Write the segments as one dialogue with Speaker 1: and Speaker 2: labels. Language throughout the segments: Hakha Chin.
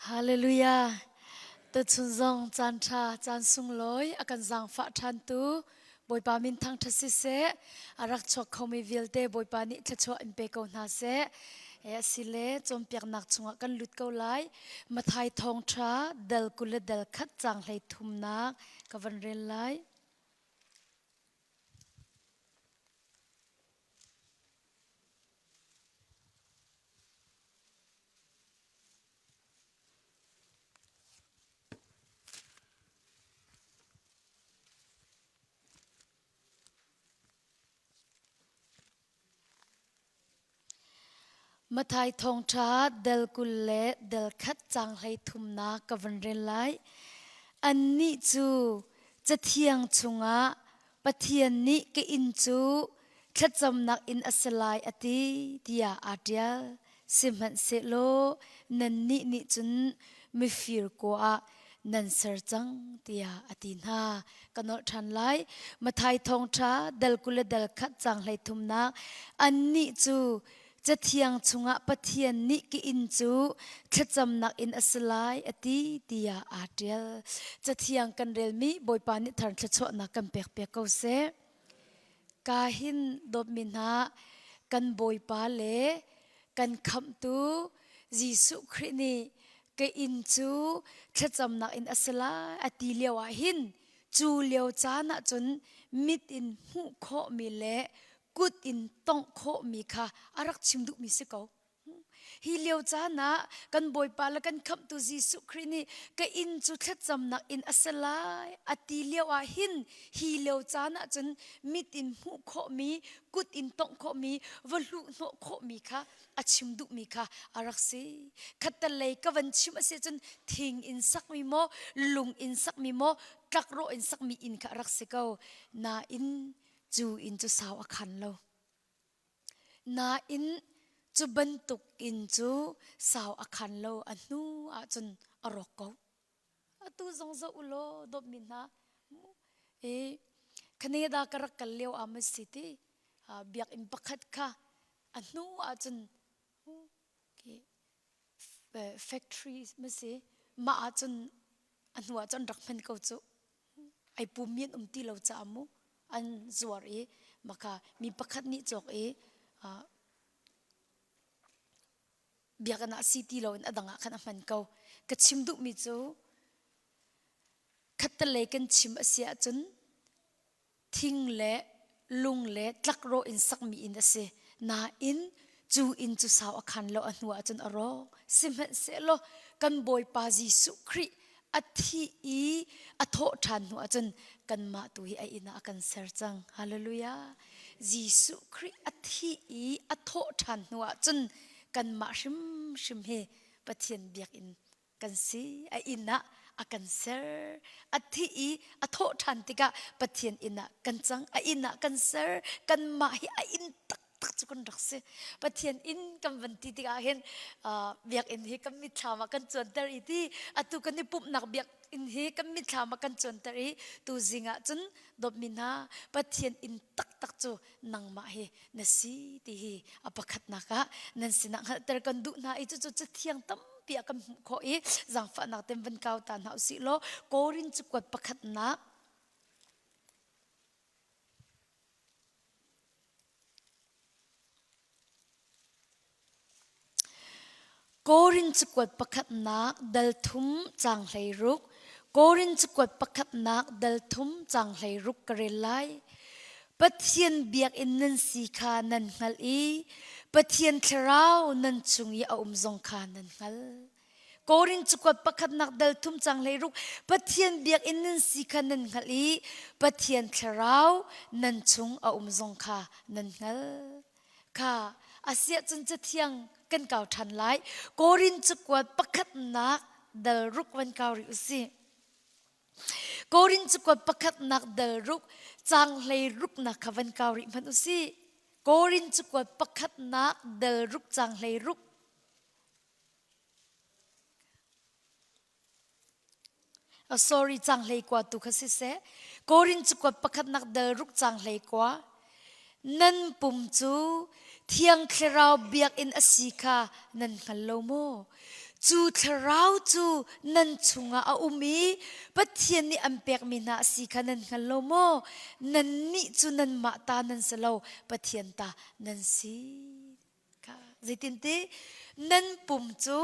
Speaker 1: Hallelujah. Tuchun zong caan ṭha, caan sunglawi a kan zaangfah ṭhantu Bawipa min thangṭhat siseh, a rak chuak khomi vialte Bawipa nih thluachuah in pe ko hna seh. E asile cawnpiaknak chungah kan lut ko lai. Mathai thawngṭha dal 20 le dal khat caang hlei thumnak ka van rel lai. Mathai thawngṭha del 20 le del khat caang hlei thumnak ka van rel lai. Annih cu Cathiang chungah Pathian nih ka inn cu thlacamnak inn a si lai a ti tiah aa ṭial. Sihmanhsehlaw nannih nih cun mifir kua ah nan ser cang tiah a ti hna. Ka nolh ṭhan lai. Mathai thawngṭha dal 20 le dal khat caang hlei thumnak annih cu Cathiang chungah Pathian nih ka inn cu thlacamnak inn a si lai a ti tiah aa ṭial. Cathiang kan relmi Bawipa nih thar thluachuahnak kan pekpiak ko seh. Ka hin dawtmi hna kan Bawipa le kan Khamhtu Jesuh Khrih nih ka inn cu thlacamnak inn a si lai a ti lio ah hin cu lio caan ah cun mit in hmuh khawhmi le kut in tongh khawhmi kha a rak chim duhmi si ko. Hi lio caan ah kan Bawipa le kan Khamhtu Jesuh Khrih nih ka inn cu thlacamnak inn a si lai a ti lio ah hin hi lio caan ah cun mit in hmuh khawhmi, kut in tongh khawhmi, va hluh hnawh khawhmi kha a chim duhmi kha a rak si. Khattelei ka van chim a si cun thing in sakmi maw, lung in sakmi maw, tlakrawh in sakmi inn kha a rak si ko. Nain cu inn cu sau a khan lo. Nain cu bantuk inn cu sau a khan lo a hnu ahcun a rawk ko. Atu zong zoh u law dawtmi hna i Canada ka rak kal lio ah ma si ti biakinn pakhat kha a hnu ahcun factory ma si mah ahcun a hnu ahcun rak hman ko cu. Ai pummi an um ti lo caah mu an zuar i maka mi pakhat nih cawk i biakinn ah si ti loin a dang ah khan a hman ko. Ka chim duhmi cu khattelei kan chim a si ahcun thing le lung le tlakrawh in sakmi inn a si. Nain cu inn cu sau a khan lo a hnu ahcun a rawk. Sihmanhsehlaw kan Bawipa Jesuh Khrih a thih i a thawh ṭhan hnu ahcun kanmah tu hi a inn ah a kan ser cang. Hallelujah. Jesuh Khrih a thih i a thawh ṭhan hnu ahcun kanmah hrimhrim hi Pathian biakinn kan si a inn ah a kan ser a thih i a thawh ṭhan tikah Pathian inn ah kan cang a inn ah kan ser kanmah hi a inn taktak cu kan rak si Pathian inn kan van ti tikah hin biakinn hi kan mitthlam ah kan cuanter i ti atu kan i pumhnak biakinn hi kan mitthlam ah kan cuanter i tu zing ah cun dawtmi hna Pathian inn taktak cu nangmah hi na si ti hi a pakhatnak ah nan sinah hngalhter kan duh hna i cucu cathiang tampi ah kan hmuh khawh i zaangfahnak ten van kau ta hna usih law Korin cakuat pakhatnak Korin cakuat pakhatnak dal thum caang 16 Korin cakuat pakhatnak dal thum caang 16 ka rel lai. Pathian biakinn nan si kha nan hngalh i Pathian thlarau nan chung i a um zong kha nan hngalh. Korin cakuat pakhatnak dal thum caang 16 Pathian biakinn nan si kha nan hngalh i Pathian thlarau nan chung a um zong kha nan hngalh. Kha asiah cun cathiang kan kau ṭhan lai. Korin cakuat pakhatnak dal ruk van kau rih usih. Korin cakuat pakhatnak dal ruk caang hlei ruknak kha van kau rih hmanh usih. Korin cakuat pakhatnak dal ruk caang hlei ruk. Sorry cang hlei kua tu kha siseh Korin cakuat pakhatnak dal ruk cang hlei kua nan pum cu Thiang Thlarau biakinn a si kha nan hngal lo maw? Cu thlarau cu nan chungah a um i Pathian nih an pekmi hna a si kha nan hngal lo maw? Nannih cu nanmah ta nan si lo, Pathian ta nan si. Zeitinti nan pum cu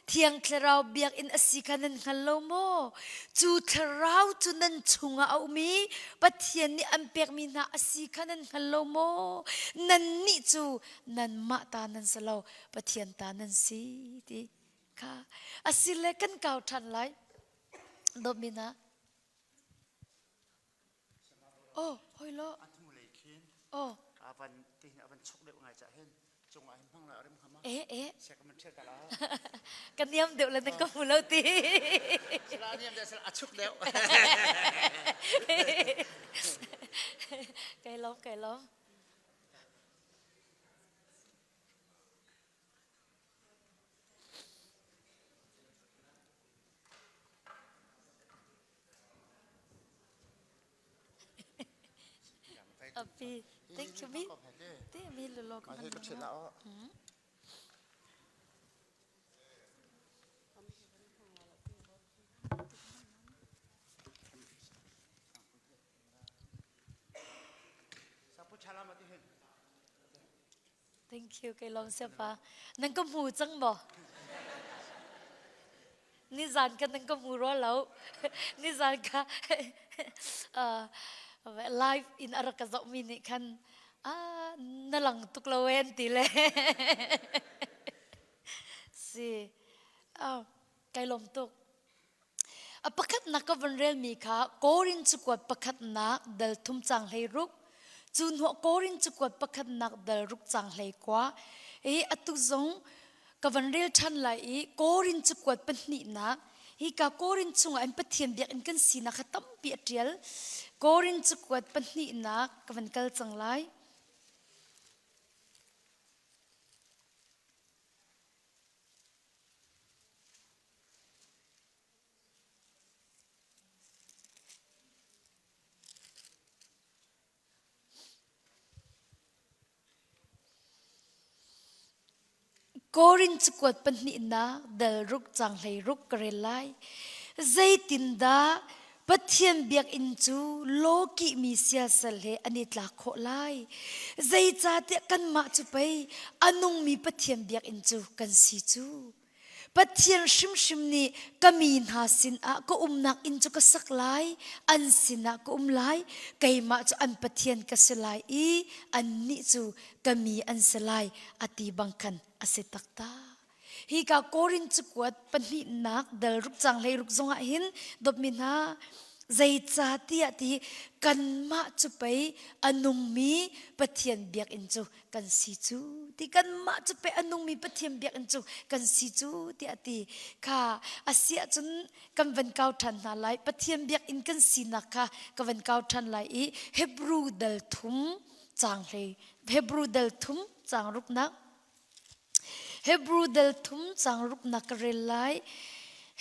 Speaker 1: Thiang Thlarau biakinn a si kha nan hngal lo maw? Cu thlarau cu nan chungah a um i Pathian nih an pekmi hna a si kha nan hngal lo maw? Nannih cu nanmah ta nan si lo, Pathian ta nan si ti kha asile kan kau ṭhan lai. Dawtmi hna. Oh, hoi lo.
Speaker 2: A hnulei khin
Speaker 1: Oh.
Speaker 2: a van ti hin a van chok deuh ngai cah hin cungah hin hmang la rim hama.
Speaker 1: Eh eh.
Speaker 2: Sia ka man thial ta la.
Speaker 1: Ka niam deuh le nan ka hmu lo ti.
Speaker 2: Sala niam deuh sala a chuk deuh.
Speaker 1: Kai lom kai lom. Api, thank you mi. Te mi lo ka man. Thank you kai lawm siapa. Nan ka hmu cang maw? Nizan ka nan ka hmu rua lo. Nizan ka uh, live in a rak ka zohmi nih khan ah na lang tuk lo en ti le. Si. Oh, kai lawm tuk. A pakhatnak ka van relmi kha Korin cakuat pakhatnak dal thum cang 16, cu hnuah Korin cakuat pakhatnak dal ruk cang 19 i atu zong ka van rel ṭhan lai i Korin cakuat pahnihnak hika Korin chungah in Pathian biakinn kan sinak kha tampi a ṭial. Korin cakuat pahnihnak ka van kal cang lai. Korin cakuat pahnihnak dal ruk cang 16 ka rel lai. Zeitindah Pathian biakinn cu lawkihmi siasal he an i tlak khawh lai? Zeicahtiah kanmah cu pei a nungmi Pathian biakinn cu kan si cu. Pathian hrimhrim nih ka mi hna sinah ka umnak inn cu ka sak lai, an sinah ka um lai, keimah cu an Pathian ka si lai i annih cu ka mi an si lai, a ti bang khan a si taktak. Hika Korin cakuat pahnihnak dal ruk cang 16 zongah hin dawtmi hna zeicahtiah ti kanmah cu pei a nungmi Pathian biakinn cu kan si cu ti kanmah cu pei a nungmi Pathian biakinn cu kan si cu tiah ti kha a si ahcun kan van kau ṭhan hna lai Pathian biakinn kan sinak kha ka van kau ṭhan lai i Hebrew dal thum cang hlei Hebrew dal thum cang ruknak Hebrew dal thum cang ruknak ka rel lai.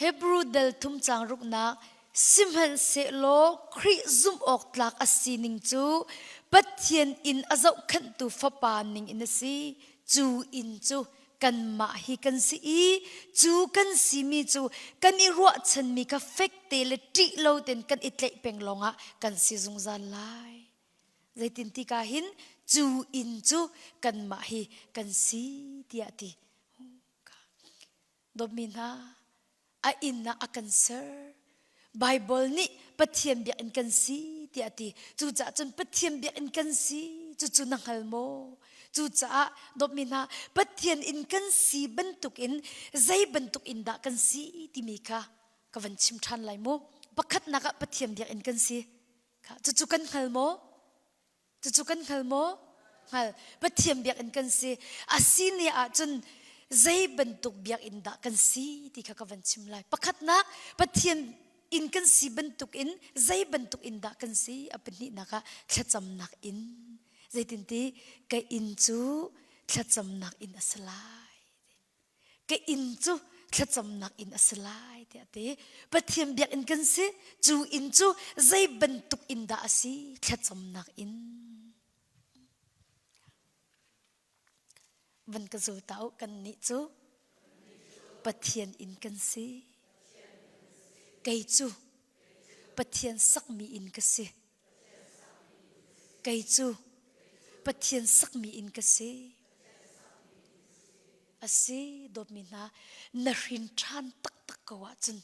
Speaker 1: Hebrew dal thum cang ruknak Sihmanhsehlaw Khrih zumh awk tlak a sining cu Pathian inn a zohkhenhtu fapa ning in a si. Cu inn cu kanmah hi kan si i cu kan simi cu kan i ruahchanmi kha fekte le ṭih lo tein kan i tlaih peng lawngah kan si zungzal lai. Zeitin ti ka hin cu inn cu kanmah hi kan si tiah ti. Dawtmi hna, a inn ah a kan ser. Bible nih Pathian biakinn kan si tiah ti. Cucaah cun Pathian biakinn kan si cucu na hngal maw? Cucaah dawtmi hna, Pathian inn kan si bantukin zei bantuk inn dah kan si timi kha ka van chim ṭhan lai mu. Pakhatnak ah Pathian biakinn kan si. Cucu kan hngal maw? Cucu kan hngal maw? Hngal. Pathian biakinn kan si. A si ni ahcun zei bantuk biakinn dah kan si ti kha ka van chim lai. Pakhatnak, Pathian inn kan si bantuk in zei bantuk inn dah kan si? A pahnihnak ah thlacamnak inn. Zeitinti ka inn cu thlacamnak inn a si lai. Ka inn cu thlacamnak inn a si lai tiah a ti. Pathian biakinn kan si. Cu inn cu zei bantuk inn dah a si? Thlacamnak inn. Van ka zul ta u kannih cu. Pathian inn kan si. Kei cu Pathian sakmi inn ka si. Kei cu Pathian sakmi inn ka si. A si, dawtmi hna, na hrin ṭhan taktak ko ahcun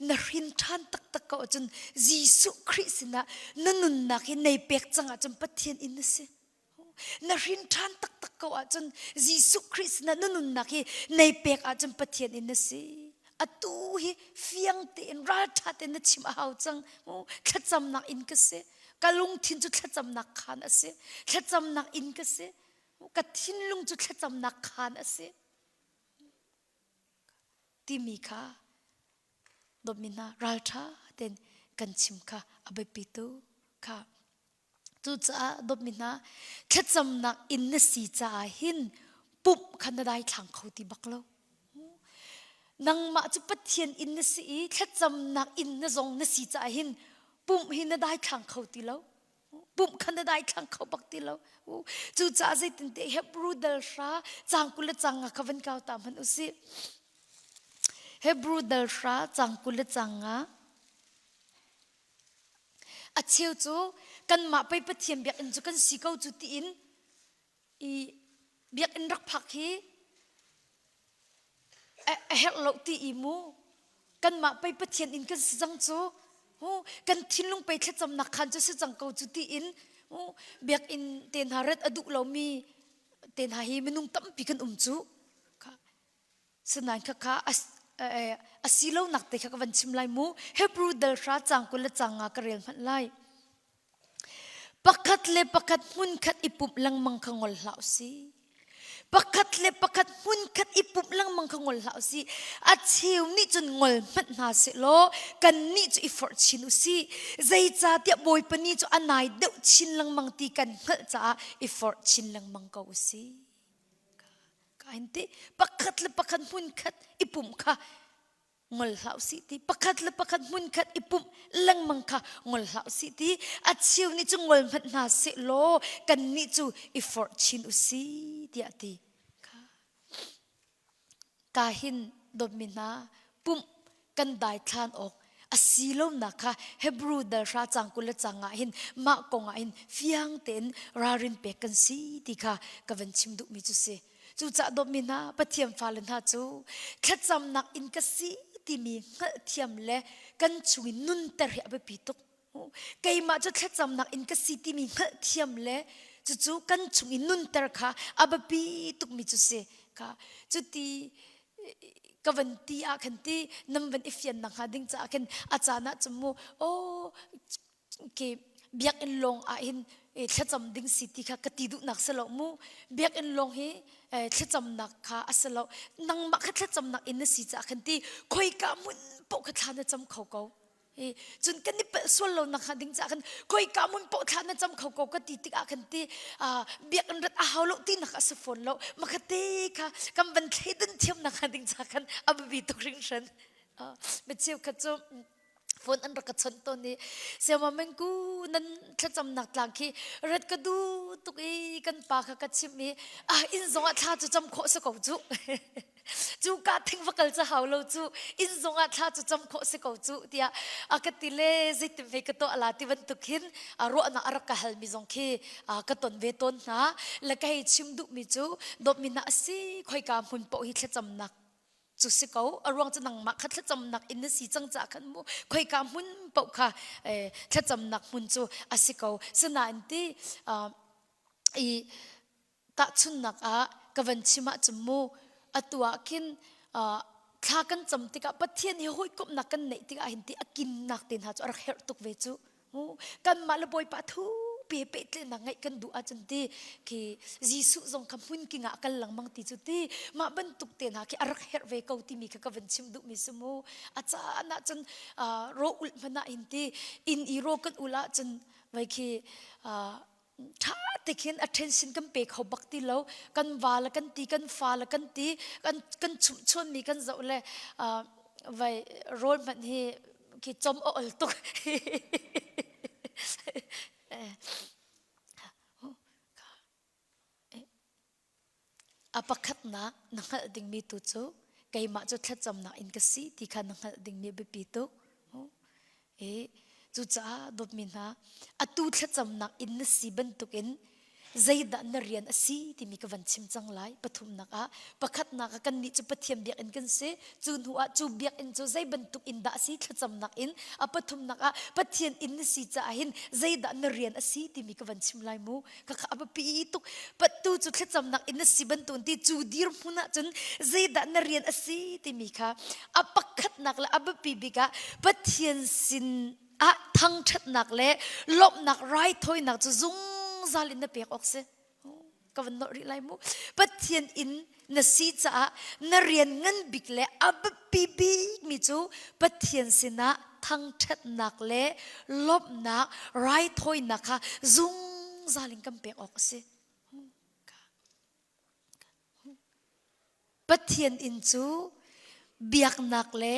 Speaker 1: na hrin ṭhan taktak ko ahcun Jesuh Khrih sinah na nunnak hi nei pek cang ahcun Pathian inn na si. Na hrin ṭhan taktak ko ahcun Jesuh Khrih sinah na nunnak hi nei pek ahcun Pathian in na si. Atu hi fiang tein ralṭha tein na chim a hau cang. Thlacamnak inn ka si. Ka lungthin cu thlacamnak khaan a si. Thlacamnak inn ka si. Ka thinlung cu thlacamnak khaan a si. Timi kha dawtmi hna ralṭha tein kan chim kha a biapi tu kha. Cucaah dawtmi hna, thlacamnak inn na si caah hin pumh kha na daithlang kho ti bak lo. Nangmah cu Pathian inn na si i thlacamnak inn na zong na si caah hin pumh hi na daithlang kho ti lo. Pumh kha na daithlang kho bak ti lo. Cucaah zeitintiah Hebrew dal hra cang 20 le cang nga kha van kau ta hmanh u sih. Hebrew dal hra cang 20 le cang nga. A cheu cu kanmah pei Pathian biakinn cu kan si ko cu tiin i biakinn rak phak hi a herh lo ti i mu kanmah pei Pathian inn kan si cang cu kan thinlung pei thlacamnak khan cu si cang ko cu tiin biakinn te hna rat a duh lomi te hna hi minung tampi kan um cu. Sinain khakha a si lonak te kha ka van chim lai mu. Hebrew dal hra cang 20 le cang nga ka rel hmanh lai. Pakhat le pakhat hmunkhat i pumh lengmang kha ngol hlah usih. Pakhat le pakhat hmunkhat i pumh lengmang kha ngol hlah usih. A cheu nih cun ngol hmanh hna sehlaw kannih cu i forh chin usih. Zeicahtiah Bawipa ni cu a nai deuh chin lengmang ti kan hngalh caah i forh chin lengmang ko usih. Ka in ti pakhat le pakhat hmunkhat i pumh kha ngol hlah usih ti pakhat le pakhat hmunkhat i pumh lengmang kha ngol hlah usih ti a cheu nih cu ngol hmanh hna seh law kannih cu i forh chin usih tiah ti kha ka hin dawtmi hna pumh kan daithlan awk a si lonak kha Hebrew dal hra cang 20 le cang ah hin mah kong ah hin fiang tein ralrin pek kan si ti kha ka van chim duhmi cu si. Cucaah dawtmi hna Pathian fale hna cu thlacamnak in ka si timi hngalhthiam le kan chung in nunter hi a biapi tuk. Keimah cu thlacamnak in ka si timi hngalhthiam le cucu kan chung i nunter kha a biapi tukmi cu si. Kha cuti ka van ti ah khan ti nan van i fian nak hnga ding caah khin a caan ah cun mu aw ke biakinn lawng ah hin thlacam ding si ti kha ka ti duhnak si lo mu biakinn lawng hi thlacamnak kha a si lo nangmah kha thlacamnak in na si caah khan ti khoika hmun paoh kha thla na cam kho ko Cun kan i palh sual lo nak hnga ding caah khan khoika hmun paoh thla na cam kho ko ka ti tikah khan ti biakinn rat a hau lo tinak a si fawn lo makhate kha kan van thleidan thiam nak hnga ding caah khan a biapi tuk hringhran. Mi cheukhat cu phone an rak ka chawnh tawn i Siama Mengku nan thlacamnak tlang khi rat ka duh tuk i kan pa kha ka chimh i ah inn zongah thla cu cam khawh si ko cu. Cu ka thing va kal cu hau lo cu inn zongah thla cu cam khawh si ko cu tiah a ka ti le zeitin hei ka tuah la ti bantuk hin ruahnak a rak ka halmi zong khi ka ton ve tawn hna le ka hei chim duhmi cu dawtmi hna a si khoika hmun paoh hi thlacamnak cu si ko a ruang cu nangmah kha thlacamnak in na si cang caah khan mu khoika hmun paoh kha thlacamnak hmun cu a si ko sinain ti i Tahchunhnak ah ka van chim ahcun mu atu ah khin thla kan cam tikah Pathian he hawikomhnak kan neih tikah hin ti a kinnak te hna cu a rak herh tuk ve cu. Kanmah le Bawipa thupi he pehtlaihnak ngeih kan duh ahcun ti khi Jesuh zong kha hmunking ah kal lengmang ti cu ti mah bantuk te hna khi a rak herh ve ko timi kha ka van chim duhmi si mu. A caan ahcun ro ulh hmanh ah hin ti inn i ro kan ul ahcun vai khi ṭha te khin attention kan pe kho bak ti lo kan va le kan ti kan fa le kan ti kan kan chumhchuanmi kan zoh le vai rawl hmanh hi khi chom a ol tuk A pakhatnak na hngalh dingmi tu cu. Keimah cu thlacamnak in ka si ti kha na hngalh dingmi a biapi tuk. E, cucaah dawtmi hna, atu thlacamnak in na si bantukin zeidah na rian a si timi ka van chim cang lai. Pathumnak ah, pakhatnak ah kannih cu Pathian biakinn kan si. Cu hnu ah cu biakinn cu zei bantuk inn dah a si thlacamnak in. A pathumnak ah Pathian inn na si caah hin zeidah na rian a si timi ka van chim lai mu. Khakha a biapi tuk. Pattu cu thlacamnak inn na si bantuk ti cu dirhmun ah cun zeidah na rian a si timi kha a pakhatnak le a biapi bik ah Pathian sin ah thangṭhatnak le lawmhnak raithawinak cu zungzal in na pek awk si. Ka van nolh rih lai mu. Pathian inn na si caah na rian ngan bik le a biapi bikmi cu Pathian sinah thangṭhatnak le lawmhnak raithawinak kha zungzal in kan pek awk a si. Pathian inn cu biaknak le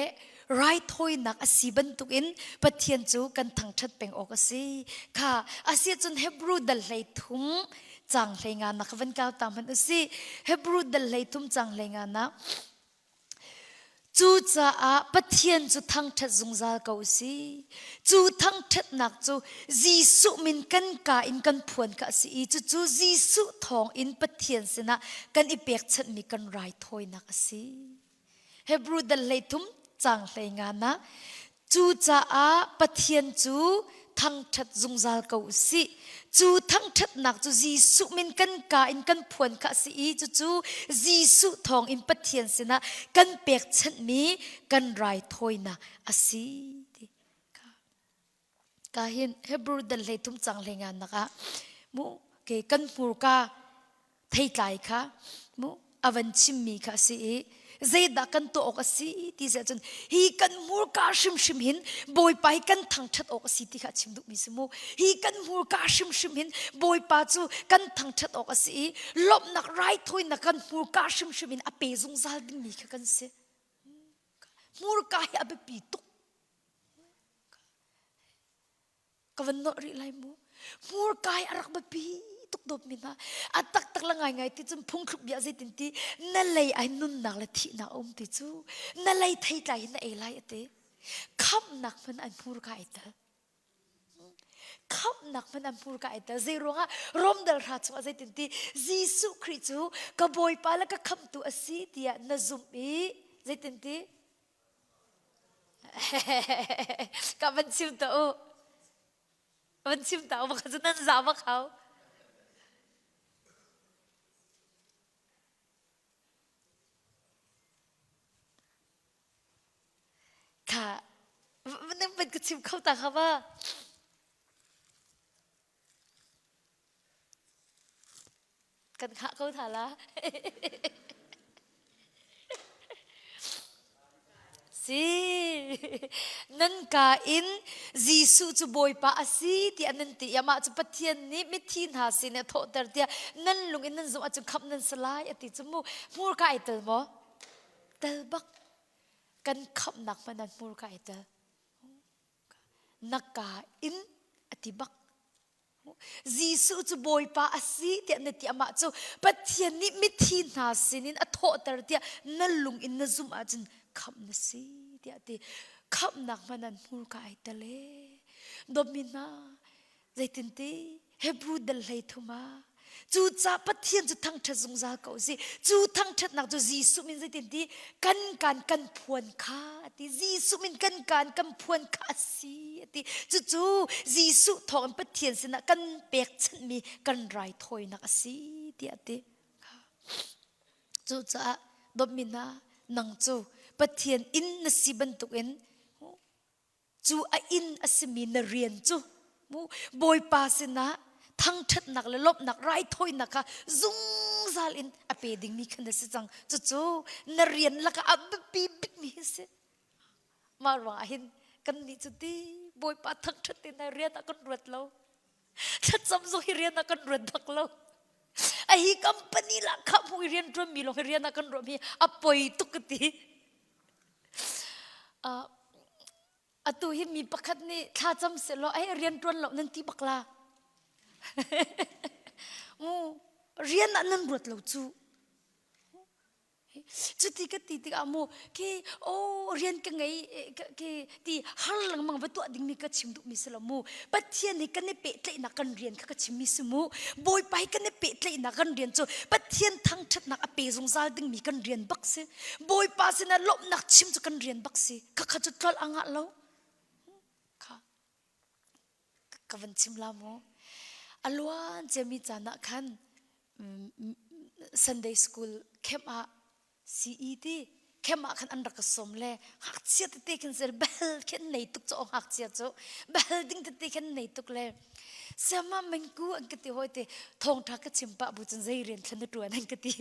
Speaker 1: raithawinak a si bantukin Pathian cu kan thangṭhat peng awk a si. Kha a si ahcun Hebrew dal hlei thum cang hlei nga nak van kau ta hmanh u si. Hebrew dal hlei thum cang hlei nga nak Cucaah Pathian cu thangṭhat zungzal ko u si. Cu thangṭhatnak cu Jesuh min kan kaa in kan phuan kha a si i cucu Jesuh thawng in Pathian sinah kan i pekchanhmi kan raithawinak a si. Hebrew dal 13 caang 15 ah Cucaah Pathian cu thangṭhat zungzal ko u sih. Cu thangṭhatnak cu Jesuh min kan kaa in kan phuan kha a si i cucu Jesuh thawng in Pathian sinah kan pekchanhmi kan raithawinak a si. Ti ka hin Hebrew dal 13 cang 15 nak ah mu ke kan hmurka theitlai kha mu a van chimmi kha a si i zeidah kan tuah awk a si ti si ahcun hi kan hmurka hrimhrim hin Bawipa hi kan thangṭhat awk a si ti kha a chim duhmi si mu hi kan hmurka hrimhrim hin Bawipa cu kan thangṭhat awk a si i lawmhnak raithawinak kan hmurka hrimhrim in a pe zungzal dingmi kha kan si hmurka hi a biapi tuk Ka van nolh rih lai mu. Hmurka hi a rak biapi tuk dawtmi hna. A taktak le ngaingai ti cun phungthluk bia zeitin ti na lei ai nunnak le thihnak a um ti cu na lei theitlai hi na ei lai a ti. Khamhnak hmanh an hmurka ai tel. Khamhnak hmanh an hmurka ai tel. Zei ruangah Rom dal hra chungah zeitin ti Jesuh Khrih cu ka Bawipa le ka khamhtu a si tiah na zumh i zeitin ti Ka van chim ta u. Van chim ta u bak cu nan za bak hau. Kha nan van ka chim kho ta kha ba. Kan hngah ko hna la. Si, nan ka in Jesuh cu Bawipa a si tiah nan ti i amah cu Pathian nih mithi hna sin a thawhter tiah nan lung in nan zumh ahcun khamh nan si lai a ti cu mu. Hmurka ai tel maw? Tel bak. Kan khamhnak hmanh ah hmurka ai tel. Na ka in a ti bak. Jesuh cu Bawipa a si tiah na ti amah cu Pathian nih mithi hna sinin a thawhter tiah na lung in na zumh ahcun khamh na si tiah a ti. Khamhnak hmanh an hmurka ai tel ee. Dawtmi hna, zeitinti Hebrew dal 13 ah Cucaah Pathian cu thangṭhat zungzal ko si. Cu thangṭhatnak cu Jesuh min zeitin ti kan kan kan phuan kha a ti. Jesuh min kan kan kan phuan kha a si a ti. Cucu Jesuh thawngin Pathian sinah kan pekchanhmi kan raithawinak a si tiah a ti. Cucaah dawtmi hna nang cu Pathian inn na si bantukin Cu a inn a simi na rian cu mu Bawipa sinah thangṭhatnak le lawmhnak raithawinak kha zungzal in a pe dingmi kha na si cang. Cucu na rian lakah a biapi bikmi hi si. Mah ruangah hin kannih cu ti Bawipa thangṭhat te na rian ah kan ruat lo. Thlacam zong hi rian ah kan ruat bak lo. A hi company lah kha hmu i rian ṭuanmi lawng hi rian ah kan ruahmi a poi tuk ka ti. Uh, atu hi mi pakhat nih thlacam sehlaw ai rian ṭuan lo nan ti bak la. Mu rian ah nan ruat lo cu. Cuti ka ti tikah mu khi aw rian ka ngei khi ti har lengmang va tuah dingmi ka chim duhmi si lo mu. Pathian hi kan i pehtlaihnak kan rian kha ka chimmi si mu. Bawipa hi kan i pehtlaihnak kan rian cu Pathian thangṭhatnak a pe zungzal dingmi kan rian bak si. Bawipa sinah lawmhnak chim cu kan rian bak si. Khakha cu tlolh a ngah lo. Kha ka van chim la mu. A luan ciami caan ah khan Sunday school camp ah CE ti camp ah khan an rak ka sawm le ngakchia tete khin sel bel khin nei tuk cu ngakchia cu bel ding tete khin nei tuk le siama mengku an ka ti hoi te thawngtha ka chim pah bu cun zei rian thlan na tuan an ka ti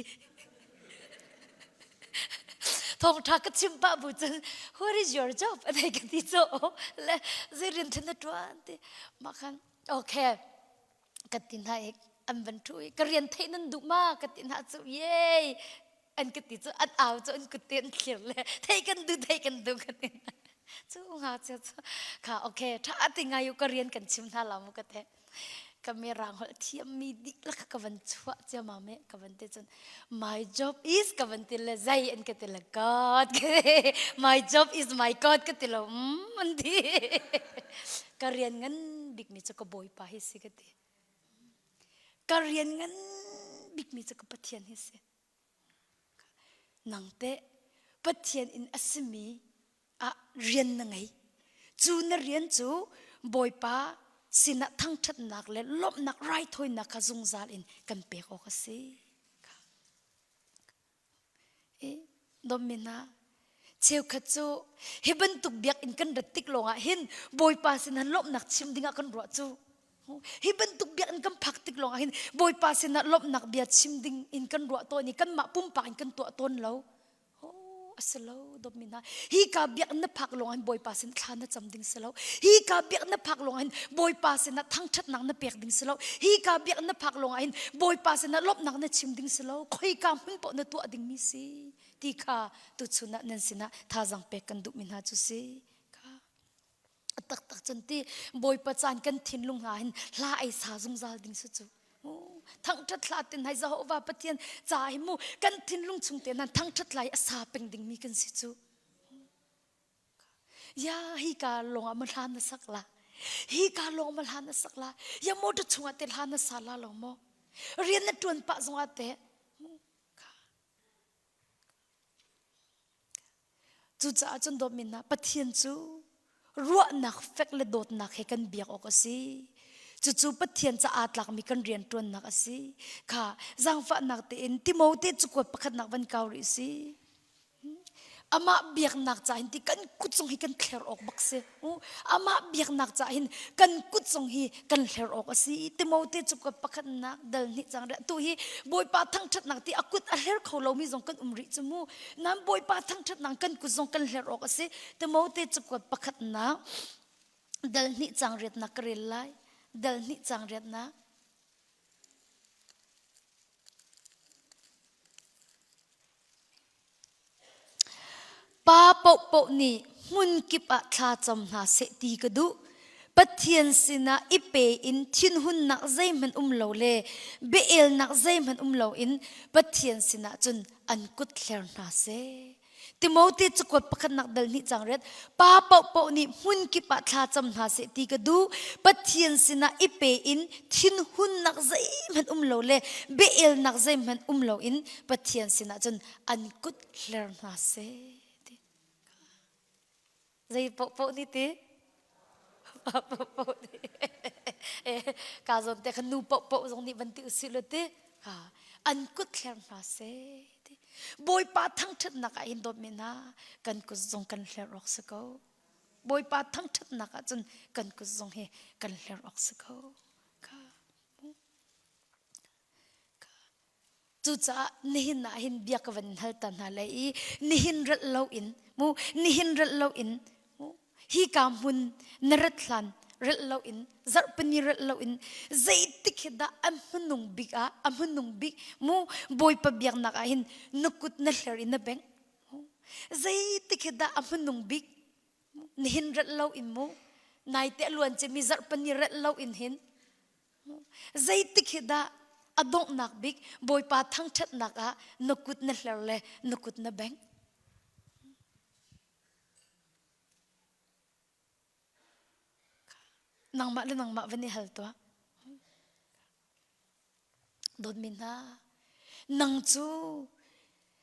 Speaker 1: thawngtha ka chim pah bu cun what is your job an ka ti cu le zei rian thlan na tuan ti mah khan okay ka ti hna i an van ṭhu i ka rian theih nan duh ma ka ti hna cu yay an ka ti cu an au cu an kut te an thlir le thei kan duh thei kan duh ka ti hna cu ngakchia cu kha okay ṭha ti ngai u ka rian kan chim hna la mu ka te ka mirang holh thiammi dihlak ka van chuah ciammam e ka van ti cun my job is ka van ti le zei an ka ti le God my job is my God ka ti lo mm an ti ka rian ngan bikmi cu ka bawipa hi si ka ti ka rian ngan bikmi cu ka Pathian hi si nang teh Pathian in a simi ah rian na ngei cu na rian cu Bawipa sinah thangṭhatnak le lawmhnak raithawinak kha zungzal in kan pek awk a si Dawtmi hna, cheukhat cu hi bantuk biakinn kan rat tik lawngah hin Bawipa sinah lawmhnak chim dingah kan ruah cu. Hi bantuk biakinn kan phak tik lawngah hin Bawipa sinah lawmhnak bia chim ding in kan ruah tawn i kanmah pumpak in kan tuah tawn lo. Oh, a si lo dawtmi hna. Hi ka biakinn na phak lawng hin Bawipa sin thla na cam ding si lo. Hi ka biakinn na phak lawng hin Bawipa sinah thangṭhatnak na pek ding si lo. Hi ka biakinn na phak lawng hin Bawipa sinah lawmhnak na chim ding si lo. Khoika hmun paoh na tuah dingmi si ti kha tuchun ah nan sinah thazaang pek kan duhmi hna cu si. Kha a taktak cun ti Bawipa caan kan thinlung hna hin hla ei sa zungzal ding si cu. Thangṭhat hla tin hai Jehovah Pathian ca hi mu kan thinlung chung te nan thangṭhat lai a sa peng dingmi kan si cu. Ya hi ka lawng ah ma hla na sak la. Hi ka lawng ma hla na sak la. Ya motor chungah te hla na sa la lo mo. Rian na ṭuan pah zongah te Cucaah cun dawtmi hna Pathian cu ruahnak fek le dawtnak he kan biak awk a si. Cucu Pathian ca aa tlakmi kan rianṭuannak a si. Kha zaangfahnak tein Timote cakuat pakhatnak van kau rih si. Amah biaknak ca hin ti kan kut zong hi kan thler awk bak si. Amah biaknak ca hin kan kut zong hi kan hler awk a si. Timote cakuat pakhatnak dal hnih cang riah tu hi Bawipa thangṭhatnak ti a kut a hler kho lomi zong kan um rih cu mu. Nan Bawipa thangṭhatnak kan kut zong kan hler awk a si. Timote cakuat pakhatnak dal hnih cang riatnak ka rel lai. Dal hnih cang riatnak. Pa paohpaoh nih hmunkip ah thlacam hna seh ti ka duh. Pathian sinah i pe in thinhunnak zeihmanh um lo le bia-elnak zeihmanh um loin Pathian sinah cun an kut hler hna seh. Timote cakuat pakhatnak dal hnih cang riat pa paohpaoh nih hmunkip ah thlacam hna seh ti ka duh. Pathian sinah i pe in thinhunnak zeihmanh um lo le bia-elnak zeihmanh um loin Pathian sinah cun an kut hler hna seh ti zei paohpaoh nih ti pa paohpaoh nih eh ka zawn te kha nu paohpaoh zong nih van ti usih law ti ha an kut hler hna seh ti bawipa thangṭhatnak ah hin dawtmi hna kan kut zong kan hler awk si ko bawipa thangṭhatnak ah cun kan kut zong hi kan hler awk si ko kha Cucaah nihin ah hin bia ka van hal ta hna lai i nihin relh loin mu nihin relh loin mu hi ka hmun na rat hlan relh loin zarhpini relh loin zeitik hi dah a hmanung bik ah a hmanung bik mu Bawipa biaknak ah hin na kut na hler i na bengh zeitik hi dah a hmanung bik nihin relh loin mu naite a luan cimi zarhpini relh loin hin Zeitik hi dah a A donghnak bik Bawipa thangṭhatnak ah na kut na hler le na kut na bengh? Nangmah le nangmah van i hal tuah. Dawtmi hna, nang cu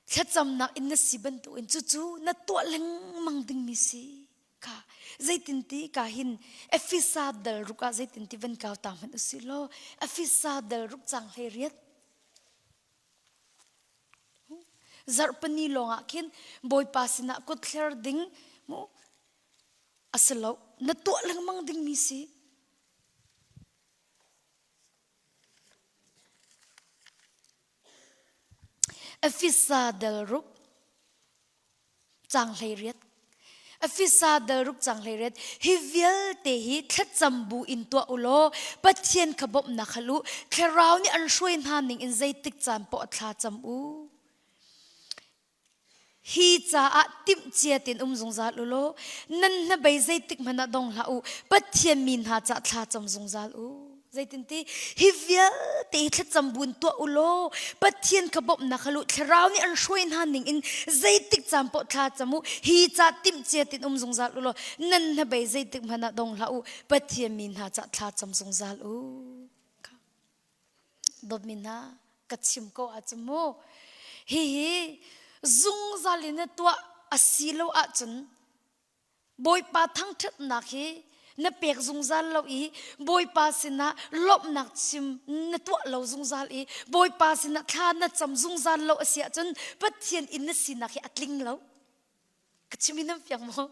Speaker 1: thlacamnak in na si bantukin cucu na tuah lengmang dingmi si kha zeitinti ka hin Efesa dal ruk ah zeitinti van kau ta hmanh usih law Efesa dal ruk cang hlei riat zarhpini lawngah khin Bawipa sinah kut thler ding mu a si lo na tuah lengmang dingmi si Efesa dal ruk cang 18 Efesa dal ruk cang 18 hi vialte hi thlacam bu in tuah u law Pathian kha bawmhnak hal u thlarau nih an hruai hna ning in zeitik caan poah thla cam u Hi caah timhcia tein um zungzal u law nan hnabei zeitik hmanh ah dong hlah u. Pathian mi hna cah thla cam zungzal u. Zeitinti hi vialte hi thlacam buin tuah u law Pathian kha bawmhnak hal u. Thlarau nih an hruai hna ning in zeitik caan paoh thla cam u. Hi ca timhcia tein um zungzal u law nan hnabei zeitik hmanh ah dong hlah u. Pathian mi hna cah thla cam zungzal u. Dawtmi hna, ka chim ko ahcun mu, hihi zungzal in na tuah a si lo ahcun Bawipa thangṭhatnak hi na pek zungzal lo i Bawipa sinah lawmhnak chim na tuah lo zungzal i Bawipa sinah thla na cam zungzal lo a si ahcun Pathian in na sinak hi a tling lo. Ka chim in nan fiang maw?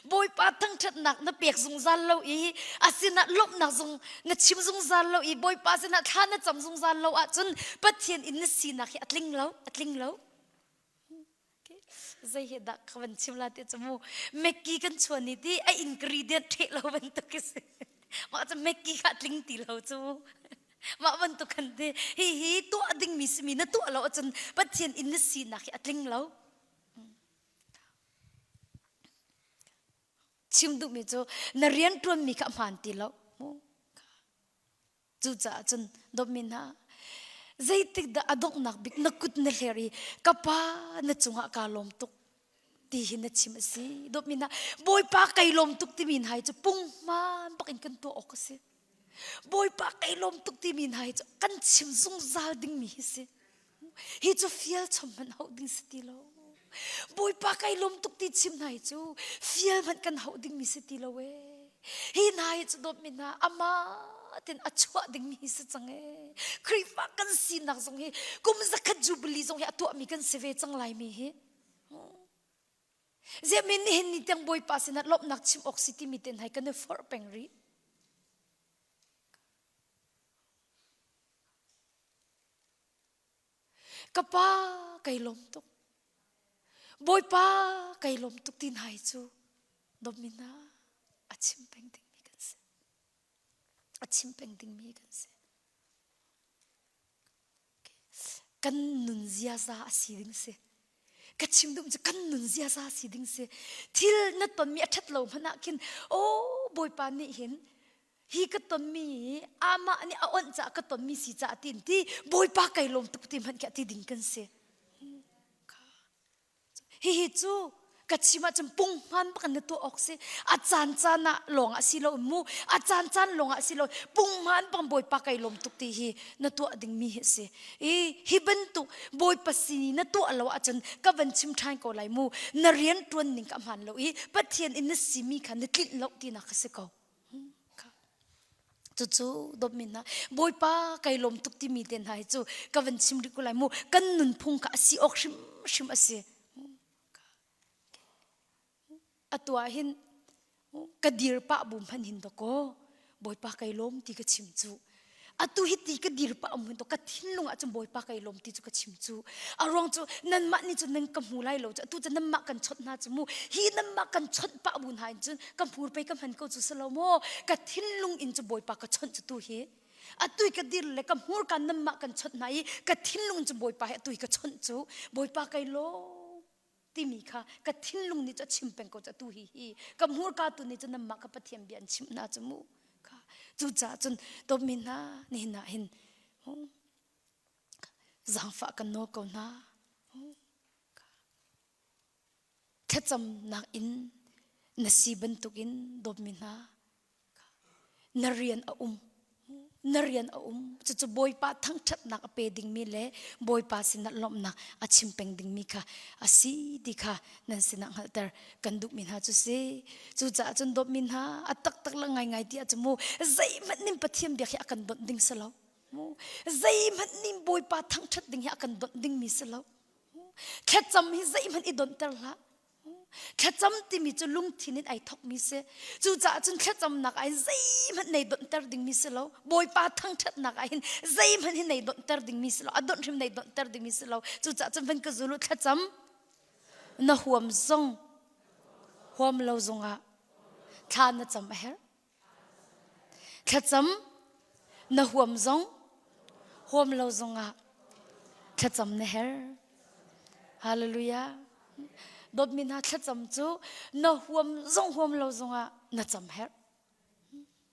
Speaker 1: Bawipa thangṭhatnak na pek zungzal lo i a sinah lawmhnak zong na chim zungzal lo i Bawipa sinah thla na cam zungzal lo ahcun Pathian in na sinak hi a tling lo, a tling lo. Zei hi dah ka van chim la ti cu mu Maggi kan chuan ni ti a ingredient ṭheh lo bantuk si. Mah cu Maggi kha tling ti lo cu. Mah bantuk kan ti. Hi hi tuah dingmi simi na tuah lo ahcun Pathian in na sinak hi a tling lo. Chim duhmi cu na rianṭuanmi kha a hmaan ti lo. Cucaah cun dawtmi hna, zeitik dah a donghnak bik na kut na hler i ka pa na cungah kaa lawm tuk ti hi na chim a si. Dawtmi hna, Bawipa kai lawm tuk timi hna hi cu punghman bak in kan tuah awk a si. Bawipa kai lawm tuk timi hna hi cu kan chim zungzal dingmi hi si. Hi cu fial chom hmanh hauh ding si ti lo. Bawipa kai lawm tuk ti chim hna hi cu fial hmanh kan hauh dingmi si ti lo ee. Hi hna hi cu dawtmi hna amah tin a chuah dingmi hi si cang ee. Khrihfa kan sinak zong hi kum zakhat jubilee zong hi a tuahmi kan si ve cang laimi hi. Ziahmin nihin ni tiang Bawipa sinah lawmhnak chim awk si timi ten hai kan i forh peng rih. Ka pa kai lawm tuk. Bawipa kai lawm tuk ti hna hi cu domina a chim peng dingmi kan si. A chim peng dingmi kan si. Kan nun ziaza a si ding si. Ka chim duh cu kan nun ziaza si ding si. Thil na tonmi a ṭhat lo hmanh ah khin, oh Bawipa nih hin hi ka tonmi hi amah nih a onh caah ka tonmi si caah tiin ti Bawipa kai lawm tuk ti hmanh khi ti ding kan si. Hihi cu ka chim ahcun punghman bak in na tuah awk si. A caan caan ah lawng ah si lo mu. A caan caan lawng ah si lo. Punghman bang Bawipa kai lawm tuk ti hi na tuah dingmi hi si. I hi bantuk Bawipa sin i na tuah lo ahcun ka van chim ṭhan ko lai mu. Na rian ṭuan ning ka hmaan lo i Pathian in na simi kha na tlinh lo tinak a si ko. Cucu dawtmi hna Bawipa kai lawm tuk timi te hna hi cu ka van chim rih ko lai mu kan nunphung kha a si awk hrimhrim a si. Atu ah hin ka dir pah bu hmanh hin dawkaw Bawipa kai lawm ti ka chim cu. Atu hi ti ka dir pah um to ka thinlung ah cun Bawipa kai lawm ti cu ka chim cu. A ruang cu nanmah nih cun nan ka hmu lai lo cu atu cu nanmah kan chawnh hna cu mu hi nanmah kan chawnh pah bu hna in cun ka hmur pei ka hman ko cu si lo maw ka thinlung in cu Bawipa ka chawnh cu tu hi atu ka dir le ka hmurka nanmah kan chawnh hna i ka thinlung cu Bawipa hi atu ka chawnh cu Bawipa kai lawm timi kha ka thinlung nih cu a chim peng ko cu atu hi hi ka hmurka tu nih cun nanmah ka Pathian bia an chimh hna cu mu kha cucaah cun dawtmi hna nihin ah hin. Zaangfah kan nawl ko hna. Thlacamnak in na si bantukin dawtmi hna na rian a um. Na rian a um. Cucu Bawipa thangṭhatnak a pe dingmi le Bawipa sinah lawmhnak a chim peng dingmi kha a si ti kha nan sinah hngalhter kan duhmi hna cu si. Cucaah cun dawtmi hna a taktak le ngaingai ti ahcun mu zeihmanh nin Pathian biak hi a kan donh ding si lo. Zeihmanh nih Bawipa thangṭhat ding hi a kan donh dingmi si lo. Thlacam hi zeihmanh i donhter hlah. Thlacam timi cu lungthin in ai thokmi si. Cucaah cun thlacamnak ah hin zeihmanh nei donhter dingmi si lo. Bawipa thangṭhatnak ah hin zeihmanh hi nei donhter dingmi si lo. A donh hrim nei donhter dingmi si lo. Cucaah cun van ka zul u thlacam na huam zong huam lo zongah thla na cam a herh. Thlacam na huam zong huam lo zongah thlacam na herh. Hallelujah. Dawtmi hna thlacam cu na huam zong huam lo zongah na cam herh.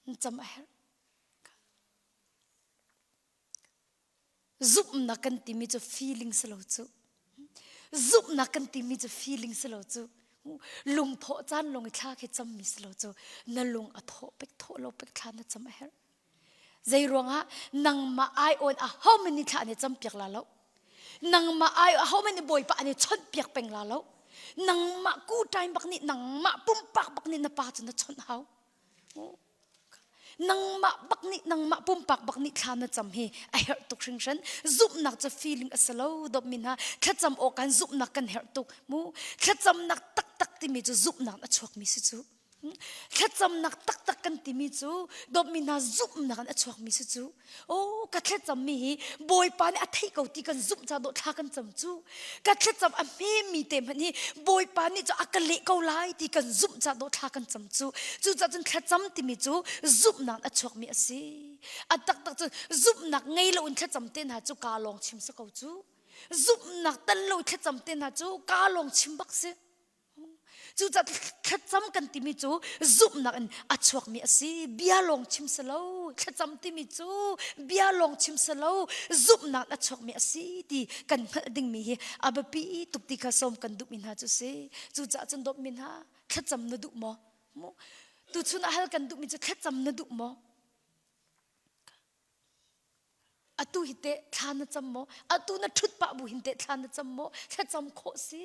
Speaker 1: Na cam a herh. Zumhnak kan timi cu feeling si lo cu. Zumhnak kan timi cu feeling si lo cu. Lungthawh caan lung i thla khi cammi si lo cu. Na lung a thawh pek thawh lo pek thla na cam a herh. Zei ruangah nangmah ai awn a ho man nih thla an i cam piak la lo. Nangmah ai a ho man nih bawipa an i chawnh piak peng la lo. Nangmah ku time bak nih nangmah pumpak bak nih na pa cu na chawnh hau. Nangmah bak nih nangmah pumpak bak nih thla na cam hi a herh tuk hringhran. Zumhnak cu feeling a si lo dawtmi hna. Thlacam awk kan zumhnak kan herh tuk mu. Thlacamnak taktak timi cu zumhnak a chuakmi si cu. Thlacamnak taktak kan timi cu dawtmi hna zumhnak in a chuakmi si cu. Oh, ka thlacammi hi Bawipa nih a theih ko ti kan zumh ca dawh thla kan cam cu. Ka thlacam a hmemi te hmanh hi Bawipa nih cu a ka leh ko lai ti kan zumh ca dawh thla kan cam cu. Cucaah cun thlacam timi cu zumhnak a chuakmi a si. A taktak cun zumhnak ngei loin thlacam te hna cu kaa lawng chim si ko cu. Zumhnak tel lo thlacam te hna cu kaa lawng chim bak si. Cucaah thlacam kan timi cu zumhnak in a chuakmi a si. Bia lawng chim si lo. Thlacam timi cu bia lawng chim si lo. Zumhnak a chuakmi a si ti kan hngalh dingmi hi a biapi tuk ti kha sawm kan duhmi hna cu si. Cucaah cun dawtmi hna thlacam na duh maw? Tuchun ah hal kan duhmi cu thlacam na duh maw? Atu hi teh thla na cam maw? Atu na ṭhut pah bu hin teh thla na cam maw? Thlacam khawh si.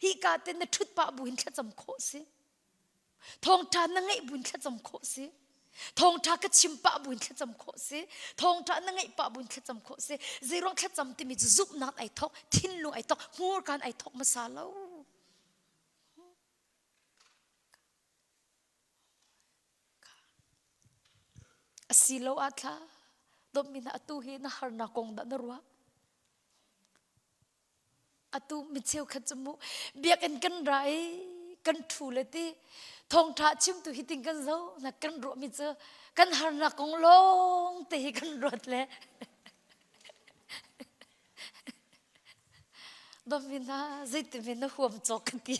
Speaker 1: Hi ka te na ṭhut pah bu hin thlacam khawh si. Thawngṭha na ngeih bu in thlacam khawh si. Thawngṭha ka chim pah bu in thlacam khawh si. Thawngṭha na ngeih pah bu in thlacam khawh si. Zeiruang thlacam timi cu zumhnak ai thawk, thinlung ai thawk, hmurkaan ai thawk hmasa lo. Asiloah thla dawtmi hna atu hi na harnak kong dah na ruah? Atu mi cheukhat cu mu biakinn kan ra i kan ṭhu le ti thawngṭha chimtu hi ting kan zoh na kan ruahmi cu kan harnak kong lawng te hi kan ruat le Dawtmi hna zeitin na huam cawk ka ti.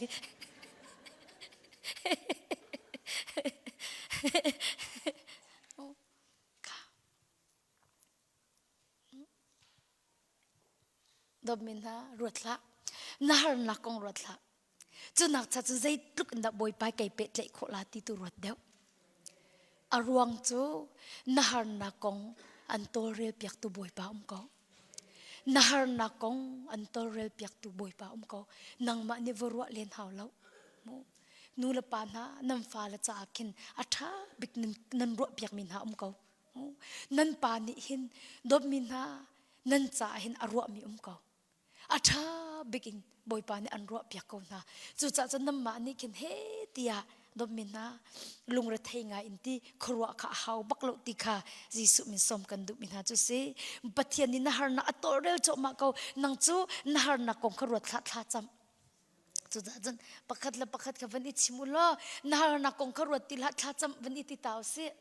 Speaker 1: Dawtmi hna ruat hlah. Na harnak kong ruat hlah. Cu nak cha cun zeitluk in dah Bawipa kei pehtlaih khawh la ti tu ruat deuh. A ruang cu na harnak kong an tawlrel piaktu Bawipa um ko. Na harnak kong an tawlrel piaktu Bawipa um ko. Nangmah nih va ruah len hau lo. Mu. Nu le pa hna nan fale caah khin a ṭha bik nan, nan ruah piakmi hna um ko. Nan pa nih hin dawtmi hna nan caah hin a ruahmi um ko. A ṭha bik in Bawipa nih an ruahpiak ko hna. Cucaah cun nanmah nih khin he tiah dawtmi hna lungrethei ngai in ti khuaruah kha a hau bak lo ti kha Jesuh min sawm kan duhmi hna cu si. Pathian nih na harnak a tawlrel cuahmah ko. Nang cu na harnak kong kha ruat hlah thla cam. Cucaah cun pakhat le pakhat kha van i chim u law na harnak kong kha ruat ti hlah thla cam van i ti ta u sih.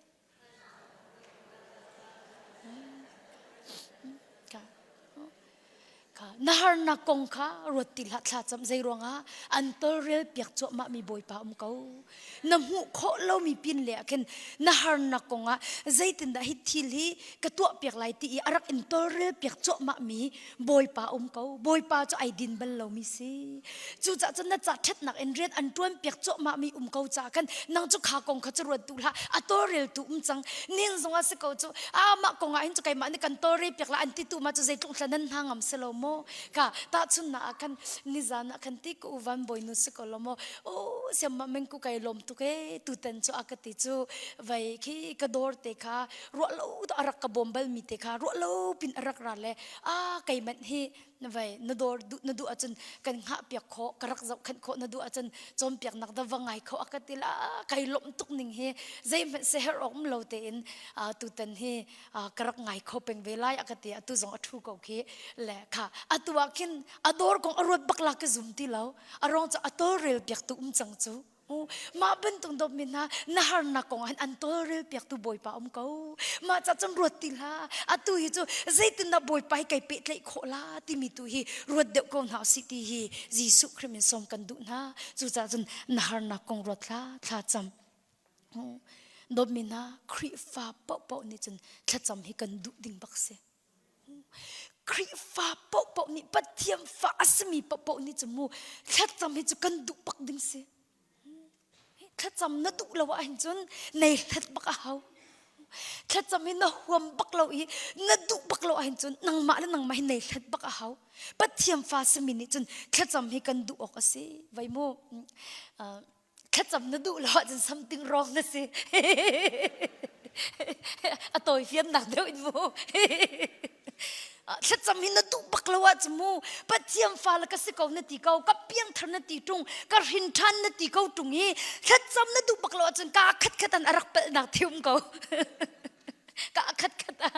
Speaker 1: Na harnak kong kha ruat ti hlah thlacam zei ruangah an tolrel piak cuahmah mi Bawipa um ko. Na hmuh khawh lomi pin le ah khin na harnak kongah zeitindah hi thil hi ka tuah piak lai ti i a rak in tolrel piak cuahmah mi Bawipa um ko. Bawipa cu ai din bal lomi si. Cucaah cun na ca ṭhatnak in rian an ṭuan piak cuahmah mi um ko caah khan nang cu kha kong kha cu ruat duh hlah. A tawlreltu um cang. Nin zongah si ko cu ah mah kong ah hin cu keimah nih kan tawlrel piak la an ti tu ma cu zeitluk hla nan hna ngam si lo maw? Ka tahchunnak ah khan nizan ah khan ti ka u van bawinu si ko lo maw? O siam ma meng ku kai lawm tuk e tutan cu a ka ti cu vai khi ka dawr te kha ruah lo a rak ka bawm bal mi te kha ruah lo pin a rak ra le a keimanh hi na vai na dawr duh na duh ahcun kan hngah piak khawh ka rak zohkhenh khawh na duh ahcun cawnpiaknak da va ngai kho a ka ti la kai lawmh tuk ning hi zeihmanh seher awk um lo tein tutan hi ka rak ngai kho peng ve lai a ka ti atu zong a thu ko khi le kha atu ah khin a dawr kong a ruat bak la ka zum ti lo a rong cu a tawlrel piak tu um cang cu Mah bantuk dawtmi hna na harnak kong ah hin an tawlrel piaktu Bawipa um ko. Mah ca cun ruat ti hlah. Atu hi cu zeitindah Bawipa hi kai pehtlaih khawh la timi tu hi ruat deuh ko hna usih ti hi Jesuh Khrih min sawm kan duh hna. Cucaah cun na harnak kong ruat hlah, thla cam. Dawtmi hna Khrihfa paohpaoh nih cun thlacam hi kan duh ding bak si. Khrihfa paohpaoh nih Pathian fa a simi paohpaoh nih cu mu thlacam hi cu kan duh bak ding si. Thlacam na duh lo ahhin cun nei hlet bak a hau. Thlacam hi na huam bak lo i na duh bak lo ahhin cun nangmah le nangmah hi nei hlet bak a hau. Pathian fa simi nih cun thlacam hi kan duh awk a si. Vai mu thlacam na duh lo ahcun something wrong na si a tawi fiannak deuh in mu thlacam hi na duh bak lo ahcun mu Pathian fa le ka si ko na ti ko ka piangthar na ti ṭung ka hrin ṭhan na ti ko ṭung hi thlacam na duh bak lo ahcun ka khat khat an a rak palhnak thium ko ka khat khat ah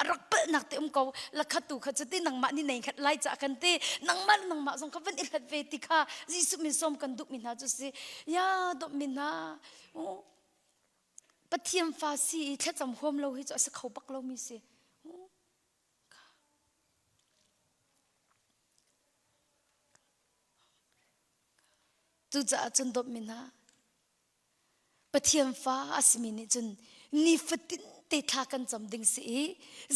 Speaker 1: a rak palhnak te um ko la khat tu kha cu ti nangmah ni nei khat lai ca kan ti nangmah le nangmah zong kha van i hlat ve ti kha Jesuh min sawm kan duh mi hna cu si ya dawt mi hna Pathian fa si i thlacam huam lo hi cu a si kho bak lo mi si Cucaah cun dawt mi hna Pathian fa a simi nih cun nifatin te thla kan cam ding si i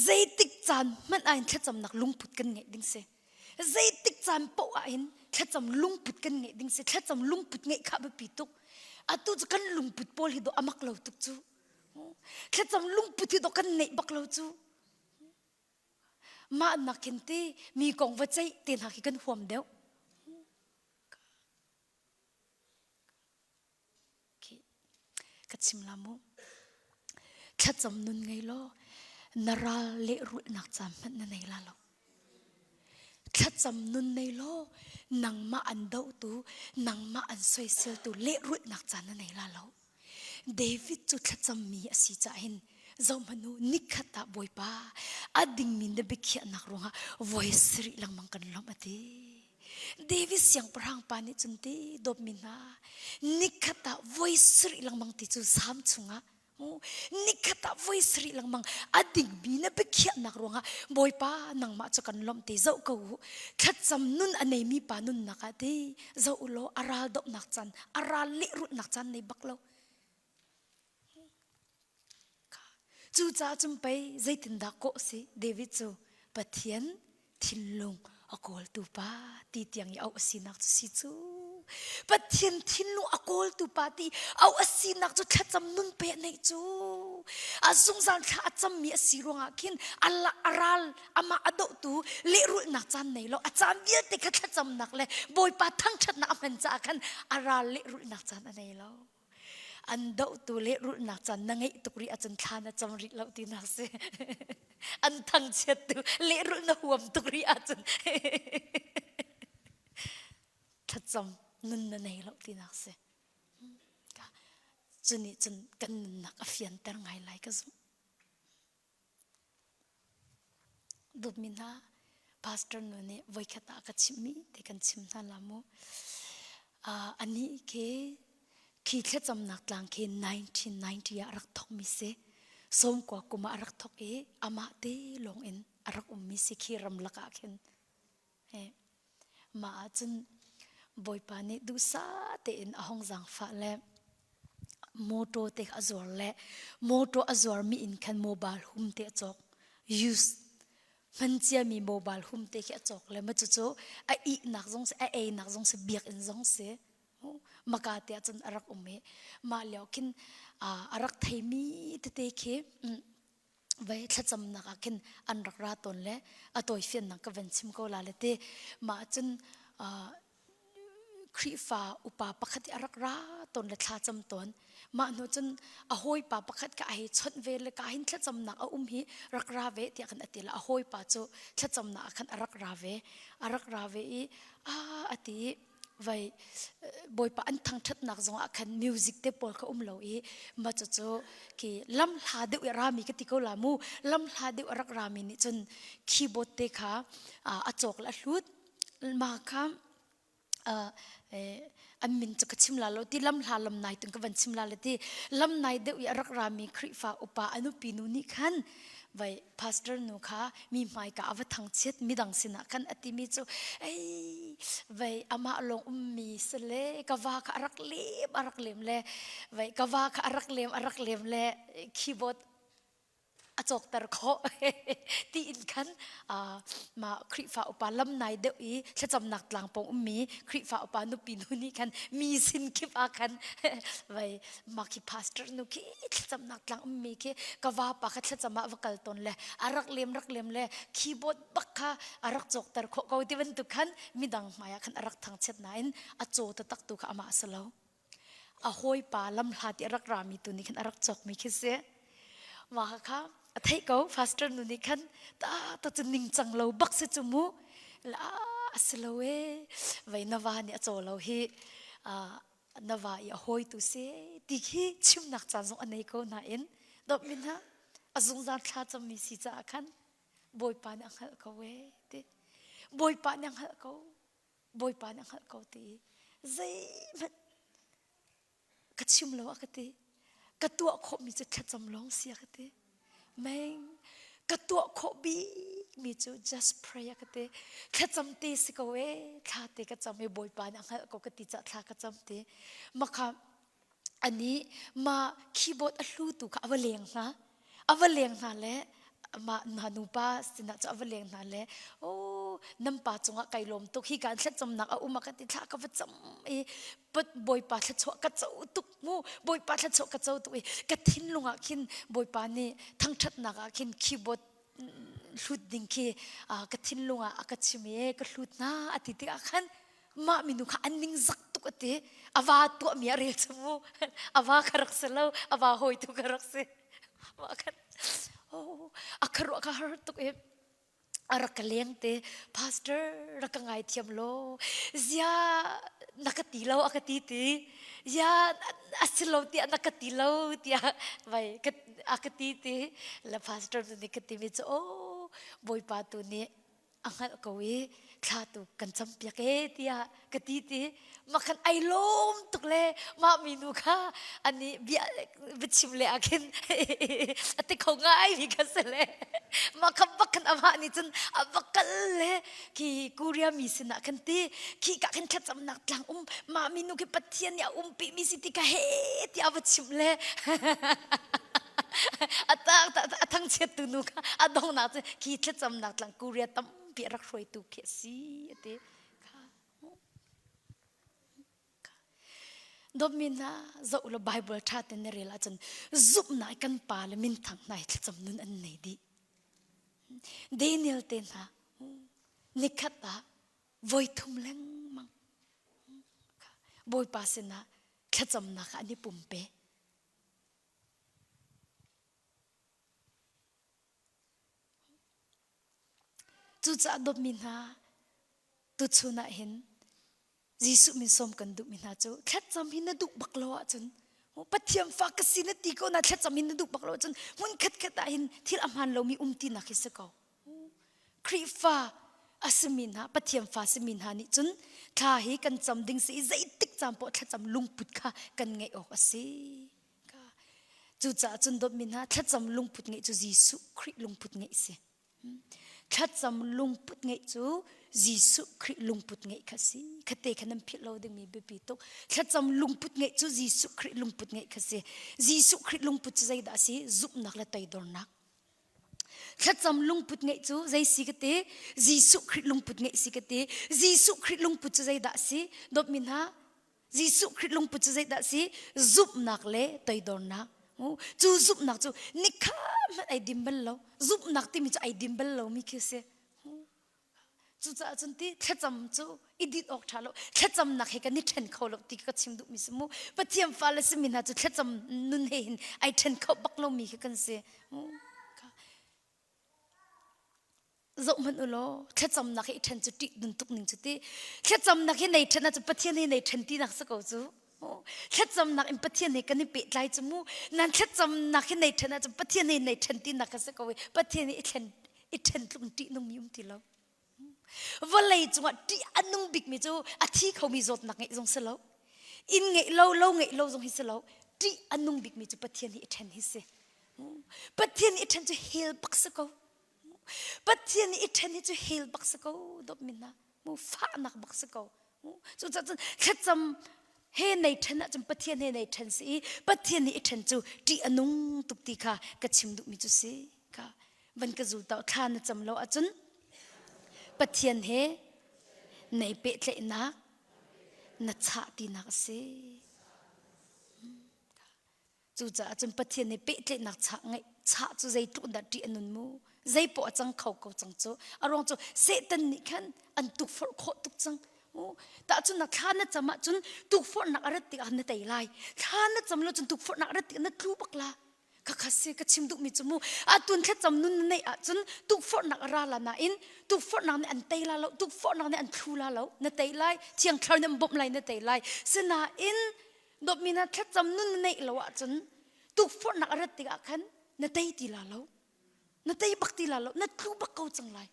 Speaker 1: zeitik caan hmanh ah hin thlacamnak lungput kan ngeih ding si. Zeitik caan paoh ah hin thlacam lungput kan ngeih ding si. Thlacam lungput ngeih kha biapi tuk. Atu cu kan lungput pawl hi dawh a mak lo tuk cu. Thlacam lungput hi dawh kan neih bak lo cu. Mah nak khin ti mi kong va ceih te hna khi kan huam deuh. Ka chim la mu. Thlacam nun ngei law na ral lehrulhnak caan hmanh na nei la lo. Thlacam nun nei law nangmah an dohtu, nangmah an soiseltu lehrulhnak caan na nei la lo. David cu thlacammi a si caah hin zohhmanh u nikhat ah Bawipa a dingmi na biakhiahnak ruangah voi sarih lengmang kan lawmh a ti. David siangpahrang pa nih cun ti dawtmi hna nikhat ah voi sarih lengmang ti cu sam chungah nikhat ah voi sarih lengmang a dingmi na biakhiahnak ruangah Bawipa nangmah cu kan lawmh ti zoh ko u thlacam nun a neimi pa nunnak ah ti zoh u law a ral dohnak caan a ral lehrulhnak caan nei bak lo Cucaah cun pei zeitindah kawh si David cu Pathian thinlung a kawltu pa ti tiang i auh a sinak cu si cu. Pathian thinlung a kawltu pa ti auh a sinak cu thlacam nun pe a neih cu. A zungzal thla a cammi a si ruangah khin a ral amah a dohtu lehrulhnak caan nei lo a caan vialte kha thlacamnak le Bawipa thangṭhatnak a hman caah khan a ral lehrulhnak caan a nei lo. An dohtu lehrulhnak caan na ngeih tuk rih ahcun thla na cam rih lo tinak si. An thangchiattu lehrulh na huam tuk rih ahcun thlacam nun na nei lo tinak si. Cu nih cun kan nunnak a fianter ngai lai ka zumh. Dawtmi hna, pastor nu nih voikhat ah a ka chimhmi te kan chim hna la mu. Uh, anih khi khi thlacamnak tlang khi 1990 ah rak thokmi si. Sawmkua kum ah a rak thok i amah te lawng in a rak ummi si khi ramlak ah khin. Mah ahcun Bawipa nih duhsah tein a hong zaangfah le motor te kha a zuar le motor a zuarmi in khan mobile hum te a cawk. Use hman ciami mobile hum te khi a cawk le ma cucu a ihnak zong si a einak zong si biakinn zong si maka te ahcun a rak um i mah lio khin a rak theimi tete khi vei thlacamnak ah khin an rak ra tawn le a tawifiannak ka van chim ko la le ti mah cun Khrihfa upa pakhat i a rak ra tawn le thlacam tawn mah hnu cun a hawipa pakhat ka a hei chawnh ve le ka hin thlacamnak a um hi rak ra ve tiah khan a ti le a hawipa cu thlacamnak ah khan a rak ra ve a rak ra ve i a a ti i vai bawipa an thangṭhatnak zong ah khan music te pawl kha um lo i mah cucu khi lam hla deuh i rami ka ti ko la mu lam hla deuh a rak rami nih cun keyboard te kha a cawk le a hlut mah kha an min cu ka chim la lo ti lam hla lam nai tung ka van chim la le ti lam nai deuh i a rak rami Khrihfa upa a nupi nu nih khan vai pastor nu kha mi hmaika a va thangchiat midang sinah khan a timi cu ei vai amah lawng ummi si le ka va kha a rak lem a rak lem le vai ka va kha a rak lem a rak lem le keyboard a cawkter khawh tiin khan mah Khrihfa upa lam nai deuh i thlacamnak tlang pawng ummi Khrihfa upa nupi nu nih khan mi sin kip ah khan vai mah khi pastor nu khi thlacamnak tlang ummi khi ka vapa kha thlacam ah va kal tawn le a rak lem rak lem le keyboard bak kha a rak cawkter khawh ko ti bantuk khan midang hmai ah khan a rak thangchiat nain a caw taktak tu kha amah a si lo a hawipa lamhlat i a rak rami tu nih khan a rak cawkmi khi si mah kha a theih ko pastor nu nih khan ta ta cu ningcang lo bak si cu mu la a si lo e vei na va nih a caw lo hi na va i a hawi tu si ti khi chimnak caan zong a nei ko nain dawt min ha a zungzal thla cammi si caah khan bawipa nih a hngalh ko e ti bawipa nih a hngalh ko Bawipa nih a hngalh ko ti zeihmanh ka chim lo a ka ti ka tuah khawhmi cu thlacam lawng si a ka ti meng ka tuah khawh bikmi cu just pray a ka ti thlacam te si ko e thla te ka cam i Bawipa nih a hngalh ko ka ti cah thla ka cam ti makha Anih mah keyboard a hlutu kha a va leng hna. A va leng hna le mah hna nupa sinah cu a va leng hna le oh nan pa cungah kai lawm tuk hi kan thlacamnak a um a ka ti thla ka va cam i pat bawipa thluachuah ka co tuk mu bawipa thluachuah ka co tuk i ka thinlung ah khin bawipa nih thangṭhatnak ah khin keyboard hlut ding khi ka thinlung ah a ka chim i ka hlut hna a ti tikah khan mah minu kha an ning zak tuk a ti a va tuahmi a rel cu mu a va kha rak si lo a va hawi tu kha rak si mah khan oh a kharuah kha har tuk i a rak ka leng te pastor rak ka ngai thiam lo zia na ka ti lo a ka ti ti ya a si lo tiah na ka ti lo tiah vai a ka ti ti le pastor nu nih ka ti mi cu oh bawipa tu nih a hngalh ko i thla tu kan campiak e tiah ka ti ti mah khan ai lawm tuk le mah minu kha ani bia biachim le ah khin a ti kho ngai mi kha si le mah kha bak khan amah nih cun a va kal le khi Korea mi sinah khan ti khi ka khan thlacamnak tlang um mah minu khi Pathian nih a umpi mi si ti ka he tiah a va chim le a a thangchiat tu nu kha a donghnak cu khi thlacamnak tlang Korea tampi a rak hruaitu khi a si a ti Dawtmi hna zoh law Bible ṭha tein na rel ahcun zumhnak i kan pa le minthang hna hi thlacam nun an nei dih. Daniel te hna nikhat ah voi thum lengmang Bawipa sinah thlacamnak ah an i pumpe. Cucaah dawtmi hna tuchun ah hin Jesuh min sawm kan duhmi hna cu thlacam hi na duh bak lo ahcun Pathian fa ka si na ti ko na thlacam hi na duh bak lo ahcun hmun khat khat ah hin thil a hmaan lomi um tinak hi si ko. Khrihfa a simi hna Pathian fa simi hna nih cun thla hi kan cam ding si i zeitik caan poah thlacam lungput kha kan ngeih awk a si. Cucaah cun dawtmi hna thlacam lungput ngeih cu Jesuh Khrih lungput ngeih si. Thlacam lungput ngeih cu Jesuh Khrih lungput ngeih kha si. Khate kha nan philh lo dingmi biapi tuk. Thlacam lungput ngeih cu Jesuh Khrih lungput ngeih kha si. Jesuh Khrih lungput cu zeidah a si? Zumhnak le toidornak. Thlacam lungput ngeih cu zei si ka ti? Jesuh Khrih lungput ngeih si ka ti. Jesuh Khrih lungput cu zeidah a si? Dawtmi hna, Jesuh Khrih lungput cu zeidah a si? Zumhnak le toidornak. Cu zumhnak cu nikha hmanh ai dim bal lo. Zumhnak timi cu ai dim bal lomi khi a si. Cucaah cun ti thlacam cu i dinh awk ṭha lo. Thlacamnak he kan i ṭhen kho lo ti ka chim duhmi si mu. Pathian fale simi hna cu thlacam nun he hin ai ṭhen kho bak lomi khi kan si. Zoh hmanh u law thlacamnak he i ṭhen cu ṭih nun tuk ning cu ti. Thlacamnak he nei ṭhen ahcun Pathian he nei ṭhen tinak si ko cu. Thlacamnak in Pathian he kan i pehtlai cu mu. Nan thlacamnak he nei ṭhen ahcun Pathian he nei ṭhen tinak kha si ko i Pathian he i thlen i ṭhen tluk in ṭih nungmi um ti lo. Vawlei cungah ṭih a nung bikmi cu a thi khomi zawtnak ngeih zong si lo. Inn ngeih lo, lo ngeih lo zong hi si lo. Ṭih a nung bikmi cu Pathian hi i ṭhen hi si. Pathian i ṭhen cu hell bak si ko. Pathian i ṭhen hi cu hell bak si ko dawtmi hna. Mu fahnak bak si ko. Cucaah cun thlacam he nei ṭhen ahcun Pathian he nei ṭhen si i Pathian nih i ṭhen cu ṭih a nung tuk ti kha ka chim duhmi cu si. Kha van ka zul tau thla na cam lo ahcun Pathian he nei pehtlaihnak na chah tinak a si. Cucaah cun Pathian nih pehtlaihnak chah ngeih chah cu zeitluk dah ṭih a nun mu. Zei poah a cang kho ko cang cu. A ruang cu Satan nih khan an tukforh khawh tuk cang. Tahchunhnak thla na cam ahcun tukforhnak a rat tikah na tei lai. Thla na cam lo cun tukforhnak a rat tikah na tlu bak la. Khakha si ka chim duhmi cu mu atun thlacam nun na neih ahcun tukforhnak a ra la nain tukforhnak nih an tei la lo tukforhnak nih an thlu la lo na tei lai thiang thlarau nih an bawmh lai na tei lai sinain dawtmi na thlacam nun na neih lo ahcun tukforhnak a rat tikah khan na tei ti la lo na tei bak ti la lo na tlu bak ko cang lai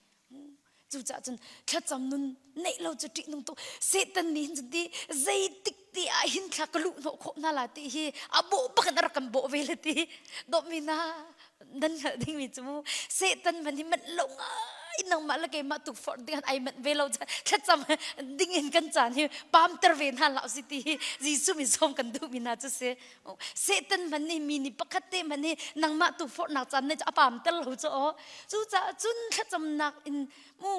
Speaker 1: cucaah cun thlacam nun neih lo cu ṭih nung tuk Satan nih hin cun ti zeitik ti ah hin thla ka luh hnawh khawh hna la ti hi a bawh bak in a rak kan bawh ve le ti dawtmi na nan hngalh dingmi cu mu Satan man hi manh lo ngai nangmah le keimah tukforh ding ai manh ve lo thlacam ding in kan caan hi pamter ve hna hlah si ti hi Jesuh min sawm kan duhmi hna cu si Satan hmanh nih mi nih pakhat te hmanh hi nangmah tukforhnak caan ne cu a pamter lo cu aw cucaah cun thlacamnak in mu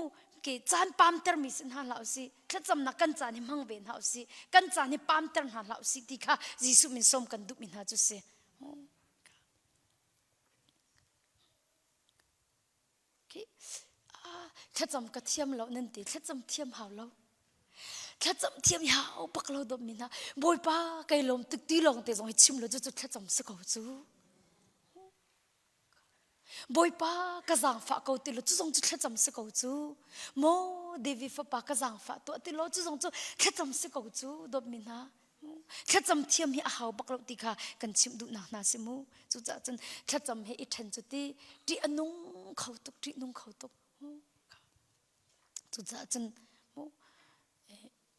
Speaker 1: ke caan pamter mi si hna hlah usih thlacamnak kan caan hi hmang ve hna usih kan caan hi pamter hna hlah usih ti kha Jesuh min sawm kan duhmi hna cu si Thlacam ka thiam lo nan ti thlacam thiam hau lo thlacam thiam hi hau bak lo dawm mi hna bawipa kai lawm tuk ti lawng te zong hi chim lo cu cu thlacam si ko cu bawipa ka zaangfah ko ti lo cu zong cu thlacam si ko cu maw David fapa ka zaangfah tuah ti lo cu zong cu thlacam si ko cu dawt mi hna Thlacam thiam hi a hau bak lo ti kha kan chimh duhnak hna si mu. Cucaah cun thlacam he i ṭhen cu ti ṭih a nung kho tuk, ṭih nung kho tuk. Cucaah cun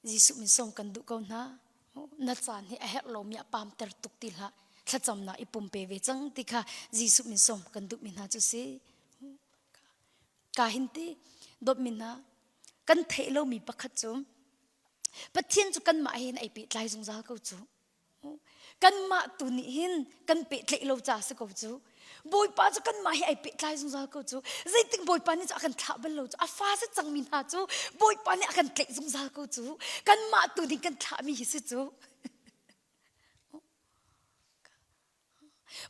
Speaker 1: Jesuh min sawm kan duh ko hna. Na caan hi a herh lomi a pamter tuk ti hlah. Thlacamnak i pumpe ve cang ti kha Jesuh min sawm kan duhmi hna cu si. Ka hin ti dawtmi hna kan theih lomi pakhat cu Pathian cu kanmah he hin ai pehtlai zungzal ko cu. Kanmah tu nih hin kan pehtlaih lo ca si ko cu. Bawipa cu kanmah he ai pehtlai zungzal ko cu. Zeitik Bawipa nih cu a kan thlah bal lo cu. A fa si cangmi hna cu Bawipa nih a kan tlaih zungzal ko cu. Kanmah tu nih kan thlahmi hi si cu.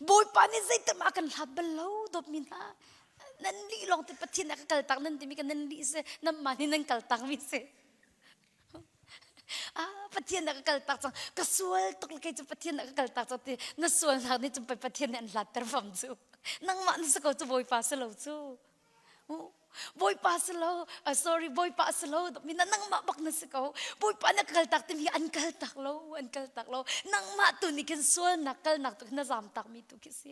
Speaker 1: Bawipa nih zeitik a kan hlat bal lo dawtmi hna nan lih lawng te Pathian a ka kaltak nan timi ka nan lih si nanmah nih nan kaltak mi si ah Pathian a ka kaltak cang ka sual tuk kei cu Pathian a ka kaltak cang ti na sualnak nih cun Pathian nih an hlatter fam cu nangmah na si ko cu Bawipa si lo cu Bawipa si lo, sorry, Bawipa si lo, mi na nangmah bak na si ko. Bawipa na kaltak timi an kaltak lo, an kaltak lo. Nangmah tu nih khin sualnak kalnak tu na zam tak mi tu khi si.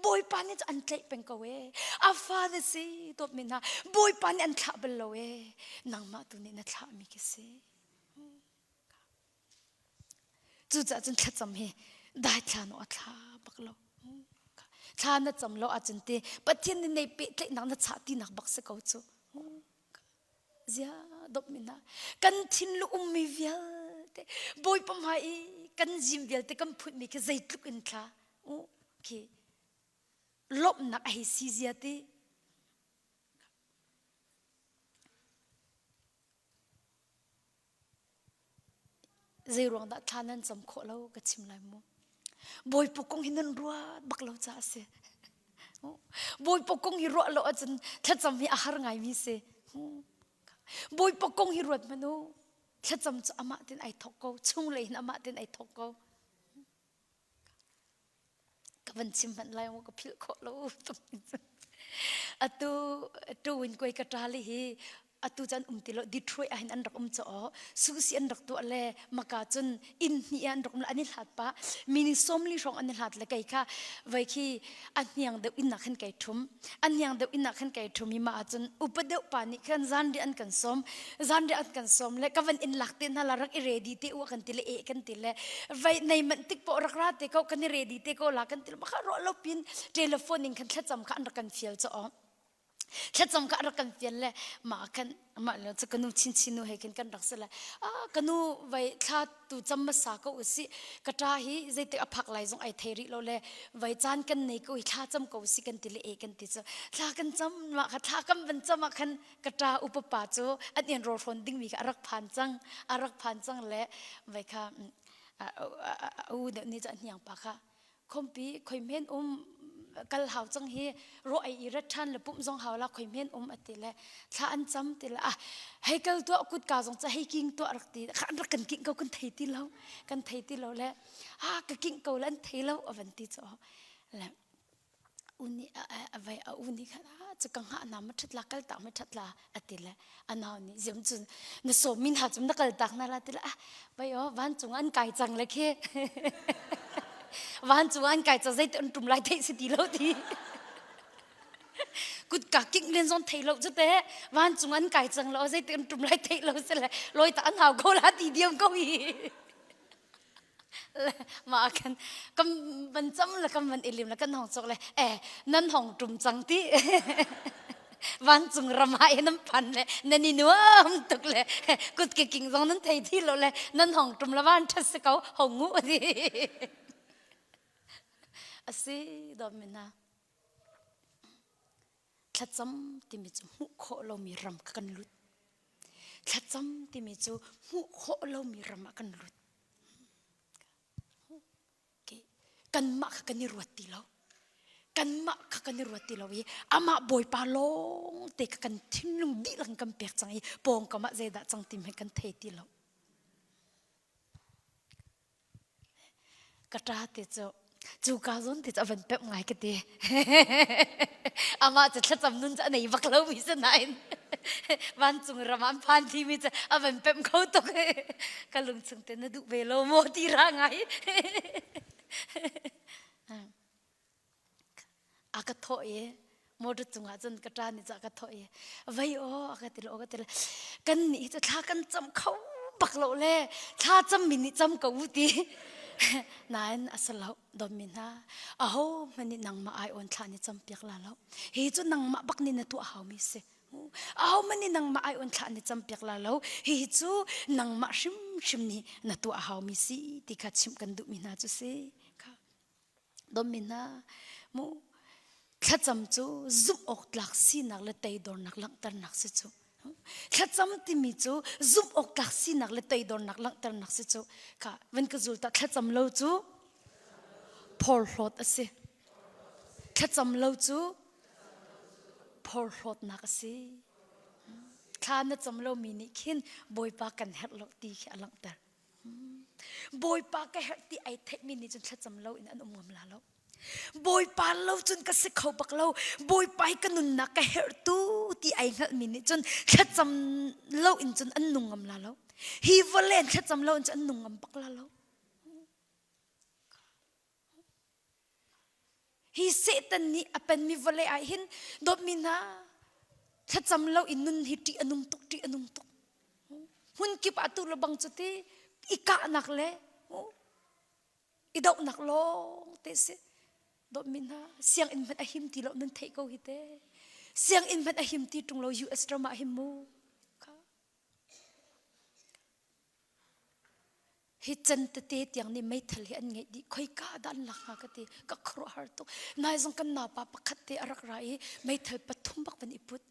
Speaker 1: Bawipa nih cu an tlaih peng ko e. A fa na si dawt mi hna. Bawipa nih an thlah bal lo e. Nangmah tu nih na thlah mi khi si. Cucaah cun thlacam hi daithla no a thla bak lo. Thla na cam lo ahcun ti Pathian nih nei pehtlaihnak na chah tinak bak si ko cu. Zia dawtmi hna kan thinlung ummi vialte Bawipa hmai i kan zim vialte kan phutmi khi zeitluk in thla u khi lawmhnak a hei si zia ti Zei ruang dah thla nan cam khawh lo ka chim lai mu. Bawipa kong hi nan ruat bak lo caah a si. Bawipa kong hi ruah lo ahcun thlacam hi a har ngaimi si. Bawipa kong hi ruat hmanh u. Thlacam cu amah tin ai thawk ko. Chunglei hin amah tin ai thawk ko. Ka van chim hmanh lai maw ka philh khawh lo atu tuin koi ka ṭal hi atu cun um ti lo Detroit ah hin an rak um caw susi an rak tuah le maka cun inn hnih an rak um le an i hlat pah mini sawmli hrawng an i hlat le kei kha vai khi a hniang deuh inn ah khan kai ṭhum a hniang deuh inn ah khan kai ṭhum i mah ahcun upa deuh pa nih khan zanriah an kan sawm zanriah an kan sawm le ka van in lak te hna la rak i ready te u kan ti le e kan ti le vai nei manh tik poh rak ra te ko kan i ready te ko la kan ti le maka ruah lo pin telephone in khan thlacam kha an rak kan fial chaw thlacam kha an rak kan fial le mah khan mah le cu kanu chinchin nu he khin kan rak si le ah kanu vai thla tu cam hmasa ko usih ka ṭa hi zeitik a phak lai zong ai thei rih lo le vai caan kan nei ko hi thla cam ko usih kan ti le e kan ti cu thla kan cam mah kha thla kan van cam ah khan ka ṭa upa pa cu an in rawl hrawn dingmi kha a rak phan cang a rak phan cang le vai kha a u deuh nih cu a hniang pa kha khompi khoi men um kal hau cang hi ro ei i rat ṭhan le pumh zong hau la khoi men um ati le thla an cam ti le ah hei kal tuah kutka zong ca hei king tuah rak ti kha an rak kan king ko kan thei ti lo kan thei ti lo le ah ka king ko le an thei lo avan ti cho le uni a vai a uni kha cu ka ngah na ma ṭhat la kal tak ma ṭhat la ati le a nau nih ziam cun na sawm min ha cum na kal tak na la ti le ah vai o vancung an kai cang le khi vancung an kai cang zei an tum lai theih si ti lo ti kutka king len zong thei lo cu te vancung an kai cang lo zei an tum lai theih lo se le loi ta an hau ko la ti diam ko hi mah khan kan van cam le kan van ilim le kan hong chok le eh nan hong tum cang ti vancung ram ah nan phan le nan i nuam tuk le kut ke king zong nan thei thi lo le nan hong tum la van ṭhat si ko hong ngu ti asi dom mina thlacam timi cu hmuh khawh lomi ram kha kan lut thlacam timi cu hmuh khawh lomi ram ah kan lut kanmah kha kan i ruat ti lo kanmah kha kan i ruat ti lo i amah bawipa lawng te kha kan thinlung dihlak in kan pek cang i pawngkam ah zeidah cang ti hmanh kan thei ti lo Ka ṭa ti cu cu ka zawn ti cu a van pemh ngai ka ti. Amah cu thlacam nun cu a nei bak lomi si nain vancung ram ah an phan timi cu a van pemh kho tuk. Ka lungchung te na duh ve lo maw ti ra ngai. A ka thawh i motor cungah cun ka ṭa nih cu a ka thawh i vei aw a ka ti lo ka ti le kan nih cu thla kan cam kho bak lo le thla cammi nih cam ko u ti nain a si lo dawtmi hna aho hmanh nih nangmah ai awn thla nih cam piak la lo hi cu nangmah bak nih na tuah haumi si aho hmanh nih nangmah ai awn thla nih cam piak la lo hihi cu nangmah hrimhrim nih na tuah haumi si ti kha chimh kan duhmi hna cu si kha Dawtmi hna, mu thlacam cu zumh awk tlak sinak le teidornak langhternak si cu. Thlacam timi cu zumh awk tlak sinak le teidornak langhternak si cu. Kha van ka zul ta thlacam lo cu phorhlawt a si. Thlacam lo cu phorhlawtnak a si. Thla na cam lomi nih khin Bawipa kan herh lo ti khi a langhter. Bawipa ka herh ti ai theihmi nih cun thlacam lo in an um ngam la lo. Bawipa lo cun ka si kho bak lo. Bawipa hi ka nunnak ka herh tu ti ai hngalhmi nih cun thlacam lo in cun an nung ngam la lo. Hi vawlei in thlacam lo in cun an nung ngam bak la lo. Hi Satan nih a penmi vawlei ah hin dawtmi hna thlacam lo in nun hi ṭih a nung tuk ṭih a nung tuk. Hmun kip ah tu le bang cu ti i kahnak le i dohnak lawng te si. Dawtmi hna sianginn hmanh a him ti lo nan theih ko hi te. Sianginn hmanh a him ti ṭung lo US ram ah hin mu. Hi can tete tiang nih meithal hi an ngeih dih. Khoika dah an lak hnga ka ti. Ka khuaruahhar tuk. Nai zong kan naupa pakhat te a rak ra i meithal pathum bak van i put.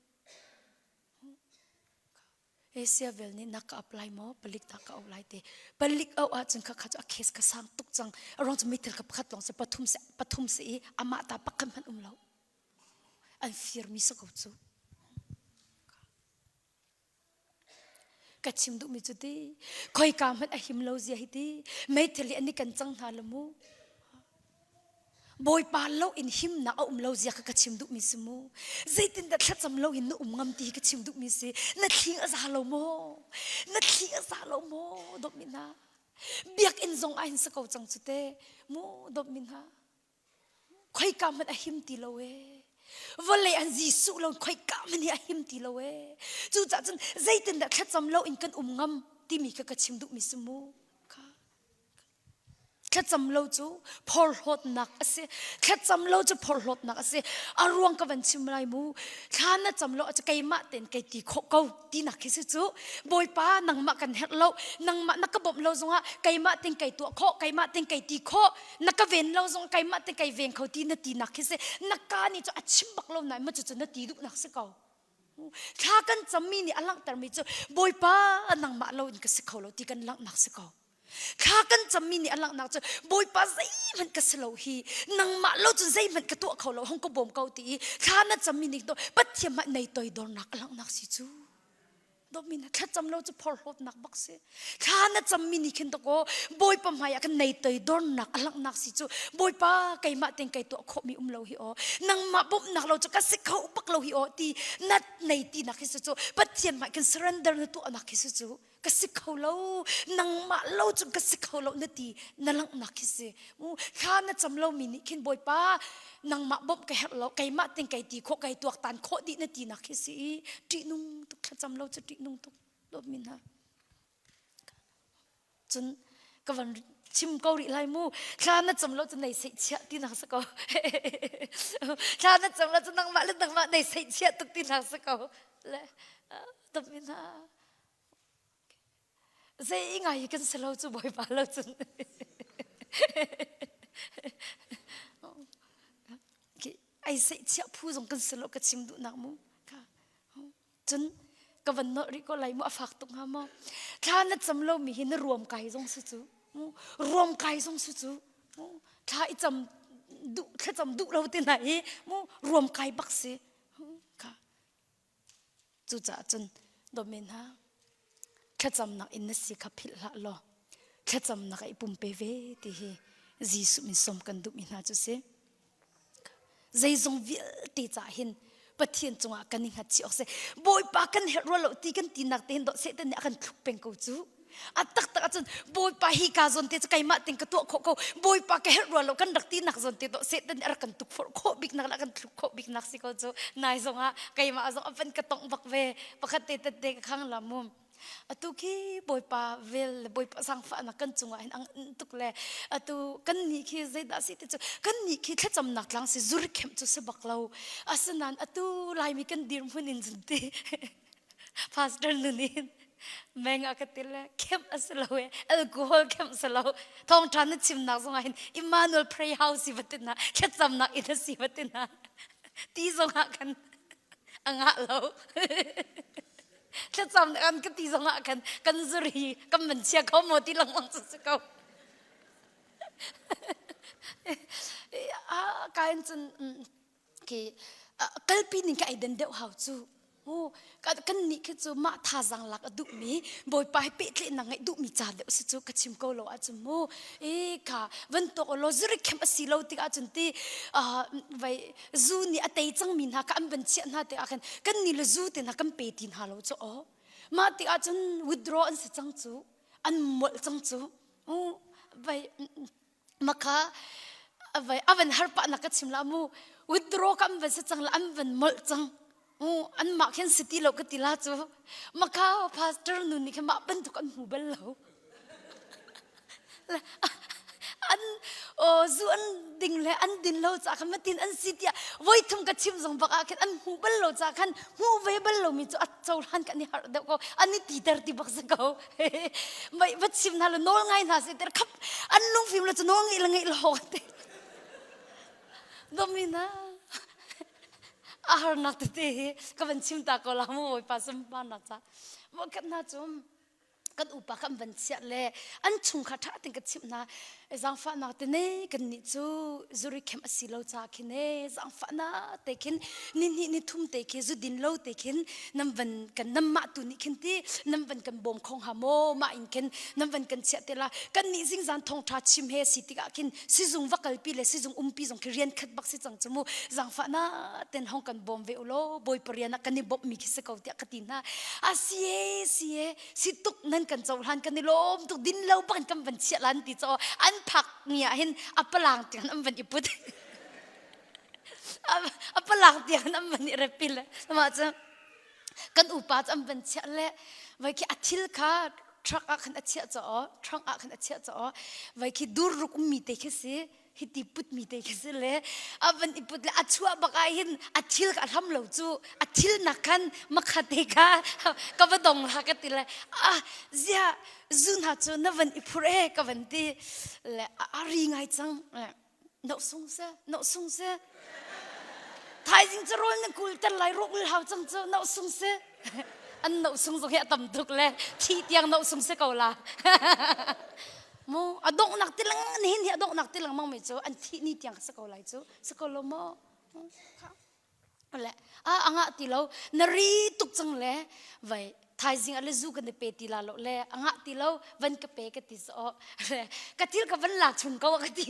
Speaker 1: Asia vel nih na ka apply maw palik dah ka auh lai te palik auh ahcun kha kha cu a case ka sang tuk cang a ruang cu meithal ka pakhat lawng si pathum si pathum si i amah ta pakhat hmanh um lo an firmi si ko cu ka chim duhmi cu ti khoika hmanh a him lo zia hi ti meithal hi an i kan cang hna lo mu Bawipa lo in himnak a um lo zia kha ka chim duhmi si mu. Zeitindah thlacam lo in na um ngam ti hi ka chim duhmi si. Na thling a za lo maw? Na thling a za lo maw? Dawtmi hna. Biakinn zong ah hin si ko cang cu te. Mu dawtmi hna. Khoika hmanh a him ti lo ee. Vawlei an Jesuh lo khoika hmanh hi a him ti lo ee. Cucaah cun zeitindah thlacam lo in kan um ngam timi kha ka chim duhmi si mu. Thlacam lo cu phorhlawtnak a si. Thlacam lo cu phorhlawtnak a si. A ruang ka van chim lai mu. Thla na cam lo cu keimah tein kei ti khawh ko tinak khi si cu. Bawipa nangmah kan herh lo. Nangmah na ka bawmh lo zongah keimah tein kei tuah khawh, keimah tein kei ti khawh. Na ka ven lo zong keimah tein kei veng kho ti na tinak khi si. Na ka nih cu a chim bak lo nain ma cucu na ti duhnak si ko. Thla kan cammi nih a langhtermi cu Bawipa nangmah lo in ka si kho lo ti kan langhnak si ko. Thla kan cammi nih a langhnak cu Bawipa zeihmanh ka si lo hi nangmah lo cun zeihmanh ka tuah kho lo hong ka bawm ko ti i thla na cammi nih to Pathian mah nei toidornak a langhnak si cu dawtmi na thlacam lo cu phorhlawtnak bak si thla na cammi nih khin dakaw Bawipa hmai ah kan nei toidornak a langhnak si cu Bawipa keimah ten kei tuah khawhmi um lo hi aw nangmah bawmhnak lo cu ka si kho bak lo hi aw ti na nei ti nak hi si cu Pathian hmai kan surrender na tuahnak hi si cu ka si kho lo nangmah lo cu ka si kho lo na ti na langhnak khi si thla na cam lo mi nih khin bawipa nangmah bawmh ka herh lo keimah ting kei ti khawh kei tuaktan khawh dih na ti nak khi si i ṭihnung tuk thlacam lo cu ṭihnung tuk dawtmi hna cun ka van chim ko rih lai mu thla na cam lo cu nei seih chiah ti nak si ko thla na cam lo cu nangmah le nangmah nei seih chiah tuk ti nak si ko le dawtmi hna Zei ngai kan si lo cu Bawipa lo cun. Ai seihchiah phu zong kan si lo ka chim duhnak mu. Cun ka van nolh rih ko lai mu a fak tuk hnga maw. Thla na cam lo mi hi na ruam kai zong si cu. Ruam kai zong si cu. Thla i cam duh thlacam duh lo te na hi mu ruam kai bak si. Ka Cucaah cun dawtmi hna, thlacamnak in na si kha philh hlah law thlacamnak ah i pumpe ve ti hi Jesuh min sawm kan duhmi hna cu si. Zeizong vialte caah hin Pathian cungah kan i hngatchih awk si. Bawipa kan herh rua lo ti kan tinak te hin dawh Satan nih a kan thluk peng ko cu. A taktak ahcun Bawipa hi ka zawn te cu keimah ting ka tuah khawh ko. Bawipa ka herh rua lo kan rak tinak zawn te dawh Satan nih a rak kan tukforh khawh biknak le a kan thluk khawh biknak si ko cu. Nai zongah keimah zong a van ka tongh bak ve. Pakhat te tette ka khang la mu. Atu khi Bawipa vel le Bawipa zaangfahnak kan cungah hin ang tuk le atu kan nih khi zeidah si ti cu kan nih khi thlacamnak tlang si zuri khemh cu si bak lo. Asinain atu Laimi kan dirhmun in cun ti Pastor nun in meng a ka ti le kemh a si lo e alcohol kemh si lo thawngṭha na chimnak zongah hin Emmanuel Pray House si va ti na thlacamnak inn a si va ti na ti zongah khan a ngah lo thlacam kan ka ti zongah khan kan zuri kan man chia kho maw ti lengmang cu si ko ka in cun khi kalpi ning ka ai den deuh hau cu kan nih khi cu mah thazang lak a duhmi bawipa he pehtlaihnak ngeih duhmi ca deuh si cu ka chim ko lo ahcun mu i kha van tok law zuri khem a si lo tik ahcun ti vai zu nih a tei cangmi hna kha an van chiah hna tik ah khan kan nih le zu te hna kan pe ti hna lo cu aw mah tik ahcun withdraw an si cang cu an molh cang cu vai Maka vai avan har pa na ka chim la mu withdraw ka an van si cang la an van molh cang u an mah khin si ti lo ka ti la cu maka pastor nu nih khin mah bantuk an hmu bal lo. An oh, zu an ding le an din lo ca khan matin an si tiah voi thum ka chim zong bak ah khin an hmu bal lo ca khan hmuh ve bal lomi cu a cohlan kan i harh deuh ko an i titer ti bak si ko. Mai va chim hna le nawl ngai hna se ter khap an lungfim le cu nawl ngeih le ngeih lo te. Domina a harnak tete hi ka van chim ta ko la mu bawipa sunparnak ca. Mo khat hna cu kan upa kan van chiah le an chungkhar ṭha tein ka chimh hna zaangfahnak te ne kan nih cu zuri khem a si lo ca khin e zaangfahnak te khin ni hnih ni thum te khi zu din lo te khin nan van kan nan mah tu nih khin ti nan van kan bawm kho hnga maw mah in khin nan van kan chiah te la kan nih zingzan thawngṭha chim he si tikah khin sizung va kalpi le sizung umpi zong khi rian khat bak si cang cu mu zaangfahnak ten hong kan bawm ve u law bawipa rian ah kan i bawmh mi khi si ko tiah ka ti hna a si e si e si tuk nan kan cohlan kan i lawm tuk din lo bak kan van chiah lan ti cho an phak ni ah hin a palang tiang an van i put a palang tiang an van i repil mah cu kan upa cu an van chiah le vai khi a thil kha truck ah khan a chiah chaw trunk ah khan a chiah chaw vai khi dur ruk ummi te khi si hiti putmi te khi si le a van i put le a chuah bak ah hin a thil ka hlam lo cu a thil nak khan makhate kha ka va dong la ka ti le ah zia zu hna cu na van i phur e ka van ti le a ri ngai cang no sung se no sung se thaizing cu rawl na kul ter lai ruk hau cang cu no sung se an no sung zong hi a tam tuk le thi tiang no sung se ko la Mu a donghnak ti lang nihin hi a donghnak ti lengmang mi cu an thih ni tiang si ko lai cu si ko lo maw le a anga ti lo na ri tuk cang le vai thaizing ale zu kan pe ti la lo le anga ti lo van ka pe ka ti so le ka thil ka van la chung ko ka ti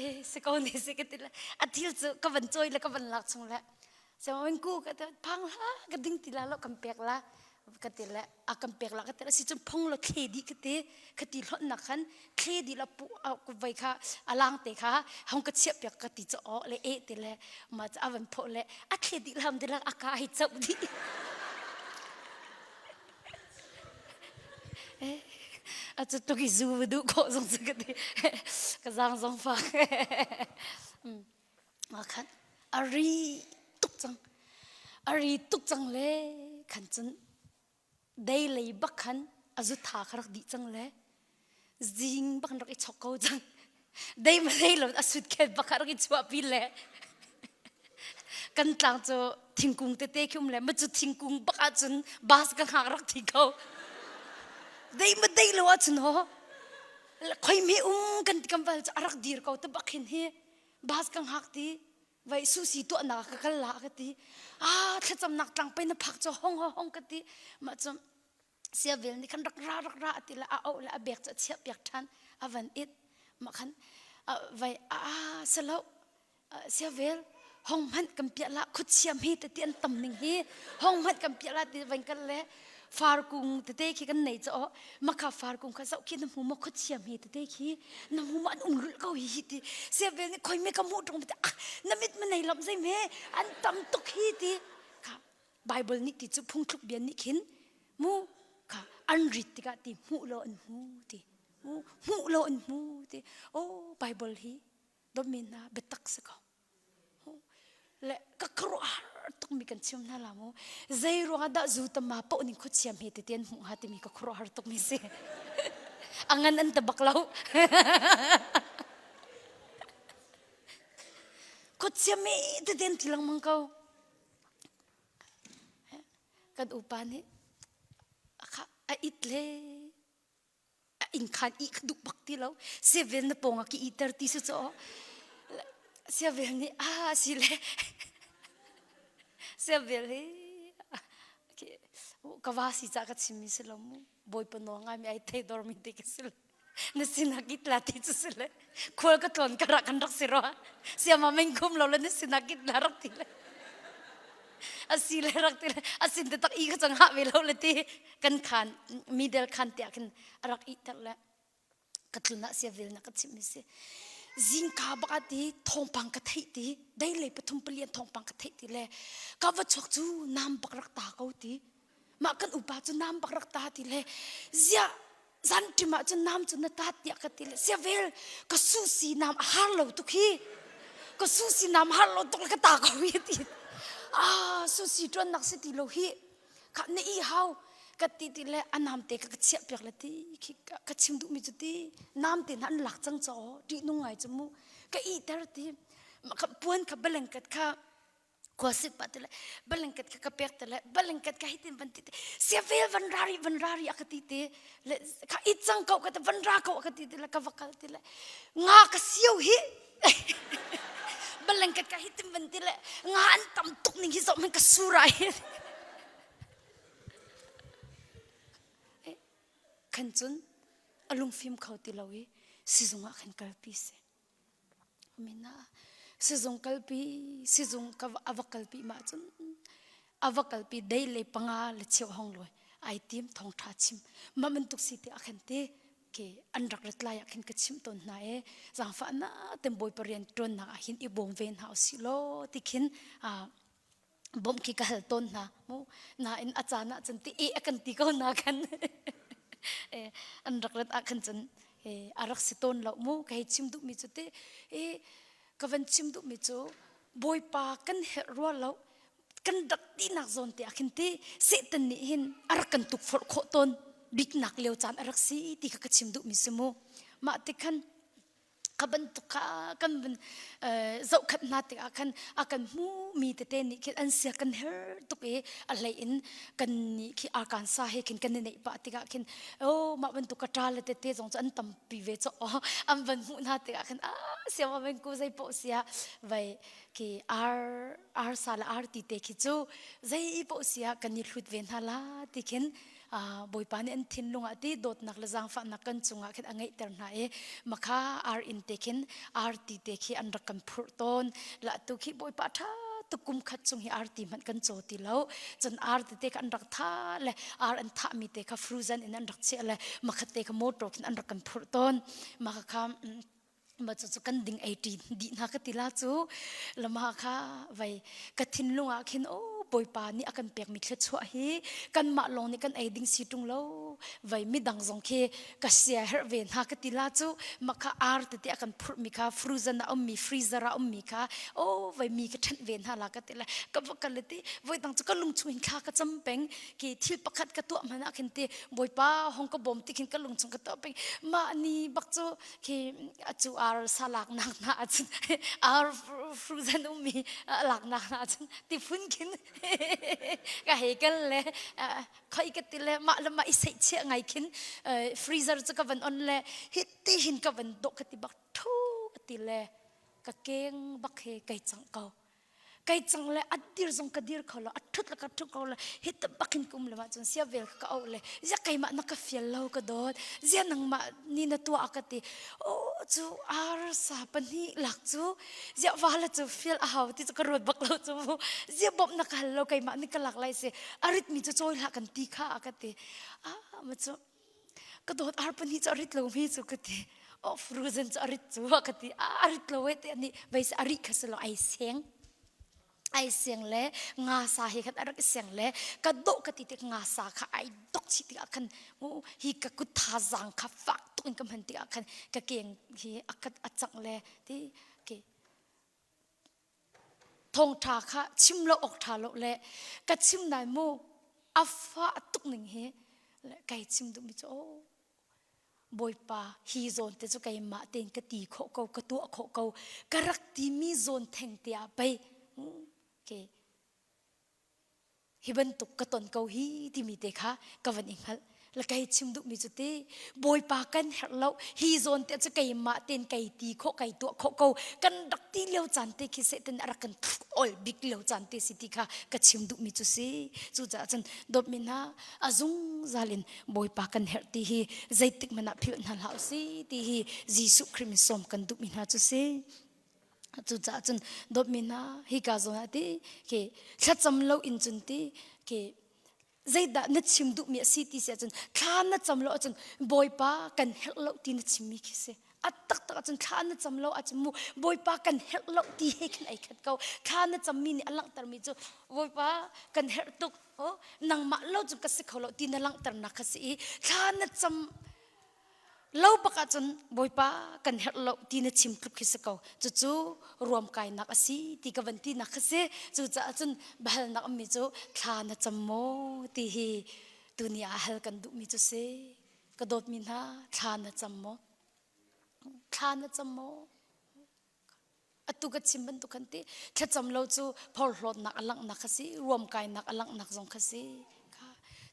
Speaker 1: eh si ko ne si ka ti le a thil cu ka van choi le ka van lak chung le Sianginn ku ka phang hla ka ding ti la lo kan pek la ka ti le a kan pek la ka ti si cun phong lo thle dih ka ti ka ti hlon nak khan thle dih la pu vai kha alang te kha hong ka chiah piak ka ti cho o le e ti le ma cha avan pho le a thle dih lam di la a ka hi chau dih a cu tuk i zu du ko zong cu ka ti ka zang zong fak nga khan a ri tuk cang a ri tuk cang le khan cun dei lei bak khan a zu tha kha rak dih cang le zing bak rak i chok ko cang dei ma dei lo a sut khet bak rak i chuah pi le kan tlang cu thingkung tete khi um le ma cu thingkung bak ahcun bus ka hngak rak thi ko dei ma dei lo ahcun ho khoi me um kan kan val cu a rak dir ko te bak hin hi bus ka hngak ti vai susi tuahnak ka kal la ka ti ah thlacamnak tlang pe na phak cu hong hong ka ti mah cu siavel nih khan rak ra rak ra ati le a auh le a bek cu a chiah piak ṭhan a van it mah khan vai a salo siavel hong hmanh kan piah la khuachia hme tete an tam ning hi hong hmanh kan piah la ti van kal le farkung tete khi kan nei cho makha farkung kha zoh khi na hmu maw khuachia hme tete khi na hmu ma an um rulh ko hi hi ti siavel nih khoi me ka hmuh ṭung ti ah na mit ma nei lam zei me an tam tuk hi ti kha Bible nih ti cu phungthluk bia nih khin mu kha an rit tikah ti hmuh lo an hmu ti mu hmuh lo an hmu ti oh Bible hi dawtmi hna biatak si ko le ka khuaruahhar tukmi kan chim hna la mu zei ruangah dah zu tama poh ning khuachia hme tete an hmuh hnga timi ka khuaruahhar tukmi si a ngan an ta bak lo khuachia me tete an ti lengmang ko kan upa nih a it le a inn khan ih ka duh bak ti lo siavel na pawng ah ki iter ti su caw siavel nih a si le siavel hi ka va si ca ka chim mi si lo mu bawipa nawl ngai mi ai thei dor mi te ka si lo na sinah ki tla ti cu si le khual ka tlawn ka rak kan rak si rua siama meng khum lo le na sinah ki tla rak ti le asi le rak ti le asin te tak i ka chang ha ve lo le ti kan khan middle khan tiah khin a rak i ter le ka tlun ah sia vil na ka chim mi si zingka bak ah ti thawngpang ka theih ti dei lei pathum palian thawngpang ka theih ti le ka va chuak cu nam bak rak ta ko ti mah kan upa cu nam bak rak ta ti le ziah. Zan ṭim ah cun nam cu na tat tiah ka ti le sia vel ka su si nam a har lo tuk hi ka su si nam har lo tuk le ka ta ko hi ti ah su si ṭuannak si ti lo hi kha na i hau ka ti ti le a nam te ka ka chiah piak le ti khi ka chim duhmi cu ti nam te hna an lak cang caw ṭih nung ngai cu mu ka i ter ti puan kha blanket kha khuasik pah tile blanket kha ka pek tile blanket ka hitin van ti te sia vel van rari van rari a ka ti te le kha i cang ko ka te van ra ko ka ti tile ka va kal tile nga ka siu hi blanket ka hitin van ti le nga an tam tuk ning hi zoh man ka sura hi khan cun a lungfim kho ti lo i sizung ah khan kalpi si Mina sizung kalpi sizung ka a va kalpi mah cun a va kalpi dei le panga le cheu hong lawi ai tim thong tha chim ma bantuk si te a khan te ke an rak rat lai ah khin ka chim tawn hna e zangfa na tem bawi parian tuan nak ah hin i bawm ve hna usih law ti khin a bawmh khi ka hal tawn hna mu nain a caan ah cun ti e a kan ti ko na khan an rak rat ah khan cun a rak si tawn lo mu ka hei chim duhmi cu te e ka van chim duhmi cu bawipa kan herh rua lo kan rak tinak zawn te ah khin ti Satan nih hin a rak kan tukforh khawh tawn biknak lio caan a rak si ti kha ka chim duhmi si mu mah ti khan kha bantuk kha kan van zohkhat hna tikah khan a kan hmumi tete nih khin an sia kan her tuk i a hlei in kan nih khi arkansa he khin kan i neih pah tikah khin oh mah bantuk ka ṭa le tete zong cu an tampi ve chaw an van hmuh hna tikah khin ah sia ma ben ku zei poh sia vai khi ar ar sa le ar ti te khi cu zei poh sia kan i hlut ve hna la ti khin Bawipa nih an thinlung ah ti dawtnak le zaangfahnak kan cungah khin a ngeihter hna i makha ar inn te khin arti te khi an rak kan phurh tawn la tu khi Bawipa ṭha tuk kum khat chung hi arti hmanh kan caw ti lo cun arti te kha an rak tha le ar an thahmi te kha frozen in an rak chiah le makhat te kha motor khin an rak kan phurh tawn maka kha ma cu cu kan ding ei ṭi dih hna ka ti la cu lama kha vai ka thinlung ah khin o bawipa nih a kan pekmi thluachuah hi kanmah lawng nih kan ei ding si ṭung lo vai midang zong khi ka sia herh ve hna ka ti la cu mah kha ar tete a kan phurhmi kha frozen a ummi freezer a ummi kha o vai mi ka ṭhenh ve hna la ka ti le ka va kal ti voi dang cu ka lung chung in thla ka cam peng ki thil pakhat ka tuah hmanh ah khin ti bawipa hong ka bawm ti khin ka lung chung ka tuah peng mah ni bak cu khi cu ar sa laknak hna ahcun ar frozen ummi laknak hna ahcun tifun khin ka hei kal le khoi ka ti le mah le mah i seihchiah ngai khin freezer cu ka van on le hi ti hin ka van dawh ka ti bak thu ka ti le ka keng bak he kai cang ko Kai cang le a dir zong ka dir kho lo a thut le ka thu ko le hi te bakin kum le ma cun sia vel ka au le zia keimah na ka fial lo ka dawt zia nangmah ni na tuah ka ti o cu ar sa pahnih lak cu zia va le cu fial a hau ti cu ka ruat bak lo cu mu zia bawmh na ka hal lo keimah ni ka lak lai si a rit mi cu cawi hlah kan ti kha a ka ti ah ma cu ka dawt ar pahnih cu a rit lo mi cu ka ti oh frozen cu a rit cu ka ti a rit lo e te ani vei a ri kha si lo ai seng ai seng le nga sa he khan a rak i seng le ka dawh ka ti tik nga sa kha ai dok chih tikah khan hi ka kut thazaang kha fak tuk in ka hman tikah khan ka keng hi a kat a cang le ti ke Thawngṭha kha chim lo awk ṭha lo le ka chim nai mu a fah tuk ning hi le kai chim duhmi cu aw Bawipa hi zawn te cu keimah tein ka ti khawh ko ka tuah khawh ko ka rak timi zawn theng te ah pei ke hi bantuk ka ton ko hi timi te kha ka van i hngalh la kai chim duhmi cu ti bawipa kan herh lo hi zawn te cu keimah ten kai ti khawh kai tuah khawh ko kan rak ti lio caan te khi seh ten a rak kan ol bik lio caan te si ti kha ka chim duhmi cu si cucaah cun dawtmi hna a zungzal in bawipa kan herh ti hi zeitik hmanh ah philh hna hlah usih ti hi Jesuh Khrih min sawm kan duhmi hna cu si Cucaah cun dawtmi hna hika zawn ah ti khi thlacam lo in cun ti khi zeidah na chim duhmi a si ti si ahcun thla na cam lo ahcun Bawipa kan herh lo ti na chimmi khi si. A taktak ahcun thla na cam lo ahcun mu Bawipa kan herh lo ti he khin ai khat ko. Thla na cammi nih a langhtermi cu Bawipa kan herh tuk oh nangmah lo cu ka si kho lo ti na langhternak kha si i thla na cam. Lo bak ahcun Bawipa kan herh lo ti na chim tluk khi si ko. Cucu ruamkainak a si ti ka van tinak kha si. Cucaah cun biahalnak ummi cu thla na cam maw ti hi tuni ah hal kan duhmi cu si. Ka dawtmi hna thla na cam maw? Thla na cam maw? Atu ka chim bantuk khan ti thlacam lo cu phorhlawtnak a langhnak kha si, ruamkainak a langhnak zong kha si.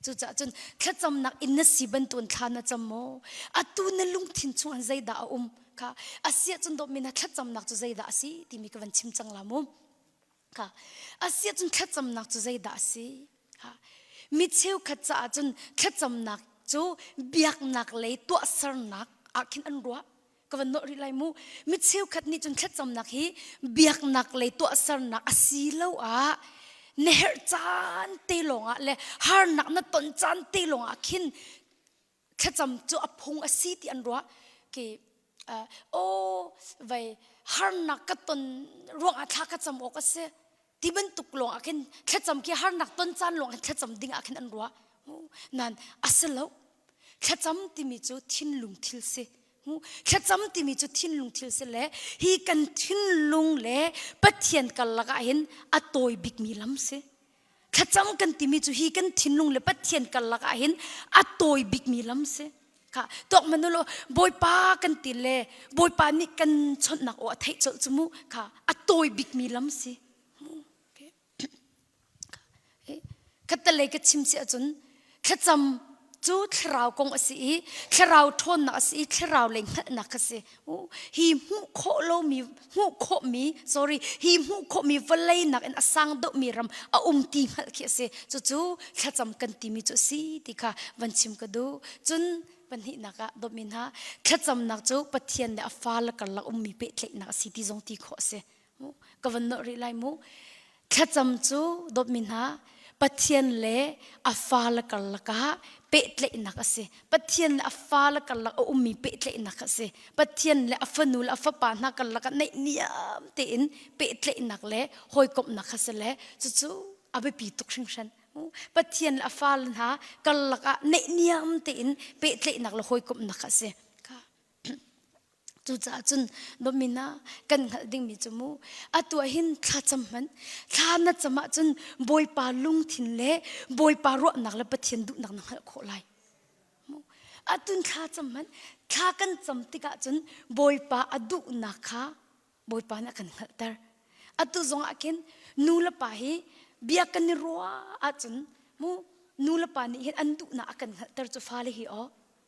Speaker 1: Cucaah cun thlacamnak in na si bantukin thla na cam maw? Atu na lungthin chungah zeidah a um kha asiah cun dawtmi na thlacamnak cu zeidah a si timi ka van chim cang la mu. Kha asiah cun thlacamnak cu zeidah a si? Mi cheukhat caah cun thlacamnak cu biaknak lei tuahsernak ah khin an ruah. Ka van nolh rih lai mu. Mi cheukhat nih cun thlacamnak hi biaknak lei tuahsernak a si lo ah na herh caan te lawngah le harnak na ton caan te lawngah khin thlacam cu a phung a si ti an ruah. Ke aw vai harnak ka ton ruangah thla ka cam awk a si ti bantuk lawng ah khin thlacam khi harnak ton caan lawng ah thlacam ding ah khin an ruah. Nan a si lo. Thlacam timi cu thinlung thil si. Thlacam timi cu thinlung thil si le hi kan thinlung le Pathian karlak ah hin a tawi bikmi lam si. Thlacam kan timi cu hi kan thinlung le Pathian karlak ah hin a tawi bikmi lam si. Kha tuak man ulaw Bawipa kan ti le Bawipa nih kan chawnhnak aw a theih colh cu mu kha a tawi bikmi lam si. Khattelei ka chim si ahcun thlacam cu thlarau kong a si i thlarau ṭhawnnak a si i thlarau lei hngalhnak a si. Hi hmuh khawh lomi hmuh khawhmi sorry hi hmuh khawhmi vawlei nakin a sang deuhmi ram a um ti hngalh khi a si. Cucu thlacam kan timi cu a si ti kha van chim ka duh. Cun pahnihnak ah dawtmi hna thlacamnak cu Pathian le a fale karlak ummi pehtlaihnak a si ti zong ti khawh a si. Ka van nolh rih lai mu. Thlacam cu dawtmi hna Pathian le a fale karlak ah pehtlaihnak a si. Pathian le a fale karlak a ummi pehtlaihnak a si. Pathian le a fanu le a fapa hna karlak ah naihniam tein pehtlaihnak le hawikomhnak a si le cucu a biapi tuk hringhran. Pathian le a fale hna karlak ah naihniam tein pehtlaihnak le hawikomhnak a si. Cucaah cun dawtmi hna kan hngalh dingmi cu mu atu ah hin thlacam hmanh thla na cam ahcun Bawipa lungthin le Bawipa ruahnak le Pathian duhnak na hngalh khawh lai. Atun thla cam hmanh thla kan cam tikah cun Bawipa a duhnak kha Bawipa nih a kan hngalhter. Atu zong ah khin nu le pa hi bia kan i ruah ahcun mu nu le pa nih hin an duhnak a kan hngalhter cu fale hi aw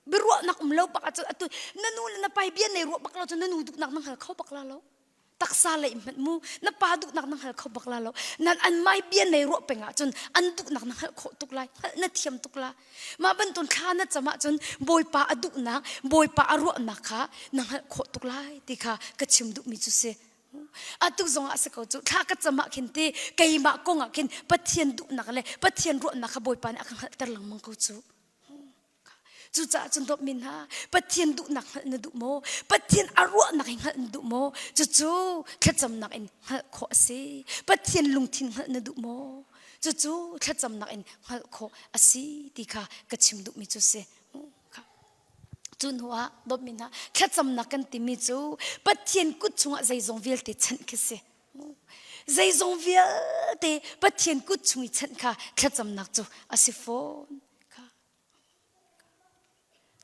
Speaker 1: biaruahnak um lo bak ahcun atu na nu le na pa bia nei ruah bak lo cun na nu duhnak na hngal kho bak la lo taksa lei hmanh mu na pa duhnak na hngal kho bak la lo nan an mai bia nei ruah peng ahcun an duhnak na hngalh khawh tuk lai hngalh na thiam tuk la mah bantuk thla na cam ahcun bawipa a duhnak bawipa a ruahnak kha na hngalh khawh tuk lai ti kha ka chim duhmi cu si atu zong ah si ko cu thla ka cam ah khin ti keimah kong ah khin pathian duhnak le pathian ruahnak kha bawipa nih a ka hngalhter lengmang ko cu Cucaah cun dawtmi hna, Pathian duhnak hngalh na duh maw? Pathian a ruahnak hi hngalh na duh maw? Cucu thlacamnak in hngalh khawh a si. Pathian lungthin hngalh na duh maw? Cucu thlacamnak in hngalh khawh a si ti kha ka chim duhmi cu si. Cu hnu ah dawtmi hna, thlacamnak kan timi cu Pathian kut chungah zeizong vialte chanh khi si. Zeizong vialte Pathian kut chung i chanh kha thlacamnak cu a si fawn.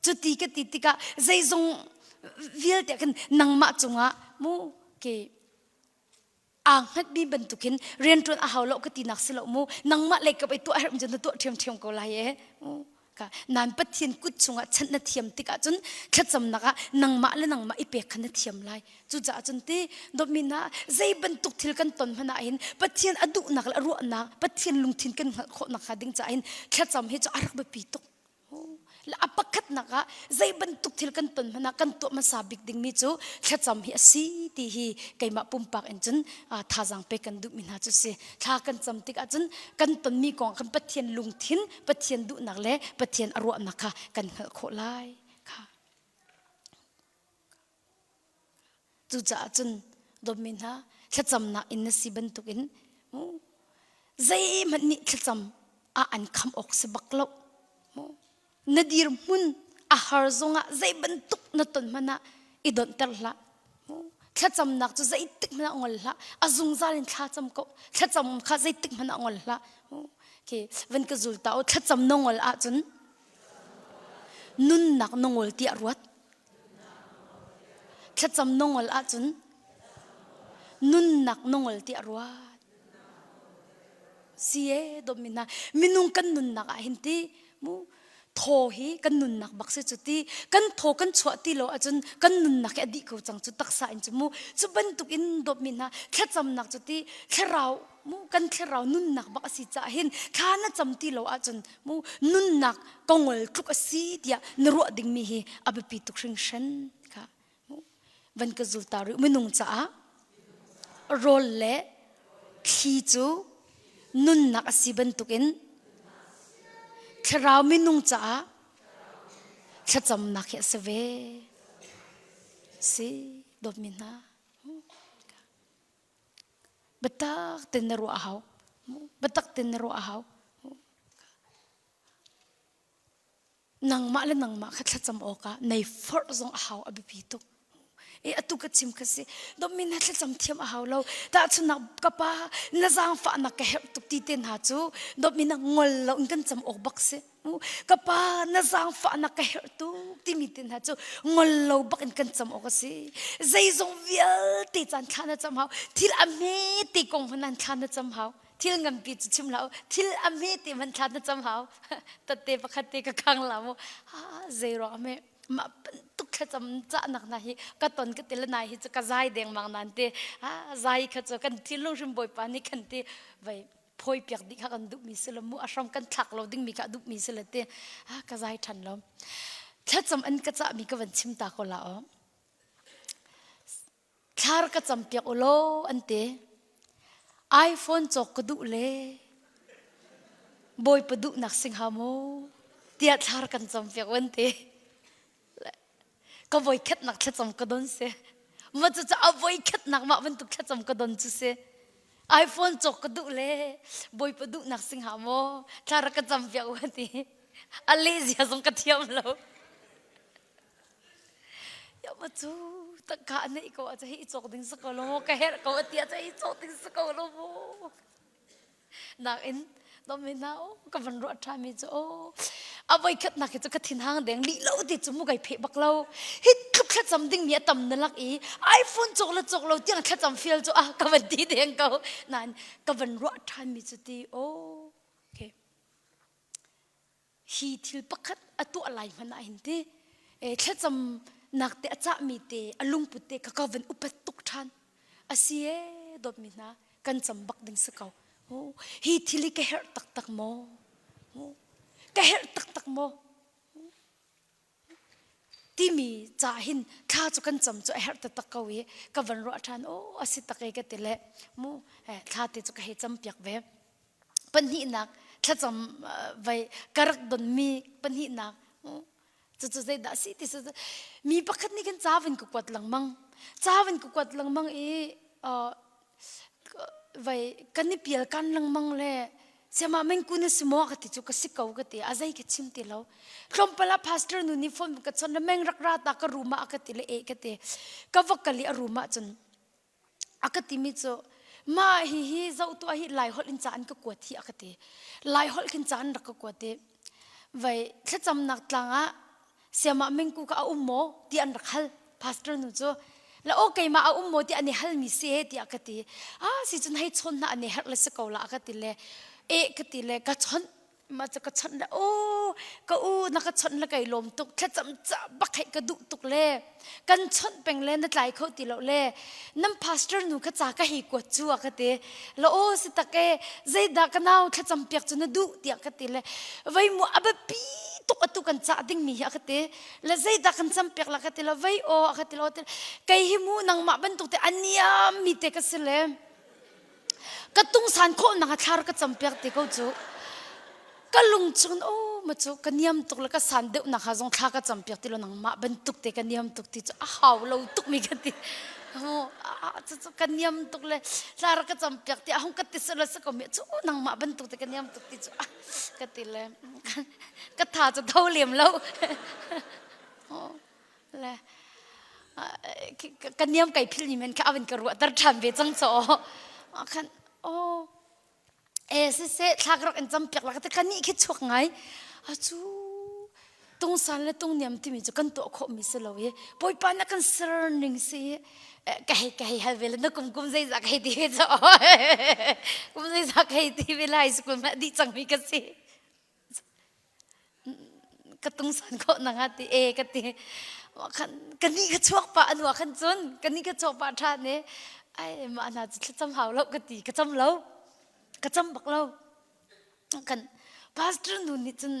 Speaker 1: Cuti ka ti tikah zeizong vialte khin nangmah cungah mu ke aa hngatmi bantukin rianṭuan a hau lo ka tinak si lo mu nangmah lei kap ei tuah herh cun na tuah ṭhiamṭhiam ko lai e ka nan Pathian kut chungah chanh na thiam tikah cun thlacamnak ah nangmah le nangmah i pek kha na thiam lai Cucaah cun ti dawtmi hna zei bantuk thil kan ton hmanh ah hin Pathian a duhnak le a ruahnak Pathian lungthin kan hngalh khawh nakhnga ding caah hin thlacam hi cu a rak biapi tuk. Le a pakhatnak ah zei bantuk thil kan ton hmanh ah kan tuah hmasa bik dingmi cu thlacam hi a si ti hi keimah pumpak in cun thazaang pek kan duhmi hna cu si. Thla kan cam tikah cun kan tonmi kong kan Pathian lungthin, Pathian duhnak le Pathian a ruahnak kha kan hngalh khawh lai. Kha. Cucaah cun dawtmi hna thlacamnak in na si bantukin zeihmanh nih thlacam ah an kham awk si bak lo. Na dirhmun a A har zongah zei bantuk na ton hmanh ah i donhter hlah. Thlacamnak cu zeitik hmanh ah ngol hlah. A zungzal in thla cam ko. Thlacam kha zeitik hmanh ah ngol hlah. Okay, van ka zul ta o thlacam na ngol ahcun nunnak na ngol tiah ruat. Thlacam na ngol ahcun nunnak na ngol tiah ruat. Si e dawtmi hna minung kan nunnak ah hin ti mu thaw hi kan nunnak bak si cu ti kan thaw kan chuah ti lo ahcun kan nunnak hi a dih ko cang cu taksa in cu mu cu bantuk in dawtmi hna thlacamnak cu ti thlarau mu kan thlarau nunnak bak a si caah hin thla na cam ti lo ahcun mu nunnak kongol tluk a si tiah na ruah dingmi hi a biapi tuk hringhran kha Van ka zul ta rih minung caah rawl le thli cu nunnak a si bantukin thlarau minung caah thlacamnak hi a si ve. Si dawtmi hna. Biatak ten na ruah a hau. Biatak ten na ruah a hau. Nangmah le nangmah kha thlacam awkah nei forh zong a hau a biapi tuk. E atu ka chim kha si dawtmi na thlacam thiam a hau lo tahchunnak ka pa na zaangfahnak ka herh tuk ti te hna cu dawtmi na ngol lo in kan cam awk bak si ka pa na zaangfahnak ka herh tuk timi te hna cu ngol lo bak in kan cam awk a si zeizong vialte caan thla na cam hau thil a hme te kong hmanh an thla na cam hau thil nganpi cu chim hlah u thil a hme te hmanh thla na cam hau tatte pakhat te ka khang la mu ha zei ruang hme mah bantuk thlacam cahnak hna hi ka ton ka til nai hi cu ka zai dengmang nan te ha zai kha cu kan thinlung hrim bawipa nih kan ti vai phoi piak dih kha kan duh mi si lo mu a hram kan thlak lo ding mi kha duh mi si le te ha ka zai than lo thlacam an ka cah mi ka van chim ta ko la o Thlar ka campiak u law an ti. iPhone cawk ka duh le Bawipa duhnak sing hau maw tiah thlar kan campiak u an ti. Ka voikhatnak thlacam ka don si. Mah cucu a voikhatnak mah bantuk thlacam ka don cu si. iPhone cawk ka duh le Bawipa duhnak sing hau maw thlar ka campiak u an ti. A leh zia zong ka thiam lo. Ya ma cu tangka a neih ko ahcun hei i cawk ding si ko lo maw ka herh ko a ti ahcun hei i cawk ding si ko lo maw nakin dawmi hna o ka van ruah ṭhami cu o a voikhatnak hi cu ka thinhang deng lih lo ti cu mu kai pheh bak lo hi tluk thlacam dingmi a tam na lak i iPhone cawk le cawk lo tiang thlacam fial cu ah ka van ti deng ko nain ka van ruah ṭhanmi cu ti o okay hi thil pakhat a tuah lai hmanh ah hin ti thlacamnak te a cahmi te a lungput te ka ka van upat tuk ṭhan a si e dawtmi hna kan cam bak ding si ko hi thil hi ka herh taktak maw ka herh taktak maw timi ca hin thla cu kan cam cu a herh taktak ko i ka van ruah ṭhan aw a si tak e ka ti le mu thla te cu ka hei cam piak ve pahnihnak thlacam vai ka rak donmi pahnihnak cucu zeidah a si ti mi pakhat nih khan ca van ka kuat lengmang ca van ka kuat lengmang i vai kan i pial kan lengmang le Siamah mengku na si maw ka ti cu ka si ko ka ti a zei ka chim ti lo tlawmpal ah pastor nu nih phone ka chon meng rak ra ta ka room ah ka ti le e ka ti ka va kal i a room ah cun a ka timi cu mah hi hi zoh tuah hi lai holh in ca an ka kuat hi a ka ti lai holh khin ca an rak ka kuat i vai thlacamnak tlang ah siamah mengku ka a um maw ti an rak hal pastor nu cu la aw keimah a um maw ti an i halmi si he tiah ka ti ah si cun hei chawn hna an i herh le si ko la ka ti le e ka ti le ka chawnh mah cu ka chawnh le o ka u na ka chawnh le kai lawm tuk thlacam ca bak hei ka duh tuk le kan chawnh peng le na tlai kho ti lo le nan pastor nu kha ca ka hei kuat cu a ka ti la aw si tak e zeidah ka nau thlacam piak cu na duh tiah ka ti le vei mu a biapi tuk atu kan cah dingmi hi a ka ti le zeidah kan cam piak la ka ti lo vei aw a ka ti lo kei hi mu nangmah bantuk te a niam mi te ka si le ka tungsan khawh nak a thlar ka cam piak ti ko cu ka lung chung o ma cu ka niam tuk le ka san deuh nak ha zong thla ka cam piak ti lo nangmah bantuk te ka niam tuk ti cu a hau lo tuk mi ka ti cu ka niam tuk le thla ka cam piak ti a hung ka ti selo se ko mi cu nangmah bantuk te ka niam tuk ti cu ka ti le ka tha cu tho lem lo. Le ka niam kai phil ni men kha avan ka ruah tar ṭhan ve cang cho. Khan oh e siseh thlak rak in cam piak la ka ni khi chuak ngai. Acu tungsan le tungniam timi cu kan tuah khawh mi si lo i Bawipa na kan ser ning si ka hei ka hei hal ve le na kum kum zeizah ka hei ti ve cho. Kum zeizah ka hei ti ve lai school ma dih cang mi ka si. Ka tungsan khawh na nga ti e ka ti khan ka ni ka chuak pa anu khan cun ka ni ka chuak pa ṭhan e ai mah hna cu thlacam hau lo ka ti ka cam lo ka cam bak lo kan pastor nu nih cun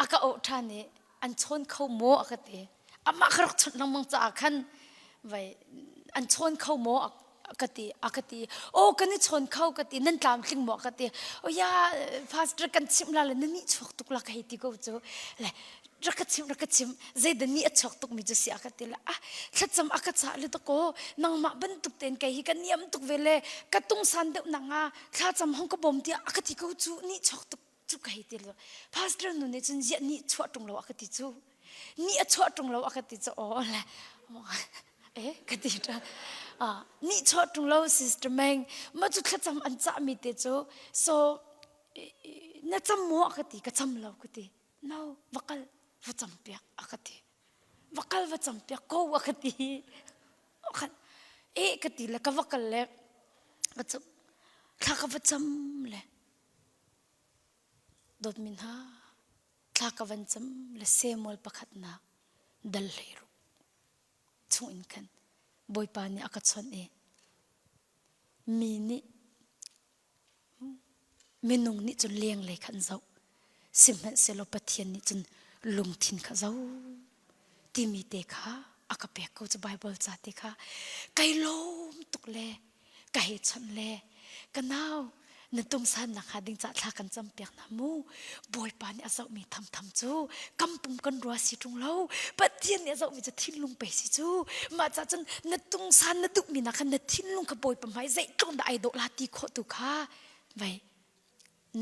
Speaker 1: a ka auh ṭhan i an chawn kho maw a ka ti amah ka rak chawnh lengmang caah khan vai an chawn kho maw ka ti a ka ti oh kan i chawn kho ka ti nan tlamtling maw ka ti oh ya pastor kan chimh la le na nih chuak tuk la ka hei ti ko cu le rak ka chim rak ka chim zeidah nih a chuak tuk mi cu si a ka ti le ah thlacam a ka cah le to ko nangmah bantuk ten kei hi ka niam tuk ve le ka tungsan deuh nanga thlacam hong ka bawm tiah a ka ti ko cu nih chuak tuk cu ka hei ti lo pastor nu nih cun ziah nih chuah ṭung lo a ka ti cu nih a chuah ṭung lo a ka ti cu aw le eh ka ti ṭa nih chuah ṭung lo sister Meng ma cu thlacam an cah mi te cu so na cam maw a ka ti ka cam lo ka ti no va kal va cam piak a ka ti va kal va cam piak ko a ka ti khan eh ka ti le ka va kal le ka cam thla ka va cam le Dawtmi hna, thla ka van cam le Samuel pakhatnak dal 16 chung in khan Bawipa nih a ka chawnh i mi nih minung nih cun lenglei kha an zoh sihmanhsehlaw Pathian nih cun lungthin kha zoh timi te kha a ka pek ko cu Bible ca te kha kai lawm tuk le ka hei chawnh le ka nau na tungsannak hnga ding cah thla kan campiak hna mu bawipa nih a zohmi thamtham cu kam pum kan rua si ṭung lo pathian nih a zohmi cu thinlung pei si cu mah cah cun na tungsan na duhmi nak khan na thinlung kha bawipa hmai zeitluk dah ai dawh la ti khawh tu kha vai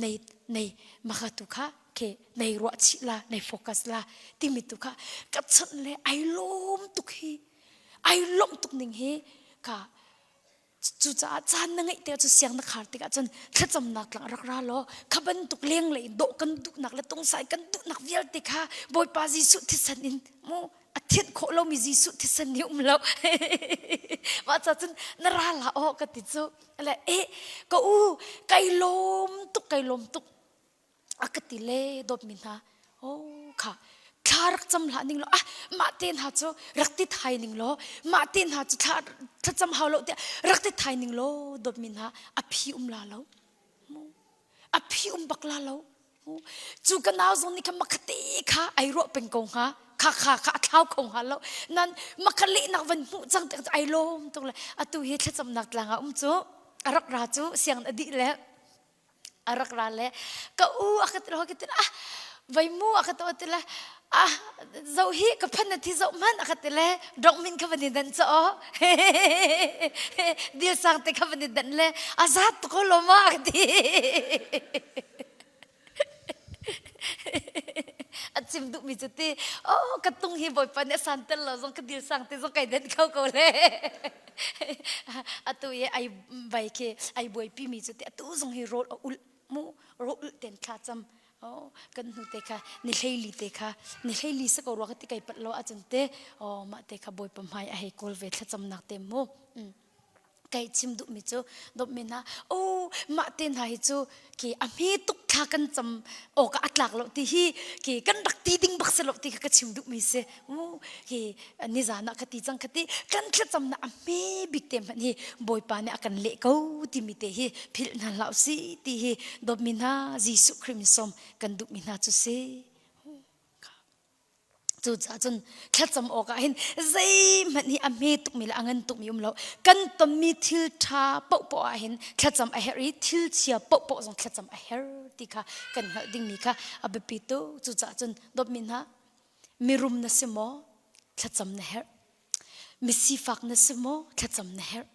Speaker 1: nei nei maka tu kha ke nei ruah chih la nei focus la timi tu kha ka chawnh le ai lawm tuk hi ai lawmh tuk ning hi ka cucaah caan na ngeih tikah cu siang na khar tikah cun thlacamnak tlang rak ra law kha bantuk lenglei dawh kan duhnak le tungsai kan duhnak vialte kha Bawipa Jesuh thisen in mu a thianh khawh lomi Jesuh thisen nih um lo mah ca cun na ra la aw ka ti cu le eh ka u kai lawm tuk kai lawm tuk a ka ti le dawtmi hna oh kha thla rak cam hlah ning law ah mah te hna cu rak ti thai ning law mah te hna cu thla thlacam hau lo tiah rak ti thai ning law dawtmi hna a phi um la lo a phi um bak la lo cu ka nau zong nih khan makhate kha ai ruah peng ko hnga kha kha kha a thlau kho hnga lo nan makha lehnak van hmuh cang tik ai lawm tuk le atu hi thlacamnak tlang ah um cu a rak ra cu siang a dih le a rak ra le ka u a ka ti ka ti ah vai mu a ka to ti le ah zo hi ka phan na thi zo man a ka ti le dong min kha van i dan cho dil sang te kha van i dan le a zat to ko lo ma ka ti a chim duhmi cu ti oh ka tung hi bawipa nih a san tel lo zong ka dil sang te zong kai den kho ko le atu i ai vai khi ai buaipi mi cu ti atu zong hi rawl a ulh mu rawl ulh ten thla cam oh kan hnu te kha ni hleili te kha ni hleili sa ko rua ka ti kai pat lo ahcun te oh mah te kha bawipa hmai a hei kawl ve thlacamnak te mu kai chim duhmi cu dawtmi hna oh mah te hna hi cu ki a hme tuk thla kan cam awk a tlak lo ti hi ki kan rak ti ding bak si lo ti kha ka chim duhmi si mu hi nizan ah ka ti cang ka ti kan thlacam na a hme bik te hmanh hi bawipa nih a kan leh ko timi te hi philh hna hlah si ti hi dawtmi hna Jesuh Khrih min sawm kan duhmi hna cu si Cucaah cun thlacam awkah hin zeihmanh hi a hme tukmi le a ngan tukmi um lo. Kan tonmi thil ṭha paohpaoh ah hin thlacam a herh i thil chia paohpaoh zong thlacam a herh ti kha kan hngalh dingmi kha a biapi tuk. Cucaah cun dawtmi hna, mirum na si maw? Thlacam na herh. Misifak na si maw? Thlacam na herh.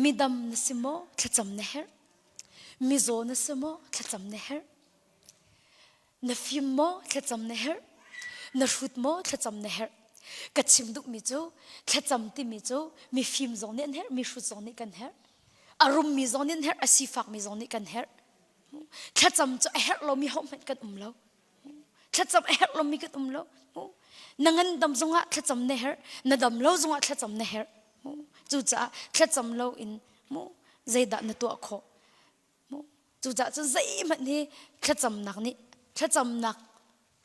Speaker 1: Midam na si maw? Thlacam na herh. Mizaw na si maw? Thlacam na herh. Na fim maw? Thlacam na herh. Na hrut maw thlacam na herh. Ka chim duhmi cu thlacam timi cu mifim zong nih an herh, mihrut zong nih kan herh. A rummi zong nih an herh, a sifakmi zong nih kan herh. Thlacam cu a herh lomi hohmanh kan um lo. Thlacam a herh lomi kan um lo. Na ngandam zongah thlacam na herh, na dam lo zongah thlacam na herh. Cucaah thlacam lo in zeidah na tuah khawh? Cucaah cun zeihmanh hi thlacamnak nih thlacamnak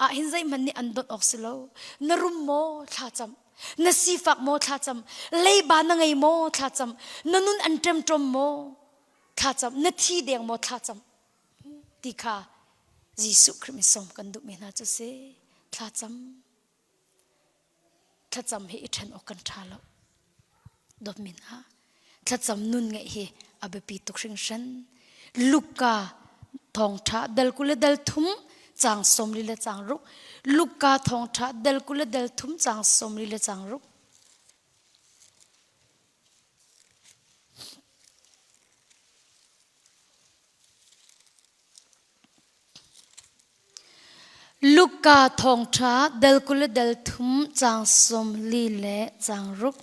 Speaker 1: ah hin zeihmanh nih an donh awk si lo. Na rum maw thlacam, na sifak maw thlacam, leiba na ngei maw thlacam, na nun an ṭemṭom maw thlacam, na thi deng maw thlacam ti kha Jesuh Khrih min sawm kan duhmi hna cu si. Thlacam. Thlacam hi i ṭhen awk kan ṭha lo. Dawtmi hna, thlacam nun ngeih hi a biapi tuk hringhran. Luka thawngṭha dal 20 le dal thum caang 40 le caang ruk. Luka thawngṭha dal 20 le dal thum caang 40 le caang ruk. Luka thawngṭha dal 20 le dal thum caang 40 le caang ruk.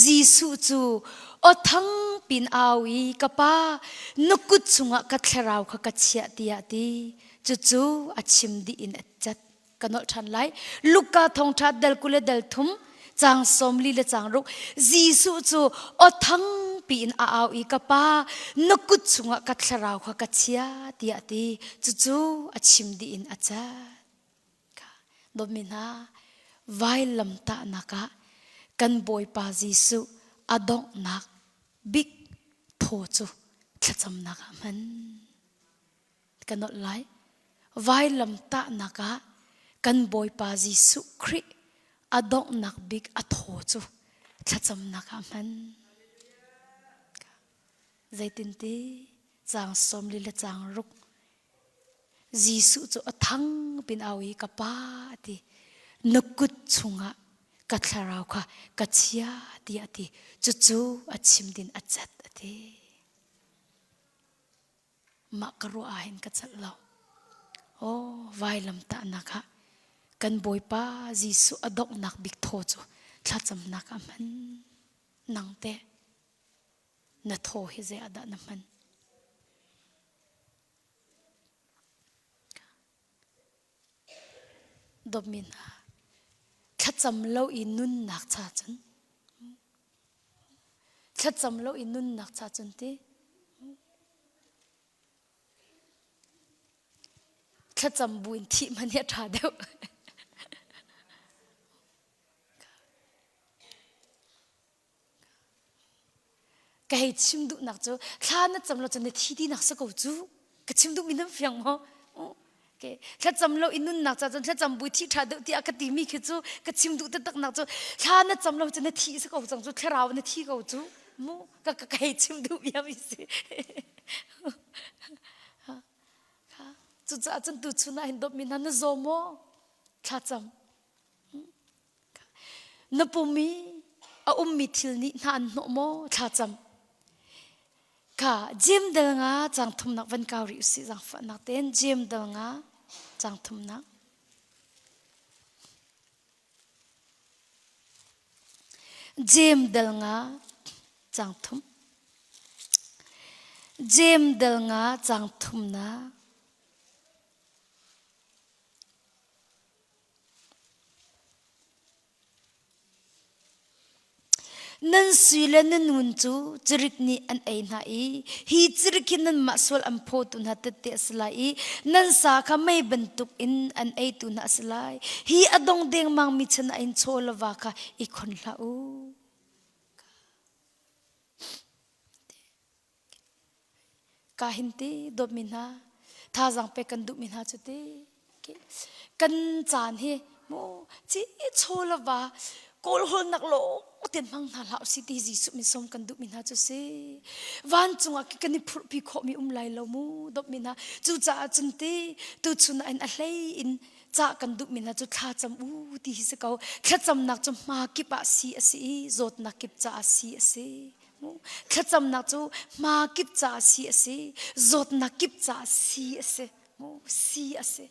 Speaker 1: Jesuh cu aw thang pin au i ka pa na kut chungah ka thlarau kha ka chiah tiah a ti. Cucu a chim dih in a cat. Ka nolh ṭhan lai. Luka thawngṭha dal 20 le dal thum caang 40 le caang ruk Jesuh cu aw thangpi in a au i ka pa na kut chungah ka thlarau kha ka chia tiah a ti. Cucu a chim dih in a cat. Dawtmi hna, vailamtahnak ah kan Bawipa Jesuh a donghnak bik thaw cu thlacamnak ah hman. Ka nolh lai. Vailamtahnak ah kan Bawipa Jesuh Khrih a donghnak bik a thaw cu thlacamnak ah hman. Zeitinti caang 40 le caang ruk Jesuh cu a thang pin au i ka pa a ti. Na kut chungah ka thlarau kha ka chia tiah a ti. Cucu a chim din a cat a ti. Mah ka ruah ah hin ka celh lo. Aw, vailam tahnak ah kan Bawipa Jesuh a donghnak bik thaw cu thlacamnak ah hman. Nang teh na thaw hi zei ah dah na hman? Dawtmi hna, thlacam lo i nunnak cha cun thlacam lo i nunnak cha cun ti thlacam bu in thih hmanh hi a ṭha deuh. Ka hei chim duhnak cu thla na cam lo cun na thi tinak si ko cu. Ka chim duhmi nan fiang maw? Okay. Thlacam lo i nunnak ca cun thlacam bu thi ṭha deuh tiah ka timi khi cu ka chim duh taktak nak cu thla na cam lo cun na thi si ko cang cu thlarau na thi ko cu mu ka ka ka hei chim duh bia mi si. Cucaah cun tuchun ah hin dawtmi hna na zaw maw? Thlacam. Na pum i a ummi thil nih hna an hnawh maw? Thlacam. Kha Jeim dal nga caang thumnak van kau rih usih zaangfahnak tein Jeim dal nga caang thumnak. Jeim dal nga caang thum. Jeim dal nga caang thumnak. Nan sui le nan ngun cu cirik nih an ei hna i hi cirik hi nanmah sual an phawtu hna tette a si lai i nan sa kha mei bantuk in an eitu hna a si lai. Hi a dong dengmangmi chan ah hin chaw le va kha i khon hlah u. Ka hin ti dawtmi hna thazaang pek kan duhmi hna cu ti kan caan hi mu ci chaw le va kawlhawlnak lawng ten hmang hna hlah usih ti Jesuh min sawm kan duhmi hna cu si vancung ah kan i phurhpi khawhmi um lai lo mu dawtmi hna cucaah cun ti tuchun ah in a hlei in cah kan duhmi hna cu thlacam u ti hi si ko thlacamnak cu hma kip ah si a si i zawtnak kip caah si a si. Thlacamnak cu hma kip ca si a si, zawtnak kip ca si a si. Si a si.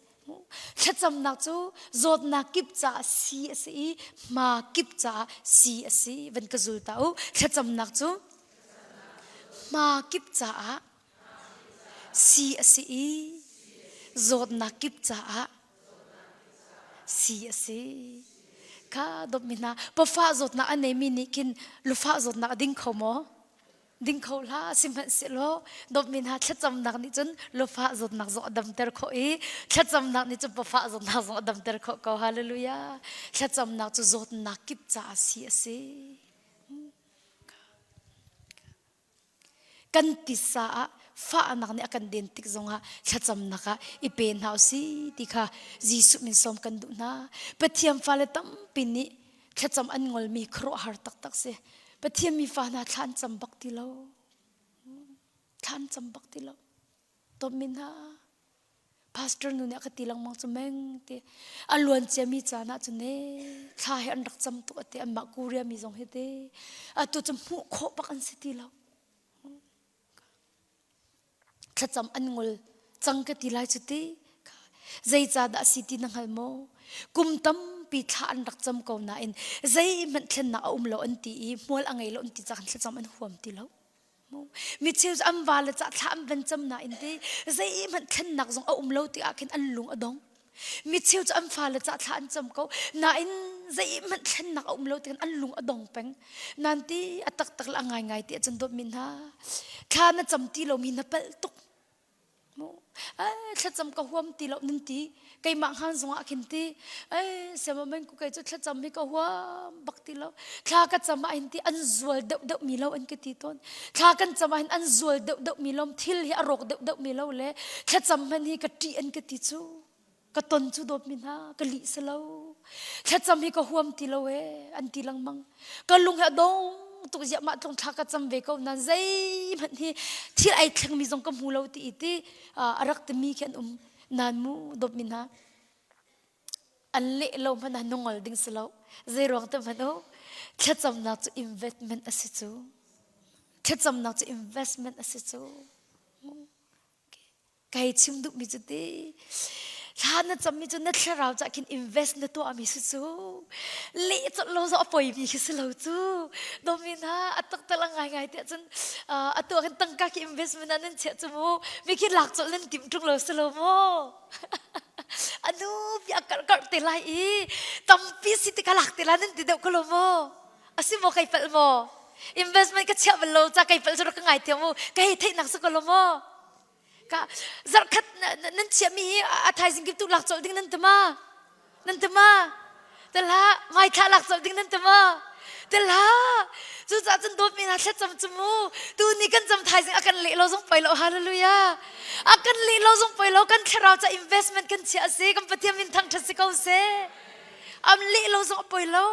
Speaker 1: Thlacamnak cu zawtnak kip caah si a si i hma kip caah si a si. Van ka zul ta u. Thlacamnak cu hma kip caah si a si i zawtnak kip caah si a si. Kha dawtmi hna, pafa zawtnak a neimi nih khin lufah zawtnak a ding kho maw? Ding kho hlah sihmanhsehlaw dawtmi hna thlacamnak nih cun lufah zawtnak zong a damter khawh i thlacamnak nih cun pafah zawtnak zong a damter khawh ko. Hallelujah. Thlacamnak cu zawtnak kip caah si a si. Kan titsa ah fahnak nih a kan den tik zongah thlacamnak ah i pe hna u si ti kha Jesuh min sawm kan duh hna. Pathian fale tampi nih thlacam an ngolmi khuaruahhar taktak si. Pathian mi fa hna thla an cam bak ti lo. Thla an cam bak ti lo. Dawtmi hna, pastor nu nih a ka ti lengmang cu meng ti. A luan ciami caan ah cun ee thla hi an rak cam tuk ati anmah Korea mi zong hi te. Atu cu hmuh khawh bak an si ti lo. Thlacam an ngol cang ka ti lai cu ti. Zeicahdah a si ti na hngal maw? Kum tampi thla an rak cam ko nain zeihmanh thlennak a um lo an ti i hmual a ngei lo an ti caah thlacam an huam ti lo. Mi cheu cu an vale cah thla an van cam nain ti zeihmanh thlennak zong a um lo ti ah khin an lung a dong. Mi cheu cu an fale cah thla an cam ko nain zeihmanh thlennak a um lo tikhin an lung a dong peng. Nan ti a taktak le a ngaingai ti ahcun dawtmi hna thla na cam ti lomi na palh tuk. Thlacam ka huam ti lo nan ti keimah hngan zongah khin ti ei siamamen ku kei cu thlacam hi ka huam bak ti lo thla ka cam ah hin ti an zual deuh deuh mi lo an ka ti tawn thla kan cam ah hin an zual deuh deuh mi lo thil hi a rawk deuh deuh mi lo le thlacam hman hi ka ṭih an ka ti cu ka ton cu dawtmi hna ka lih si lo thlacam hi ka huam ti lo e an ti lengmang ka lung hi a dong tuk ziah mah tlung thla ka cam ve ko nan zeihmanh hi thil ai thlengmi zong ka hmu lo ti i ti a rak timi khi an um nan mu dawtmi hna an leh lo hmanh ah nungol ding si lo zeiruang te hmanh u thlacamnak cu investment a si cu thlacamnak cu investment a si cu Ka hei chim duhmi cu ti thla na cammi cu na thlarau cah khin invest na tuahmi si cu leh colh lo zawh a poimi khi si lo cu domin ha a taktak a ngaingai tiah cun atu ah khin tangka khi investment ah nan chiah cu mu mi khi lak colh nan timh ṭung lo si lo maw anu pi a karh karh te lai i tampi si ti ka lak te la nan ti deuh ko lo maw asi maw kai palh maw investment ka chiah bal lo ca kai palh cu rak ka ngai thiam u ka hei theihnak si ko lo maw Ka zarhkhat nan chiahmi hi a thaizing kip tu lak colh ding nan ti ma? Nan ti ma? Tel hlah, hmaithla lak colh ding nan ti ma? Tel hlah. Cucaah cun dawtmi hna thlacam cu mu. Tu ni kan cam thaizing a kan leh lo zong poi lo. Hallelujah. A kan leh lo zong poi lo. Kan thlarau ca investment kan chiah a si. Kan Pathian min thangṭhat si ko seh. Am leh lo zong a poi lo.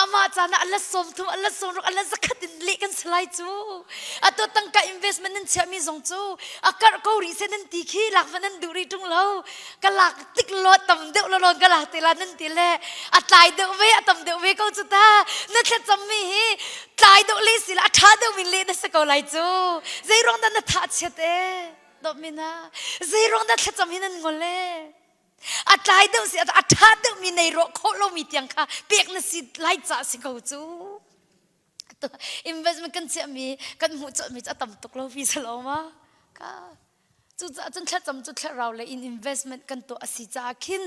Speaker 1: Amah caan ah a let 30, a let 60, a let zakhat in leh kan si lai cu. Atu tangka investment nan chiahmi zong cu a karh ko rih seh nan ti khi lak va nan duh rih ṭung lo. Ka lak tik lo tam deuh lo lawn ka lak te la nan ti le a tlai deuh ve a tam deuh ve ko cu ta. Na thlacammi hi tlai deuh le si la a ṭha deuh min leh na si ko lai cu. Zei ruang dah na tha chiat ee? Dawtmi hna, zei ruang dah thlacam hi nan ngol ee? A tlai deuh si a ṭha deuhmi nei rawh khawh lomi tiang kha pek na si lai ca si ko cu. Investment kan chiahmi kan hmuh colhmi cu a tam tuk lo fi salo ma. Ka cucaah cun thlacam cu thlarau lei in investment kan tuah a si caah khin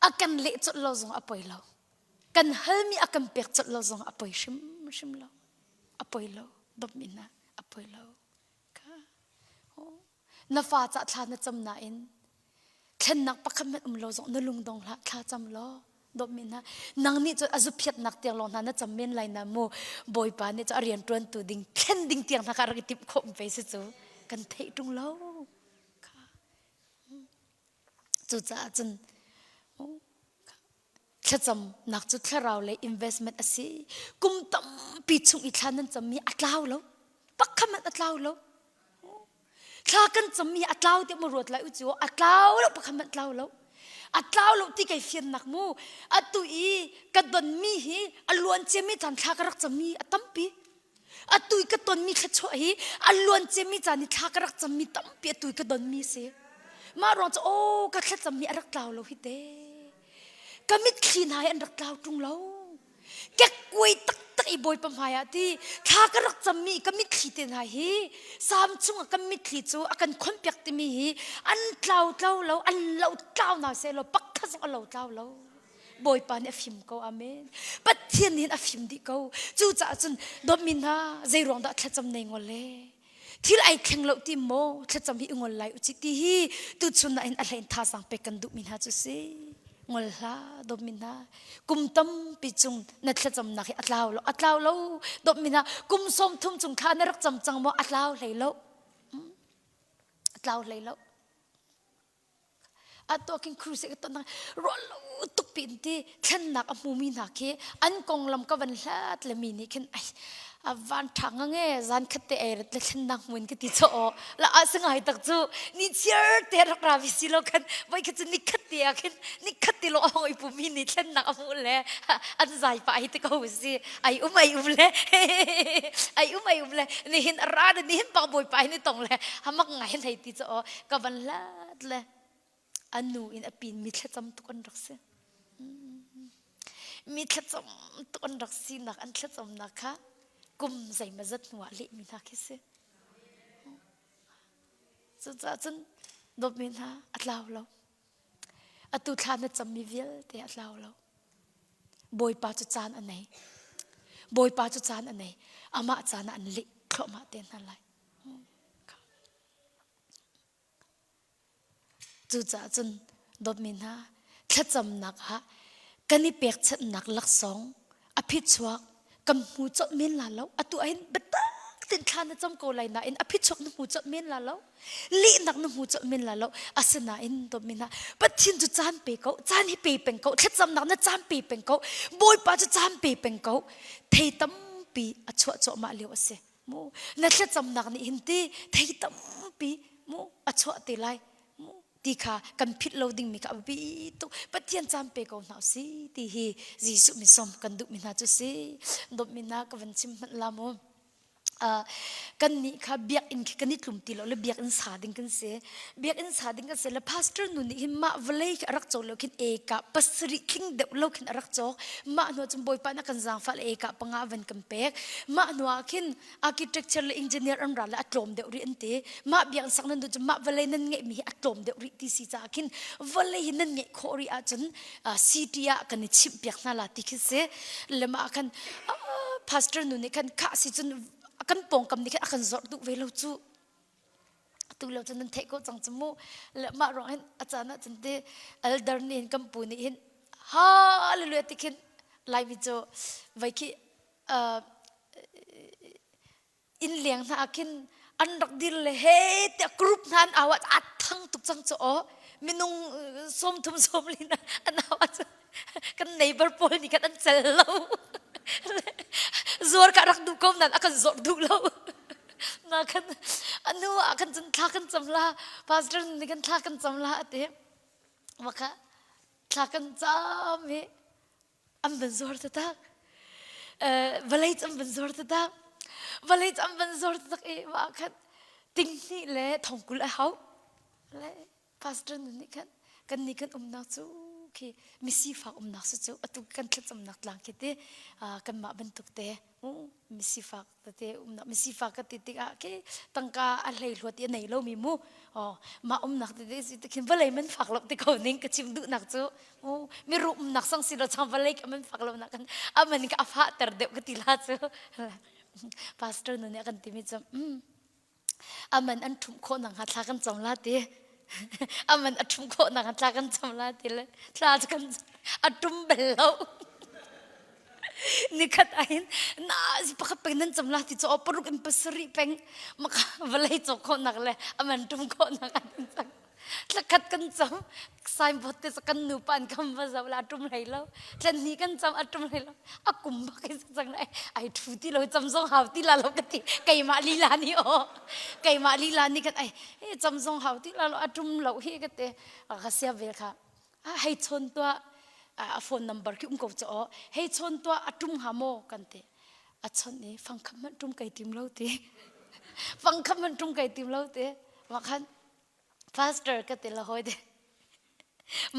Speaker 1: a kan leh colh lo zong a poi lo. Kan halmi a kan pek colh lo zong a poi hrimhrim lo. A poi lo. Dawtmi hna a poi lo. Ka Na fa cah thla na cam nain thlennak pakhat hmanh um lo zong na lung dong hlah thla cam law dawtmi hna nang nih cun a zuphiatnak tiang lawng hna na cam men lai na mu bawipa nih cun a rian ṭuantu ding thlen ding tiang hna kha rak i timh khawh pe si cu kan theih ṭung lo kha cucaah cun thlacamnak cu thlarau lei investment a si kum tampi chung i thla nan cammi a tlau lo pakhat hmanh a tlau lo thla kan cammi a tlau tiah mu ruat lai u cu a tlau lo pakhat hmanh tlau lo a tlau lo ti kai fiannak mu atu i ka donmi hi a luan ciami caan thla ka rak cammi a tampi. Atu i ka tonmi thluachuah hi a luan ciami caan i thla ka rak cammi tampi atu i ka donmi a si. Mah ruang cu aw ka thlacammi a rak tlau lo hi te. Ka mitthli hna hi an rak tlau ṭung lo. Kekkuai taktak i Bawipa hmai ah ti thla ka rak cammi ka mitthli te hna hi Salm chungah kan mitthli cu a kan khonpiak timi hi an tlau tlau lo, an lo tlau hna seh law pakhat zong a lo tlau lo. Bawipa nih a fim ko amen Pathian nih a fim dih ko cucaah cun dawtmi hna zei ruang dah thlacam nei ngol le thil ai thleng lo ti maw thlacam hi i ngol lai uci ti hi tuchun ah hin a hlein thazaang pek kan duhmi hna cu si ngol hlah dawtmi hna kum tampi chung na thlacamnak hi a tlau lo a tlau lo dawtmi hna kum 30 chung thla na rak cam cang maw a tlau hlei lo a tlau hlei lo A tuah khin crusade ka ton ruah lo tuk pi in ti thlennak a hmumi hna khi an konglam ka van hlat le mi nih khin ai a van ṭha ngang e zan khat te ei rat le thlennak hmun ka ti cho la a si ngai tak cu ni chiar te rak ra vi si lo khan voi khat cu ni khat te ah khin ni khat te lo a hong i pumi nih thlennak a hmuh le an zai pa hi te ko si ai um ai um le ai um ai um le nihin a ra nihin pak bawipa hi ni tong le hamak ngai hin hei ti cho ka van hlat le an nu in a pin mi thlacam tuk an rak si mi thlacam tuk an rak sinak an thlacamnak kha kum zeimazat hnu ah lehmi hna khi si cucaah cun dawtmi hna a tlau lo atu thla na cammi vialte a tlau lo Bawipa cu caan a nei Bawipa cu caan a nei amah caan ah an leh thluahmah te hna lai Cucaah cun dawtmi hna, thlacamnak ah kan i pekchanhnak laksawng a phichuak kan hmu colh men la lo. Atu ahhin biatak tein thla na cam ko lai nain a phichuak na hmu colh men la lo. Lehnak na hmu colh men la lo. Asinain dawtmi hna, Pathian cu caan pe ko, caan hi pe peng ko, thlacamnak na caan pe peng ko, Bawipa cu caan pe peng ko. Thei tampi a chuah cuahmah lio a si. Mu na thlacamnak nih hin ti thei tampi mu a chuah te lai mu ti kha kan philh lo dingmi kha a biapi tuk Pathian caan pe ko hna si ti hi Jesuh min sawm kan duhmi hna cu si dawtmi hna ka van chim hmanh la mu kan nih kha biakinn khi kan i tlum ti lo le biakinn sa ding kan si biakinn sa ding kan si le pastor nu nih hin mah vawlei khi a rak cawk lo khin eka pasarih tling deuh lo khin a rak cawk mah hnu cun bawipa na kan zaangfah le eka panga van kan pek mah hnu ah khin architecture le engineer an ra le a tlawm deuh rih an ti mah biakinn sak nan duh cun mah vawlei nan ngeihmi hi a tlawm deuh rih ti si caah khin vawlei hi nan ngeih khawh rih ahcun city ah kan i chimh piak hna la ti khi si le mah khan pastor nu nih khan khah si cun kan pawngkam nih khan a kan zorh duh ve lo cu atu lo cun nan theih ko cang cu mu le mah ruang hin a caan ah cun ti elder nih hin kan pu nih hin hallelujah ti khin laimi cu vai khi inn leng hna ah khin an rak dir le he tiah group hna an au ah a thang tuk cang cu aw minung 30 sawmli na an au ah cun kan neighbor pawl nih khan an cel lo zuar ka rak duh ko nan a kan zawr duh lo na kan anu ah kan cun thla kan cam la pastor nih kan thla kan cam la ati maka thla kan cam hi an van zuar tatak vawlei an van zuar tatak vawlei an van zuar tatak i mah khan tinghnih le thongkul a hau le Pastor nu nih khan kan nih kan umnak cu khi misifak umnak si cu atu kan thlacamnak tlang khi ti kanmah bantuk te misifak tete umnak misifak ka ti tikah khi tangka a hlei hluat i a nei lomi mu mah umnak tete si te khin vawlei man fak lo ti ko ning ka chim duhnak cu miru umnak sang si lo chang vawlei ka man fak lo nak kan aman ka a fahter deuh ka ti la cu pastor nu nih a kan timi cu aman an ṭhumh khawh nakhnga thla kan cam la ti aman a ṭhumh khawh nakhnga thla kan cam la ti le thla cu kan a ṭum bel lo nikhat ahin na pakhat peng nan cam la ti cu paruk in pasarih peng maka vawlei cawk khawh nak le aman ṭum khawh nak an cang Thlakhat kan cam signboard te kan nu pa an kam va zoh la a tum hlei lo tlan hnih kan cam a tum hlei lo a kum bak in cang lai ai thu ti lo cam zong hau ti la lo ka ti keimah lila nih aw keimah lila nih kan ai he cam zong hau ti la lo a tum lo hi ka te ka sia vel kha hei chawn tua a phone number ki um ko cho hei chawn tua a tum ha mo kan te. A chawnh i fangkham hmanh ṭum kai tim lo ti. Fangkham hmanh ṭum kai tim lo ti. Mah khan pastor ka ti la hawi de.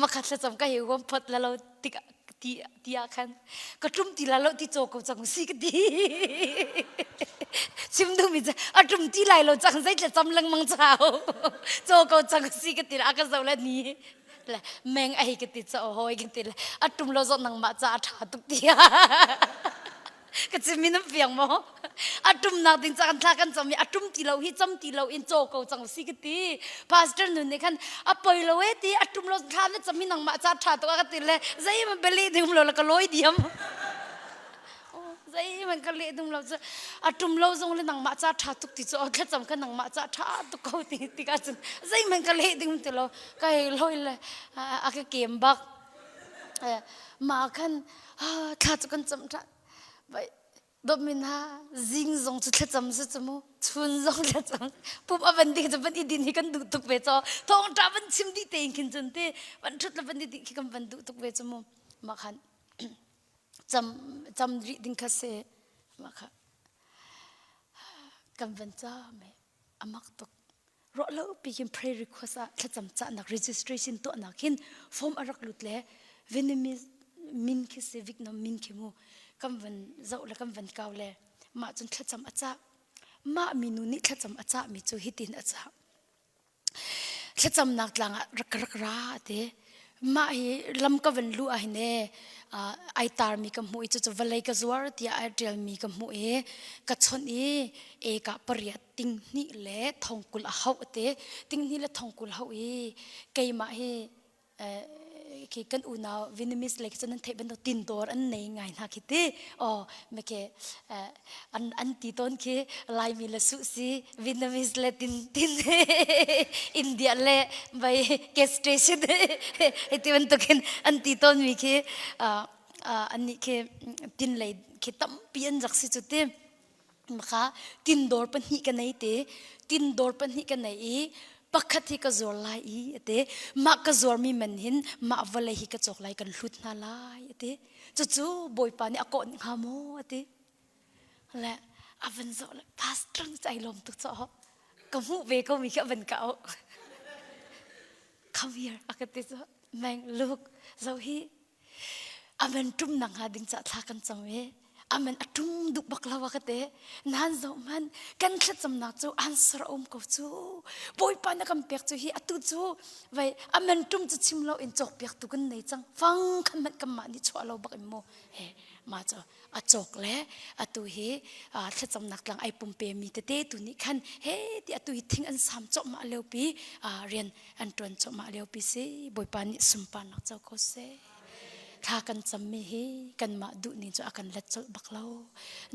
Speaker 1: Makhat thlacam ka hi huam phot la lo tik ti ti ah khan ka ṭum ti la lo ti caw ko cang si ka ti. Chim duhmi cu a ṭum ti lai lo cang zei thlacam lengmang chau. Caw ko cang si ka ti a ka zoh le ni le meng ai ka ti caw hawi ka ti le a ṭum lo zawt nangmah ca a ṭha tuk ti ka chim in an fiang maw a ṭumnak ding ca kan thla kan cam i a ṭum ti lo hi cam ti lo in caw ko cang si ka ti pastor nun nih khan a poi lo e ti a ṭum lo thla na cam i nangmah ca ṭha tuk a ka ti le zeihmanh beli ding lo le ka lawi diam zeihmanh ka leh ding lo cu a ṭum lo zong le nangmah ca ṭha tuk ti cu thlacam kha nangmah ca ṭha tuk ko ti tikah cun zeihmanh ka leh ding ti lo ka hei lawi le a ka kem bak mah khan thla cu kan cam ṭhan vai dawtmi hna zing zong cu thlacam si cu mu chun zong thlacam pum a van ding cu van i din hi kan duh tuk ve caw thawngṭha van chim dih tein khin cun ti van ṭhut le van i dih khi kan van duh tuk ve cu mu mah khan cam cam rih ding kha si mah kha kan van cam he a mak tuk ruah lo pi khin prayer request ah thlacam cahnak registration tuahnak hin form a rak lut le Vietnamese min khi si Vietnam min khi mu kan van zoh le kan van kau le mah cun thlacam a cah mah minu nih thlacam a cah mi cu hitin a cah Thlacamnak tlang ah rak rak ra a ti. Mah hi lam ka van luh ah hin e ai tarmi ka hmuh i cucu vawlei ka zuar tiah ai ṭialmi ka hmuh i ka chawnh i eka pariat tinghnih le thongkul a hauh a ti. Tinghnih le thongkul hauh i keimah hi khi kan unau Vietnamese lei khi cun nan theih bantuk tindawr an nei ngai hna khi ti aw meke an an ti tawn khi Laimi le su si Vietnamese le tin tin India le bai gas station ti bantukin an ti tawn mi khi an nih khi tin lei khi tampi an rak si cu ti Maka tindawr pahnih ka nei te tindawr pahnih ka nei i pakhat hi ka zuar lai i ate mah ka zuarmi man hin mah vawlei hi ka cawk lai kan hlut hna lai ate cucu bawipa nih a kawh hnga maw ati le a van zoh le pastor cu ai lawm tuk caw ka hmuh ve ko mi khi a van ka auh come here a ka ti cu meng look zoh hi Amen ṭum nak hnga ding cah thla kan cam i amen a ṭum duh bak lo a ka ti. Nan zoh hmanh kan thlacamnak cu answer a um ko cu. Bawipa na kan pek cu hi atu cu vai amen ṭum cu chim lo in cawkpiak tu kan nei cang. Fang khan hmanh kanmah nih chuah lo bak in mu. He ma cu a cawk le atu hi thlacamnak tlang ai pumpe mi tete tu nih khan he ti atu hi thing an sam cawhmah lio pi rian an ṭuan cuahmah liopi si Bawipa nih sunparnak co ko seh. Thla kan cammi hi kanmah duhning cu a kan let colh bak lo.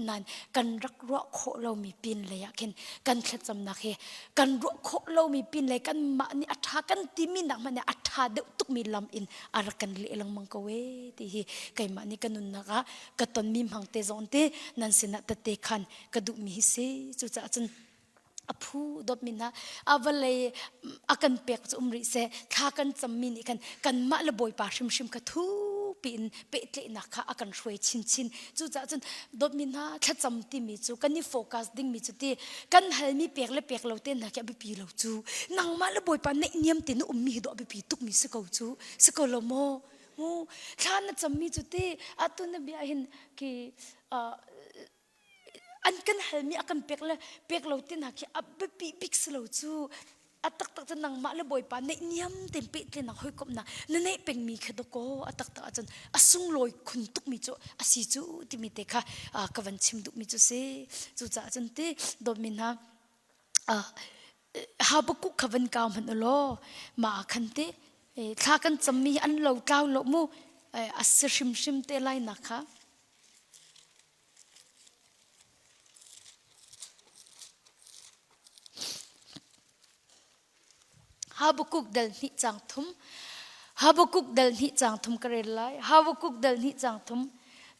Speaker 1: Nain kan rak ruah khawh lomi pin lei ah khin kan thlacamnak hi kan ruah khawh lomi pin lei kanmah nih a ṭha kan timi nak hmanh a ṭha deuh tukmi lam in a rak kan leh lengmang ko ee ti hi keimah nih ka nunnak ah ka tonmi hmang te zong te nan sinah tette khan ka duhmi hi si cucaah cun a phu dawtmi hna a vawlei a kan pek cu um rih seh thla kan cammi nih khan kanmah le bawipa hrimhrim kha thupi in pehtlaihnak kha a kan hruai chinchin cucaah cun dawtmi hna thlacam timi cu kan i focus dingmi cu ti kan halmi pek le pek lo te hna khi a biapi lo cu nangmah le bawipa naihniam te na ummi hi dawh a biapi tukmi si ko cu si ko lo maw mu thla na cammi cu ti atu na bia hin khi an kan halmi a kan pek le pek lo ti hna khi a biapi bik si lo cu a taktak cu nangmah le bawipa neihniam tein pehtlenak hawikomhnak na neih pengmi kha dawkaw a taktak ahcun a sunglawi khun tukmi cu a si cu timi te kha ka van chim duhmi cu si cucaah cun ti dawtmi hna Habakkuk kha van kau hmanh u law mah ah khan teh thla kan cammi hi an lo tlau lo mu a si hrimhrim te lai nak kha Habakkuk dal hnih cang thum Habakkuk dal hnih cang thum ka rel lai Habakkuk dal hnih cang thum.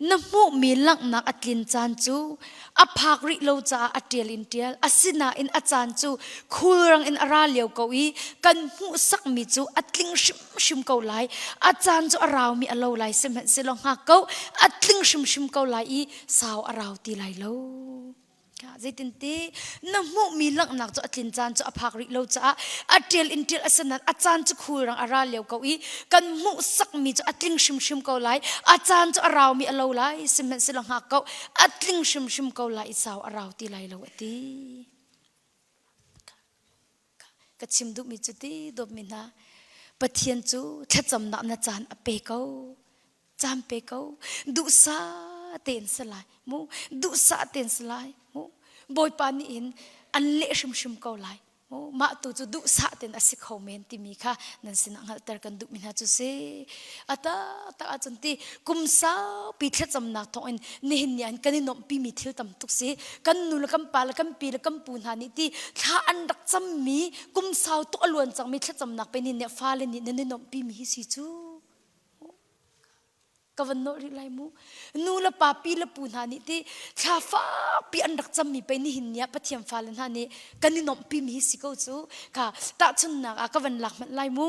Speaker 1: Na hmuhmi langhnak a tlin caan cu a phak rih lo caah a ṭial in ṭial. Asinain a caan cu khulrang in a ra lio ko i kan hmuhsakmi cu a tling hrimhrim ko lai. A caan cu a raumi a lo lai, sihmanhsehlaw hngak ko, a tling hrimhrim ko lai i sau a rau ti lai lo. Zeitinti na hmuhmi langhnak cu a tlin caan cu a phak rih lo caah a ṭial in ṭial a si nain a caan cu khulrang a ra lio ko i kan hmuhsakmi cu a tling hrimhrim ko lai. A caan cu a raumi a lo lai, sihmanhsehlaw hngak ko, a tling hrimhrim ko lai i sau a rau ti lai lo a ti. Ka chim duhmi cu ti dawtmi hna, Pathian cu thlacamnak na caan a pe ko. Caan pe ko. Duhsah tein si lai. Mu duhsah tein si lai. Mu Bawipa nih hin an leh hrimhrim ko lai. Mu mah tu cu duhsah tein a si kho men timi kha nan sinah hngalhter kan duhmi hna cu si. A taktak ahcun ti kum saupi thlacamnak thawngin nihin ni an kan i nuamhpimi thil tam tuk si. Kan nu le kan pa le kan pi le kan pu hna nih ti thla an rak cammi kum sau tuk a luan cangmi thlacamnak pe nih nih fale nih nan i nuamhpimi hi si cu. Ka van nawlh rih lai mu. Nu le pa pi le pu hna nih ti thla fakpi an rak cammi pei nihin ni ah Pathian fale hna nih kan i nuamhpimi hi si ko cu. Ka tahchunhnak ah ka van lak hmanh lai mu.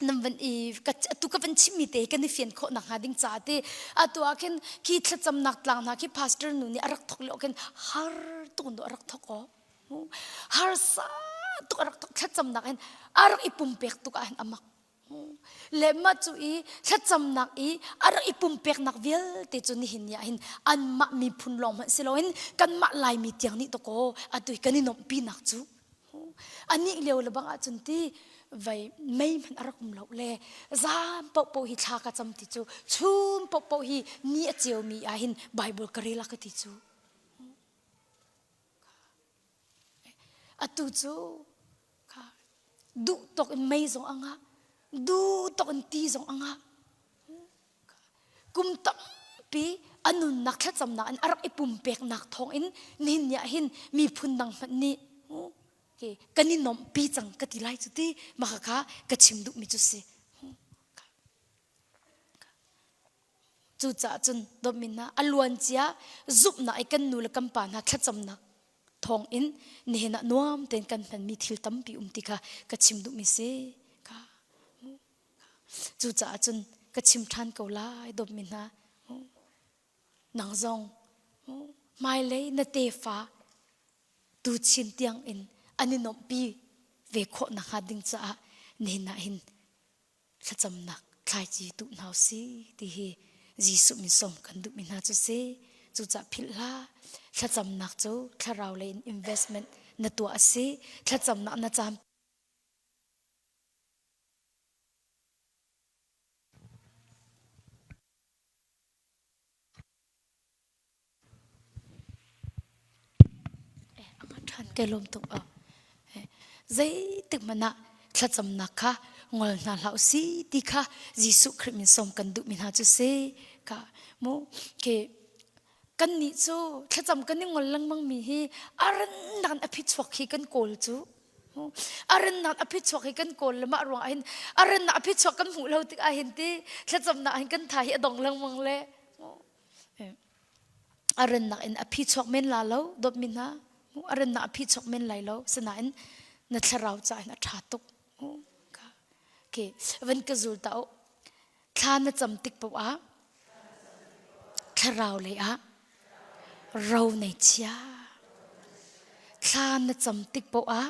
Speaker 1: Nan van i ka atu ka van chimmi te kan i fian khawh nakhnga ding caah ti atu ah khin khi thlacamnak tlang hna khi pastor nu nih a rak thok lio khin har tuk nu a rak thok aw. Harsa tuk a rak thok thlacamnak hin a rak i pumpek tuk ah hin a mak. Le mah cu i thlacamnak i a rak i pumpeknak vialte cu nihin ni ah hin anmah miphun lawng hmanh si loin kanmah Laimi tiang nih dawkaw atu hi kan i nuamhpinak cu anih lio le bang ahcun ti vei mei hmanh a rak um lo le zan paohpaoh hi thla ka cam ti cu chun paohpaoh hi ni a ceumi ah hin Bible ka rel a ka ti cu. Atu cu kha duh tawk in mei zong a ngah, duh tawk in ti zong a ngah. Kum tampi a nunnak thlacamnak in a rak i pumpeknak thawngin nihin ni ah hin miphun dang hmanh nih kan i nuamhpi cang ka ti lai cu ti mah kha ka chim duhmi cu si. Cucaah cun dawtmi hna, a luancia zumhnak i kan nu le kan pa hna thlacamnak thawngin nihin ah nuam tein kan hmanmi thil tampi um ti kha ka chim duhmi si. Ka Cucaah cun ka chim ṭhan ko lai dawtmi hna. Nang zong hmailei na tefa tuchin tiangin an i nuamhpi ve khawh nakhnga ding caah nihin ah hin thlacamnak thlaici tuh hna usih ti hi Jesuh min sawm kan duhmi hna cu si. Cucaah philh hlah. Thlacamnak cu thlarau lei in investment na tuah a si. Thlacamnak na cam Ṭhan kai lawm tuk aw. Zeitik hmanh ah thlacamnak kha ngol hna hlah usih ti kha Jesuh Khrih min sawm kan duhmi hna cu si. Ka mu ke kannih cu thlacam kan i ngol lengmang mi hi a rannak in a phichuak hi kan kawl cu. A rannak a phichuak hi kan kawl le mah ruangah hin a rannak a phichuak kan hmuh lo tikah hin ti thlacamnak hin kan tha hi a dong lengmang le A rannak in a phi chuak men la lo, dawtmi hna. A rannak a phi chuak men lai lo. Sinain na thlarau caah hin a ṭha tuk. Okay. Van ka zul ta u. Thla na cam tik paoh ah thlarau lei ah ro nei chia. Thla na cam tik paoh ah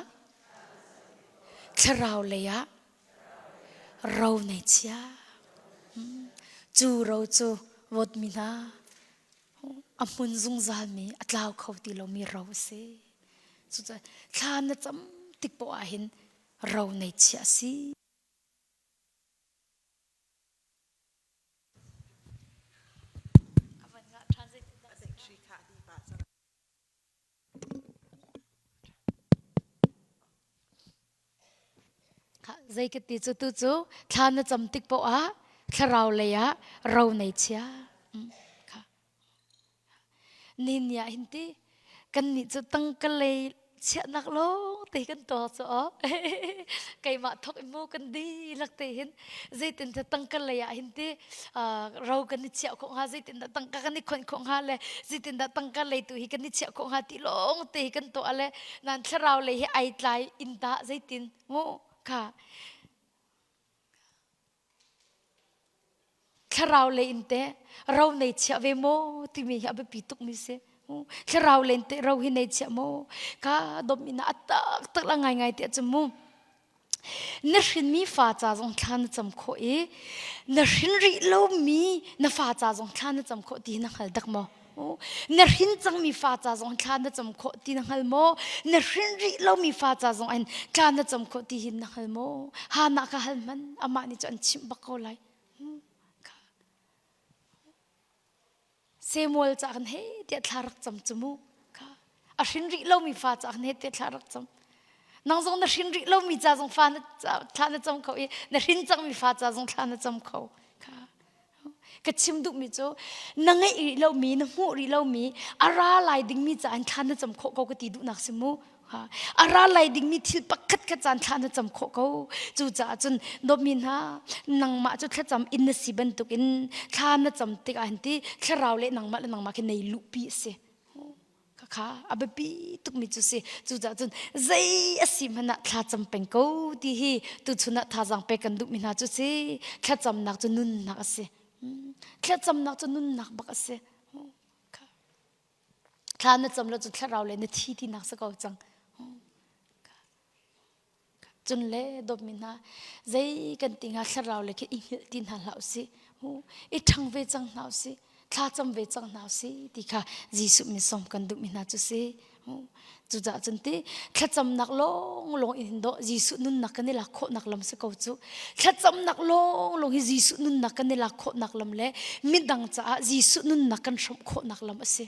Speaker 1: thlarau lei ah Ro nei chia. Cu ro cu vawtmi hna a hmun zungzalmi a tlau kho ti lomi ro a si. Cucaah thla na cam tik poah ah hin ro nei chia a si. Zei ka ti cu tu cu thla na cam tik paoh ah thlarau lei ah ro nei chia. Ni ni ah hin ti kannih cu tangka lei chiahnak lawng te kan tuah cu aw. Keimah thok in mu kan dihlak te hin zeitin dah tangka lei ah hin ti ro kan i chiah khawh hnga, zeitin dah tangka kan i khonh khawh hnga le zeitin dah tangka lei tu hi kan i chiah khawh hnga ti lawng te hi kan tuah le nan thlarau lei hi ai tlai in tah zeitin mu kha Thlarau lei in teh ro nei chiah ve maw timi hi a biapi tukmi si. Thlarau lei in teh ro hi nei chiah maw? Ka dom in a taktak la ngaingai tiah cun mu. Na hrinmi fa ca zong thla na cam khawh i na hrin rih lomi na fa ca zong thla na cam khawh ti hi na hngal dak maw? Na hrin cangmi fa ca zong thla na cam khawh ti na hngal maw? Na hrin rih lomi fa ca zong in thla na cam khawh ti hin na hngal maw? Hana ka hal hman amah nih cu an chimh bak ko lai. Samuel ca kan he tiah thla rak cam cu mu. A hrin rih lomi fa ca kan he tiah thla rak cam. Nang zong na hrin rih lomi ca zong fa na thla na cam kho i na hrin cangmi fa ca zong thla na cam kho. Ka chim duhmi cu na ngeih rih lomi, na hmuh rih lomi, a ra lai dingmi ca in thla na cam khawh ko ka ti duhnak si mu. A ra lai dingmi thil pakhat khat caan thla na cam khawh ko. Cucaah cun dawtmi hna, nangmah cu thlacam in na si bantukin thla na cam tikah hin ti thlarau le nangmah le nangmah khi nei luhpi a si. Khakha a biapi tukmi cu si. Cucaah cun zei a si hmanh ah thlacam peng ko ti hi tuchun ah thazaang pek kan duhmi hna cu si. Thlacamnak cu nunnak a si. Thlacamnak cu nunnak bak a si. Thla na cam lo cu thlarau le na thi tinak si ko cang. Cun le dawtmi hna, zei kan ti hnga thlarau le khi i hngilh ti hna hlah usih. I ṭhang ve cang hna usih. Thla cam ve cang hna usih ti kha Jesuh min sawm kan duhmi hna cu si. Cucaah cun ti thlacamnak lawnglawng in dawh Jesuh nunnak kan i lak khawhnak lam si ko cu. Thlacamnak lawnglawng hi Jesuh nunnak kan i lak khawhnak lam le midang caah Jesuh nunnak kan hrawmh khawhnak lam a si.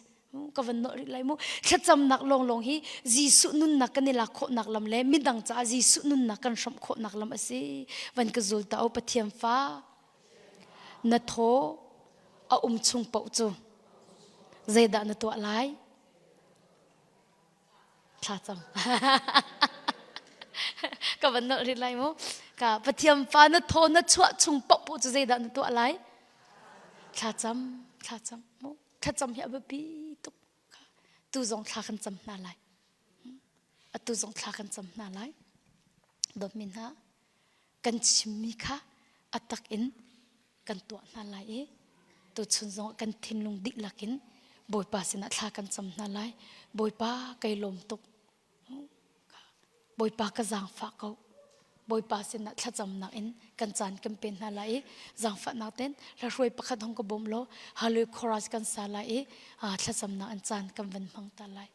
Speaker 1: Ka van nawh rih lai mu. Thlacamnak lawnglawng hi Jesuh nunnak kan i lak khawhnak lam le midang caah Jesuh nunnak kan hrawmh khawhnak lam a si. Van ka zul ta o Pathian fa. Na thaw a um chung paoh cu zeidah na tuah lai? Thlacam. Ka van nolh rih lai mu. Ka Pathian fa na thaw na chuah chung paoh cu zeidah na tuah lai? Thlacam, thlacam mu. Thlacam hi a biapi tuk. Tu zong thla kan cam hna lai. Atu zong thla kan cam hna lai. Dawtmi hna, kan chimmi kha a tak in kan tuah hna lai i tuchun zong kan thinlung dihlak in Bawipa sinah thla kan cam hna lai. Bawipa kai lawm tuk. Bawipa ka zaangfah ko. Bawipa sinah thlacamnak in kan caan kan pe hna lai i zaangfahnak ten hlahruai pakhat hong ka bawm law Hallelujah chorus kan sa lai i thlacamnak in caan kan van hmang ta lai.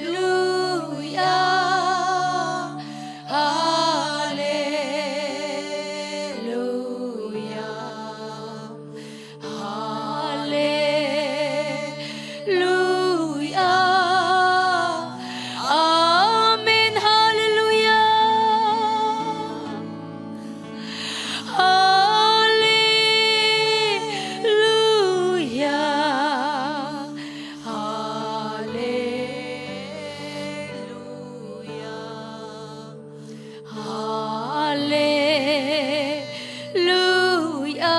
Speaker 1: Hallelujah, Hallelujah, Hallelujah. Amen. Hallelujah. Hallelujah. Hallelujah. Hallelujah.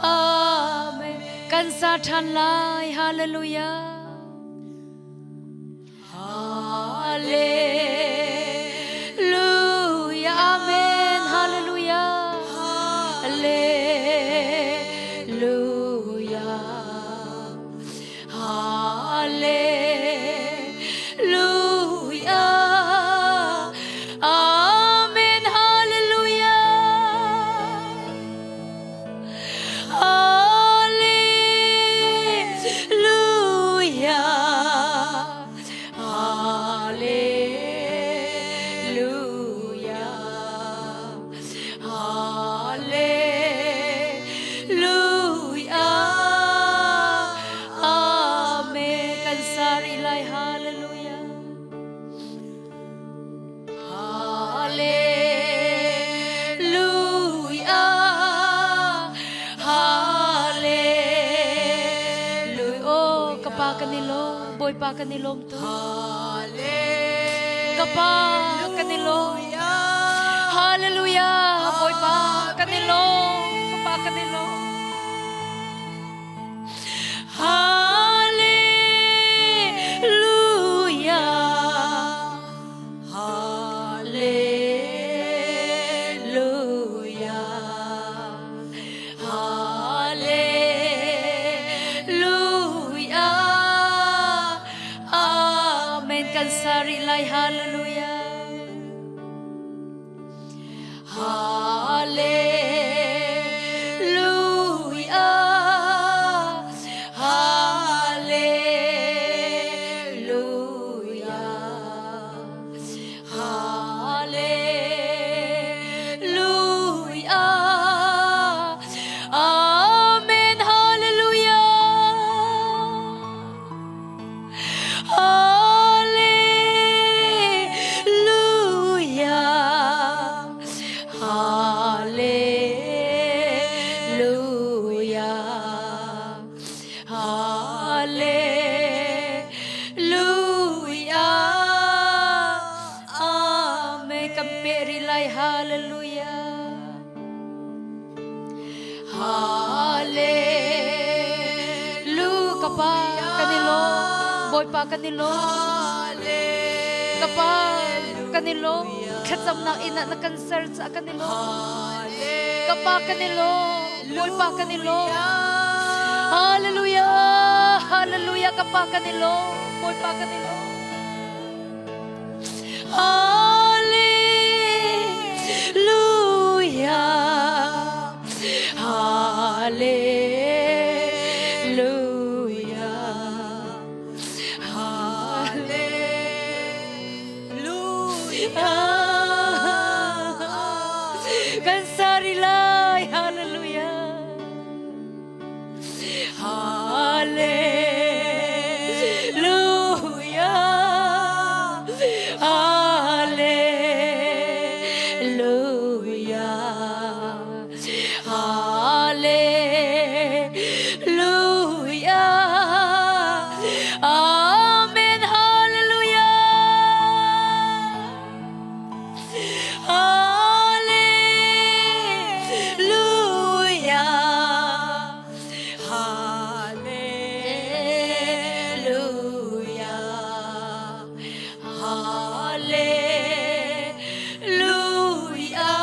Speaker 1: Amen. Kan sa ṭhan lai. Hallelujah. Hallelujah. Amen. Hallelujah. Hallelujah. Hallelujah. kan i lawm, Bawipa kan i lawm tuk. Ka Pa kan i lawm. Hallelujah. Bawipa kan i lawm. Ka Pa kan i lawm. Hallelujah. Hallelujah. Hallelujah. Amen. Kan sari lai hallelujah. Hallelujah. Hallelujah. Hallelujah. Amen. Hallelujah. Hallelujah. Hallelujah. Hallelujah. Amen. Kan pe rih lai. Hallelujah. Hallelujah. Ka pa kan i lawm. Bawipa kan i lawm. Ka pa kan i lawm. Thlacamnak inn ah na kan ser caah kan i lawm. Ka pa kan i lawm. Bawipa kan i lawm. Hallelujah. Hallelujah. Ka pa kan i lawm. Bawipa kan i lawm. Hallelujah. Hallelujah. Hallelujah. Kan sari lai. Hallelujah. Hallelujah. Hallelujah. Hallelujah. Amen. Hallelujah. Hallelujah. Hallelujah. Hallelujah.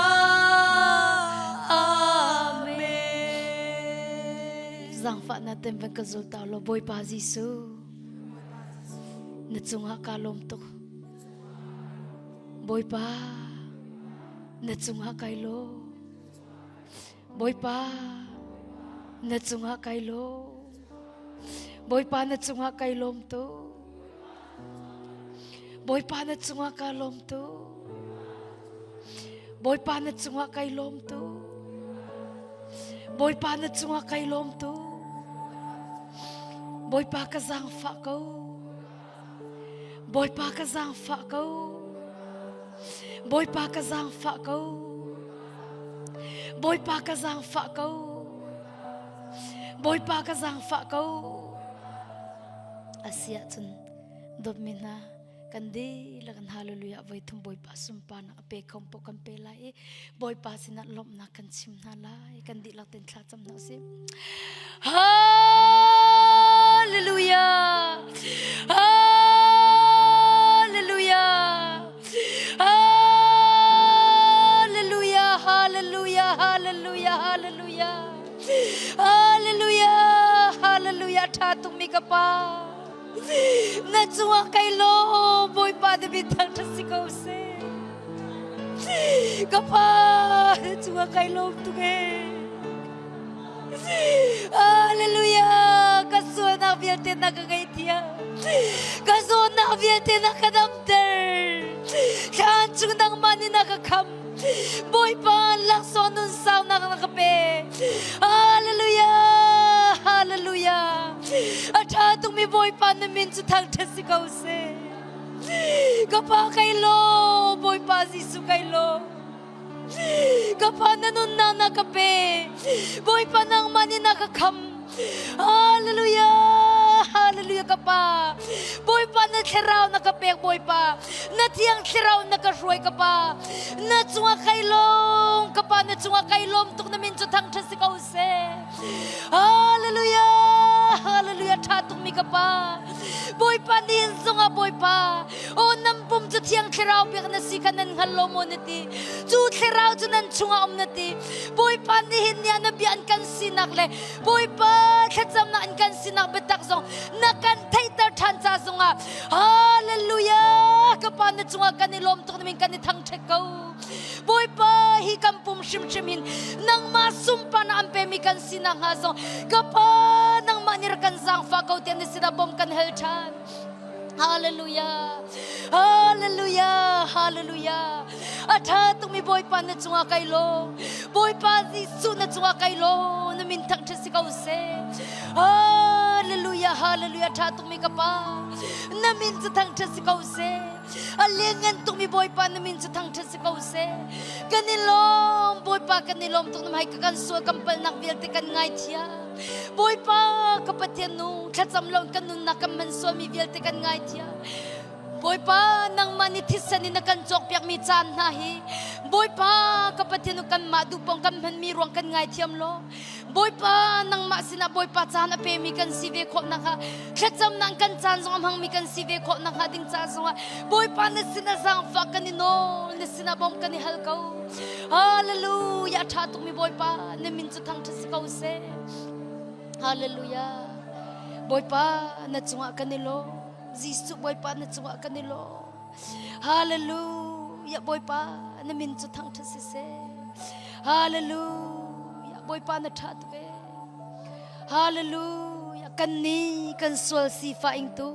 Speaker 1: Amen. Zaangfahnak ten van ka zul ta law Bawipa Jesuh na cungah ka lawm tuk. Bawipa na cungah kai lawm. Bawipa na cungah kai lawm. Bawipa na cungah kai lawm tuk. Bawipa na cungah ka lawm tuk. Bawipa na cungah kai lawm tuk. Bawipa na cungah kai lawm tuk. Bawipa ka zaangfah ko. Bawipa ka zaangfah ko. Bawipa ka zaangfah ko. Bawipa ka zaangfah ko. Bawipa ka zaangfah ko. Asiah cun dawtmi hna kan dihlak in hallelujah voi thum Bawipa sunparnak a pe kho poh kan pe lai i Bawipa sinah lawmhnak kan chim hna lai kan dihlak ten thla cam hna usih. Hallelujah. Hallelujah. Hallelujah. Hallelujah. Hallelujah. Hallelujah. Hallelujah. Hallelujah. Tha tuk mi ka pa. Na cungah kai lawm Bawipa na min thangṭhat si ko seh. Ka pa na cungah kai lawm tuk ee. Hallelujah! Ka sualnak vialte na ka ngaihthiam. Ka zawtnak vialte na ka damter. Thlan chung nangmah nih na ka kham. Bawipa laksawng nun saunak na ka pe. Hallelujah! Hallelujah! A ṭha tukmi Bawipa na min cu thangṭhat si ko seh. Ka pa kai lawm, Bawipa Jesuh kai lawm. Ka pa na nunnak na ka pe. Bawipa nangmah nih na ka kham. Hallelujah! Hallelujah! Hallelujah ka Pa. Bawipa na thlarau na ka pek Bawipa. Na thiang thlarau na ka hruai ka Pa. Na cungah kai lawm ka Pa na cungah kai lawm tuk na min cu thangṭhat si ko seh. Hallelujah! Hallelujah! Ṭha tukmi ka Pa. Bawipa nihin zongah Bawipa, aw nan pum cu thiang thlarau pek na si kha nan hngal lo maw na ti. Cu thlarau cu nan chungah um na ti. Bawipa nihin ni ah na bia an kan sinak le Bawipa thlacamnak an kan sinak biatak zong na kan theihter ṭhan ca zongah Hallelujah! Ka Pa na cungah kan i lawm tuk na min kan i thangṭhat ko. Bawipa hi kan pum hrimhrim hin nangmah sunparnak an pemi kan si nakhnga zong ka Pa nangmah nih rak kan zaangfah ko tiah na sinah bawm kan hal ṭhan. Hallelujah. Hallelujah. Hallelujah. A ṭha tukmi Bawipa na cungah kai lawm. Bawipa Jesuh na cungah kai lawm. Na min thangṭhat si ko seh. Hallelujah. Hallelujah. Ṭha tukmi ka Pa. Na min cu thangṭhat si ko seh. A lianngan tukmi Bawipa na min cu thangṭhat si ko seh. Kan i lawm Bawipa kan i lawm tuk na hmai ka kan sual kan palhnak vialte kan ngaithiam. Bawipa ka Pathian nu thlacam lo kan nunnak kan hman sualmi vialte kan ngaithiam. Bawipa nangmah nih thisen in na kan cawkpiakmi caan hna hi Bawipa ka Pathian nu kanmah duhpong kan hmanmi ruang kan ngaithiam law Bawipa nangmah sinah Bawipa caan a pemi kan si ve khawh nakhnga thlacamnak kan caan zong a hmangmi kan si ve khawh nakhnga ding ca zongah Bawipa na sinah zaangfah kan i nawl na sinah bawmh kan i hal ko. Hallelujah ṭha tukmi Bawipa na min cu thangṭhat si ko seh. Hallelujah. Bawipa na cungah kan i lawm. Jesuh Bawipa na cungah kan i lawm. Hallelujah Bawipa na min cu thangṭhat si seh. Hallelujah Bawipa na ṭha tuk ee. Hallelujah kan nih kan sual sifah ingtu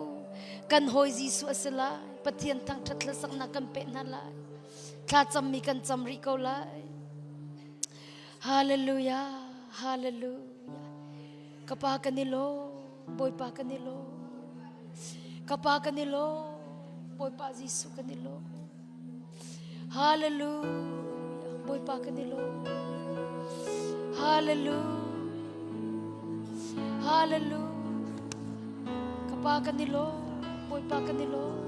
Speaker 1: kan hawi Jesuh a si lai. Pathian thangṭhat hlasaknak kan peh hna lai. Thla cammi kan cam rih ko lai. Hallelujah Hallelujah ka pa kan i lawm Bawipa kan i lawm. Ka Pa kan i lawm. Bawipa Jesuh kan i lawm. Hallelujah. Bawipa kan i lawm. Hallelujah. Hallelujah. Ka Pa kan i lawm. Bawipa kan i lawm.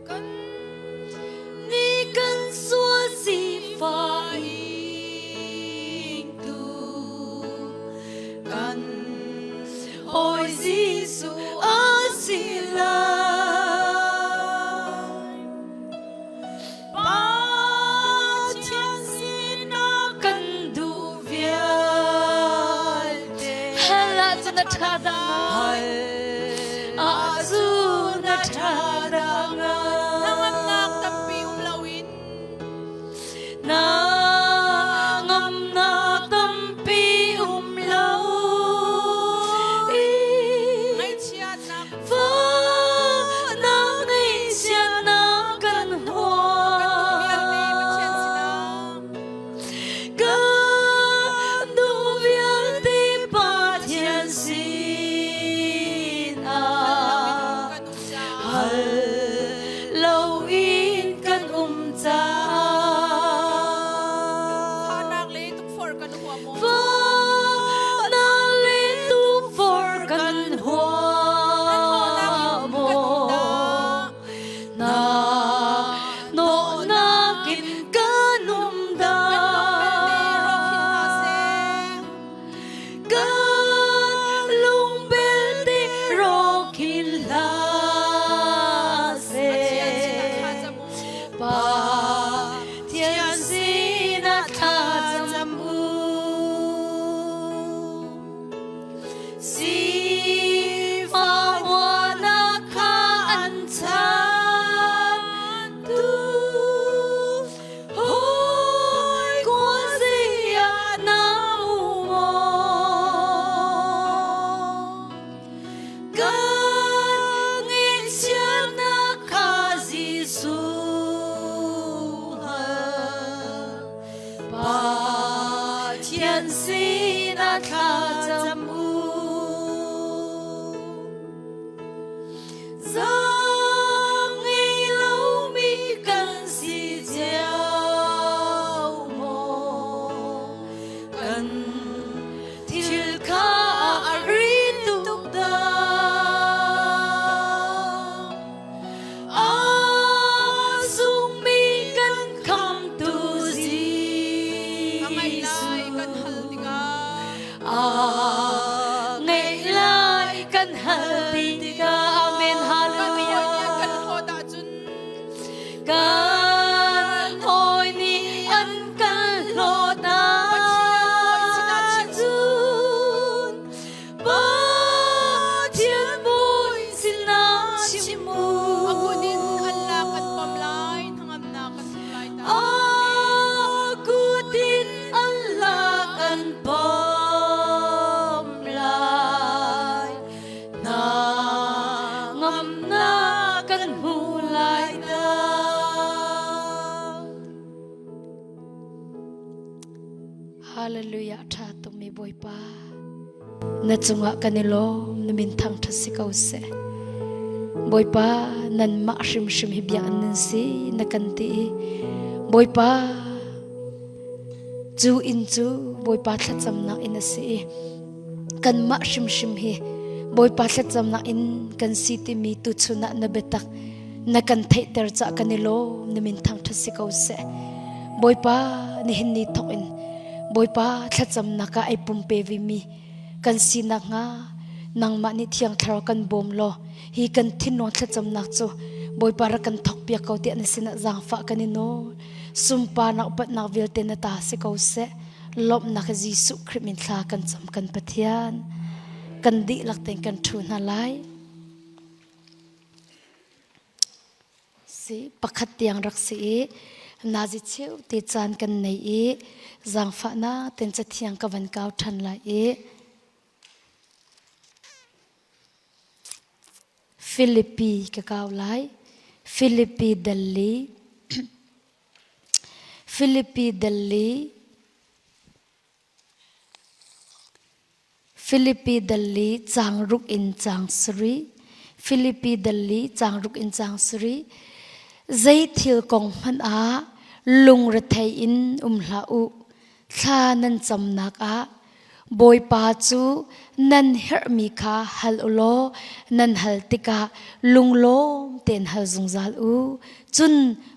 Speaker 3: Kan ni kan sual sifah ingtu kan hawi Jesuh a si lai. Pathian sinah kan duh vialte.
Speaker 1: Hal ahcun a ṭha dah ngai. Ahcun a ṭha dah ngai.
Speaker 3: Hnangamnak tampi um loin.
Speaker 1: Na ngamnak tampi um lo.
Speaker 3: Ngaihchiatnak
Speaker 1: Fahnak ngaihchiatnak kan
Speaker 3: kan duh vialte Pathian
Speaker 1: huam.
Speaker 3: sinah.
Speaker 1: Kan duh vialte Pathian sinah.
Speaker 3: Kan um caah.
Speaker 1: Hal loin kan um caah.
Speaker 3: Fahnak le tukforh kan huam maw?
Speaker 1: Fahnak le tukforh kan huam maw? Na nawhnak in kan um
Speaker 3: Kan lung belte rawk hin hna
Speaker 1: dah.
Speaker 3: seh.
Speaker 1: Kan lung belte rawk hin hlah
Speaker 3: Pathian sinah
Speaker 1: seh.
Speaker 3: thla cam u.
Speaker 1: Pathian sinah thla cam u. Sifah kha an chantu hawi khuazei ah na um maw? Kan ngaihchiatnak kha Jesuh hal. Pathian sinah thla cam u. Zaang ngei lomi kan si cio maw? Kan Hallelujah tha tukmi Bawipa na cungah kan i lawm na min thangthat si ko seh Bawipa nanmah hrimhrim hi biakinn nan si na kan ti i Bawipa cu inn cu Bawipa thlacamnak inn a si i kanmah hrimhrim hi Bawipa thlacamnak inn kan si timi tuchun ah na biatak na kan theihter cah kan i lawm na min thangṭhat si ko seh Bawipa nihin ni thawk in Bawipa thlacamnak ah ai pumpe vimi kan sinak hnga nangmah nih thiang thlarau kan bawm law hi kan thinlung thlacamnak cu Bawipa rak kan thawk piak ko tiah na sinah zaangfah kan i nawl sunparnak upatnak vialte na ta si ko seh lawmhnak Jesuh Khrih min thla kan cam kan Pathian kan dihlak tein kan ṭhu hna lai Si pakhat tiang rak si i nazi cheu te caan kan nei i zaangfahnak ten cathiang ka van kau ṭhan lai i Filipi ka kau lai. Filipi Delhi Filipi Delhi Filipi dal li caang ruk in caang sarih. Filipi dal li caang ruk in caang sarih. Zei thil kong hmanh ah lungrethei in um hlah u. Thla nan camnak ah Bawipa cu nan herhmi kha hal u law nan hal tikah lunglawm tein hal zungzal u. Cun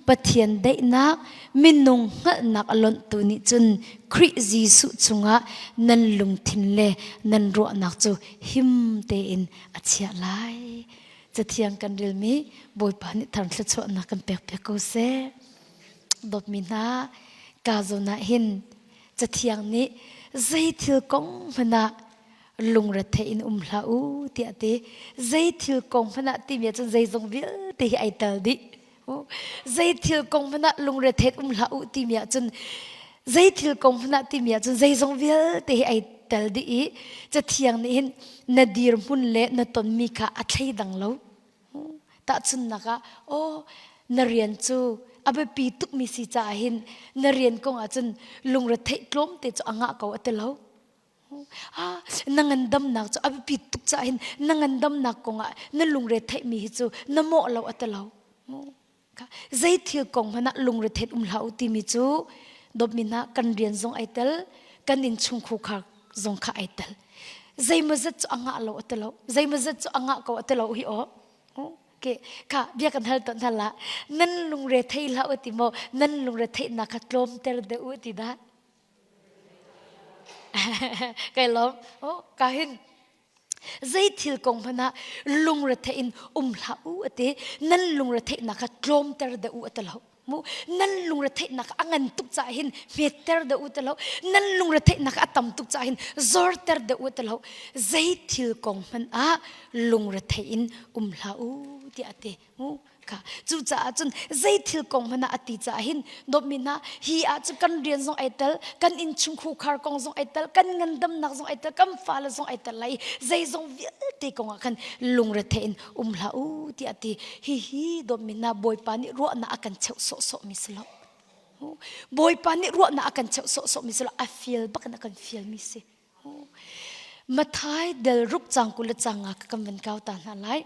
Speaker 1: Pathian daihnak minung hngalhnak a lonhtu nih cun Khrih Jesuh chungah nan lungthin le nan ruahnak cu him tein a chiah lai. Cathiang kan relmi Bawipa nih thar thluachuahnak kan pekpiak ko seh. Dawtmi hna, ka zawn ah hin Cathiang nih zei thil kong hmanh ah lungrethei in um hlah u tiah ti. Zei thil kong hmanh ah timi ahcun zeizong vialte hi ai tel dih. Zei thil kong hmanh ah lungrethei um hlah u timi ahcun zei thil kong hmanh ah timi ahcun zeizong vialte hi ai tel dih i Cathiang nih hin na dirhmun le na tonmi kha a thleidang lo. Tahchunhnak ah, aw na rian cu a biapi tukmi si caah hin na rian kong ahcun lungretheih tlawmte cu a ngah ko a ti lo. Ah, na ngandamnak cu a biapit tuk caah hin na ngandamnak kongah na lungre theihmi hi cu na mawh lo a ti lo. Zei thil kong hmanh ah lungre theih um hlah u timi cu dawtmi hna kan rian zong ai tel, kan innchungkhar zong kha ai tel. Zeimawzat cu a ngah lo a ti lo. Zeimawzat cu a ngah ko a ti lo hi aw. Ke kha bia kan hal tawn hna la. Nan lungre thei hlah u ti maw? Nan lungre theihnak kha tlawmter deuh u ti dah. Kai lawm. Oh, ka hin zei thil kong hmanh ah lungrethei in um hlah u ati. Nan lungretheihnak kha tlawmter deuh u ati lo. Mu nan lungretheihnak a ngan tuk caah hin hmetter deuh u ti lo. Nan lungretheihnak a tam tuk caah hin zorter deuh u ti lo. Zei thil kong hmanh ah lungrethei in um hlah u tiah a ti. Mu kha cucaah cun zei thil kong hmanh ah a ti caah hin dawtmi hna hi ah cu kan rian zong ai tel kan innchung khar kong zong ai tel kan ngandamnak zong ai tel kan fale zong ai tel lai zeizong vialte kong ah khan lungrethei in um hlah u tiah a ti hihi dawtmi hna bawipa nih ruahnak a kan cheuh sawhsawh mi si lo bawipa nih ruahnak a kan cheuh sawhsawh mi si lo a fial bak in a kan fial mi si Mathai del ruk cang 20 le cang nga kan van kau ta hna lai.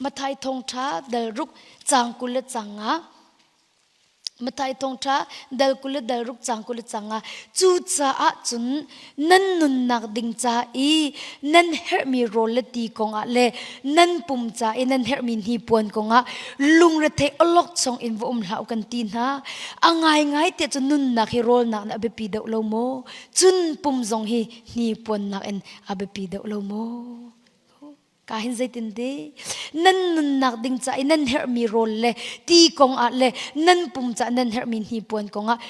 Speaker 1: Mathai thawngṭha del ruk cang 20 le cang nga. Mathai thawngṭha del 20 le del ruk cang 20 le cang nga. Cucaah cun nan nunnak ding ca i nan herhmi rawl le ti kongah le nan pum ca i nan herhmi hnipuan kongah lungrethei awlokchong in va um hlah u kan ti hna. A ngaingai tiah cun nunnak hi rawlnak nih a biapi deuh lo maw? Cun pum zong hi hnipuannak in a biapi deuh lo maw? Ka hin zeitin ti? Nan nunnak ding ca i nan herhmi rawl le ti kong ah le nan pum ca nan herhmi hnipuan kong ah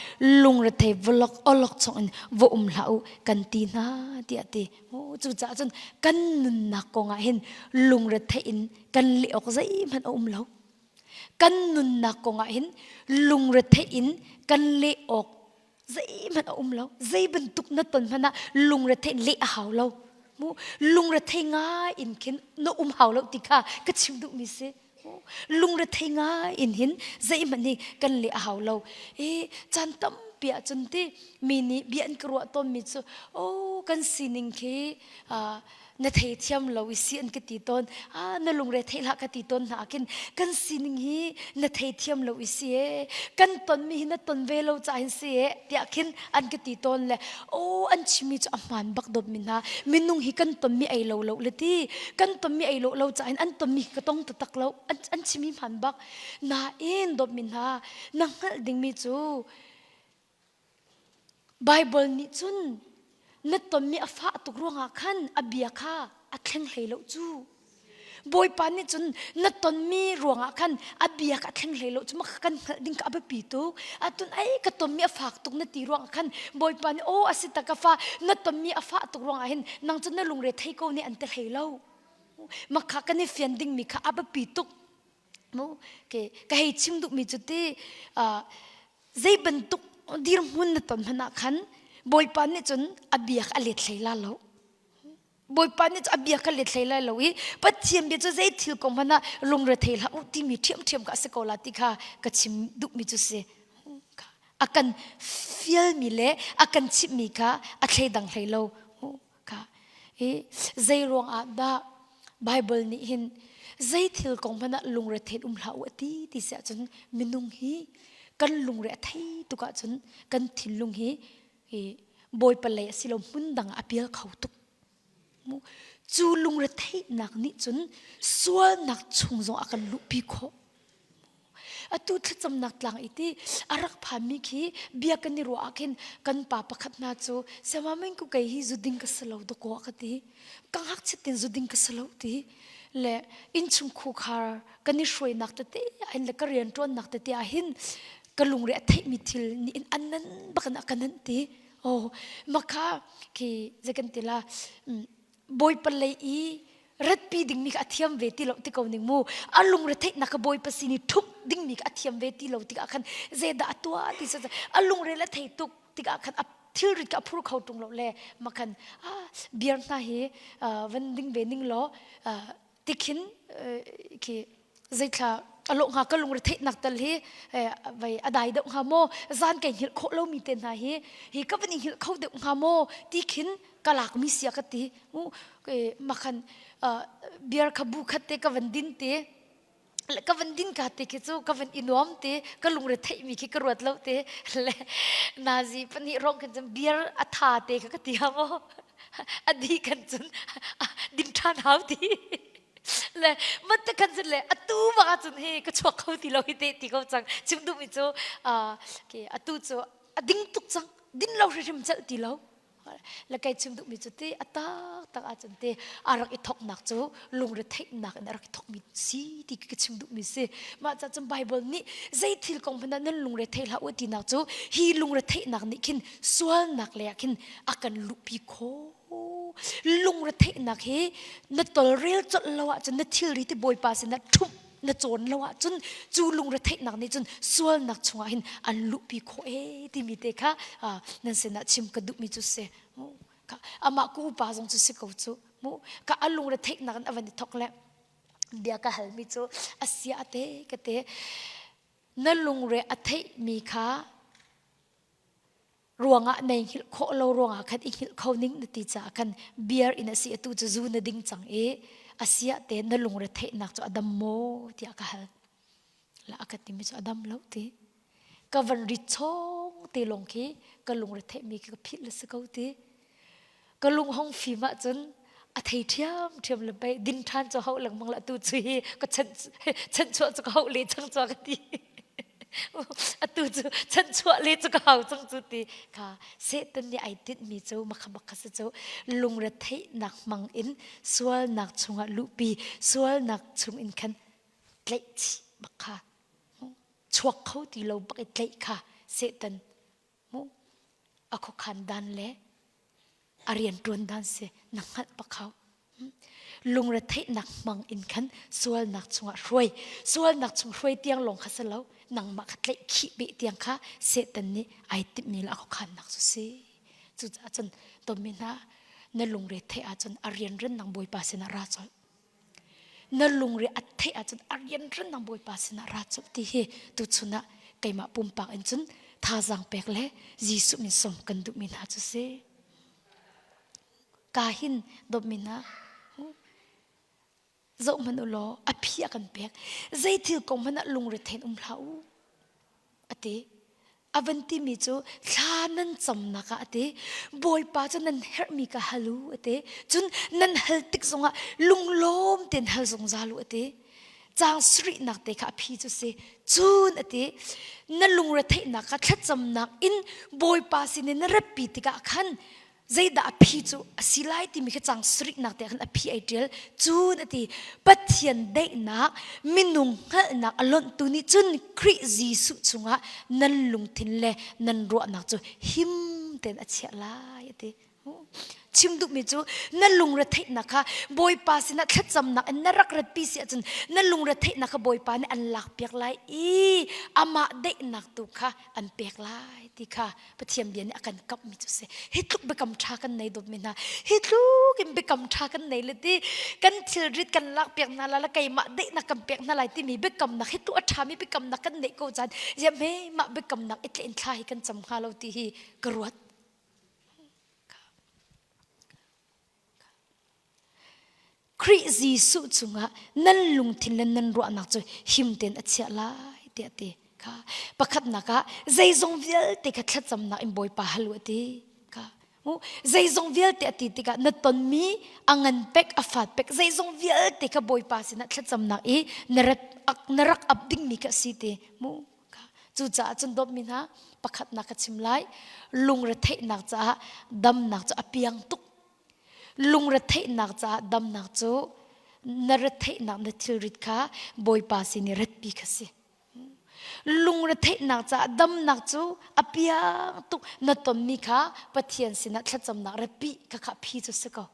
Speaker 1: lungrethei vawlok awlok chung in va um hlah u kan ti hna tiah ti. Cucaah cun kan nunnak kong ah hin lungrethei in kan leh awk zeihmanh a um lo. Kan nunnak kong ah hin lungrethei in kan leh awk zeihmanh a um lo zei bantuk na ton hmanh ah lungrethei leh a hau lo mu lungrethei ngai in khin na um hau lo ti kha ka chim duhmi si lungrethei ngai in hin zeihmanh hi kan leh a hau lo i caan tampi. Tampi ahcun ti mi nih bia an ka ruah tawnmi cu oh kan sining khi na theithiam lo i si an ka ti tawn. Ah na lungre thei hlah ka ti tawn hna ah khin kan sining hi na theithiam lo i si ee kan tonmi hi na ton ve lo caah hin si ee tiah khin an ka ti tawn le oh an chimmi cu a hmaan bak dawtmi hna minung hi kan tonmi ei lo lo le ti kan tonmi ei lo lo caah hin an tonmi ka tong taktak lo an, an chimmi hmaan bak nain dawtmi hna na hngalh dingmi cu Baibal nih cun na tonmi a fah tuk ruangah khan a bia kha a thleng hlei lo cu. Bawipa nih cun na tonmi ruangah khan a bia kha a thleng hlei lo cu mah kan hngalh ding kha a biapi tuk. Atun ai ka tonmi a fak tuk na ti ruangah khan Bawipa nih aw a si tak ka fa na tonmi a fah tuk ruangah hin nang cu na lungre thei ko nih an ti hlei lo. Mah kha kan i fian dingmi kha a biapi tuk. Mu ke ka hei chim duhmi cu ti zei bantuk dirhmun na ton hmanh ah khan Bawipa nih cun a bia kha a let hlei la lo. Bawipa nih cun a bia kha let hlei lai lo i Pathian bia cu zei thil kong hmanh ah lungrethei hlah u timi ṭhiamṭhiam kha a si ko la ti kha ka chim duhmi cu si. A kan fialmi le a kan chimhmi kha a thleidang hlei lo. Kha i zei ruang ah dah Bible nih hin zei thil kong hmanh ah lungre thein um hlah u a ti ti si ahcun minung hi kan lungre a thei tuk ahcun kan thinlung hi hi Bawipa lei a si lo hmun dang ah a pial kho tuk. Cu lungretheihnak nih cun sualnak chung zong a kan luhpi khawh. Atu thlacamnak tlang i ti a rak phanmi khi bia kan i ruah ah khin kan pa pakhat hna cu siamaming ku kei hi zuding ka si lo dakaw ka ti. Ka ngakchiat tin zuding ka si lo ti. Le innchung khukhar kan i hruainak tete ah hin le ka rianṭuannak tete ah hin ka lungre a theihmi thil nih in an nan bak in a ka nanh ti. Oh, makha khi zei kan ti la Bawipa lei i ratpi dingmi kha a thiam ve ti lo ti ko ning mu a lungre theihnak kha Bawipa sin i ṭhumh dingmi kha a thiam ve ti lo tikah khan zeidah a tuah ti sa a lungre le thei tuk tikah khan a thilrit kha a phur kho ṭung lo le makhan ah beer hna hi van ding ve ning law tikhin khi zeithla a lawh hnga ka lungre theihnak tal hi vai a dai deuh hnga maw zan kai hngilh khawh lomi te hna hi hi ka van i hngilh kho deuh hnga maw ti khin ka lakmi sia ka ti makhan beer kha bu khat te ka van din te ka van din ka te khi cu ka van i nuam te ka lungre theihmi khi ka ruat lo te le nazi pahnih rong khin cun beer a tha te kha ka ti ha maw a di kan cun din ṭhan hau ti le mat te khan cun le atu bak ahcun hi ka chuak kho ti lo hi te ti ko cang chim duhmi cu ke atu cu a ding tuk cang din lo hrimhrim celh ti lo le kai chim duhmi cu ti a tak tak ahcun te a rak i thoknak cu lungretheihnak in a rak i thokmi si ti ka chim duhmi si mah ca cun Bible nih zei thil kong hmanh ah nan lungre thei hlah u tinak cu hi lungretheihnak nih khin sualnak lei ah khin a kan luhpi khawh lungretheihnak hi na tolrel colh lo ahcun na thilri ti bawipa sinah ṭhumh na cawn lo ahcun cu lungretheihnak nih cun sualnak chungah hin an luhpi khawh ee timi te kha nan sinah chim ka duhmi cu si amah ku upa zong cu si ko cu mu ka a lungretheihnak in a van i thok le bia ka halmi cu a sia te ka te na lungre a theihmi kha ruangah nei hngilh khawh lo ruangah khan i hngilh kho ning na ti caah khan beer in a si atu cu zu na ding cang i a siah te na lungre theihnak cu a dam maw tiah ka hal la a ka timi cu a dam lo ti ka van rit chong te lawng khi ka lungre theihmi khi ka philh le si ko ti ka lung hong fim ahcun a thei ṭhiam ṭhiam le pei din ṭhan cu hauh lengmang la atu cu hi ka chan chanchuah cu ka hauh le cang cu ka ti atu cu chanchuah le cu ka hau cang cu ti kha Satan nih ai tinhmi cu makha makha si cu lungretheihnak hmang in sualnak chungah luhpi sualnak chung in khan tlaih chih bak kha chuak kho ti lo bak i tlaih kha Satan mu a khuakhan dan le a rianṭuan dan si na hngalh pakhau lungretheihnak hmang in khan sualnak chungah hruai sualnak chung hruai tiang lawng kha si lo nangmah kha tlaih khih beh tiang kha Satan nih ai timhmi le a khuakhannak cu si cucaah cun tommi hna na lungre theih ahcun a rianren nang Bawipa sinah ra colh na lungre a theih ahcun a rianren nang Bawipa sinah ra colh ti hi tuchun ah keimah pumpak in cun. Thazaang pek le Jesuh min sawm kan duhmi hna cu si. Ka hin dawtmi hna zoh hmanh u law a phi a kan pek. Zei thil kong hmanh ah lungre thein um hlah u a ti. A van timi cu thla nan camnak ah a ti. Bawipa cu nan herhmi ka hal u a ti. Cun nan hal tik zongah lunglawm tein hal zungzal u a ti. Caang sarihnak te kha a phi cu si. Cun a ti. Na lungretheihnak kha thlacamnak in Bawipa sinin na ratpi tikah khan zeidah a phi cu a si lai timi khi cang sarihnak te khan a phi ai ṭial. Cun a ti Pathian daihnak minung hngalhnak a lonhtu nih cun Khrih Jesuh chungah nan lungthin le nan ruahnak cu him tein a chiah lai a ti. Chim duhmi cu na lungretheihnak kha Bawipa sinah thlacamnak in na rak ratpi si ahcun na lungretheihnak kha Bawipa nih an lakpiak lai i amah daihnak tu kha an pek lai ti kha Pathian bia nih a kan kamhmi cu si. Hi tluk biakam ṭha kan nei dawtmi hna, hi tluk in biakam ṭha kan nei le ti kan thilrit kan lakpiak hna lai le keimah daihnak kan pek hna lai timi biakamnak hi tluk a ṭhami biakamnak kan neih ko caan ziah hme mah biakamnak i tlein thla hi kan cam hnga lo ti hi ka ruat. Khrih Jesuh cungah nan lungthin le nan ruahnak cu him tein a chiah lai tiah a ti. Kha pakhatnak ah zeizong vialte kha thlacamnak in Bawipa hal u a ti. Kha zeizong vialte a ti tikah na tonmi a ngan pek a fat pek zeizong vialte kha Bawipa sinah thlacamnak i na rak na rak ap dingmi kha a si ti mu. Cucaah cun dawtmi hna pakhatnak ka chim lai lungretheihnak caah damnak cu a piang tuk Lungretheihnak caah damnak cu na retheihnak na thilrit kha Bawipa sin i ratpi kha si. Lungretheihnak caah damnak cu a piang tuk na tonmi kha Pathian sinah thlacamnak ratpi kha kha phi cu si ko.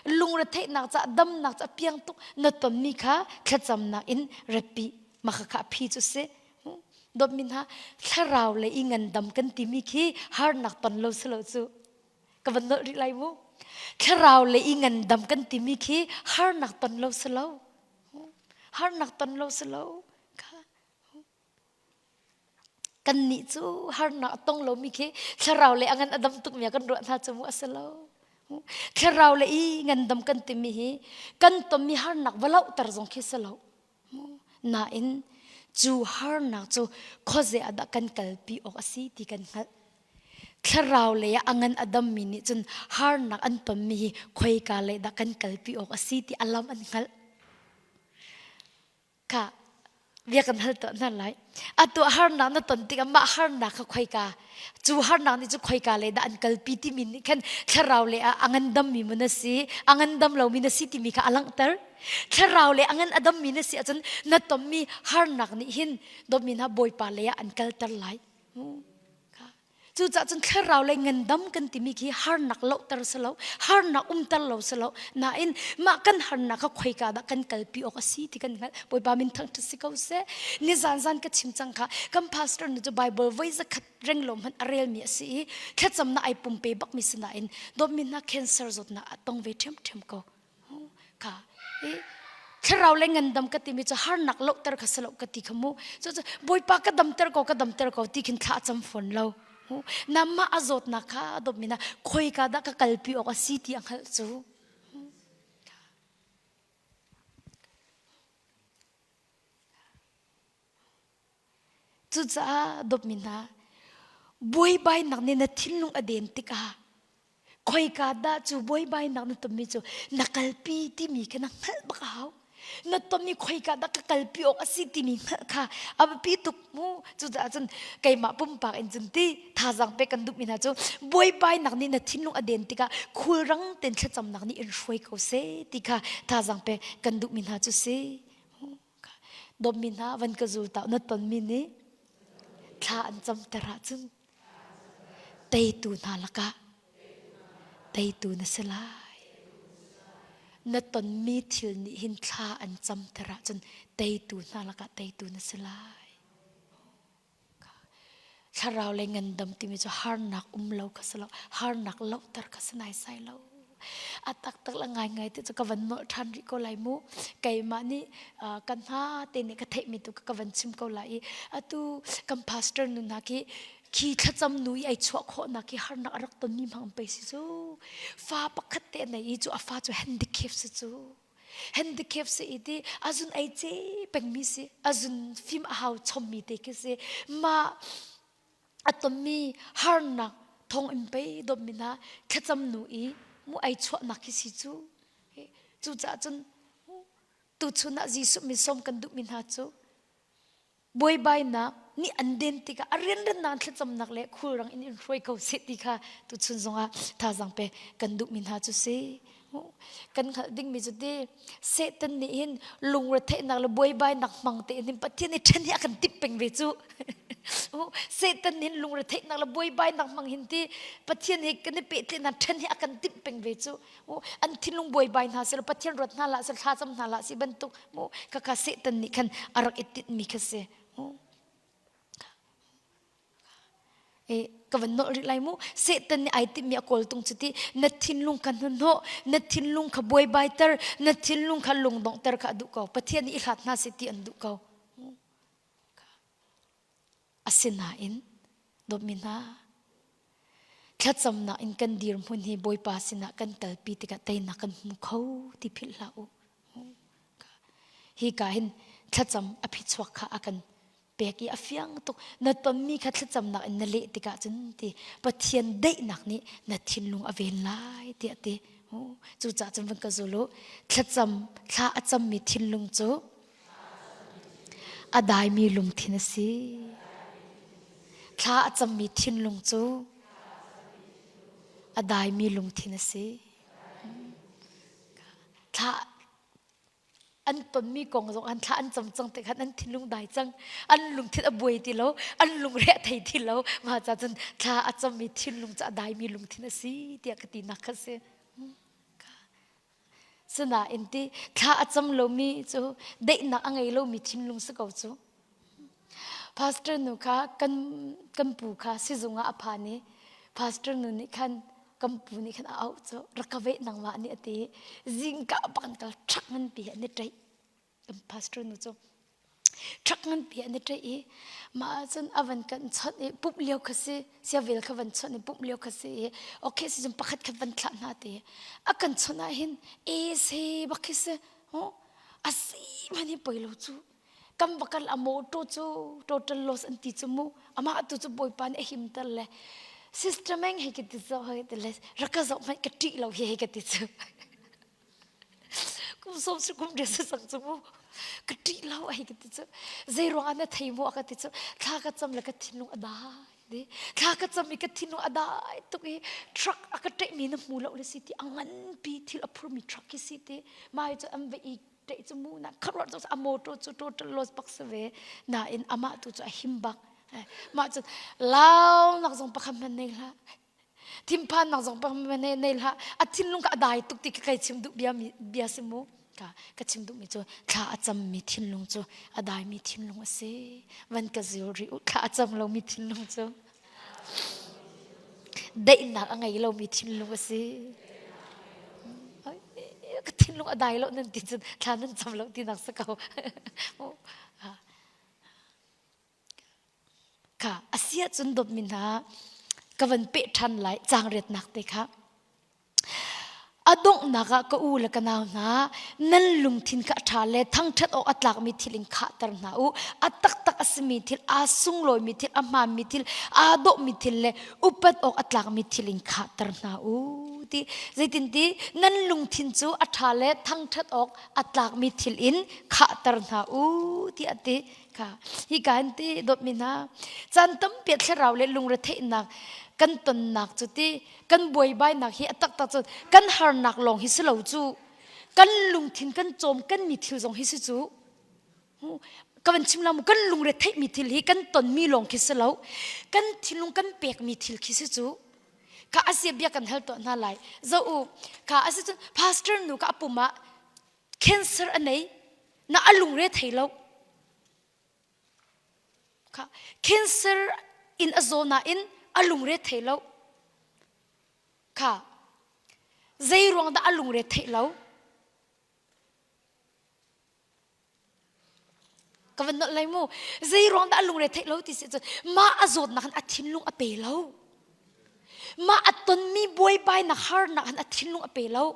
Speaker 1: Lungretheihnak caah damnak cu a piang tuk na tonmi kha thlacamnak in ratpi mah kha kha phi cu si. Dawtmi hna thlarau le i ngandam kan timi khi harnak ton lo si lo cu. Ka van nolh rih lai mu. Thlarau le i ngandam kan timi khi harnak ton lo si lo. Harnak ton lo si lo. Kha. Kan nih cu harnak a tong lomi khi thlarau le a ngan a dam tukmi ah kan ruah hna cu mu a si lo. Thlarau le i ngandam kan timi hi kan tonmi harnak va lohter zong khi si lo. Nain cu harnak cu khuaze ah dah kan kalpi awk a si ti kan hngalh. Thlarau lei ah a ngan a dammi nih cun harnak an tonmi hi khoika lei dah kan kalpi awk a si ti a lam an hngalh. Kha bia kan hal tuah hna lai. Atu harnak na ton tikah mah harnak kha khoika cu harnak nih cu khoika lei dah an kalpi timi nih khan thlarau lei ah a ngandammi mu na si, a ngandam lomi na si timi kha a langhter. Thlarau lei a ngan a dammi na si ahcun na tonmi harnak nih hin dawtmi hna Bawipa lei ah an kalter lai. Cucaah cun thlarau lei ngandam kan timi khi harnak lohter si lo, harnak umter lo si lo. Nain mah kan harnak kha khoika dah kan kalpi awk a si ti kan hngalh. Bawipa min thangṭhat si ko seh. Nizan zan ka chim cang kha kan pastor nih cu Bible voi zakhat reng lo hmanh a relmi a si i thlacamnak ai pumpe bakmi si nain dawtmi hna cancer zawtnak a tong ve ṭhiamṭhiam ko. Kha i thlarau le ngandam ka timi cu harnak lohter kha si lo ka ti kha mu. Cu cu Bawipa ka damter ko ka damter ko ti khin thla a cam fawn lo. Namah a zawtnak kha a dawtmi na khoika dah ka kalpi awk a si ti a hngalh cu. Cucaah dawtmi hna buaibainak nih na thinlung a den tikah khoika dah cu buaibainak na tonmi cu na kalpi timi kha na hngalh bak a hau. Na tonmi khoika dah ka kalpi awk a si timi hngalh kha a biapi tuk mu. Cucaah cun keimah pumpak in cun ti thazaang pek kan duhmi hna cu buaibainak nih na thinlung a den tikah khulrang tein thlacamnak nih in hruai ko seh ti kha thazaang pek kan duhmi hna cu si. Dawtmi hna van ka zul ta na tonmi nih thla an camter ahcun teitu hna lakah teitu na si lai. Na tonmi thil nih hin thla an camter ahcun teitu hna lakah teitu na si lai. Thlarau le ngandam timi cu harnak um lo kha si lo, harnak lohter kha si naisai lo. A taktak le ngaingai te cu ka van nolh ṭhan rih ko lai mu. Keimah nih kan hna te nih ka theihmi tu ka van chim ko lai i atu kan pastor nu hna khi khi thlacam nu i ai chuah khawhnak khi harnak a rak tonmi hmang pei si cu. Fa pakhat te a nei i cu a fa cu handicap si cu. Handicap si i ti azun ei ce pengmi si azun fim a hau chommi te khi si mah a tonmi harnak thong in pei dawtmi hna thlacam nu i mu ei chuahnak khi si cu. Cucaah cun tuchun ah Jesuh min sawm kan duhmi hna cu buaibainak nih an den tikah a rianrannak thlacamnak le khulrang in in hruai ko seh ti kha tuchun zongah thazaang pe kan duhmi hna cu si. Kan hngalh dingmi cu ti Satan nih hin lungretheihnak le buaibainak hmang tein hin Pathian i ṭhen hi a kan timh peng ve cu. Satan nih hin lungretheihnak le buaibainak hmang hin ti Pathian he kan i pehtlaihnak ṭhen hi a kan timh peng ve cu. An thinlung buaibai hna seh Pathian ruat hna hlah seh thlacam hna hlah si bantuk mu khakha Satan nih khan a rak i tinhmi kha si. E, ka van nolh rih lai mu Satan nih ai timhmi a kawltung cu ti na thinlung kha hnahnawh na thinlung kha buaibaiter na thinlung kha lungdonghter kha a duh ko Pathian nih i hlat hna seh ti an duh ko Asinain dawtmi hna, thlacamnak in kan dirhmun hi Bawipa sinah kan kalpi tikah teinak kan hmu kho ti philh hlah u. Hi ka hin thlacam a phichuak kha a kan pek i a fiang tuk. Na tonmi kha thlacamnak in na leh tikah cun ti Pathian daihnak nih na thinlung a ven lai tiah ti. Cucaah cun van ka zul u. Thlacam thla a cammi thinlung cu A daimi lungthin a si. Thla a cammi thinlung cu a daimi lungthin a si. Thla an tonmi kong zong an thla an cam cang te khan an thinlung dai cang. An lungthin a buai ti lo, an lungre a thei ti lo. Mah ca cun thla a cammi thinlung cu a daimi lungthin a si tiah ka tinak kha si. Sinain ti thla a cam lomi cu daihnak a ngei lomi thinlung si ko cu. Pastor nu kha kan kan pu kha sizung ah a phan i pastor nu nih khan kan pu nih khan a auh cu rak ka veh nangmah nih a ti zingka bak an kal ṭhak nganpi an i ṭaih. Kan pastor nu cu truck nganpi an i ṭaih i mah ahcun a van kan chawnh i pumh lio kha si siavel kha van chawnh i pumh lio kha si i okay si cun pakhat khat van thlah hna ti a kan chawnh ah hin e se bak khi si a si hmanh hi poi lo cu kan va kal a motor cu total loss an ti cu mu amah tu cu bawipa nih a himter le sister meng hei ka ti zo hei ti le rak ka zoh hmanh ka ṭih lo hi hei ka ti cu Kum sawm si kum riat si cang cu mu. Ka ṭih lo ai ka ti cu. Zei ruangah na thei mu a ka ti cu. Thla ka cam le ka thinlung a dai di. Thla ka cam i ka thinlung a dai tuk i truck a ka ṭehmi na hmu lo le si ti a nganpi thil a phurmi truck khi si ti. Mah hi cu an va i ṭeh cu mu na kharuat cu a motor cu total loss bak si ve. Nain amah tu cu a him bak. Mah cun launak zong pakhat hmanh nei hlah. Thinphannak zong pang nei nei hlah. A thinlung ka a dai tuk ti ka kai chim duh bia mi bia si mu. Ka ka chim duh mi cu thla a cam mi thinlung cu a dai mi thinlung a si. Van ka zil ri u thla a cam lo mi thinlung cu daihnak a ngei lo mi thinlung a si. Ka thinlung a dai lo nan ti cun thla nan cam lo ti nak si ko. Kha a si ahcun dawtmi hna ka van peh ṭhan lai caangriatnak te kha. A donghnak ah ka u le ka nau hna nan lungthin kha a ṭha le thangṭhat awk a tlakmi thil in khahter hna u. A taktak a simi thil, aa sunglawimi thil, a hmaanmi thil, aa dawhmi thil le upat awk a tlakmi thil in khahter hna u ti. Zeitinti nan lungthin cu a ṭha le thangṭhat awk a tlakmi thil in khahter hna u tiah a ti. Kha hika in ti dawtmi hna caan tampi ah thlarau le lungretheihnak kan tonnak cu ti kan buaibainak hi a taktak cu kan harnak lawng hi si lo cu kan lungthin kan cawm kan mi thil zong hi si cu ka van chim la mu kan lungretheih mi thil hi kan tonmi lawng khi si lo kan thinlung kan pekmi thil khi si cu kha asia bia kan hal tuah hna lai zo u kha asi cun pastor nu ka apum ah cancer a nei na a lungre thei lo kha cancer in a zaw nain a lungre thei lo kha. Zei ruang dah a lungre theih lo? Ka van nolh lai mu. Zei ruang dah a lungre theih lo ti si cun mah a zawtnak in a thinlung a pe lo. Mah a tonmi buaibainak harnak in a thinlung a pe lo.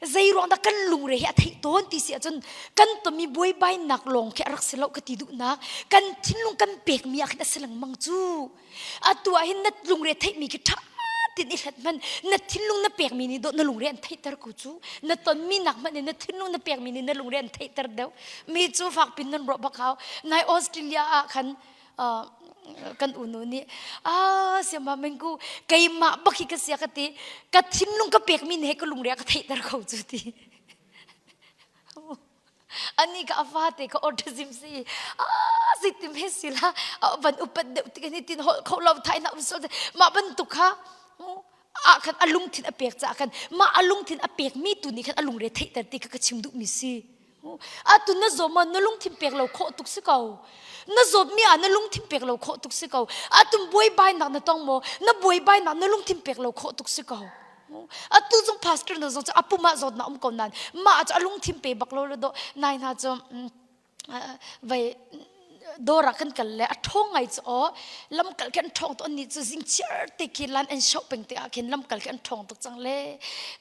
Speaker 1: Zei ruang dah kan lungre hi a theih tawn ti si ahcun kan tonmi buaibainak lawng khi a rak si lo ka ti duhnak. Kan thinlung kan pekmi ah khin a si lengmang cu. Atu ah hin na lungre theihmi khi ṭha tin i hlat hman na thinlung na pekmi nih dawh na lungre an theihter ko cu na tonmi nak hmanh in na thinlung na pekmi nih na lungre an theihter deuh mi cu fak pin nan ruah bak hau nai Australia ah khan kan unu nih ah siama mengku keimah bak hi ka sia ka ti ka thinlung ka pekmi nih he ka lungre a ka theihter ko cu ti Ani ka a fate ka autism si ah zeitim he si la van upat deuh tik ni tin hol kho lo thai na um sol mah bantuk kha ah khan a lungthin a pek ca khan mah a lungthin a pek mi tu nih khan a lungre theihter ti kha ka chim duh mi si atu na zawm ma na lungthin pek lo khawh tuk si ko na zawt mi ah na lungthin pek lo khawh tuk si ko atu buaibai nak na tong maw na buaibai nak na lungthin pek lo khawh tuk si ko Atu zong pastor na zong cu a pum ah zawtnak um ko nain mah cu a lungthin pe bak lo le do nai hna cu vai dawr ah kan kal le a ṭhawng ngai cu aw lamkal khi an ṭhawng tuk annih cu zing chiar te khi lan an shoh peng te ah khin lamkal khi an ṭhawng tuk cang le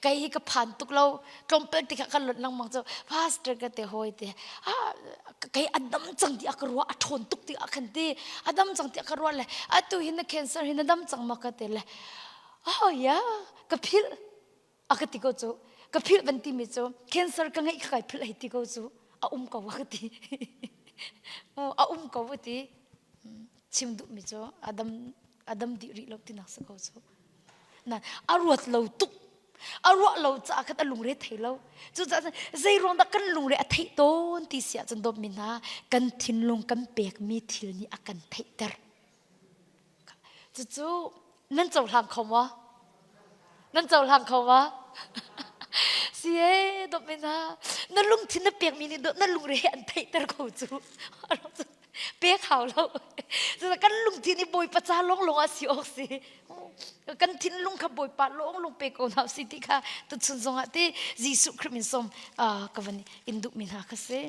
Speaker 1: kei hi ka phan tuk lo tlawmpal te kha kan lonh lengmang cu pastor ka te hawi te ah kei a dam cang ti a ka ruah a ṭhawn tuk ti ah khan ti a dam cang ti a ka ruah le atu hi na cancer hi na dam cang ma ka te le Oh yeah, ka philh. A ka ti ko cu. Ka philh van timi cu cancer ka ngeih kha kai philh hei ti ko cu. A um ko a ka ti. A um ko a ti. Chim duhmi cu a dam a dam dih rih lo tinak si ko cu. Na a ruat lo tuk. A ruah lo caah khan a lungre thei lo. Cucaah zei ruang dah kan lungre a theih tawn ti si ahcun dawtmi hna kan thinlung kan pekmi thil nih a kan theihter. Cucu nan cohlang kho maw? Nan cohlang kho maw? Si ee, dawt hna. Na lungthin na pekmi nih dawt na lungre he an theihter ko cu. Pek hau lo. Cucaah kan lungthin i Bawipa ca lawnglawng ah si awk si. Kan thinlung kha Bawipa lawnglawng pe ko hna si ti kha tuchun zongah ti Jesuh Khrih min sawm ka van in duhmi hna kha si.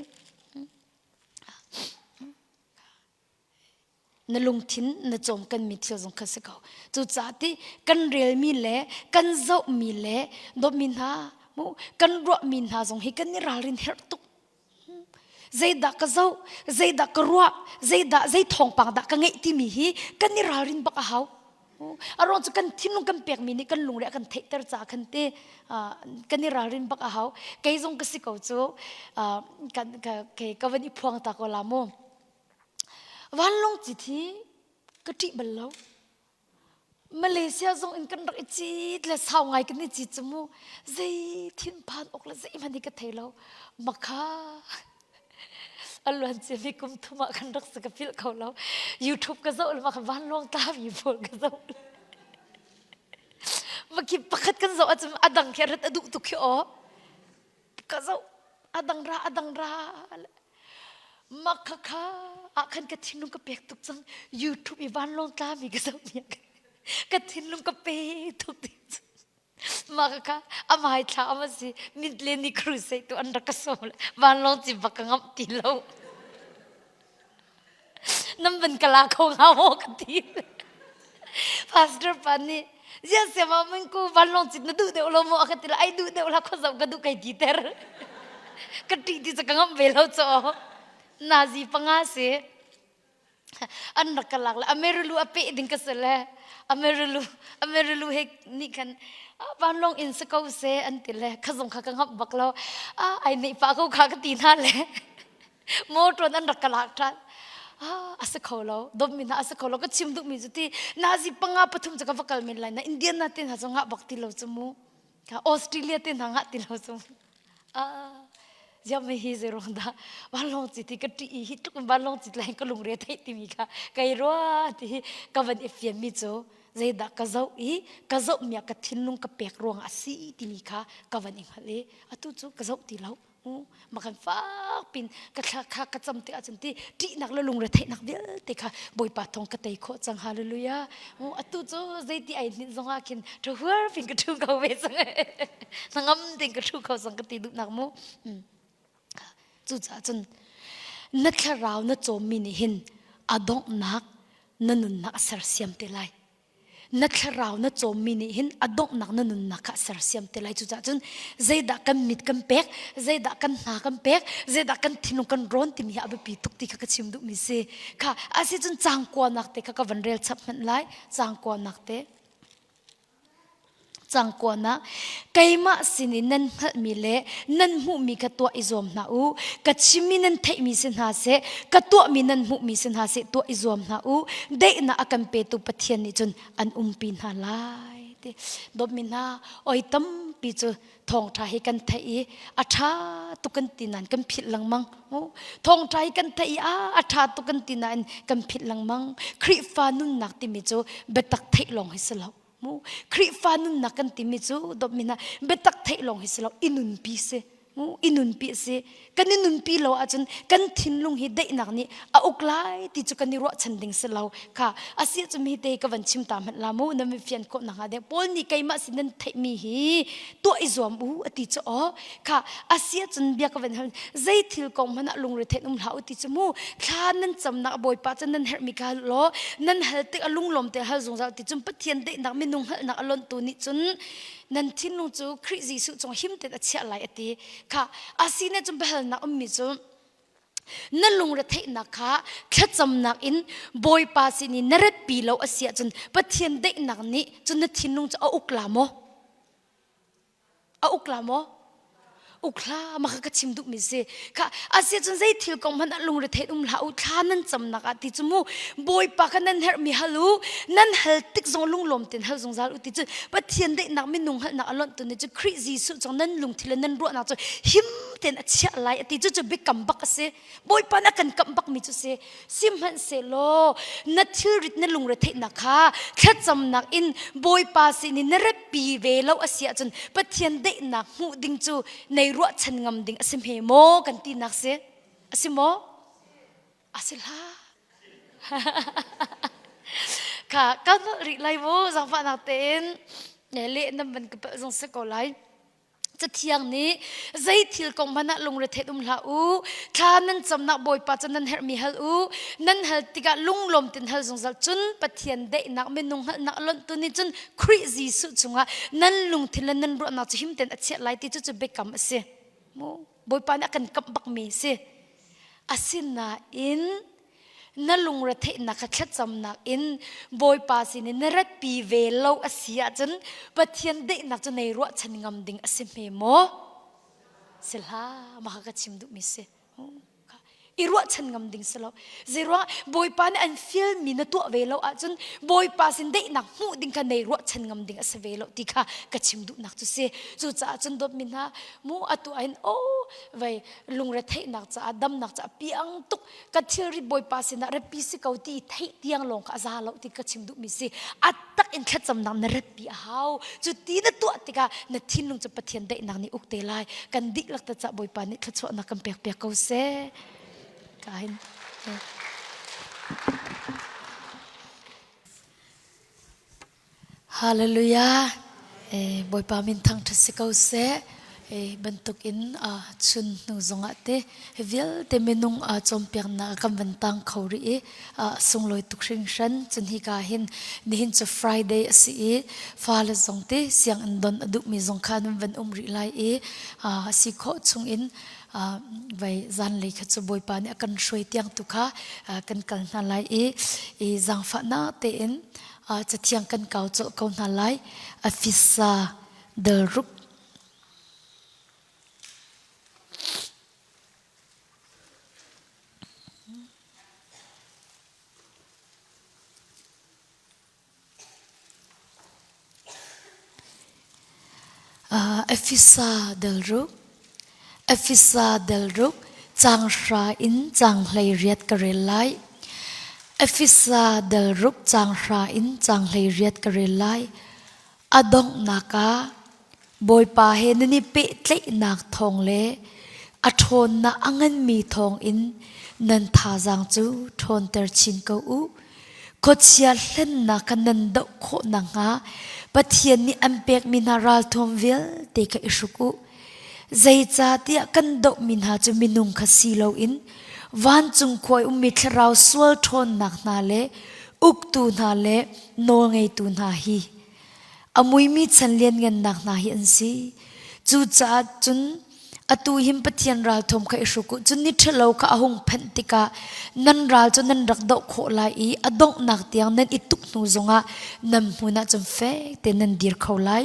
Speaker 1: Na lungthin na cawmkanmi thil zong kha si ko. Cucaah ti kan relmi le kan zohmi le dawtmi hna mu kan ruahmi hna zong hi kan i ralrin herh tuk. Zeidah ka zoh, zeidah ka ruah, zeidah zei thawngpang dah ka ngeih timi hi kan i ralrin bak a hau. A ruang cu kan thinlung kan pekmi nih kan lungre a kan theihter caah khan te kan i ralrin bak a hau. Kei zong ka si ko cu kan ka ka van i phuang ta ko la mu. Vanlawng cit hi ka ṭih bal lo. Malaysia zong in kan rak i cit le sau ngai kan i cit cu mu. Zei thinphan awk le zeihmanh hi ka thei lo. Makha a luan ciami kum thum ah kan rak si ka philh kho lo. YouTube ka zoh le mah kha vanlawng tlami pawl ka zoh. Makhi pakhat kan zoh ahcun a dang khi a rat a duh tuk khi aw. Ka zoh a dang ra a dang ra mak kha kha ah khan ka thinlung ka pek tuk cang YouTube i vanlawng tlami ka zoh mi ka thinlung ka pe tuk ti mah kha kha amai thla ama si mit le ni crusade tu an rak ka sawm le vanlawng ci bak ka ngamh ti lo Nan van ka la kho hnga maw ka ti. Pastor pa nih ziah siama mun ku vanlawng cit na duh deuh lo maw a ka ti la ai duh deuh la khuazau ka duh kai ti ter. Ka ṭih ti cu ka ngamh ve lo caw. Nazi panga si. An rak ka lak le Amerilu a peh ding ka si le Amerilu Amerilu he nih khan vanlawng in si ko se an ti le kha zong kha ka ngamh bak lo. Ah ai neih pah ko kha ka ti hna le. Motor an rak ka lak ṭhan. Ah, a si kho lo. Dawtmi hna a si kho lo. Ka chim duhmi cu ti nazi panga pathum cu ka va kal men lai na Indian na te hna cu ngah bak ti lo cu mu. Australia te hna ngah ti lo cu. Ah, ziam hi zei ruang dah vanlawng ci ti ka ṭih i hi tluk in vanlawng cit lai ka lungre theih timi kha kai rua ti hi ka van i fianmi cu zeidah ka zoh i ka zohmi ah ka thinlung ka pek ruang a si timi kha ka van i hngalh i atu cu ka zoh ti lo. Makan fak pin ka thla kha ka cam te ahcun ti ṭihnak le lungre theihnak vialte kha Bawipa thawng ka tei khawh cang hallelujah. Atu cu zeiti ai hninh zong ah khin ṭhahuar pin ka ṭhu ko ve cang. Hnangam tein ka ṭhu kho cang ka ti duhnak mu. Cucaah cun na thlarau na cawmmi nih hin a donghnak na nunnak a sersiam te lai. Na thlarau na cawmmi nih hin a donghnak na nunnak kha a sersiam te lai. Cucaah cun zeidah kan mit kan pek, zeidah kan hna kan pek, zeidah kan thinlung kan rawn timi hi a biapi tuk ti kha ka chim duhmi si. Kha asicun cangkuanak te kha ka van rel chap hmanh lai. Cangkuanak te. Cangkuan ah keimah sinin nan hngalhmi le nan hmuhmi kha tuah i zuam hna u. Ka chimmi nan theihmi si hna seh, ka tuahmi nan hmuhmi si hna seh tuah i zuam hna u. Daihnak a kan petu Pathian nih cun an umpi hna lai. Ti dawtmi hna, oi tampi cu thawngṭha hi kan theih i a ṭha tuk kan ti nain kan philh lengmang. Thawngṭha hi kan theih i a ṭha tuk kan ti nain kan philh lengmang. Khrihfa nunnak timi cu biatak theih lawng hi si lo. Mu Khrihfa nunnak kan timi cu dawtmi hna biatak theih lawng hi si lo i nunpi si. Mu i nunpi si. Kan i nunpi lo ahcun kan thinlung hi daihnak nih a uk lai ti cu kan i ruahchan ding si lo. Kha asi cu mi te ka van chim ta hmanh la mu na mi fian khawh nak hnga ding Paul nih keimah sin nan theihmi hi tuah i zuam u ati cu aw kha asi ahcun bia ka van hal zei thil kong hmanh ah lungre thein um hlah u ti cu mu thla nan camnak bawipa cu nan herhmi kha hal law nan hal tik a lunglawm te hal zungzal ti cun Pathian daihnak minung hngalhnak a lonhtu nih cun nan thinlung cu Khrih Jesuh cung him tein a chiah lai ati kha asi ne cun biahalnak ummi cu na lungretheihnak kha thlacamnak in Bawipa sin i na ratpi lo a si ahcun Pathian daihnak nih cun na thinlung cu a uk la maw? A uk la maw? Uk hlah mah kha ka chim duhmi si. Kha asiahcun zei thil kong hmanh ah lungretheih um hlah u thla nan camnak ah ti cu mu Bawipa kha nan herhmi hal u nan hal tik zong lunglawm tein hal zungzal u ti cu Pathian daihnak minung hngalhnak a lonhtu nih cu Khrih Jesuh cung nan lungthil le nan ruahnak cu him tein a chiah lai a ti cu cu biakam bak a si. Bawipa na kan kamh bakmi cu si. Sihmanhsehlaw na thilrit na lungretheihnak kha thlacamnak in Bawipa sin in na ratpi ve lo a si ahcun Pathian daihnak hmuh ding cu nei ruahchan ngam ding a si hme maw kan tinak si? A si maw? A si hlah. Kha kan rih lai mu zaangfahnak tein leh nan van ka palh zong si ko lai. Cathiang nih zei thil kong hmanh ah lungretheih um hlah u. Thla nan camnak Bawipa cu nan herhmi hal u. Nan hal tikah lunglawm tein hal zungzal. Cun Pathian daihnak minung hngalhnak a lonhtu nih cun Khrih Jesuh chungah nan lungthin le nan ruahnak cu him tein a chiah lai ti cu cu biakam a si. Mu Bawipa nih a kan kamh bakmi a si. Asinain na lungretheihnak kha thlacamnak in Bawipa sin in na ratpi ve lo a si ahcun Pathian daihnak cu nei ruahchan ngam ding a si hme maw? Si hlah, mah kha ka chim duhmi si. I ruahchan ngam ding si lo. Zeiruang Bawipa nih an fialmi na tuah ve lo ahcun Bawipa sin daihnak hmuh ding kha nei ruahchan ngam ding a si ve lo ti kha ka chim duhnak cu si. Cucaah cun dawtmi hna mu atu ahhin oh vei lungretheihnak caah damnak caah piang tuk ka thilrit bawipa sinah ratpi si ko ti theih tiang lawng kha a za lo ti ka chim duhmi si a tak in thlacamnak na ratpi a hau cu ti na tuah tikah na thinlung cu Pathian daihnak nih uk te lai kan dihlak ta cah bawipa nih thluachuahnak kan pek piak ko seh ka hin Hallelujah. Eh, Bawipa min thangṭhat si ko seh. Eh, bantuk in uh, chun hnu zongah te vialte minung uh, cawnpiaknak kan van tang kho rih i uh, sunglawi tuk hringhran cun hika hin nihin cu Friday a si i fale zong te sianginn don a duhmi zong kha nan van um rih lai i uh, si khawh chung in uh, vai zanlei kha cu Bawipa nih a kan hruai tiang tu kha uh, kan kal hna lai i i zaangfahnak tein Cathiang kan kau colh ko hna lai. Afisa delruk. Efesa delruk. Efesa delruk caang hra in caang 18 ka rel lai. Efesa delruk caang hra in caang 18 ka rel lai. A donghnak ah Bawipa he nan i pehtlaihnak thawng le A ṭhawnnak a nganmi thawngin nan thazaang cu ṭhawnter chin ko u. Khuachia hlennak kha nan doh khawh nakhnga Pathian nih an pekmi hna ralthuam vialte kha i hruk u. Zeicahtiah kan dohmi hna cu minung kha si loin vancung khua i ummi thlarau sual ṭhawnnak hna le uktu hna le nawlngeitu hna hi a muimi chan lianngannak hna hi an si. Cucaah cun atu hin Pathian ralthuam kha i hruk u. Cun ni ṭhalo kha a hung phanh tikah nan ral cu nan rak doh khawh lai i a donghnak tiang nan i tuk hnu zongah nan hmun ah cun fek tein nan dir kho lai.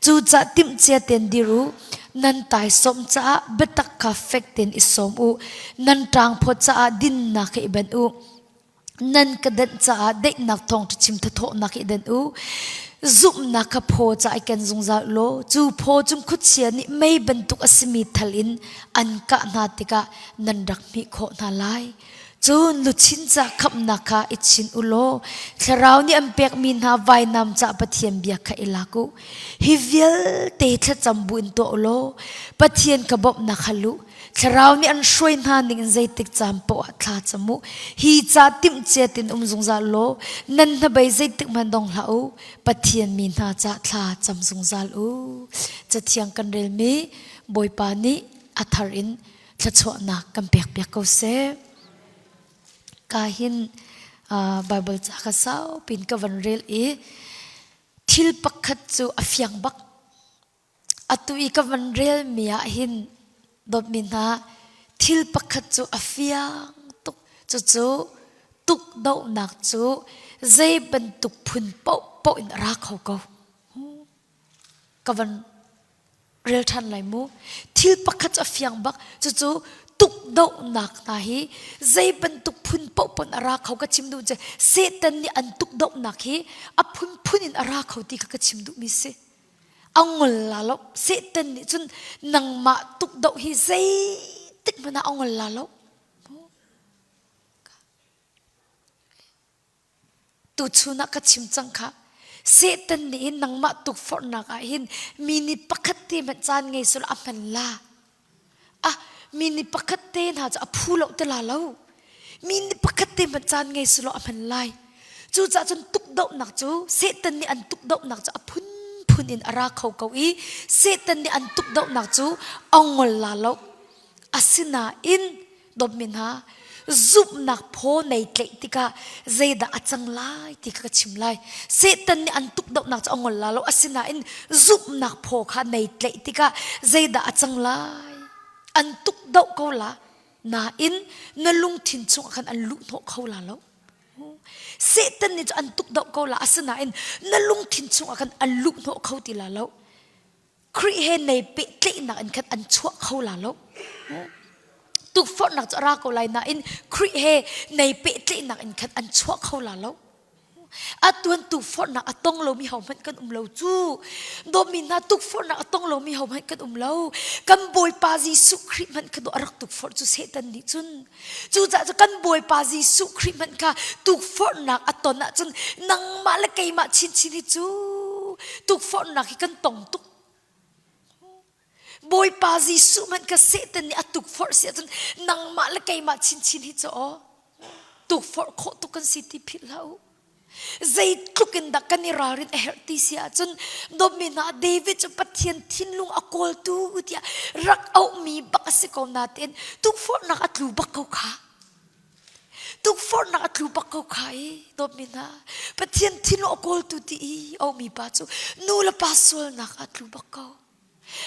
Speaker 1: Cucaah timhcia tein dir u. Nan taisawm caah biatak kha fek tein i sawm u. Nan ṭangphaw caah dinnak kha i banh u. Nan ka danh caah daihnak thawngṭha chim thathawhnak i danh u. Zumhnak kha phaw caah i ken zungzal u law cu phaw cung khuachia nih mei bantuk a simi thal in an kah hna tikah nan rak hmih khawh hna lai. Cun luchin ca khamhnak kha i chin u law Thlarau nih an pekmi hna vainam ca Pathian bia kha i lak u. Hi vialte thlacam buin tuah u law Pathian kha bawmhnak hal u. Thlarau nih an hruai hna ning in zeitik caan paoh ah thla cam u. Hi ca timhcia tin um zungzal law nan hnabei zeitik hmanh dong hlah u. Pathian mi hna ca thla cam zungzal u. Cathiang kan relmi Bawipa nih a thar in thluachuahnak kan pekpiak ko seh. Ka hin Bible ca ka sau pin ka van rel i thil pakhat cu a fiang bak. Atu i ka van relmi ah hin dawtmi hna thil pakhat cu a fiang tuk. Cucu tukdohnak cu zei bantuk phun paohpaoh in a ra kho ko. Ka van rel ṭhan lai mu. Thil pakhat cu a fiang bak. Cucu tukdohnak hna hi zei bantuk phun paohpaoh in a ra kho ka chim duh cu Satan nih an tukdohnak hi a phunphun in a ra kho ti kha ka chim duhmi si. A ngol la lo. Satan nih cun nangmah tukdoh hi zeitik hmanh ah a ngol la lo. Tuchun ah ka chim cang kha. Satan nih hin nangmah tukforhnak ah hin mi nih pakhat te hmanh caan ngei selaw a hman la. Ah, mi nih pakhat te hna cu a phu lo te la lo. Mi nih pakhat te hmanh caan ngei selaw a hman lai. Cucaah cun tukdohnak cu Satan nih an tukdohnak cu a phunphun in a ra kho ko i Satan nih an tukdohnak cu a ngol la lo. Asinain dawtmi hna, zumhnak phaw nei tlaih tikah zeidah a cang lai ti kha ka chim lai. Satan nih an tukdohnak cu a ngol la lo. Asinain zumhnak phaw kha nei tlaih tikah zeidah a cang lai? An tukdoh ko la. Nain na lungthin chungah khan an luhhnawh kho la lo. Satan nih cu an tukdoh ko la. Asinain na lungthin chungah khan an luhhnawh kho ti la lo. Khrih he nei pehtlaihnak in khan an chuah kho la lo. Tukforhnak cu a ra ko lai nain Khrih he nei pehtlaihnak in khan an chuah kho la lo. Atuan tukforhnak a tong lomi hohmanh kan um lo cu. Dawtmi hna tukforhnak a tong lomi hohmanh kan um lo. Kan Bawipa Jesuh Khrih hmanh kha a rak tukforh cu Satan nih cun. Cucaah cu kan Bawipa Jesuh Khrih hmanh kha tukforhnak a ton ahcun nangmah le keimah chinchin hi cu tukforhnak hi kan tong tuk. Bawipa Jesuh hmanh kha Satan nih a tukforh si ahcun nangmah le keimah chinchin hi cu aw tukforh khawh tuk kan si ti philh hlah u. Zeitluk in dah kan i ralrin a herh ti si ahcun dawtmi hna David cu Pathian thinlung a kawltu tiah rak auhmi bak a si ko nain tukforhnak a tlu bak ko kha. Tukforhnak a tlu bak ko kha i dawtmi hna Pathian thinlung a kawltu ti i auhmi pa cu nu le pa sualnak a tlu bak ko.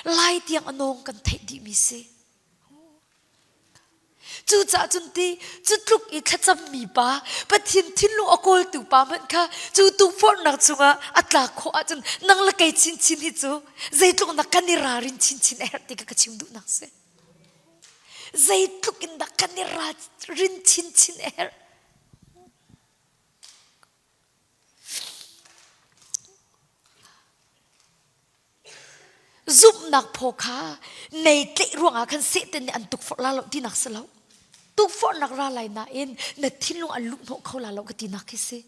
Speaker 1: Lai tiang a nawng kan theih dihmi si. Cucaah cun ti cu tluk i thlacammi pa Pathian thinlung a kawltu pa hmanh kha cu tukforhnak chungah a tlak khawh ahcun nang le kei chinchin hi cu zeitluk nak kan i ralrin chinchin a herh ti kha ka chim duhnak si. Zeitluk in dah kan i ralrin chinchin a herh. Zumhnak phaw kha nei tlaih ruangah khan Satan nih an tukforh la lo tinak si lo. Tukforhnak ra lai nain na thinlung an luhhnawh kho la lo ka tinak khi si.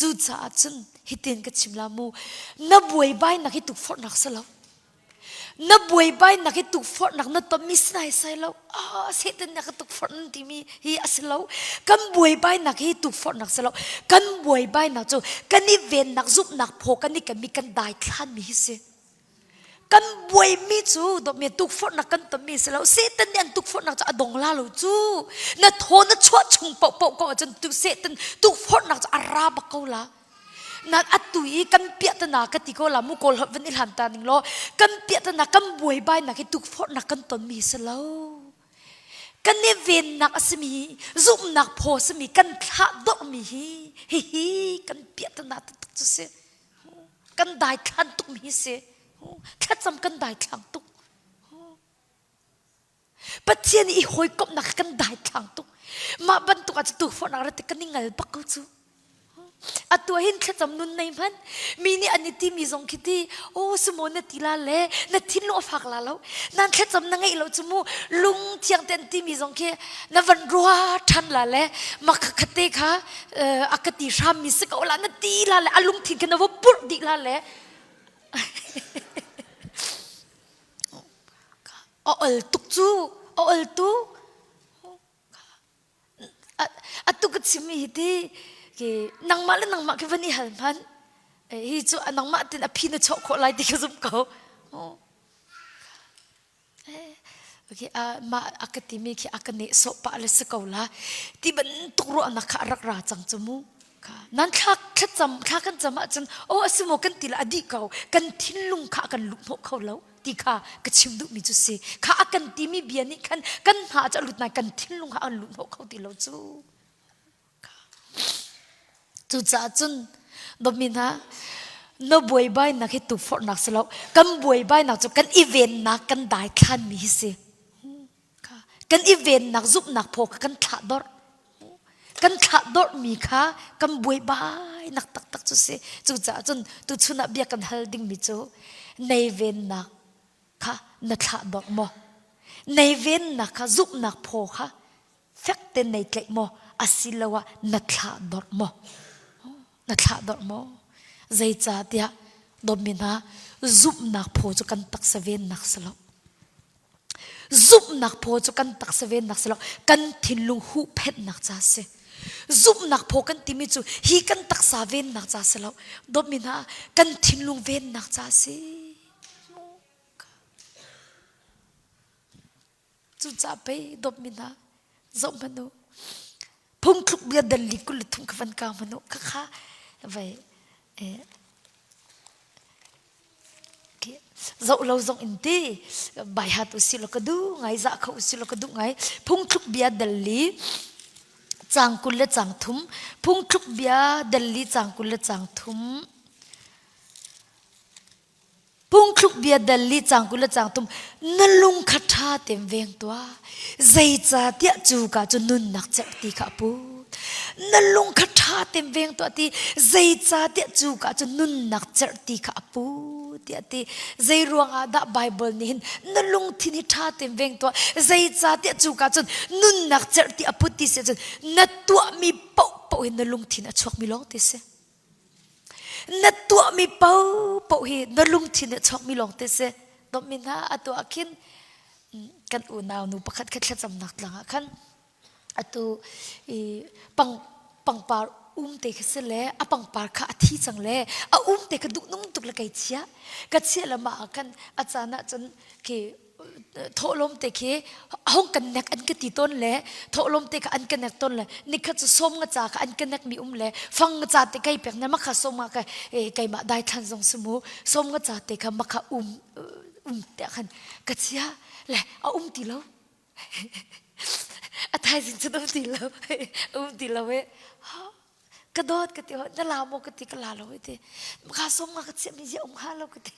Speaker 1: Cucaah cun hitin ka chim la mu na buaibainak hi tukforhnak si lo. Na buaibainak hi tukforhnak na tonmi si naisai lo. Ah, Satan nih a ka tukforh nan timi hi a si lo. Kan buaibainak hi tukforhnak si lo. Kan buaibainak cu kan i vennak zumhnak phaw kan i kenmi kan daithlanmi hi si. Kan buaimi cu dawtmi tukforhnak kan tonmi si lo. Satan nih an tukforhnak cu a dong la lo cu. Na thaw na chuah chung paohpaoh ko ahcun tu Satan tukforhnak cu a ra bak ko la. Nan atu i kan piahtana ka ti ko la mu kawl holh van i hlan ta ning law kan piahtana kan buaibainak hi tukforhnak kan tonmi si lo. Kan i vennak a simi zumhnak phaw a simi kan thlah dorhmi hi hihi kan piahtana taktak cu si. Kan daithlan tukmi hi si. Thlacam kan daithlang tuk. Pathian i hawikomhnak kan daithlang tuk. Mah bantuk ah cu tukforhnak rat kan i ngal bak ko cu. Atu hin thlacam nun nei hmanh mi nih an i timi zong khi ti o sumo na ti la le na thinlung a fak la lo nan thlacam na ngeih lo cu mu lung thiang te an timi zong khi na van rua ṭhan la le mak khate kha a ka ti hram mi si ko la na ti la le a lungthin kha na va purh dih la le A ol tuk cu, a ol tuk. Atu ka chimmi hi ti, ki nangmah le nangmah khi van i hal hmanh. Hi cu nangmah tin a phi na chawh khawh lai ti ka zumh ko. Okay, mah a ka timi khi a ka nehsawh pah le si ko la. Ti bantuk ruahnak kha a rak ra cang cu mu. Kha nan thla thlacam thla kan cam ahcun aw a si maw kan ti le a dih ko. Kan thinlung kha a kan luh hnawh kho lo ti kha ka chim duhmi cu si. Kha a kan timi bia nih khan kan hna cu a lut nain kan thinlung kha a kan luh hnawh kho ti lo cu. Cucaah cun dawtmi hna na buaibainak hi tukforhnak si lo. Kan buaibainak cu kan i vennak kan daithlanmi hi si. Kan i vennak zumhnak phaw kha kan thlah dorh. Kan thlah dorhmi kha kan buaibainak taktak cu si. Cucaah cun tuchun ah bia kan hal dingmi cu nei vennak kha na thlah dorh maw? Nei vennak kha zumhnak phaw kha fek tein nei tlaih maw? Asiloah na thlah dorh maw? Na thlah dorh maw? Zeicahtiah dawtmi hna zumhnak phaw cu kan taksa vennak si lo. Zumhnak phaw cu kan taksa vennak si lo, kan thinlung huhphenhnak ca a si. Zumhnak phaw kan timi cu hi kan taksa vennak ca si lo, dawtmi hna kan thinlung vennak ca a si. Cucaah pei dawtmi hna zoh hmanh u. Phungthluk bia dal li 23 kha van kau hmanh u. Khakha vai eh, zoh lo zong in ti bai hat usih law ka duh ngai zah kho usih law ka duh ngai phungthluk bia dal li cang 20 le cang thum phungthluk bia dal li cang 20 le cang thum Phungthluk bia dal li cang 20 le cang thum na lung kha ṭha tein veng tuah zeicahtiah cu ka cu nunnak cerhti kha a put na lung kha ṭha tein veng tuah ti zeicahtiah cu ka cu nunnak cerhti kha a put tiah ti zei ruangah dah Bible nih hin na lungthin hi ṭha tein veng tuah zeicahtiah cu ka cun nunnak cerhti a put ti si ahcun na tuahmi paohpaoh hi na lungthin a chuakmi lawng ti si Na tuahmi paohpaoh hi na lungthin nih chuakmi lawng te si. Dawtmi hna atu ah khin kan unau nu pakhat kha thlacamnak tlang ah khan atu i pang pangpar um te kha si le a pangpar kha a thi cang le a um te kha duh nung tuk le kei chia ka chia le mah ah khan a caan ah cun khi thawhlawm te khi hong kan nek an ka ti tawn le thawhlawm te kha an ka nek tawn le nikhat cu som nga ca kha an ka nek mi um le fang nga ca te kai pek ne makha som nga ka keimah dai thlan zong si mu som nga ca te kha makha um um te khan ka chia le a um ti lo a thaizing cun um ti lo um ti lo e ka dawt ka ti na la maw ka ti ka la lo ti kha som nga ka chiah mi zia um ha lo ka ti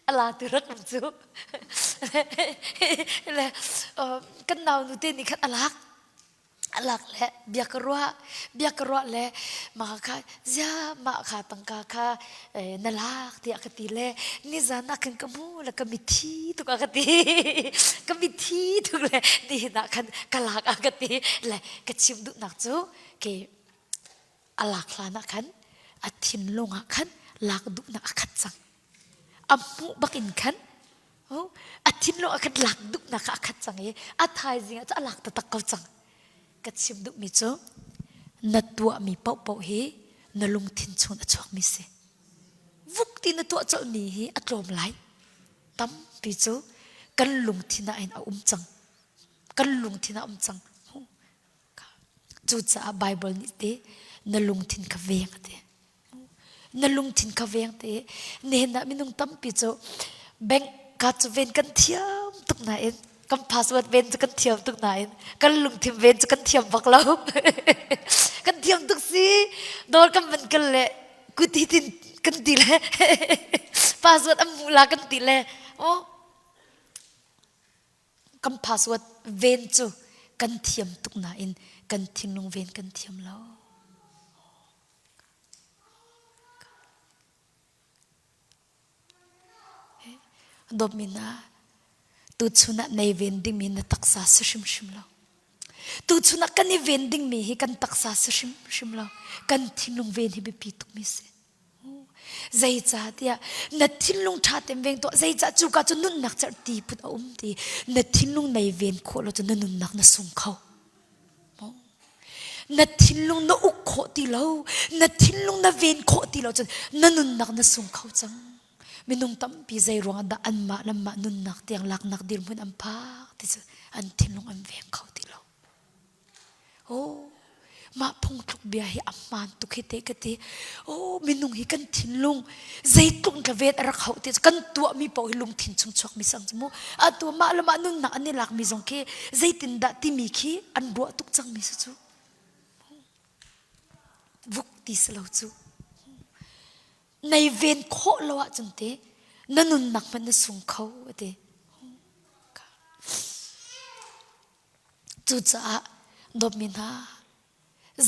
Speaker 1: a la tu rak um cu le kan nau nu te nih khan a lak a lak le bia ka ruah bia ka ruah le mah kha zia mah kha tangka kha na lak tiah ka ti le nizan ah khan ka hmu le ka mithi tuk a ka ti ka mithi tuk le nihin ah khan ka lak a ka ti le ka chim duhnak cu ke a lak hlan ah khan a. thinlung ah khan lak duhnak a khat cang. A hmuh bak in khan a thinlung ah khan lak duhnak kha a khat cang i a thaizing ah cu a lak taktak ko cang. Ka chim duhmi cu na tuahmi paohpaoh hi na lungthin chung a chuakmi si. Vuk ti na tuah colhmi hi a tlawm lai. Tampi cu kan lungthin ah hin a um cang. Kan lungthin ah a um cang. Cucaah Baibal nih te na lungthin kha veng a ti. Na lungthin kha veng te. Nihin ah minung tampi cu bank ka cu ven kan thiam tuk nain kan password ven cu kan thiam tuk nain kan lungthin ven cu kan thiam bak lo. kan thiam tuk si. Dawr kan van kal le kut hi tin kan ti le password an hmuh la kan ti le oh kan password ven cu kan thiam tuk nain kan thinlung ven kan thiam lo. Dawtmi hna, tuchun ah nei ven dingmi na taksa si hrimhrim lo. Tuchun ah kan i ven dingmi hi kan taksa si hrimhrim lo. Kan thinlung ven hi biapi tukmi si. Zeicahtiah na thinlung ṭha tein veng tuah. Zeicah cuka cu nunnak cerh ti put a um ti. Na thinlung nei ven khawh lo cu na nunnak na sung kho. Na thinlung na uk khawh ti lo. Na thinlung na ven khawh ti lo cun na nunnak na sung kho cang. Minung tampi zei ruangah dah anmah le anmah nunnak tiang laknak dirhmun an phak ti cu an thinlung an veng kho ti lo. Oh, mah phungtluk bia hi a hmaan tuk hi te ka ti. Oh, minung hi kan thinlung zeitluk in ka vet a rak hauh ti kan tuahmi paoh hi lungthin chung chuakmi sang cu mu. Atu mah le mah nunnak an i lakmi zong khi zeitindah timi khi an ruah tuk cangmi si cu. Vuk ti si lo cu. Nei ven khawh lo ahcun te na nunnak hmanh na sung kho a ti. Cucaah dawtmi hna,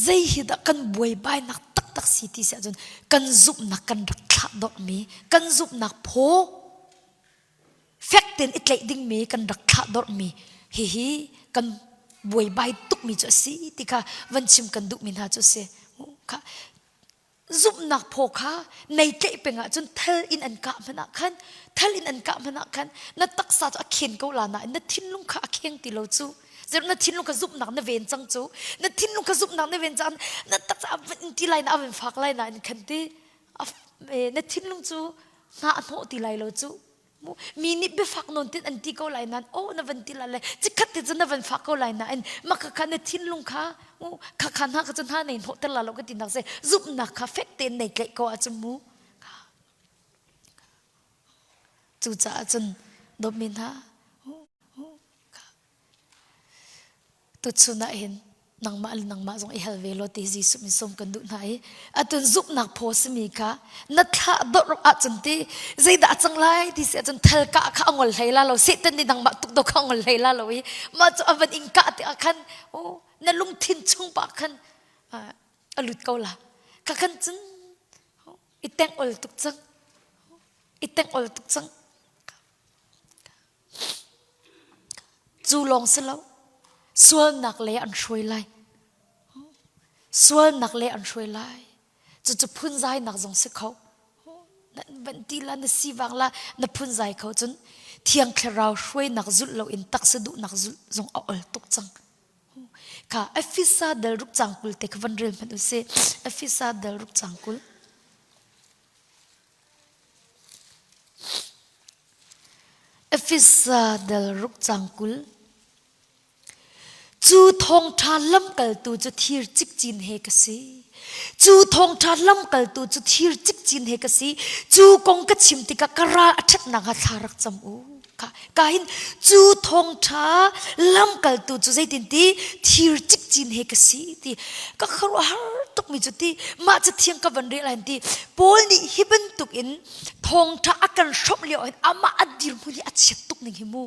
Speaker 1: zei hi dah kan buaibainak taktak si ti si ahcun kan zumhnak kan rak thlah dawrhmi, kan zumhnak phaw fek tein i tlaih dingmi kan rak thlah dawrhmi hihi kan buaibai tukmi cu a si ti kha van chim kan duhmi hna cu a si. Kha zumhnak phaw kha nei tlaih peng ahcun thal in an kah hmanh ah khan thal in an kah hmanh ah khan na taksa cu a khen ko la nain na thinlung kha a kheng ti lo cu zer na thinlung kha zumhnak na ven cang cu na thinlung kha zumhnak na ven cang na taksa a van ti lai na a van fak lai nain khan ti na thinlung cu hna a hnawh ti lai lo cu Mi nih biafak nawn tin an ti ko lai nain oh na van ti la le cikhat te cu na van fak ko lai nain maka kha na thinlung kha kha kha hna kha cu hna nei hnawh ter la lo ka ti nak se zumhnak kha fek tein nei tlaih ko ahcun mu cucaah cun dawtmi hna Tuchun ah hin nangmah le nangmah zong i hal ve law ti Jesuh min sawm kan duh hna i atun zumhnak phaw simi kha na thlah dawrh ahcun ti zeidah a cang lai ti si ahcun thal kah kha a ngol hlei la lo Satan nih nangmah tuk do kha a ngol hlei la lo i mah cu a van in kah tikah khan oh na lungthin chung pah khan a lut ko la kha khan cun i teng ol tuk cang i teng ol tuk cang Cu lawng si lo, sualnak lei an hruai lai. Sualnak lei an hruai lai. Cucu phunzainak zong si kho. Na van ti la, na sivang la, na phunzai kho cun Thiang Thlarau hruainak zulh loin taksa duhnak zulh zong a ol tuk cang. Kha Efesa dal ruk cang 20 te kha van rel hmanh u sih. Efesa dal ruk cang 20. Efesa dal ruk cang 20. Cu thawngṭha lamkaltu cu thir cikcin he ka si. Cu thawngṭha lamkaltu cu thir cikcin he ka si. Cu kong ka chim tikah ka ral a ṭhat nakhnga thla rak cam u. Ka, ka hin cu thawngṭha lamkaltu cu zeitin ti thir cikcin he ka si ti ka khuaruahhar tukmi cu ti mah cathiang ka van rel ah hin ti Paul nih hi bantuk in thawngṭha a kan hrawmh lio hin amah a dirhmun hi a chiat tuk ning hi mu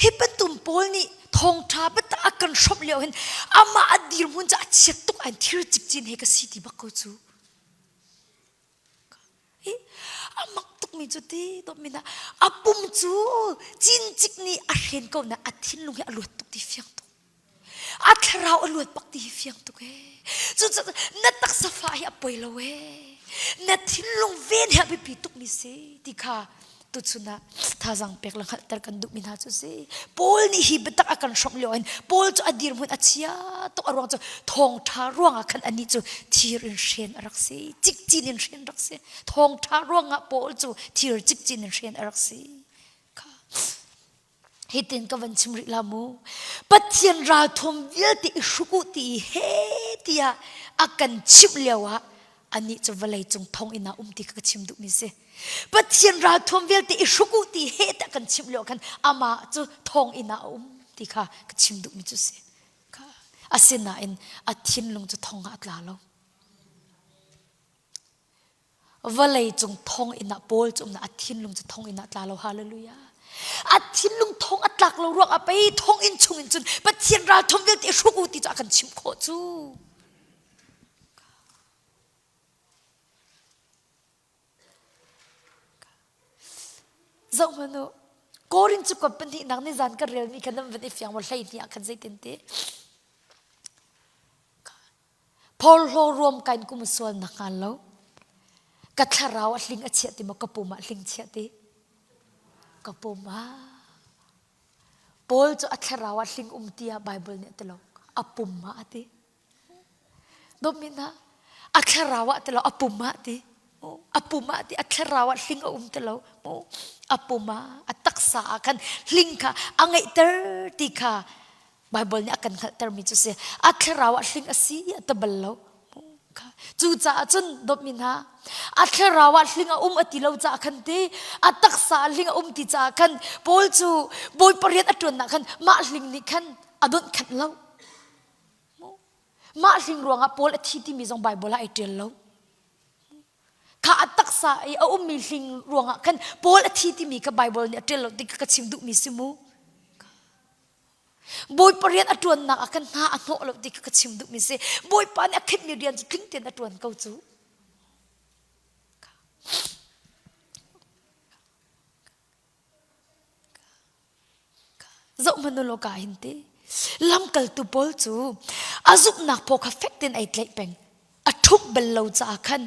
Speaker 1: hi bantuk Paul nih thawngṭha biatak a kan hrawmh lio hin amah a dirhmun cu a chiat tuk an thir cikcin he ka si ti bak ko cu a mak tukmi cu ti dawtmi na a pum cu cincik nih a hren ko na a thinlung hi a luat tuk ti fiang tuk a thlarau a luat bak ti hi fiang tuk ee cu na taksa fa hi a poi. poi lo ee. Na thinlung ven hi a biapi tukmi si ti kha tuchun ah thazaang pek le hngalhter kan duhmi hna cu si. Paul nih hi biatak a kan hrawmh lio in Paul cu a dirhmun a chia tuk a ruang cu thawngṭha ruangah khan anih cu thir in hren a rak si, cikcin in hren rak si. Thawngṭha ruangah Paul cu thir cikcin in hren a rak si. Kha hitin ka van chim rih la mu Pathian ralthawm vialte i hruk u ti he tiah a kan chimh lio ah anih cu vawlei cung thong in ah um ti kha ka chim duhmi si Pathian ralthawm vialte i hruk u ti he tiah kan chimh lio khan amah cu thong in ah a um ti kha ka chim duhmi cu si kha asinain a thinlung cu thong ah a tla lo Vawlei cung thonginn ah Paul cu umnak a thinlung cu thonginn ah tla lo hallelujah. A thinlung thong a tlak lo ruang ah pei thonginn chung in cun Pathian ralthum vialte hruk u ti cu a kan chimh khawh cu. Zoh hmanh u. Korin cu kuat pahnihnak nizan kan relmi kha nan van i fiang maw 12 ah khan zeitin ti? Phorhlaw ruam kain kum sual na hngal lo. Ka thlarau a hling a chiah ti maw ka pum ah hling chiah ti? Ka pum ah. Paul cu a thlarau ah hling um tiah Bible nih a ti lo. A pum ah a ti. Dawtmi hna, a thlarau ah ti lo, a pum ah ti. A pum ah ti, a thlarau ah hling a um ti lo. A pum ah, a taksa ah khan hling kha a ngeihter ti kha Bible nih a kan hngalhtermi cu si a thlarau ah hling a si a ti bal lo. Cucaah cun dawtmi hna a thlarau ah hling a um a ti lo caah khan ti a taksa ah hling a um ti caah khan Paul cu Bawipa rian a ṭuannak khan mah hling nih khan a donh khanh lo. Mah hling ruangah Paul a thi timi zong Bible ah ai ṭial lo. Kha a taksa i a ummi hling ruangah khan Paul a thi timi kha Bible nih a ṭial lo ti ka chim duhmi si mu. Bawipa rian a ṭuannak ah khan hna a hnawh lo ti kha ka chim duhmi si. Bawipa nih a khenhmi rian cu tling tein a ṭuan ko cu. Zoh hmanh u law ka hin ti. Lamkaltu Paul cu a zumhnak phaw kha fek tein ai tlaih peng. A ṭhumh bal lo caah khan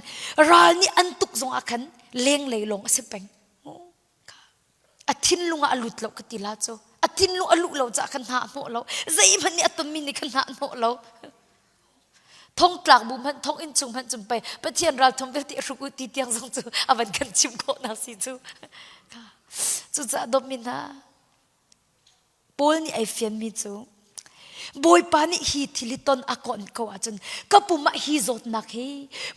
Speaker 1: ral nih an tuk zongah khan lenglei lawng a si peng. A thinlung ah a lut lo ka ti la cu. A thinlung a luh lo caah khan hna a hnawh lo. Zeihmanh nih a tonmi nih khan hna a hnawh lo. Thongtlak bu hmanh thonginn chung hmanh cun pei Pathian ralthum vialte a hruk u ti tiang zong cu a van kan chim khawh na si cu. Cucaah dawtmi hna Paul nih ai fianmi cu Bawipa nih hi thil hi ton a kawnh ko ahcun ka pum ah hi zawtnak hi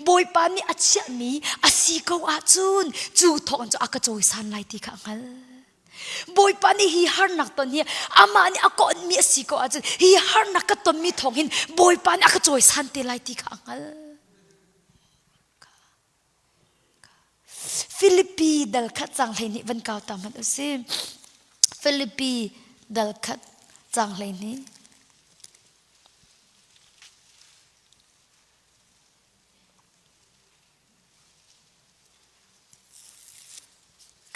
Speaker 1: Bawipa nih a chiahmi a si ko ahcun cu thawng cu a ka cawisan lai ti kha a hngalh. Bawipa nih hi harnak ton hi amah nih a kawnhmi a si ko ahcun hi harnak ka tonmi thawng hin Bawipa nih a ka cawisan te lai ti kha a hngalh. Filipi dal khat cang 12 van kau ta hmanh u si. Filipi dal khat cang 12.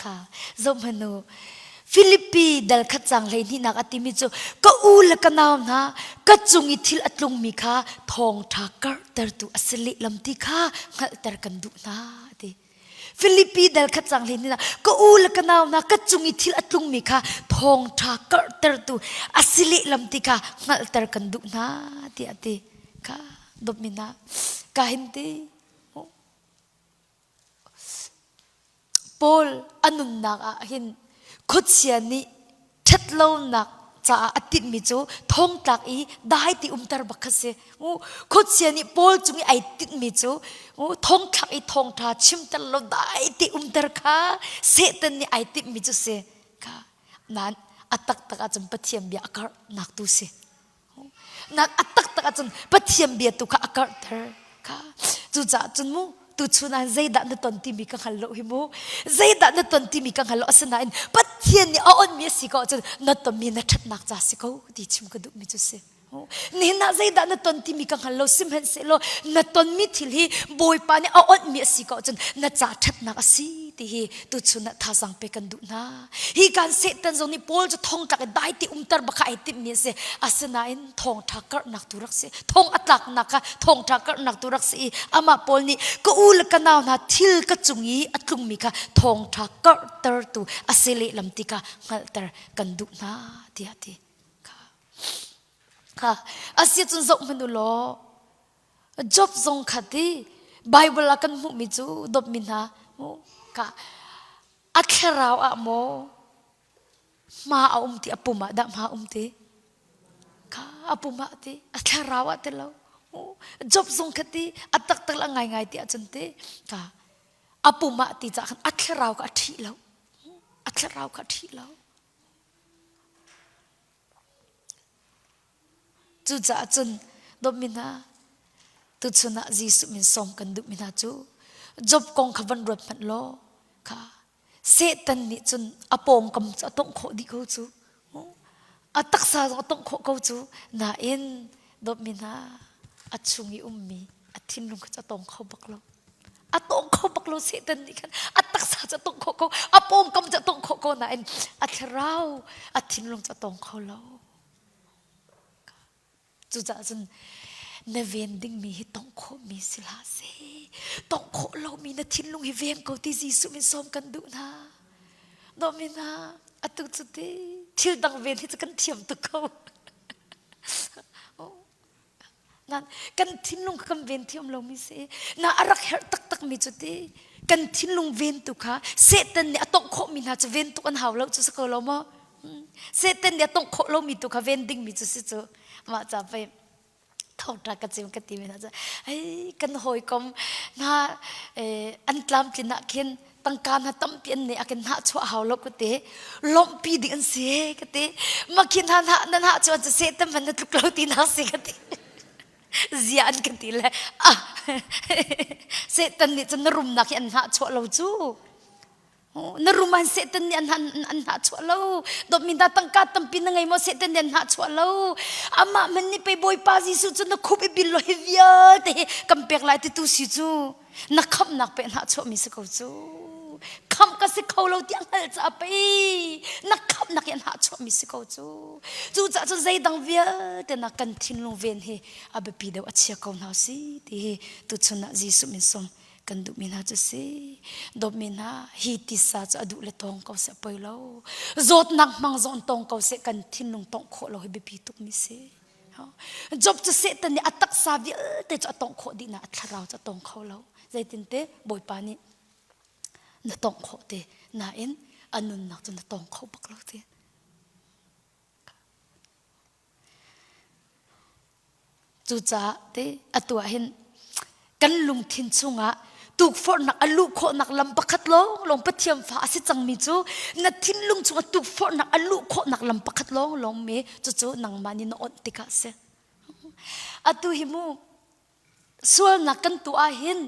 Speaker 1: Kha zohhmanh u. Filipi dal khat cang 12 nak a timi cu ka u le ka nau hna ka cung i thil a tlungmi kha thawngṭha karhtertu a si lehlam ti kha hngalhter kan duh hna a ti. Filipi dal khat cang 12 ka u le ka nau hna ka cung i thil a tlungmi kha thawngṭha karhtertu a si lehlam ti kha hngalhter kan duh hna tiah a ti. Kha dawtmi hna ka hin ti Paul a nunnak ah hin khuachia nih ṭhatlonak caah a tinhmi cu thongtlak i dai ti umter bak kha si. Khuachia nih Paul cung i ai tinhmi cu thongthlak i thawngṭha chimter lo dai ti umter kha Satan nih ai tinhmi cu si. Kha nain a taktak ahcun Pathian bia a karhnak tu si. Nak a taktak ahcun Pathian bia tu kha a karhter kha. Cucaah cun mu tuchun ah zeidah na ton timi ka hngal lo hi mu. Zeidah na ton timi ka hngal lo asinain Pathian nih a onmi a si ko ahcun na tonmi na ṭhatnak ca si ko ti chim ka duhmi cu si. Nihin ah zeidah na ton timi ka hngal lo sihmanhsehlaw na tonmi thil hi Bawipa nih a onhmi a si ko ahcun na ca ṭhatnak a si. ti hi tuchun ah thazaang pe kan duh hna. Hi kan Satan zong nih Paul cu thong tlak i dai ti umter bak kha ai timhmi a si. Asinain thawngṭha karhnak tu rak si. Thong a tlaknak kha thawngṭha karhnak tu rak si i amah Paul nih ka u le ka nau hna thil ka cung i a tlungmi kha thawngṭha karhtertu a si lehlam ti kha hngalhter kan duh hna tiah a ti. Kha. Kha. Asiahcun zoh hmanh u law Job zong kha ti Bible ah kan hmuhmi cu dawtmi hna ka a thlarau ah maw hma a um ti a pum ah dah hma um ti kha a pum ah ti a thlarau ah ti lo Job zong kha ti a taktak la ngaingai ti ahcun ti ka a pum ah ti cah khan a thlarau kha a ṭhih lo a thlarau kha a ṭhih lo Cucaah cun dawtmi hna, tuchun ah Jesuh min sawm kan duhmi hna cu Job kong kha van ruat hmanh law kha Satan nih cun a pawngkam cu a tongh khawh dih ko cu. A taksa zong a tongh khawh ko cu. Nain dawtmi hna, a chung i ummi a thinlung kha cu a tong kho bak lo. A tong kho bak lo Satan nih khan a taksa cu a tongh khawh ko, a pawngkam cu a tongh khawh ko nain a thlarau, a thinlung cu a tong kho lo. Cucaah cun na ven dingmi hi tongh khawhmi si hlah seh. Tongh khawh lomi na thinlung hi veng ko ti Jesuh min sawm kan duh hna. Dawmi hna, atu cu ti thil dang ven hi cu kan thiam tuk ko. Nan kan thinlung kha kan ven thiam lomi si. Na a rak herh taktakmi cu ti kan thinlung ventu kha Satan nih a tongh khawhmi hna cu ven tuk an hau lo cu si ko lo maw? Satan nih a tongh khawh lomi tu kha ven dingmi cu si cu. Mah ca pei thawngṭha ka chim ka timi hna cu hei kan hawikom hna an tlamtlin ah khin tangka hna tampi an neih ah khin hnahchuah hau lo ka ti lawmhpi ding an si ka ti mah khi hna na hnahchuah cu Satan hmanh na tluk lo ti nak si ka ti zia an kan ti le ah Satan nih cun na rumnak hi an hnahchuah lo cu na rum an Satan nih an an hnahchuah lo dawtmi hna tangka tampi na ngei maw Satan nih an hnahchuah lo amah man nih pei Bawipa Jesuh cu na khup i bil lo hi vialte hi kan pek lai ti tu si cu na khamhnak pe hnahchuahmi si ko cu khamh ka si kho lo tiah hngalh caah pei na khamhnak hi an hnahchuahmi si ko cu cucaah cun zeidang vialte na kan thinlung ven hi a biapi deuh a chia ko hna si ti hi tuchun ah Jesuh min sung kan duhmi hna cu si dawtmi hna hi tisa cu a duh le tawng ko seh poi lo zawtnak hmang zong tawng ko seh kan thinlung tongh khawh lo hi biapi tukmi si Job cu Satan nih a taksa vialte cu a tongh khawh dih na a thlarau cu a tong kho lo zeitinte Bawipa nih na tongh khawh te nain a nunnak cu na tong kho bak lo ti Cucaah te atu ah hin kan lungthin chungah tukforhnak a luh khawhnak lam pakhat lawnglawng Pathian fa a si cangmi cu na thinlung chungah tukforhnak a luh khawhnak lam pakhat lawnglawng mi cucu nangmah nih na onh tikah a si. Atu hi mu sualnak kan tuah ahhin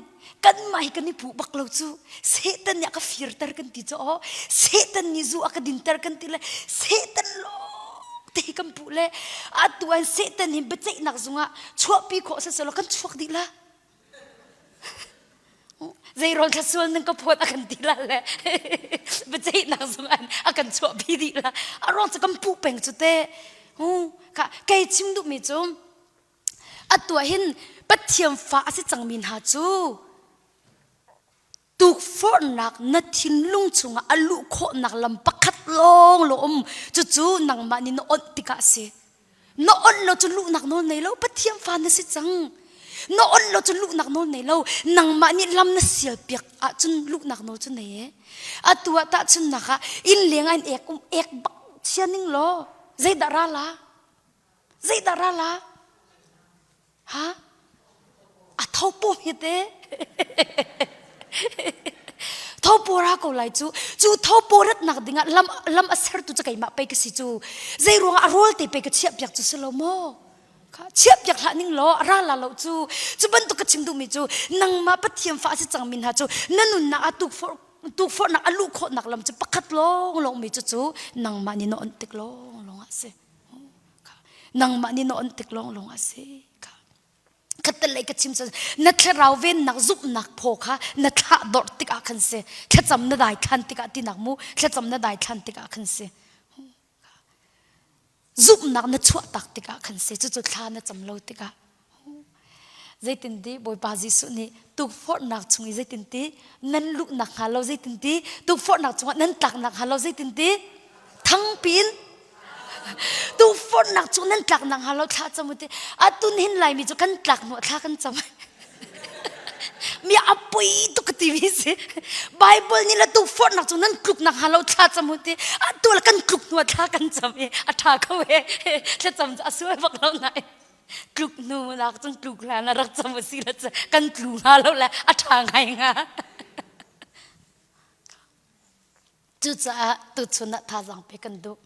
Speaker 1: kanmah hi kan i puh bak lo cu Satan nih a ka firter kan ti cu aw Satan nih zu a ka dinter kan ti le Satan lawng te hi kan puh le atu an Satan hi biaceihnak zungah chuahpi khawh siselaw kan chuak dih la zei rawl thla sual nan ka phawt a kan ti la le biaceihnak zungah a kan chuahpi dih la a ruang cu kan puh peng cu te kha kei chim duhmi cu Atu ah hin Pathian fa a si cangmi hna cu tukforhnak na thinlung chungah a luh khawhnak lam pakhat lawng lo um cucu nangmah nih na onh tikah a si. Na onh lo cu luhnak nawl nei lo Pathian fa na si cang. Na onh lo cu luhnak nawl nei lo nangmah nih lam na sial piak ahcun luhnak nawl cu nei e. Atu ah tahchunnak ah inn leng ah in ek um ek bak chia ning law zeidah ra la? Zeidah ra la? Ha? A tho pum hi te. tho ra ko lai cu. Cu tho rat nak dingah lam lam a sertu cu keimah pei ka si cu. Zei ruangah a rawl te pei ka chiah piak cu si lo maw? Kha chiah piak hlah ning law a ra la lo cu. Cu bantuk ka chim duhmi cu nangmah Pathian fa a si cangmi hna cu na nunnak ah tukforh tukforhnak a luh khawhnak lam cu pakhat lawng lawng mi cu cu nangmah nih na onh tik lawng lawng ah si. Nangmah nih na on tik lawnglawng a si. Khatalei ka chim cu na thlarau vennak zumhnak phaw kha na thlah dorh tikah khan si. Thlacam na dai thlan tikah tinak mu thlacam na dai thlan tikah khan si. Zumhnak na chuah tak tikah khan si. Cucu thla na cam lo tikah. Zeitinti Bawipa Jesuh nih tukforhnak chung i zeitinti nan luhnak hnga lo zeitinti tukforhnak chungah nan tlaknak hnga lo zeitinti thangpi in tukforhnak chung nan tlaknak hnga lo thla cam u ti atun hin Laimi cu kan tlak hnu thla kan cam mi a poi tuk ka ti mi si Bible nih le tukforhnak chung nan tluknak hnga lo thla cam u ti atu le kan tluk hnu thla kan cam i a ṭha ko e thlacam cu a sual bak lo nain tluk hnu nak cun tluk hlan a rak cam a si le kan tlu hnga lo le a ṭha ngai hnga. Cucaah tuchun ah thazaang pe kan duh.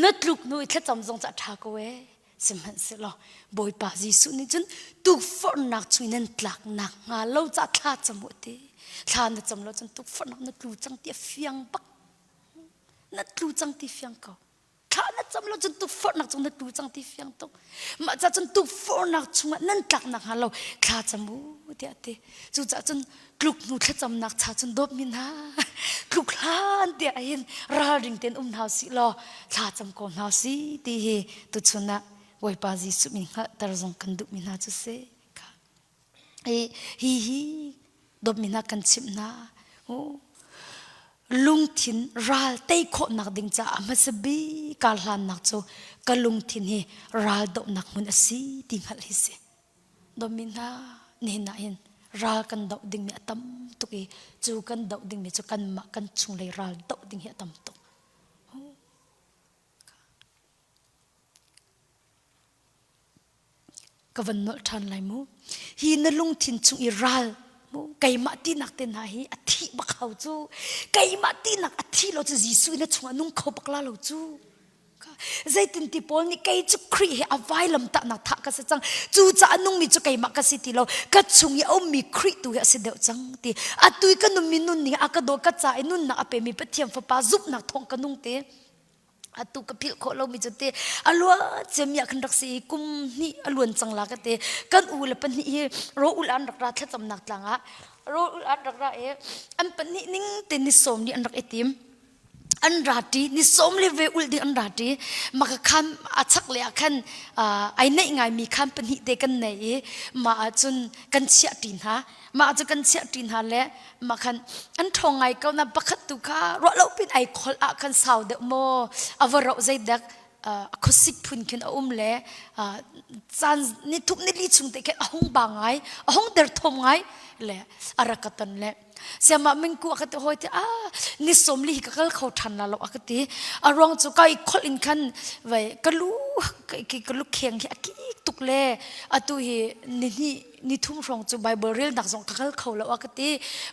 Speaker 1: Na tluk hnu i thlacam zong cu a ṭha ko ee. Sihmanhsehlaw Bawipa Jesuh nih cun tukforhnak chung nan tlaknak hnga lo ca thla cam u ti. Thla na cam lo cun tukforhnak na tlu cang ti a fiang bak. Na tlu cang ti fiang ko. Thla na cam lo cun tukforhnak cung na tlu cang ti fiang tuk. Mah ca cun tukforhnak chungah nan tlaknak hnga lo thla cam u tiah ti. Cucaah cun tluk hnu thlacamnak cha cun dawt mi hna tluk hlan tiah hin ralring tein um hna sih law thla cam ko hna si ti hi tuchun ah Bawipa Jesuh min hngalhter zong kan duh mi hna cu si. Hi hi dawtmi hna kan chimh hna. Lungthin ral tei khawhnak ding caah hmasa bik kaa hlannak cu ka lungthin hi ral dohnak hmun a si ti hngalh hi si. Dawtmi hna, nihin ah hin ral kan doh dingmi a tam tuk i cu kan doh dingmi cu kanmah kan chunglei ral doh ding hi a tam tuk. Ka van nolh ṭhan lai mu. Hi na lungthin chung i ral mu keimah tinak te hna hi a thih bak hau cu. Keimah tinak a thi lo cu Jesuh na chungah nung kho bak la lo cu. Zeitin ti Paul nih kei cu Khrih he a vailam tahnak thah ka si cang. Cu caah nungmi cu keimah ka si ti lo. Ka chung i a ummi Khrih tu hi a si deuh cang ti. Atu i ka nunmi nun ning a ka daw ka ca i nunnak a pemi Pathian Fapa zumhnak thawng ka nung te. Atu ka philh khawh lomi cu te a luan ciami ah khan rak si i kum hnih a luan cang la ka ti. Kan u le pahnih hi rawul an rak ra thlacamnak tlang ah rawul an rak ra i an pahnih ning te ni sawm nih an rak i tim. An ra ṭi ni sawm le ve ulh ding an ra ṭi. Maka khan a chak le ah khan ai neih ngaimi khan pahnih te kan nei i mah ahcun kan chiah ṭi hna. Mah cu kan chiah ṭi hna le mah khan an ṭhawng ngai ko na pakhat tu kha ruah lo pin ai kholh ah khan sau deuh maw a va roh zeidek a khuasik phun khin a um le caan ni thum ni li chung te khin a hung ba ngai a hung der thom ngai le a rak ka ton le siama mingku a ka ti hoi ti a ni som li hi ka kal kho ṭhan la lo a ka ti a ruang cu kai kholh in khan vai ka lu ka lu kheng hi a kik tuk le atu hi ni hnih ni thum hrawng cu Bible relnak zong ka kal kho lo a ka ti.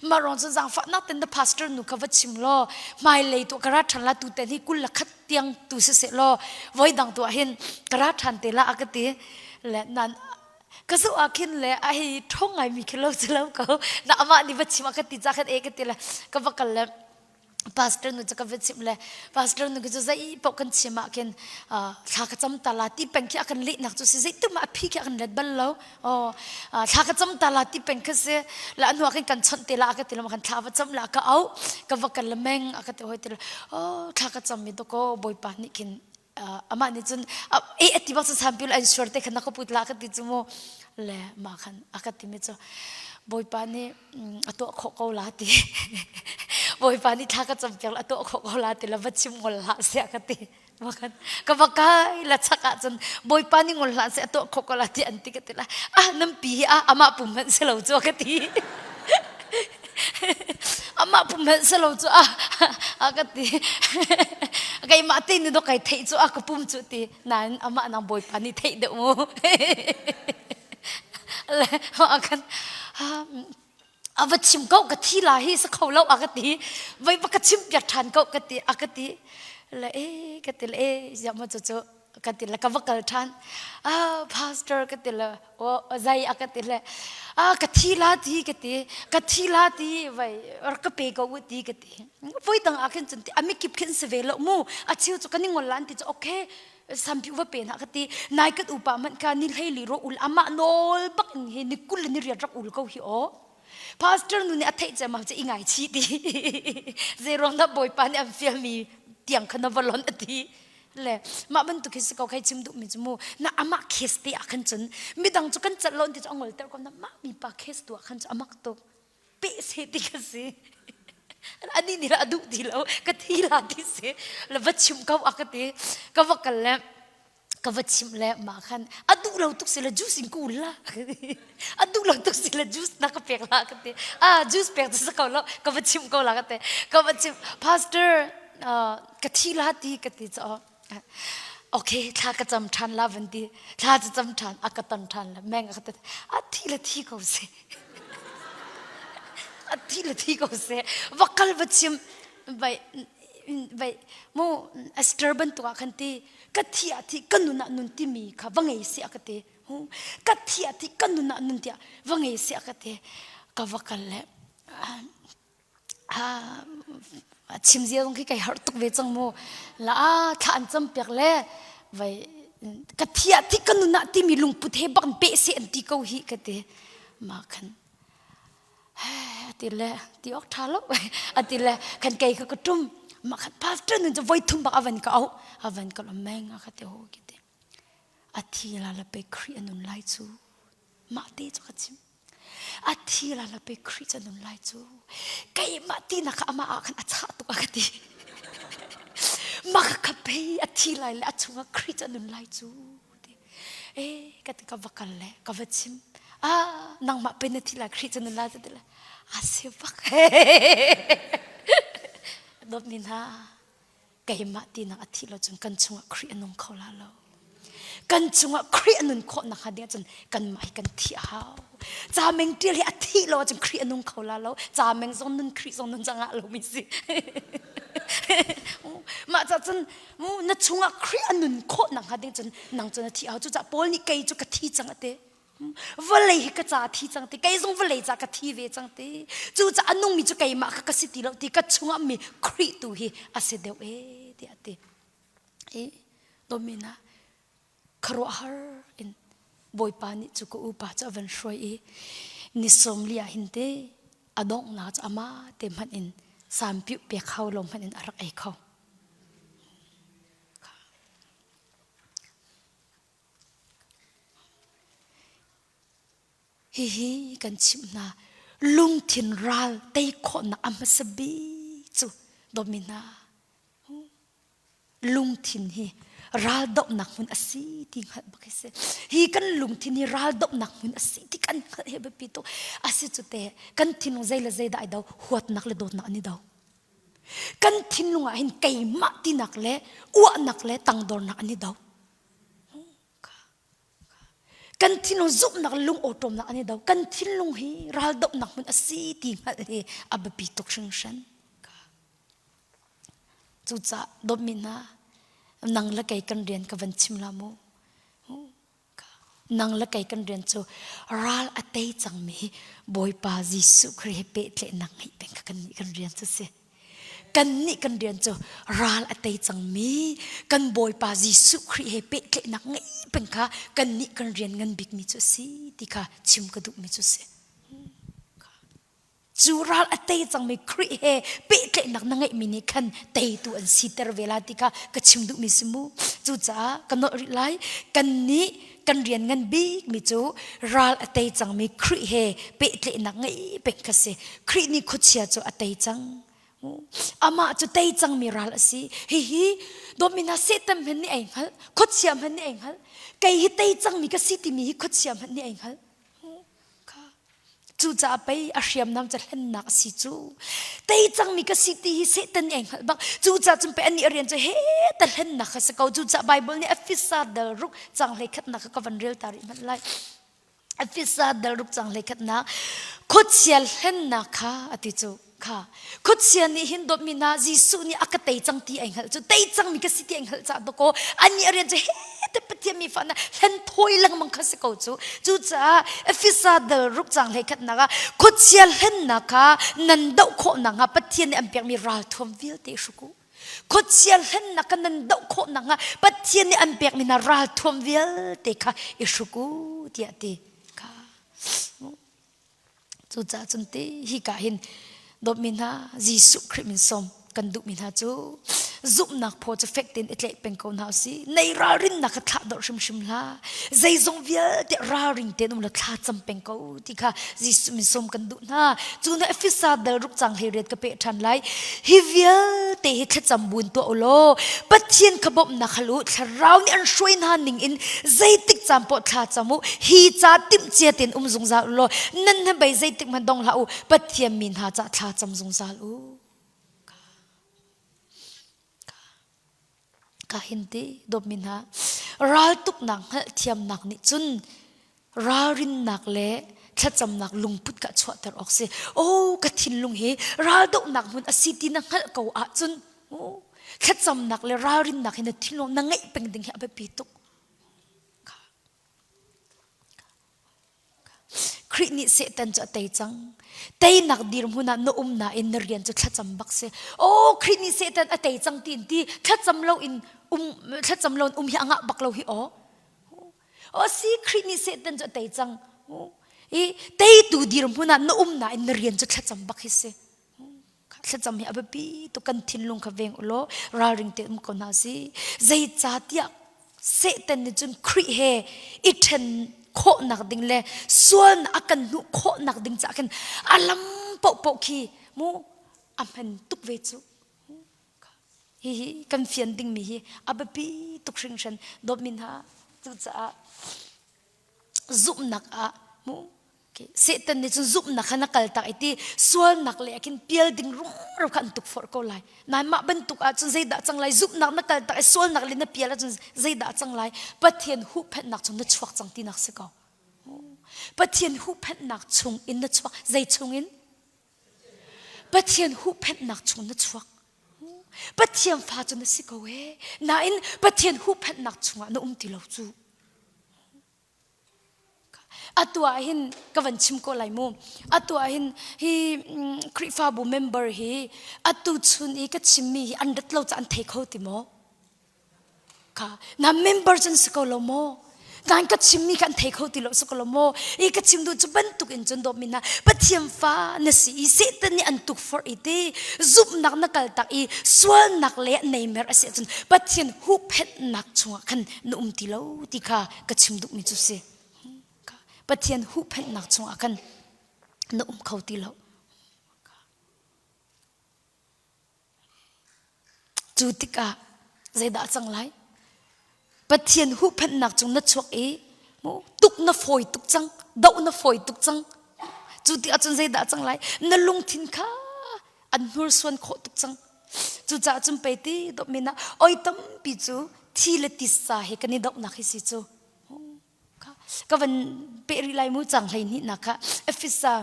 Speaker 1: Mah ruang cun zaangfahnak ten na pastor nu kha va chim law hmailei tu ka ra ṭhan la tu ten hi kul la khat tiang tu si seh law voi dang tu ah hin ka ra ṭhan te la a ka ti. Le nan ka zoh ah khin le a hei ṭhawng ngai mi khi lo cu lo ko. Na amah nih va chim a ka ti ca khan e ka ti le ka va kal le pastor nu cu ka va chimh le pastor nu cu zei paoh kan chim ah khin thla ka cam ta la ti peng khi a kan lehnak cu si zeitum ah a phi khi a kan let bal lo oh thla ka cam ta la ti peng khi si la hnu ah khin kan chawnh te la ka ti lo kan thla va cam la ka au ka va kal le meng a ka ti hoi ti le oh thla ka cam mi to ko bawipa nih khin amah nih cun e a ti bak cu sampi an sure te khan na ka put la ka ti cu mu le mah khan a ka ti mi cu bawipa nih a tuah khawh ko la ti bawipa nih thla ka cam piak la a tuah khawh ko la ti la va chim ngol hlah sia ka ti Makan ka va kai la chak ah cun bawipa nih ngol hlah seh a tuah khawh ko la ti an ti ka ti la ah nan pi hi ah amah pum hmanh si lo cu ka ti amah pum hmanh si lo cu a a ka ti keimah te ni do kai theih cu a ka pum cu ti nain amah nang bawipa nih theih deuh mu le a kan a va chim ko ka thi la hi sa kho lo a ka ti vai va ka chim piak ṭhan ko ka ti a ka ti le e ka ti le e ziah ma cu cu ka ti le ka va kal ṭhan ah pastor ka ti le o zai a ka ti le ah ka thi la ti ka ti ka thi la ti vai ka pe ko u ti ka ti voi dang ah khin cun ti a mikip khin si ve lo mu a cheu cu kan i ngol lan ti cu okay. Sampi va pe hna ka ti. Nai kan upa hmanh kha ni 14 ro ul amah nawl bak in hi ni 20 le ni riat rak ul ko hi aw. Pastor nu nih a theih cem cu i ngaichih ti. Zeiruang dah Bawipa nih an fialmi tiang kha na va lonh a ti. Le mah bantuk hi si ko khai chim duhmi cu mu na amah case te ah khan cun midang cu kan celh lo ti cu a ngolter ko na mah mipa case tu ah khan cu a mak tuk. Peh se ti ka si. Ani nih a duh ti lo ka thi la ti si le va chim ko a ka ti ka va kal le ka va chimh le mah khan a duh lo tuk si le juice in ka ul la a duh lo tuk si le juice na ka pek la ka ti ah juice pek cu si ko lo ka va chimh ko la ka ti ka va chimh pastor ka thi la ti ka ti caw okay thla ka cam ṭhan la van ti thla cu cam ṭhan a ka ton ṭhan la meng a ka ti a thi le thi ko si a thi le thi ko si va kal va chim vai vai mu Esther bantuk ah khan ti ka thi ah thi ka nun ah nun timi kha va ngei si a ka ti ka thi ah thi ka nun ah nun tiah va ngei si a ka ti ka va kal le chim zia zong khi kai harh tuk ve cang mu la thla an cam piak le vai ka thi ah thi ka nun ah timi lungput he bak pe se an ti ko hi ka ti ma khan ati le ti awk ṭha lo ati le kan kei kha ka ṭum mah khan pastor nun cu voi thum bak avan ka auh avan ka lom meng a ka ti ho ki ti a thi la la pe Khrih a nun lai cu mah te cu ka chim a thi la la pe Khrih cu nun lai cu keimah ti nak kha amah ah khan a chah tuk a ka ti mah kha pei a thi lai le a chungah Khrih cu nun lai cu ti e ka ti ka va kal le ka va chim ah nangmah pe na thi lai Khrih cu na la ti le a si bak dawtmi hna keimah tinak a thi lo cun kan chungah Khrih a nung kho la lo kan chungah Khrih a nun khawh nakhnga ding cun kanmah hi kan thi a hau ca meng ṭial hi a thih lo ahcun Khrih a nung kho la lo ca meng zong nun Khrih zong nun cangah lo mi si mah ca cun mu na chungah Khrih a nun khawh nakhnga ding cun nang cu na thi hau cucaah Paul nih kei cu ka thi cang a ti vawlei hi ka ca thi cang ti kei zong vawlei ca ka thi ve cang ti cucaah a nungmi cu keimah kha ka si ti lo ti ka chungah mi Khrih tu hi a si deuh e tiah a ti i domina khuaruahhar in Bawipa nih cu ka upa cu a van hruai i ni 40 ah hin te a donghnak cu amah te hmanh in sampiuh pek hau lo hmanh in a rak ei kho. Hihi kan chimh hna lungthin ral tei khawhnak a hmasa bik cu dawtmi hna lungthin hi raldohnak hmun a si ti hngalh bak hi si. Hi kan lungthin hi raldohnak hmun a si ti kan hngalh hi biapi tuk. A si cu te kan thinlung zei le zei dah ai do huatnak le dawtnak an i do. Kan thinlung ah hin keimah tinak le uahnak le tangdornak an i do. Kan thinlung zumhnak lung awṭawmnak an i do. Kan thinlung hi raldohnak hmun a si ti hngalh hi a biapi tuk hringhran. Cucaah dawtmi hna, nang le kei kan rian ka van chim la mu. Nang le kei kan rian cu ral a tei cangmi Bawipa Jesuh Khrih he pehtlaihnak ngeih peng kha kannih kan rian cu si. Kannih kan rian cu ral a tei cangmi kan Bawipa Jesuh Khrih he pehtlaihnak ngeih peng kha kannih kan rian ngan bikmi cu a si ti kha chim ka duhmi cu si. Cu ral a tei cangmi Khrih he pehtlaihnak na ngeihmi nih khan teitu an siter ve la ti kha ka chim duhmi si mu. Cucaah ka nolh rih lai. Kannih kan rian ngan bikmi cu ral a tei cangmi Khrih he pehtlaihnak ngeih peng kha si. Khrih nih khuachia cu a tei cang. Amah cu tei cangmi ral a si. Hihi dawtmi hna Satan hmanh nih ai hngalh, khuachia hmanh nih ai hngalh. Kei hi tei cangmi ka si timi hi khuachia hmanh nih ai hngalh. Cucaah pei a hriamnam cu hlennak a si cu. Tei cangmi ka si ti hi Satan nih ai hngalh bak. Cucaah cun pei anih a rian cu he ta hlennak kha si ko. Cucaah Bible nih Efesa dal ruk cang hlei khatnak kha ka van rel ta rih hmanh lai. Efesa dal ruk cang hlei khatnak khuachia hlennak kha a ti cu. Kha khuachia nih hin dawtmi hna Jesuh nih a ka tei cang ti ai hngalh cu tei cangmi ka si ti ai hngalh caah dawkaw anih a rian cu he te Pathian mi fa na hlen thawi lengmang kha si ko cu cucaah Efesa dal ruk cang hlei khatnak ah khuachia hlennak kha nan doh khawh nakhnga Pathian nih an pekmi ralthuam vialte hruk u. Khuachia hlennak kha nan doh khawh nakhnga Pathian nih an pekmi hna ralthuam vialte kha i hruk u tiah a ti. Kha. Cucaah cun ti hika hin dawtmi hna Jesuh Khrih min sawm kan duhmi hna cu zumhnak phaw cu fek tein i tlaih peng ko hna usih. Nei ralrinnak kha thlah dorh hrimhrim hlah. Zeizong vialte ralring tein um law thla cam peng ko ti kha Jesuh min sawm kan duh hna. Cu na Efesa dal ruk cang hlei riat ka peh ṭhan lai. Hi vialte hi thlacam buin tuah u law Pathian kha bawmhnak hal u. Thlarau nih an hruai hna ning in zeitik caan poah thla cam u. Hi ca timhcia tein um zungzal u law nan hnabei zeitik hmanh dong hlah u. Pathian mi hna cah thla cam zungzal u. Ka hin ti dawtmi hna raltuknak hngalhthiamnak nih cun ralrinnak le thlacamnak lungput ka chuahter awk si. Oh, ka thinlung hi raldohnak hmun a si ti na hngalh ko ahcun thlacamnak le ralrinnak hi na thinlung na ngeih peng ding hi a biapi tuk. Khrih nih Satan cu a tei cang. Teinak dirhmun ah na um nain na rian cu thlacam bak si. Oh, Khrih nih Satan a tei cang tiin ti thlacam lo in um thlacam lo in um hi a ngah bak lo hi aw. Oh, si Khrih nih Satan cu a tei cang. I teitu dirhmun ah na um nain na rian cu thlacam bak hi si. Thlacam hi a biapi tuk kan thinlung kha veng u law ralring te um ko hna si. Zeicahtiah Satan nih cun Khrih he i ṭhen khawhnak ding le sualnak a kan hnuh khawhnak ding caah khin a lam paohpaoh khi mu a hman tuk ve cu. Hihi kan fian dingmi hi a biapi tuk hringhran dawtmi hna cucaah zumhnak ah mu Satan nih cun zumhnak kha na kaltak i ti sualnak le ah khin pial ding rumro kha an tukforh ko lai. Nain mah bantuk ahcun zeidah cang lai? Zumhnak na kaltak i sualnak le na pial ahcun zeidah cang lai? Pathian huhphenhnak chung na chuak cang tinak si ko. Pathian huhphenhnak chung in na chuak. Zei chung in? Pathian huhphenhnak chung na chuak. Pathian fa cu na si ko ee. Nain Pathian huhphenhnak chungah na um ti lo cu. Atu ah hin ka van chim ko lai mu. Atu ah hin hi Khrihfabu member hi atu chun i ka chimmi hi an rat lo ca an thei kho ti maw? Kha na member cun si ko lo maw? Nain ka chimmi kha an thei kho ti lo si ko lo maw? I ka chim duh cu bantuk in cun dawtmi hna Pathian fa na si i Satan nih an tukforh i ti zumhnak na kaltak i sualnak le neimer a si ahcun Pathian huhphenhnak chungah khan na um ti lo ti kha ka chim duhmi cu si. Pathian huhphenhnak chungah khan na um kho ti lo. Cu tikah zeidah a cang lai? Pathian huhphenhnak cung na chuak i tuk na fawi tuk cang, doh na fawi tuk cang. Cu tikah cun zeidah a cang lai? Na lungthin kha an hnursuan khawh tuk cang. Cucaah cun pei ti dawtmi ah oi tampi cu thi le tisa he kan i dohnak hi si cu. Ka van peh rih lai mu cang 12 nak kha Efesa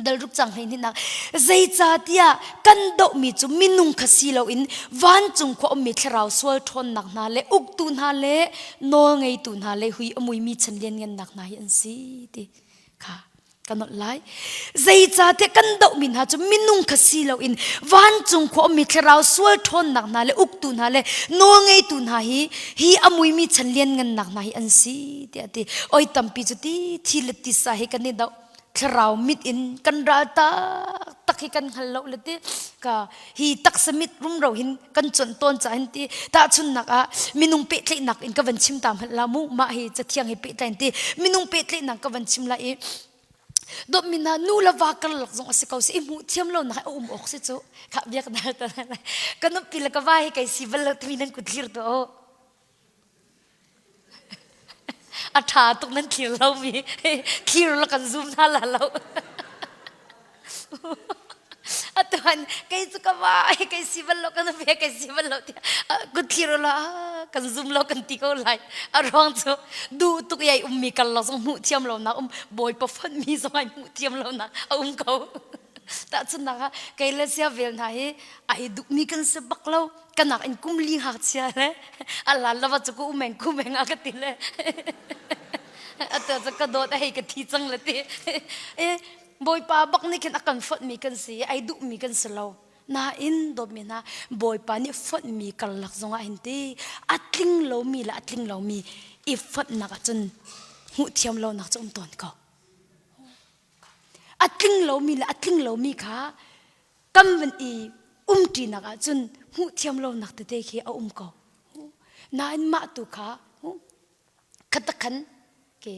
Speaker 1: dalruk cang 12 nak zeicahtiah kan dohmi cu minung kha si loin vancung khua ummi thlarau sual ṭhawnnak hna le uktu hna le nawlngeitu hna le hui a muimi chan lianngannak hna hi an si ti kha ka nolh lai. Zeicahtiah kan dohmi hna cu minung kha si loin vancung khua ummi thlarau sual ṭhawnnak hna le uktu hna le nawlngeitu hna hi hi a muimi chan lianngannak hna hi an si tiah a ti. Oi tampi cu ti thi le tisa hi kan i doh. Thlarau mit in kan ral taktak hi kan hngal lo le ti ka hi taksa mit rumro hin kan cuanh tawn ca hin ti tahchunnak ah minung pehtlaihnak in ka van chim ta hmanh la mu mah hi cathiang hi pehtlai in ti minung pehtlaihnak ka van chim la i dawtmi hna nu le va karlak zong a si ko si i hmuh thiam lo nak a um awk si cu kha biak dal ta ka nupi le ka va hi kai si bal lo timi nan kut thlir tu o A ṭha tuk nan thlir lomi thlir la kan zum hna la lo. Atuan kei cu ka va kei si bal lo kan ve kei si bal lo tiah kut thlir la kan zum lo kan ti ko lai. A ruang cu duh tuk i ai ummi kal lo zong hmuh thiam lo nak um bawipa fonh mi zong ai hmuh thiam lo nak a um ko. Tahchunhnak ah kei le sia vel hna hi ai duhmi kan si bak lo. Kanak in kum li ngakchia le a lan lava cu ku umeng kumeng a ka ti le atu cu ka dawt a hei ka thi cang le ti e bawipa bak nih khin a kan fonh mi kan si ai duh mi kan si lo. Nain dawtmi hna Bawipa nih fonhmi karlak zongah hin ti a tling lomi le a tling lomi i fonhnak ahcun hmuh thiam lonak cu um tawn ko. A tling lomi le a tling lomi kha kan van i umṭinak ahcun hmuh thiam lonak tete khi a um ko. Nain mah tu kha khatakhan ke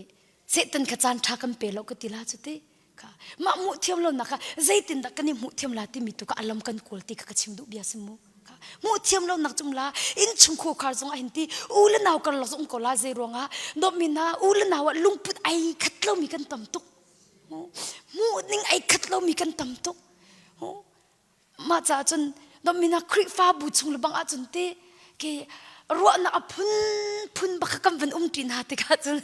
Speaker 1: Satan kha caan ṭha kan pe lo ka ti la cu ti kha mah hmuh thiam lonak kha zeitindah kan i hmuh thiam la timi tu kha alam kan kawl ti kha ka chim duh bia si mu hmuh thiam lonak cum la inn chung khar zong ah hin ti u le nau karlak zong ko la zei ruangah dawtmi hna u le nau ah lungput ai khat lomi kan tam tuk hmuh ning ai khat lomi kan tam tuk Mah caah cun domina Khrihfabu chung le bang ahcun ti ke ruahnak a phunphun bak kan van um ṭi hna tikah cun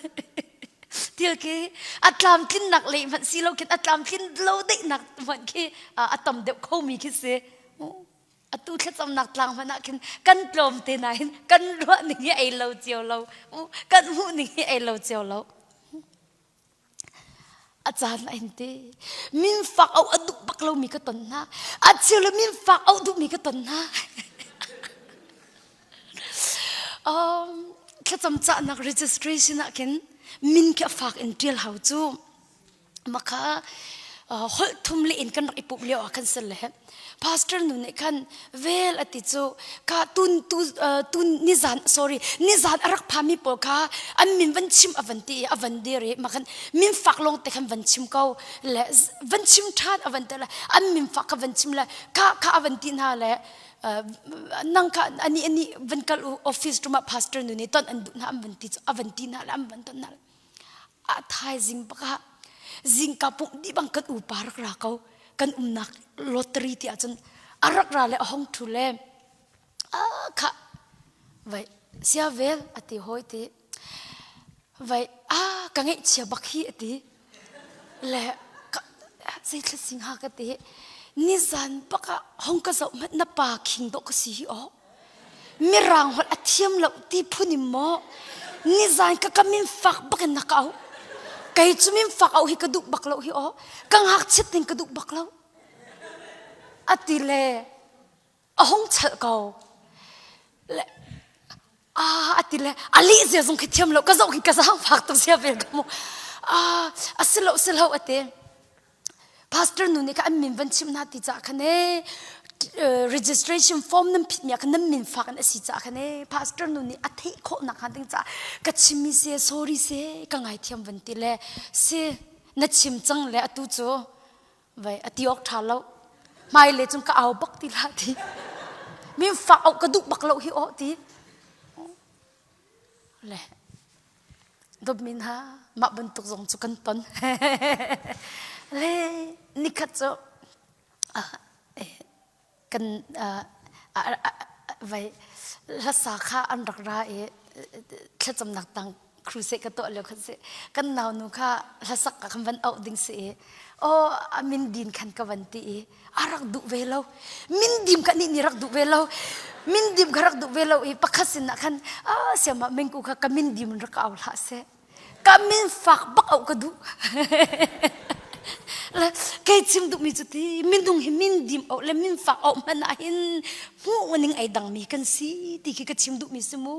Speaker 1: til khi a tlamtlinnak lei hmanh si lo khin a tlamtlin lo deihnak hmanh khi a tam deuh khomi khi si. Atu thlacamnak tlang hmanh ah khin kan tlawm te nain kan ruah ning hi ei lo cio lo kan hmuh ning hi ei lo cio lo. A caan a in ti. Min fak auh a duh bak lomi ka ton hna. A cheu le min fak auh duhmi ka ton hna. um, thlacam cahnak registration ah khin min khi a fak in ṭial hau cu. Maka holh thum le in kan rak i pumh lio ah khan sal le pastor nu nih khan vel a ti cu ka tun tu tun nizan sorry nizan a rak phami pawl kha an min van chim a van ti i a van dir i ma khan min fak lawng te khan van chim ko le van chim ṭhan a van te le an min fak kha van chim le kha kha a van ti hna le nang kha ani ani van kal u office room ah pastor nu nih ton an duh hna an van ti a van ti hna le an van ton hna a thaizing bak ah zingka pumh dih bang kan upa rak ra ko kan umnak lottery ti ahcun a rak ra le a hong ṭhu le a kha vai sia vel a ti hawi ti vai a ka ngaihchia bak hi a ti le zeithla sing ha ka ti nizan bak ah hong ka zoh hmanh na pa khing dawh ka si hi aw Mirang holh a thiam lo ti phun in maw nizan ka ka min fak bak in na ka auh. Kei cu min fak auh hi ka duh bak lo hi aw. Ka ngakchiat ning ka duh bak lo. A ti le a hung chalh ko. Le ah a ti le a lih zia zong khi thiam lo ka zoh khi ka zaang fak tuk sia vel ka mu. Ah a si lo si lo a ti. Pastor nu nih kha an min van chimh hna ti caah khan ee registration form nan phitmi ah khan nan min fak in a si caah khan ee pastor nu nih a theih khawh nak hnga ding caah ka chimmi si sorry si ka ngaithiam van ti le si na chim cang le atu cu vai a ti awk ṭha lo hmailei cun ka au bak ti hlah ti min fak auh ka duh bak lo hi aw ti le Dawtmi hna, mah bantuk zong cu kan ton. Le nikhat cu kan vai hlasa kha an rak ra i thlacamnak tang crusade ka tuah lio khan si kan nau nu kha hlasak ka kan van auh ding si i oh a min din khan ka van ti i a rak duh ve lo mindim kha nih nih rak duh ve lo mindim kha rak duh ve lo i pakhat sin ah khan ah siamah mingku kha ka mindim in rak au hlah seh ka min fak bak au ka duh le kei chim duhmi cu ti minung hi mindim au le min fak au hmanh ah hin hmuh ning ai dangmi kan si ti khi ka chim duhmi si mu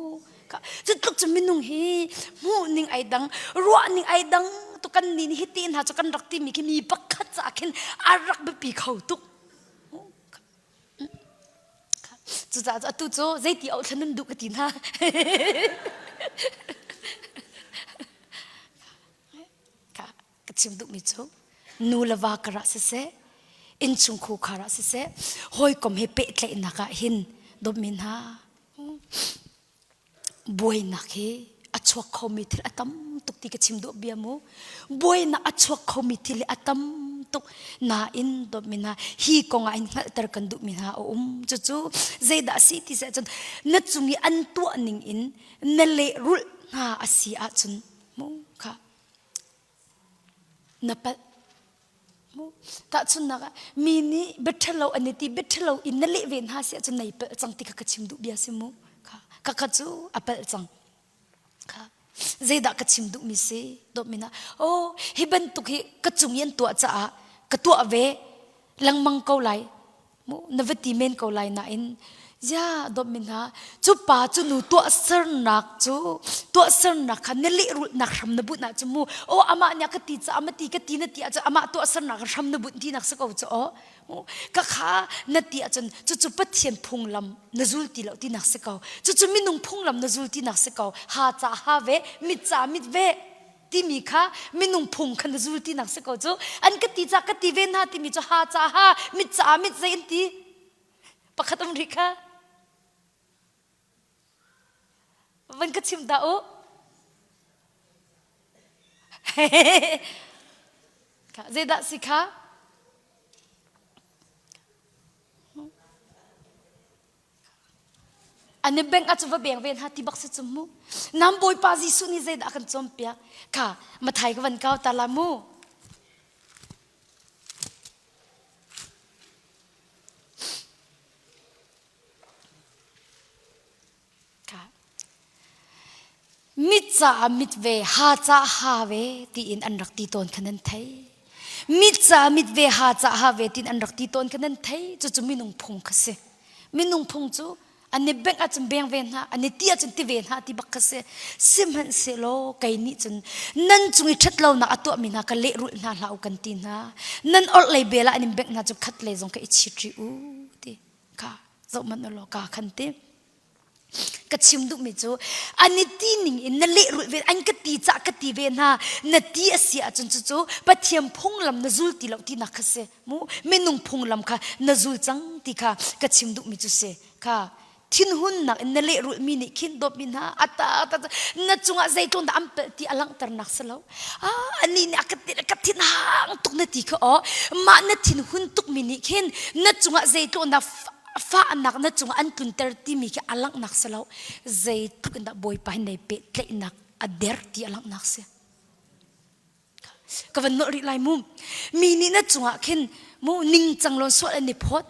Speaker 1: Cu tluk cu minung hi hmuh ning ai dang, ruah ning ai dang tu kan ni hi ti hna cu kan rak timi khi mi pakhat caah khin a rak biapi kho tuk. Cucaah atu cu zeiti auh thlan nan duh ka ti hna. Ka chim duhmi cu nu le va karah siseh, innchung khar ah siseh, hawikom he pehtlaihnak ah hin dawtmi hna Buainak hi a chuak khomi thil a tam tuk ti ka chim duh bia mu. Buainak a chuak khomi thil hi a tam tuk. Nain dawtmi hna hi kong ah hin hngalhter kan duhmi hna a um. Cucu zeidah a si ti seh cun na cung i an tuah ning in na lehrulh hna a si ahcun mu kha na palh. Tahchunhnak ah mi nih biaṭhalo an i ti biaṭhalo in na leh ve hna si ahcun nei palh cang ti kha ka chim duh bia si mu. Kha kha cu a palh cang. Kha zeidah ka chim duhmi si dawtmi na oh hi bantuk hi ka cung i an tuah caah ka tuah ve lengmang ko lai. Mu na va ti men ko lai nain ya dawtmi hna cu pa cu nu tuahsernak cu tuahsernak kha na lehrulhnak hram na bunh ahcun mu aw amah nih a ka ti caah ma ti ka ti na ti ahcun amah tuahsernak hram na bunh tinak si ko cu aw ka kha na ti ahcun cucu Pathian phunglam na zul ti lo tinak si ko cucu minung phunglam na zul tinak si ko ha ca ha ve mit ca mit ve timi kha minung phung kha na zul tinak si ko cu an ka ti ca ka ti ve hna timi cu ha ca ha mit ca mit zei an ti pakhat um rih kha van ka chim dah u zeidah si kha An i bengh ahcun va beng ve hna ti bak si cu mu. Nam Bawipa Jesuh nih zeidah a kan cawnpiak? Kha Mathai ka van kau ta la mu. Kha Mit caah mit ve, ha caah ha ve tiin an rak ti tawn kha nan thei. Mit caah mit ve, ha caah ha ve tiin an rak ti tawn kha nan thei. Cucu minung phung kha si. Minung phung cu an i bengh ahcun beng ve hna, an i ti ahcun ti ve hna ti bak kha si. Sihmanhsehlaw kei nih cun nan cung i ṭhatlonak a tuahmi hna ka lehrulh hna hlah u kan ti hna. Nan orhlei bel ah an in bengh hna cu khat lei zong ka i chit rih u ti kha zoh hmanh u law ka khan ti. Ka chim duhmi cu an i ti ning in na lehrulh ve an ka ti cah ka ti ve hna na ti a si ahcun cucu Pathian phunglam na zul ti lo tinak kha si mu minung phunglam kha na zul cang ti kha ka chim duhmi cu si kha thinhunnak in na lehrulhmi nih khin dawtmi hna ata ta na cungah zeitlun dah an pelh ti a langhternak si lo ah ani nih a ka ti ka thin hang tuk na ti kha aw mah na thinhun tukmi nih khin na cungah zeitlun dah fahnak na cungah an tlunter timi khi a langhnak si lo zeitluk in dah bawipa hi nei pehtlaihnak a der ti a langhnak si ka van nolh rih lai mu mi nih na cungah khin mu ningcang lon sual an i phawt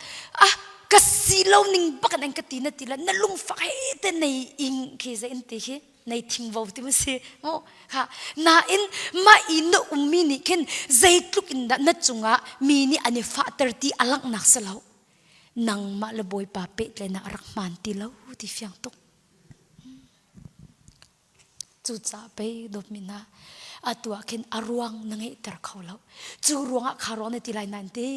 Speaker 1: ah ka si lo ning bak in an ka ti na ti la na lungfak he te nei ing khi zei in ti khi nei thingvo ti mu si mu ha nain mah i na ummi nih khin zeitluk in dah na cungah mi nih an i fahter ti a langhnak si lo nangmah le Bawipa pehtlaihnak a rak hmaan ti lo ti fiang tuk. Cucaah pei dawtmi hna atu ah khin a ruang na ngeihter kho lo. Cu ruangah kha ruang na ti lai nain ti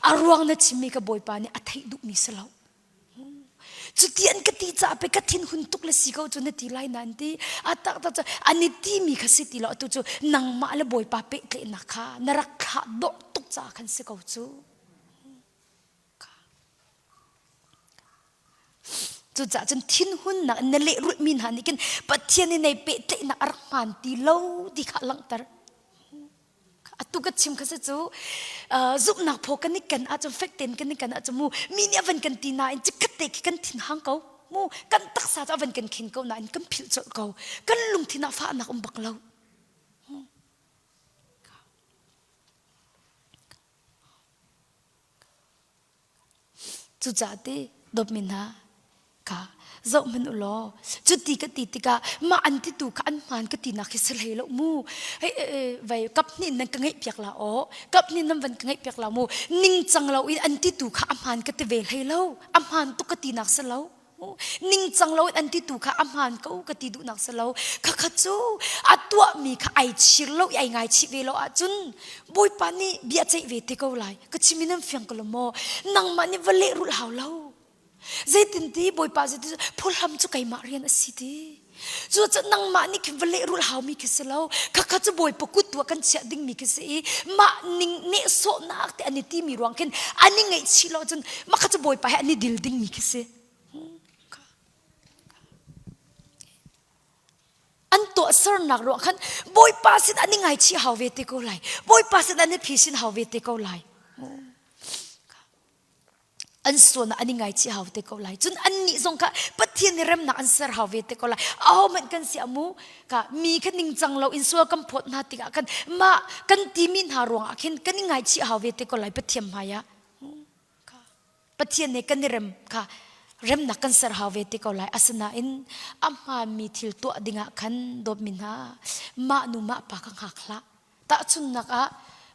Speaker 1: a ruang na chimmi ka Bawipa nih a theih duhmi si lo. Cuti an ka ti caah pei ka thinhun tuk le si ko cu na ti lai nain ti a tak tak cu an i timi kha si ti lo atu cu nangmah le Bawipa pehtlaihnak kha na rak thlah dawh tuk caah khan si ko cu. Cucaah cun thinhunnak in na lehrulhmi hna nih khin Pathian in nei pehtlaihnak a rak hmaan ti lo ti kha a langhter. Atu ka chim kha si cu zumhnak phaw kan i ken ahcun fek tein kan i ken ahcun mu mi nih a van kan ti nain chikkhat te khi kan thinhang ko mu kan taksa cu a van kan khin ko nain kan philh colh ko kan lungthin ah fahnak um bak lo. Cucaah ti dawtmi hna kha zoh hmanh u law cuti ka ti tikah mah an titu kha an hmaan ka tinak hi si hlei lo mu. Hei vai kap hnih nan ka ngeihpiak la aw kap hnih nan van ka ngeihpiak la mu ningcang lo in an titu kha a hmaan ka ti ve hlei lo a hmaan tuk ka tinak si lo. Ningcang lo in an titu kha a hmaan ko ka ti duhnak si lo. Khakha cu a tuahmi kha ai chir lo i ai ngaichih ve lo ahcun Bawipa nih bia ceih ve te ko lai. Ka chim in an fiang ko lo maw? Nangmah nih va lehrulh hau lo. Zeitinti Bawipa cu phuhlam cu keimah rian a si ti. Cu cu nangmah nih khin va lehrulh haumi khi si lo. Khakha cu Bawipa kut tu ah kan chiah dingmi khi si i mah ning nehsawhnak te an i timi ruang khin an i ngaihchih lo cun mah kha cu Bawipa he an i dil dingmi khi si. An tuahsernak ruang khan Bawipa sin an i ngaichih hau ve te ko lai. Bawipa sin an i phisin hau ve te ko lai. An sualnak an i ngaichih hau te ko lai. Cun annih zong kha Pathian nih remnak an ser hau ve te ko lai. Ahohmanh kan si amu ka mi kha ningcang lo in sual kan phawt hna tikah khan mah kan timi hna ruangah khin kan i ngaichih hau ve te ko lai Pathian hmai ah. Pathian nih kan i rem kha remnak kan ser hau ve te ko lai. Asinain a hmaanmi thil tuah dingah khan dawtmi hna mah nu mah pa kha hngak hlah. Tahchunhnak ah.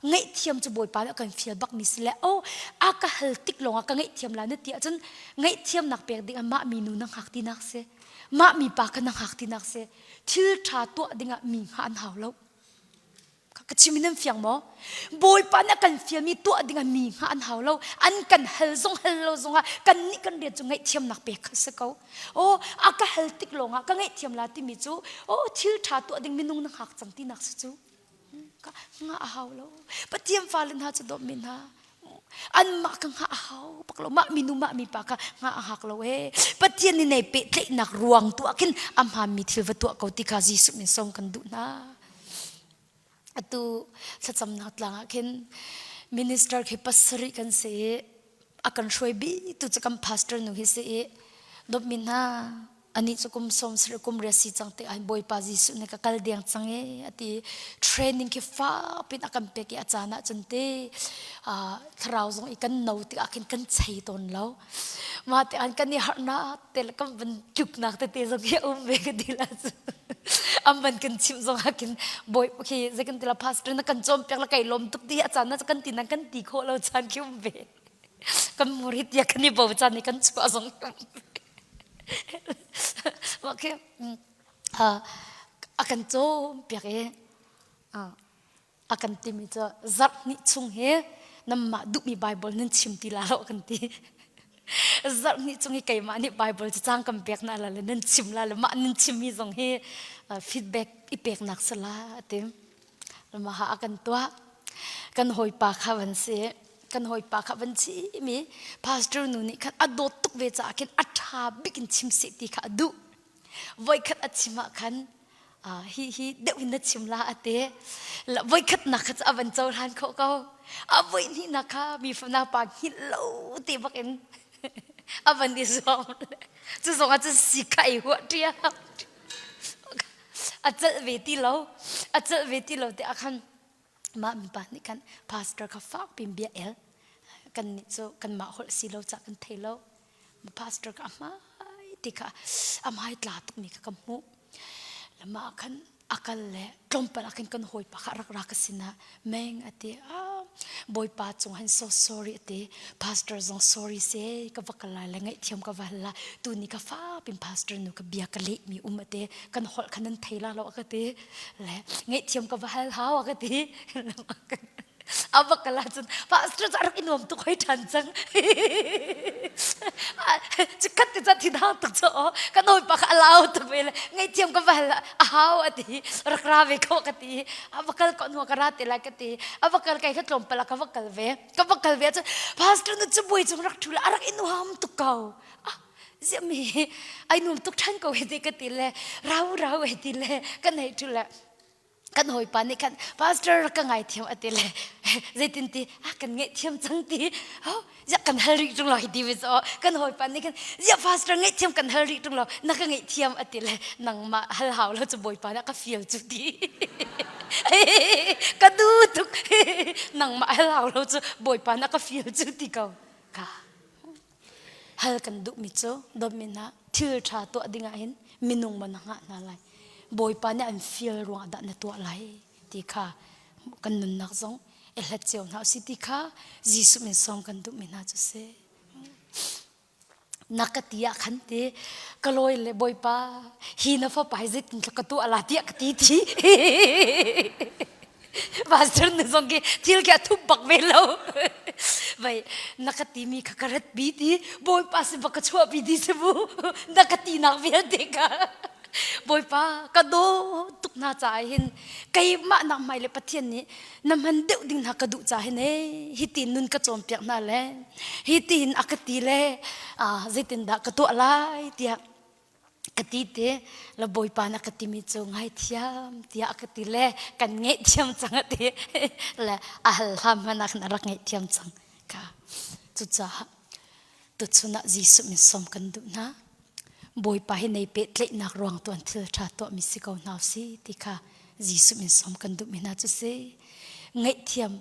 Speaker 1: Ngaihthiam cu Bawipa nih a kan fial bakmi si le oh a ka hal tik lawngah ka ngaihthiam la na ti ahcun ngaihthiamnak pek ding ah mah minu na hngak tinak si. Mah mipa kha na hngak tinak si. Thil ṭha tuah dingah mi hngah an hau lo. Ka chim in an fiang maw? Bawipa nih a kan fialmi tuah dingah mi hngah an hau lo. An kan hal zong hal lo zongah kan nih kan rian cu ngaihthiamnak pek kha si ko. Oh, a ka hal tik lawngah ka ngaihthiam la timi cu oh thil ṭha tuah ding minung na hngak cang tinak si cu. Ka hngah a hau lo. Pathian fale hna cu dawtmi hna anmah ka hngah a hau bak lo. Mah minu mah mipa kha hngah a hak lo ee. Pathian nih nei pehtlaihnak ruang tu ah khin a hmaanmi thil va tuah ko ti kha Jesuh min sawm kan duh hna. Atu thlacamnak tlang ah khin minister khi pasarih kan si i a kan hruai bik tu cu kan pastor nu hi si i dawtmi hna anih cu kum sawm sarih kum riat si cang te ah Bawipa Jesuh nih ka kal deng cang e ati training khi fakpin a kan pek i a caan ah cun te thlarau zong i kan no tikah khin kan chei tawn lo mah te an kan i harhnak te le kan van tluknak tete zong hi a um ve ka ti la cu an van kan chimh zong ah khin bawi khi zei kan ti la pastor na kan cawnpiak la kai lawm tuk ti a caan na kan ti nan kan ti khawh lo caan khi um ve kan muri tia kan i bo caan i kan chuah zong mah khi a kan cawnpiak i a kan timi cu zarh hnih chung hi nanmah duhmi Bible nan chim ti la lo kan ti. Zarh hnih chung hi keimah nih Bible cu cang kan pek na la le nan chim la le mah nan chimmi zong hi feedback i peknak si la a ti. Mah a kan tuah. Kan hawipa kha van si kan hawipa kha van chim i pastor nu nih khan a dawt tuk ve caah khin a ṭha bik in chim seh ti kha a duh. Voikhat a chim ah khan hi hi deuh in na chim la a ti voikhat nak kha cu a van cohlan khawh ko a voi hnih nak kha mi fana pa hngilh lo te bak in a van i zuam cu zong ah cun si kha ei huah ṭia a celh ve ti lo a celh ve ti lo te ah khan mah mipa nih khan pastor kha fak pin bia el kan nih cu kanmah holh si lo cah kan thei lo pastor ka hmai ti kha a hmai tla tukmi kha ka hmuh lama khan akal le tlawmpal ah khin kan hawipa kha rak ra ka sinah meng ati a bawipa cung han so sorry ati pastor zong sorry se ka va kal lai le ngaihthiam ka va hal la tu ni ka fa pin pastor nu ka bia ka leh mi um ati kan holh khan nan thei la lo ka ti le ngaihthiam ka va hal hau ka ti A va kal ahcun pastor cu a rak i nuam tuk hoi ṭhan cang. Chikkhat te cun thinhang tuk cu aw kan hawipa kha a lau tuk ve le ngaihthiam ka va hal a hau a ti rak ra ve ko ka ti a va kal ko hnu ka ra te lai ka ti a va kal kai kha tlawmpal ah ka va kal ve ka va kal ve ahcun pastor nu cu buai cung rak ṭhu le a rak i nuam tuk ko ah ziami ai nuam tuk ṭhan ko hei ti ka ti le rau rau hei ti le kan hei ṭhu le kan hawipa nih khan pastor ka ngaithiam a ti le zeitin ti a kan ngaihthiam cang ti oh ziah kan hal rih ṭung lo hi ti ve so kan hawipa nih khan ziah pastor ngaihthiam kan hal rih ṭung lo na ka ngaihthiam a ti le nangmah hal hau lo cu bawipa nih a ka fial cu ti ka du tuk nangmah hal hau lo cu bawipa nih a ka fial cu ti ko ka Hal kan duhmi cu dawtmi hna thil ṭha tuah dingah hin minung maw na hngah hna lai Bawipa nih an fial ruangah dah na tuah lai ti kha kan nunnak zong i hlat cio hna usih ti kha Jesuh min sawm kan duhmi hna cu si. Na ka ti ah khan ti ka lawi le Bawipa hi na fapa hi zeitin ka tuah la tiah ka ti ti Pastor na zong khi thil khi a thup bak ve lo. Vai na ka timi kha ka rat pi ti Bawipa sin bak ka chuah pi ti si mu. Na ka tinak vialte kha. Bawipa ka daw tuk hna caah hin keimah nak hmai le Pathian nih na hman deuh ding hna ka duh caah hin ee hi ti nun ka cawnpiak hna le hi ti hin a ka ti le zeitindah ka tuah lai tiah ka ti te la bawipa na ka timi cu ngaithiam tiah a ka ti le kan ngaihthiam cang a ti le a hal hlam hmanh ah khan a rak ngaihthiam cang ka cucaah tuchun ah Jesuh min sawm kan duh hna bawipa hi nei pehtlaihnak ruang tuan thil ṭha tuahmi si ko hna si ti kha Jesuh min sawm kan duhmi hna cu si ngaihthiam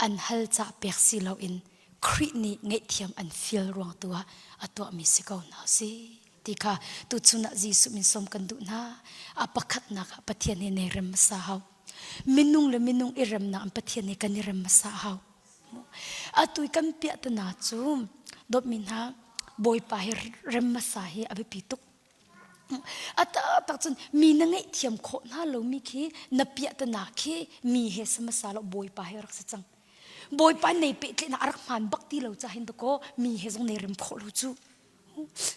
Speaker 1: an hal ca pek si loin Khrih nih ngaihthiam an fial ruang tu ah a tuahmi si ko hna si ti kha tuchun ah Jesuh min sawm kan duh hna. A pakhatnak ah Pathian he nei rem hmasa hau. Minung le minung i remnak in Pathian he kan i rem hmasa a hau. Atu i kan piahtana cu dawtmi hna Bawipa he rem hmasa hi a biapi tuk. A taktak cun mi na ngaihthiam khawh hna lomi khi na piahtana khi mi he si hmasa lo Bawipa he rak si cang. Bawipa nei pehtlaihnak a rak hmaan bak ti lo ca hin dakaw mi he zong nei rem khawh lo cu.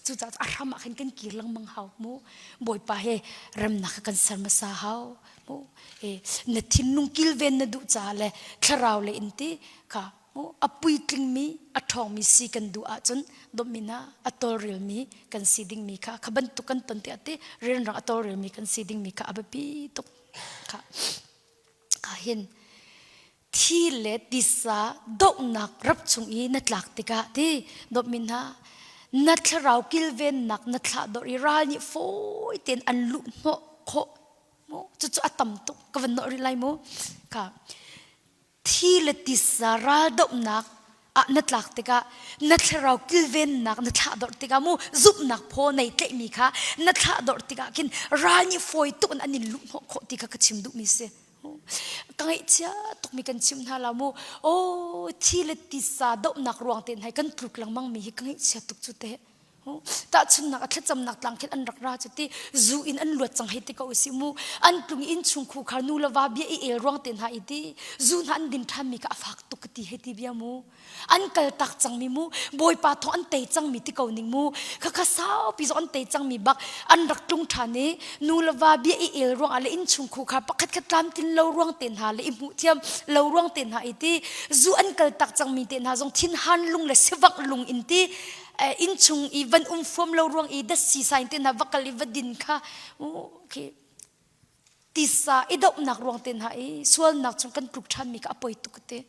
Speaker 1: Cucaah a hram ah khan kan kir lengmang hau mu. Bawipa he remnak kha kan ser hmasa hau mu. E, na thinlung kilven na duh caah le thlarau le in ti kha mu a puitlingmi a ṭhawngmi si kan duh ahcun dawtmi hna a tawlrelmi kan si dingmi kha kha bantuk kan ton tiah ti rianrang a tawlrelmi kan si dingmi kha a biapi tuk kha. Ka hin thi le tisa dohnak rap chung i na tlak tikah ti dawtmi hna na thlarau kilvennak na thlah dawr i ral nih fawi tein an luh hnawh khawh mu cucu a tam tuk ka van nawh rih lai mu ka thi le tisa ral dohnak ah na tlak tikah na thlarau kilvennak na thlah dawr tikah mu zumhnak phaw nei tlaihmi kha na thlah dawr tikah khin ral nih fawi tuk in an in luh hnawh khawh ti kha ka chim duhmi si. Ka ngaihchia tukmi kan chim hna la mu. Aw thi le tisa dohnak ruang te hna kan tluk lengmang mi hi ka ngaihchia tuk cu te. Tahchunnak a thlacamnak tlang khin an rak ra cu ti zu in an luat cang hei ti ko usih mu. An tlung i innchung khukhar nu le va bia i el ruang te hna i ti zu hna an din ṭhan mi kha a fak tuk ka ti hei ti bia mu. An kal tak cangmi mu Bawipa thawng an tei cangmi ti ko ning mu. Khakha saupi zong an tei cangmi bak an rak tlung ṭhan i nu le va bia i el ruang ah le innchung khukhar pakhat khat tlamtlin lo ruang te hna le i hmuh thiam lo ruang te hna i ti zu an kal tak cangmi te hna zong thinhan lung le sivangh lung in ti innchung i van um fuam lo ruang i datsi sain te hna va kal i va din kha okay tisa i dohnak ruang te hna i sualnak chung kan tluk ṭhan mi kha a poi tuk te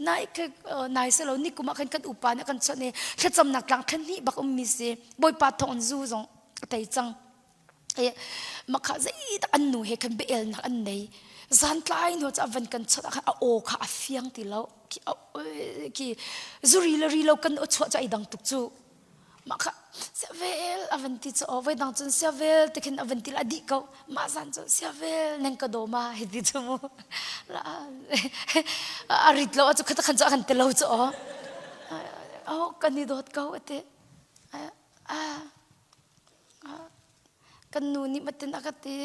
Speaker 1: nai ke nai se lo ni kum ah khan kan upa nih kan chawnh i thlacamnak tlang thlen hnih bak ummi si bawipa thawng zu zong a tei cang e makha zeidak an nu he khan biaelnak an nei zan tlai hnu cu a van kan chawnh ah khan a aw kha a fiang ti lo ki zuri le ri lo kan aw chuah cu ai dang tuk cu mah kha siavel a van ti cu aw voi dang cun siavel ti khin a van ti la dih ko mah zan cun siavel neng ka daw ma hi ti cu mu a rit lo cu khat khan cu a kan ti lo cu aw oh kan i dawt ko ati Kan nu nih matin a ka ti.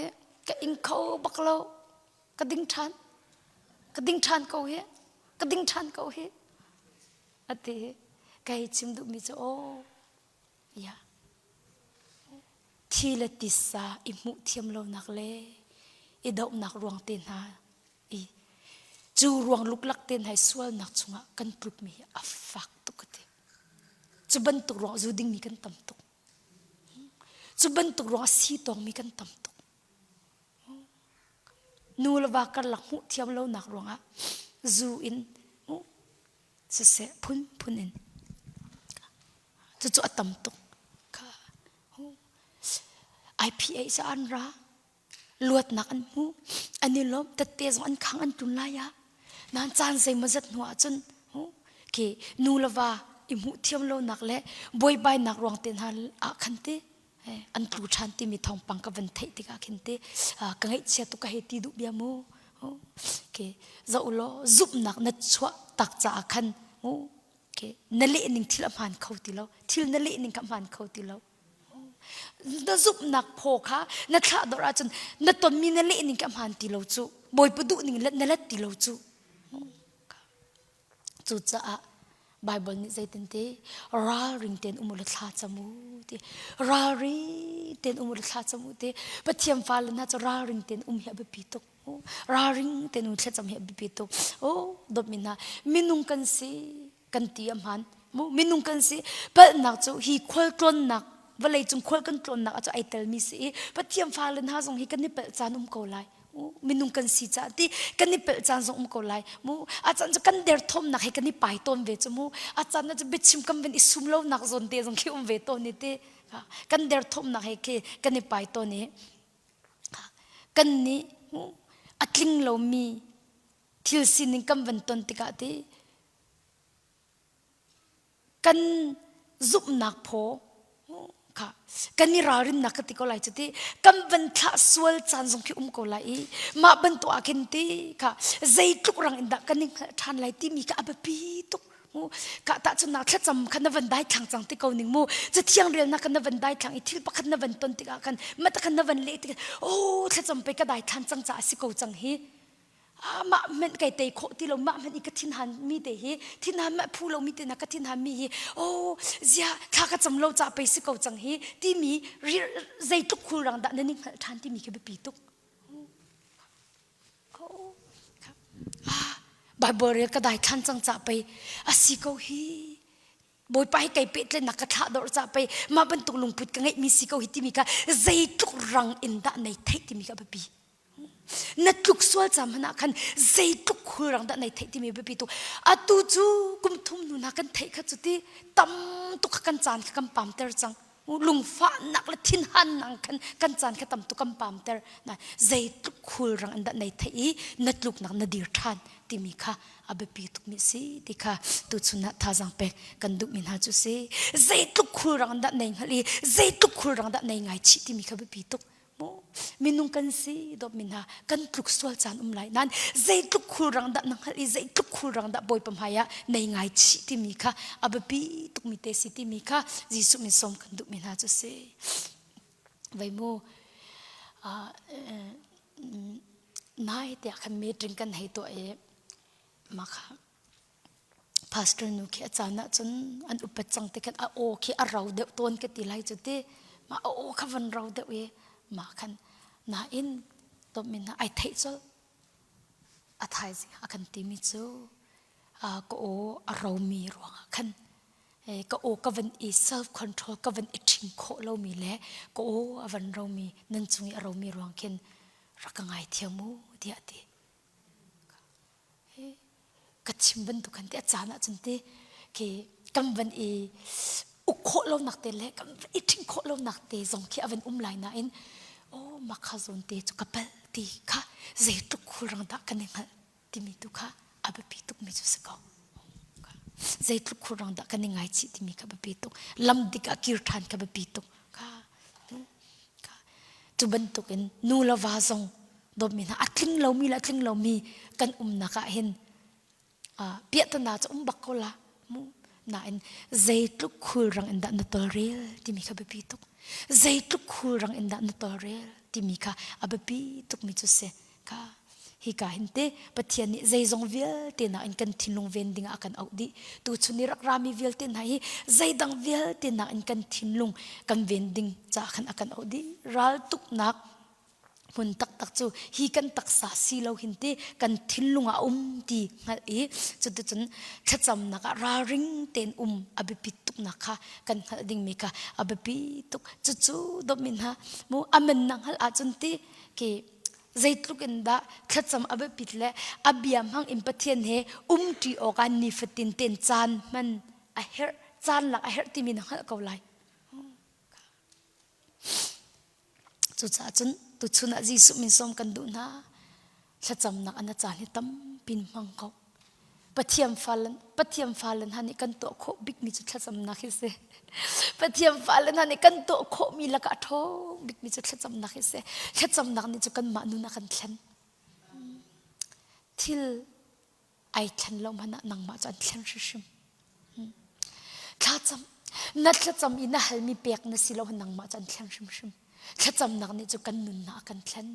Speaker 1: Ka ing kho bak lo. Ka ding ṭhan. Ka ding ṭhan ko hi. Ka ding ṭhan ko hi. A ti. Ka hei chim duhmi cu aw ya thi le tisa i hmuh thiam lonak le i dohnak ruang te hna i cu ruang luklak te hna i sualnak chungah kan tlukmi hi a fak tuk ka ti. Cu bantuk ruang zu dingmi kan tam tuk. Cu bantuk ruang si tawngmi kan tam tuk. Nu le va karlak hmuh thiam lonak ruangah zu in siseh phunphun in cucu a tam tuk. IPA cu an ra luatnak an hmu an i lawm tette zong an khang an tlun lai ah nan caan zeimawzat hnu ah cun khi nu le va i hmuh thiam lonak le buaibainak ruang te hna ah khan ti an tlu ṭhan timi thawngpang ka van theih tikah khin ti ka ngaihchia tuk ka hei ti duh bia mu ke zoh law zumhnak na chuah tak caah khan ke na leh ning thil a hmaan kho ti lo thil na leh ning kha hmaan kho ti lo Na zumhnak phaw kha na thlah dawr ahcun na tonmi na leh ning ka hmaan ti lo cu. Bawipa duh ning na let ti lo cu. Cucaah Bible nih zeitin ti ralring tein um u law thla cam u ti ralring tein um u law thla cam u ti Pathian fale hna cu ralring tein um hi a biapi tuk ralring tein um thlacam hi a biapi tuk oh dawtmi hna minung kan si kan ti a hmaan mu minung kan si palhnak cu hi khualtlawnnak vawleicung khual kan tlawnnak ah cu ai telmi si i Pathian fale hna zong hi kan i palh caan um ko lai minung kan si caah ti kan i pelh caan zong um ko lai mu a caan cu kan derthawmnak he kan i pai tawn ve cu mu a caan cu biachim kan van i sum lonak zawn te zong khi um ve tawn i ti kan derthawmnak he khi kan i pai tawn i kan nih a tling lomi thil sining kan van ton tikah ti kan zumhnak phaw. Kha kan i ralrinnak ka ti ko lai cu ti kan van thlah sual caan zong khi um ko lai i mah bantuk ah khin ti kha zeitluk rang in dah kan i hngalh ṭhan lai timi kha a biapi tuk mu ka tahchunnak thlacam kha na van dai thlang cang ti ko ning mu cathiang relnak kha na van dai thlang i thil pakhat na van ton tikah khan mata khan na van leh tikah oh thlacam pe ka dai thlan cang caah si ko cang hi mah hmanh kai tei khawh ti lo mah hmanh i ka thinhan mi te hi thinhan mah phu lo mi te na ka thinhan mi hi oh zia thla ka cam lo ca pei si ko cang hi timi zeitluk khulrang dah nan i hngalh ṭhan timi khi biapi tuk Bible rel ka dai thlan cang ca pei asi ko hi Bawipa hi kai pehtlennak ka thlah dor ca pei mah bantuk lungput ka ngeih mi si ko hi timi kha zeitluk rang in dah nei theih timi kha biapi Na tluk sual cam hmanh ah khan zeitluk khulrang dah nei theih timi biapi tuk. Atu cu kum thum hnu hna kan theih kha cu ti tam tuk kha kan caan kha kan pamter cang. Lungfahnak le thinhannak khan kan caan kha tam tuk kan pamter. Na zeitluk khulrang in dah nei theih i na tluknak na dir ṭhan timi kha a biapi tukmi si ti kha tuchun ah thazaang pek kan duhmi hna cu si. Zeitluk khulrang dah nei hngalh i zeitluk khulrang dah nei ngaichih timi kha biapi tuk. Minung kan si dawtmi hna kan tluk sual caan um lai nain zeitluk khulrang dah na hngalh i zeitluk khulrang dah Bawipa hmai ah nei ngai chih timi kha a biapi tukmi te si timi kha Jesuh min sawm kan duhmi hna cu si. Vei mu nai tiah khan meeting kan hei tuah i mah kha Pastor nu khi a caan ahcun an upat cang te khan a aw khi a rau deuh tawn ka ti lai cu ti. Mah a aw kha van rau deuh i mah khan nain dawtmi hna ai theih colh. A thaizing a kan timi cu ka aw a romi ruangah khan ka aw ka van i self control ka van i ṭhing khawh lomi le ka aw a van romi nan cung i a romi ruang khin rak ka ngaithiam u tiah a ti. Ka chim bantuk khan ti a caan ahcun ti khi kan van i uk khawh lonak te le kan van i ṭhing khawh lonak te zong khi a van um lai nain oh mah kha zawn te cu ka palh ti kha zeitluk khulrang dah kan i hngalh timi tu kha a biapi tukmi cu si ko. Zeitluk khulrang dah kan i ngaichih timi kha biapi tuk. Lam dik ah kir ṭhan kha biapi tuk. Kha Cu bantukin nu le va zong dawtmi hna a tling lomi le a tling lomi kan umnak ah hin piahtana cu um bak ko la mu nain zeitluk khulrang in dah na tawlrel timi kha biapi tuk zeitluk khulrang in dah na tawlrel timi kha a biapi tukmi cu si Kha hika hin te Pathian nih zeizong vialte nakin kan thinlung ven dingah a kan auh dih. Tuchun i rak rami vialte hna hi zeidang vialte nakin kan thinlung kan ven ding caah khan a kan auh dih. Raltuknak hmun taktak cu hi kan taksa si lo hin ti kan thinlung ah a um ti hngalh i cuticun thlacamnak ah ralring tein um a biapit tuknak kha kan hngalh dingmi kha a biapi tuk. Cucu dawtmi hna mu amen na hngalh ahcun ti khi zeitluk in dah thlacam a biapit le a bia hmang in Pathian he umṭi awkah nifatin tein caan hman a herh caan lak a herh timi na hngalh ko lai. Cucaah cun tuchun ah Jesuh min sawm kan duh hna. Thlacamnak an a caan hi tampi in hmang ko. Pathian fale Pathian fale hna nih kan tuah khawh bikmi cu thlacamnak hi si. Pathian fale hna nih kan tuah khawhmi lakah a ṭhawng bikmi cu thlacamnak hi si. Thlacamnak nih cu kanmah nun a kan thlen. Thil ai thlen lo hmanh ah nangmah cu an thlen hrimhrim. Thlacam na thlacam i na halmi pek na si lo nangmah cu an thlen hrimhrim. Thlacamnak nih cu kan nunnak a kan thlen.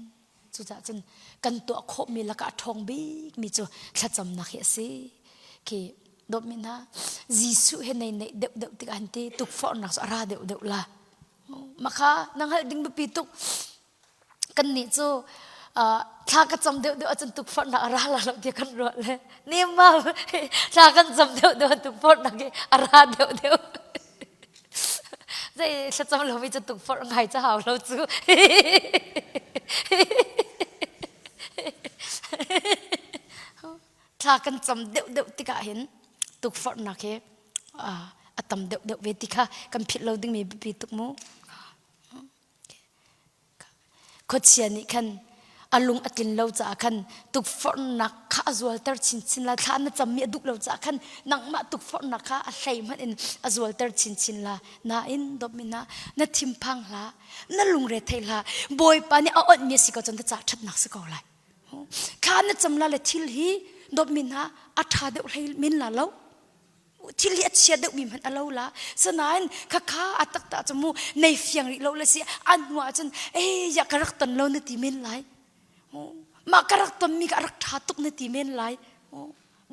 Speaker 1: Cucaah cun kan tuah khawhmi lakah a ṭhawng bikmi cu thlacamnak hi a si. Khi dawtmi hna, Jesuh he nei neih deuhdeuh tikah han ti tukforhnak cu a ra deuhdeuh la. Mah kha na hngalh ding biapi tuk. Kannih cu thla ka cam deuhdeuh ahcun tukforhnak a ra la lo tiah kan ruah le nemma thla kan cam deuhdeuh ah tukforhnak hi a ra deuhdeuh. Zei thlacam lomi cu tukforh ngai ca hau lo cu. Thla kan cam deuhdeuh tikah hin tukforhnak hi a tam deuhdeuh ve ti kha kan philh lo dingmi biapi tuk mu. Khuachia nih khan. A lung a tlin lo caah khan tukforhnak kha a zualter chinchin la. Thla na cammi a duh lo caah khan nangmah tukforhnak kha a hlei hmanh in a zualter chinchin la. Nain dawtmi hna, na thinphang hlah, na lungre thei hlah. Bawipa nih a onhmi a si ko cun na ca ṭhatnak si ko lai. Thla na cam la le thil hi dawtmi hna a ṭha deuh hlei men la lo. Thil hi a chia deuhmi hmanh a lo la. Sinain khakha a taktak cu mu nei fiang rih lo le si an hnu ahcun ei ya ka rak ton lo na ti men lai. Mah ka rak tonmi ka rak ṭha tuk na ti men lai.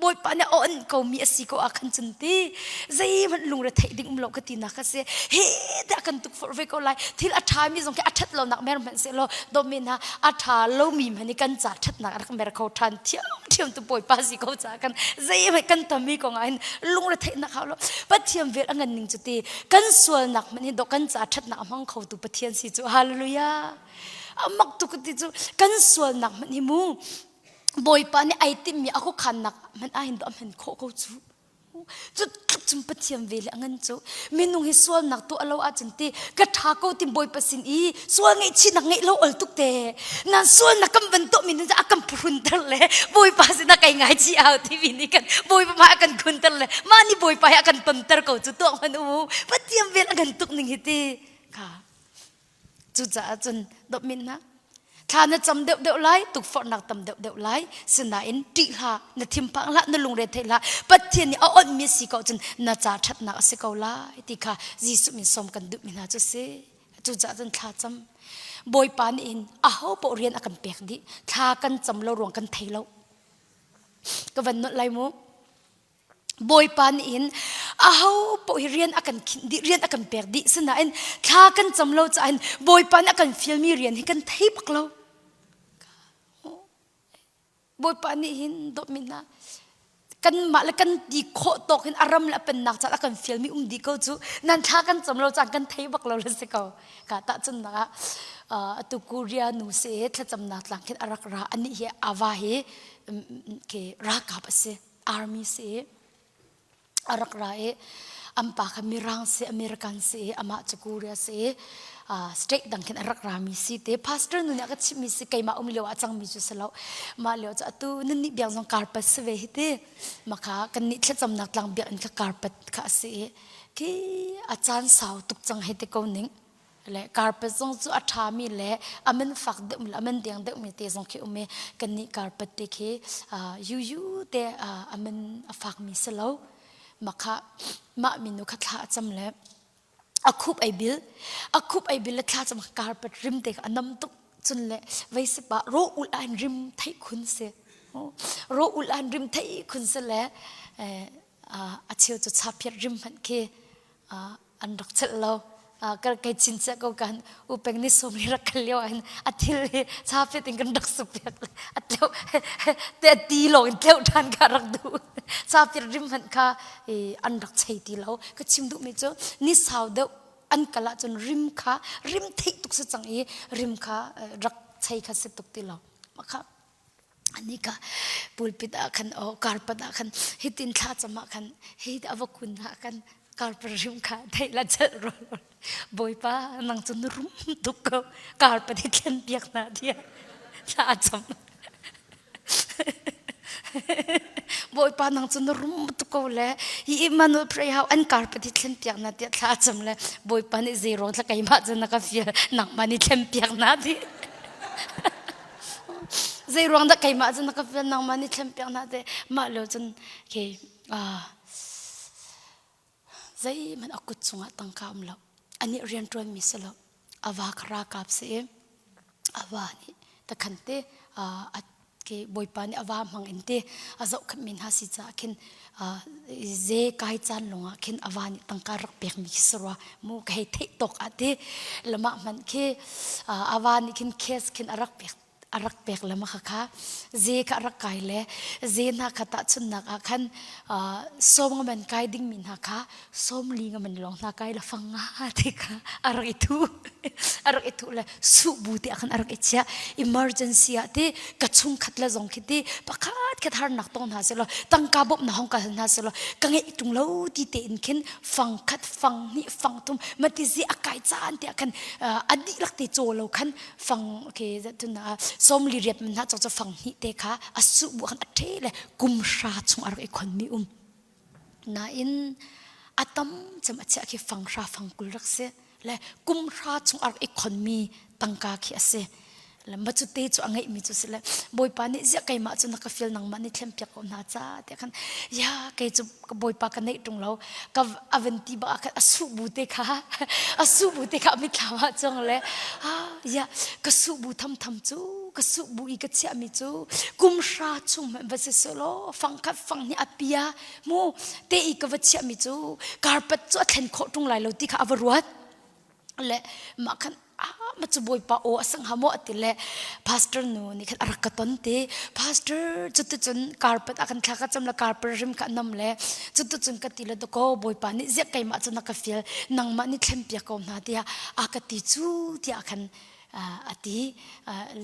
Speaker 1: Bawipa nih a onh komi a si ko ah khan cun ti zeihmanh lungre theih ding um lo ka ti nak a si. Hi tiah kan tukforh ve ko lai. Thil a ṭhami zong khi a ṭhat lonak mer hmanh sehlaw dawtmi hna a ṭha lomi hmanh hi kan ca ṭhatnak a rak mer kho ṭhan thiamṭhiam tu Bawipa si ko caah kan zeihmanh kan tammi kong ah hin lungre theihnak hau lo. Pathian vel a ngan ning cu ti kan sualnak hmanh hi dawh kan ca ṭhatnak a hmang kho tu Pathian si cu hallelujah. A mak tuk ti cu kan sualnak hmanh hi mu Bawipa nih ai timhmi a khuakhannak hmanh ah hin a hman khawh ko cu. Cu tluk cun Pathian ve le a ngan cu. Minung hi sualnak tuah lo ahcun ti ka ṭha ko ti Bawipa sin i sual ngaihchihnak ngeih lo ol tuk te. Nan sualnak kan van tuahmi nun a kan phuhrunter le Bawipa sinah kai ngaichih au timi nih kan Bawipa hmai a kan khunter le mah nih Bawipa hi a kan tonter ko cu tuah hmanh u. Pathian vel a ngan tuk ning hi ti. Kha. Cucaah cun dawtmi hna, thla na cam deuhdeuh lai, tukforhnak tam deuhdeuh lai, sinain ṭih hlah, na thinphang hlah, na lungre thei hlah. Pathian nih a onhmi a si ko cun na ca ṭhatnak a si ko lai ti kha Jesuh min sawm kan duhmi hna cu si. Cucaah cun thla cam. Bawipa nih hin aho paoh rian a kan pek dih. Thla kan cam lo ruang kan thei lo. Ka van nolh lai mu. Bawipa nih hin aho paoh hi rian a kan khinh dih rian a kan pek dih sinain thla kan cam lo caah hin Bawipa nih a kan fialmi rian hi kan thei bak lo. Bawipa nih hin dawtmi hna kanmah le kan ti khawh tawk hin a ram le a pennak caah a kan fialmi um dih ko cu nan thla kan cam lo caan kan thei bak lo le si ko. Ka tahchunhnak ah atu Korea nu si thlacamnak tlang khin a rak ra anih hi ava hi ke ralkap a si. Army si a rak ra i an pa kha Mirang si American si amah cu Korea si state dang khin a rak rami si te pastor nu nih a ka chimhmi si keimah um lio ah cangmi cu si lo mah lio cu atu nan nih biak zong carpet si ve hi ti maka kan nih thlacamnak tlang biakinn kha carpet kha a si i khi a caan sau tuk cang hei ti ko ning Le carpet zong cu a ṭhami le a man fak deuhmi le a man deng deuhmi te zong khi um i kannih carpet te khi yuyu te a man a fakmi si lo. Mah kha mah minu kha thla a cam le a khup ei bil a khup ei bil le thla cam carpet rim te kha a nam tuk cun le vei si pah rawh ulh ah hin rim theih khun si rawh ulh ah hin rim theih khun si le a cheu cu chaphiat rim hmanh khi an rak chelh lo kei chin cia ko kan u peng ni som ni rak kal lio ah hin a thil hi chaphiat in kan rak suk piak a tleu te ti lawng in tleu than ka rak duh chaphiat rim hmanh kha an rak chei ti lo ka chim duhmi cu ni sau deuh an kal ahcun rim kha rim theih tuk si cang i rim kha rak chei kha si tuk ti lo mah kha Ani ka pulpit ah khan o carpet ah khan hitin thla cam ah khan hi a va kun ah khan carpet rim kha thei la chelh rol bawipa nang cu na rum tuk ko carpet hi thlen piak hna tiah thla a cam bawipa nang cu na rum tuk ko le hi Emmanuel pray how an carpet hi thlen piak na tiah thla a cam le bawipa nih zei ruang thla keimah cu na ka fial nangmah nih thlen piak na ti Zei ruang dah keimah cu na ka fial nangmah nih thlen piak hna te mah lio cun khi zeihmanh a kut chungah tangka um lo anih rian ṭuan mi si lo a va kha ralkap si i a va nih takhan te a ke bawipa nih a va hmang in te a zohkhenh mi hna si caah khin ze kai caan lawngah khin a va nih tangka rak pek mi khi si rua mu ka hei theih tawk ah ti lamah hmanh khi a va nih khin case khin a rak pek a rak pek le ma kha ze kha a rak kai le ze hna kha tahchunnak ah khan sawm nga man kai ding mi hna kha sawm li nga man lawng hna kai la fang nga ti kha a rak i thu a rak i thu le su bu te ah khan a rak i chiah emergency ah ti ka chungkhat le zong khi ti pakhat khat harnak tong hna selaw tangka bawmh na hong kal hna selaw ka ngeih tung lo ti te in khin fang khat fang hnih fang thum mati zi a kai caan te ah khan a dihlak te chaw lo khan fang okay zatun na. Sawmli riat man hna cawk cu fang hnih te kha a suh bu khan a ṭhe le kum hra chung a rak i khonmi um. Nain a tam cem a chiah khi fang hra fang 20 rak si. Le kum hra chung a rak i khonmi tangka khi a si. Le ma cu te cu a ngeihmi cu si le Bawipa nih ziah keimah cu na ka fial nangmah nih thlem piak ko hna ca tiah khan ya kei cu ka Bawipa ka neih ṭung lo ka a van ti bak ah khan a suh bu te kha a suh bu te kha a mitthlam ah cuang le ah ya ka suh bu thamtham cu ka suh bu i ka chiahmi cu kum hra chung hmanh va si selaw fang khat fang hnih a pia mu te i ka va chiahmi cu karpat cu a thlen khawh ṭung lai lo ti kha a va ruat le mah khan ah ma cu bawipa aw a sang hamo ati le pastor nu nih khan a rak ka ton ti pastor cuticun carpet a kan thla ka cam le carpet rim kha nam le cuticun ka ti le dako bawipa nih ziah keimah cu na ka fial nangmah nih thlen piak ko hna tiah a ka ti cu tiah khan a ti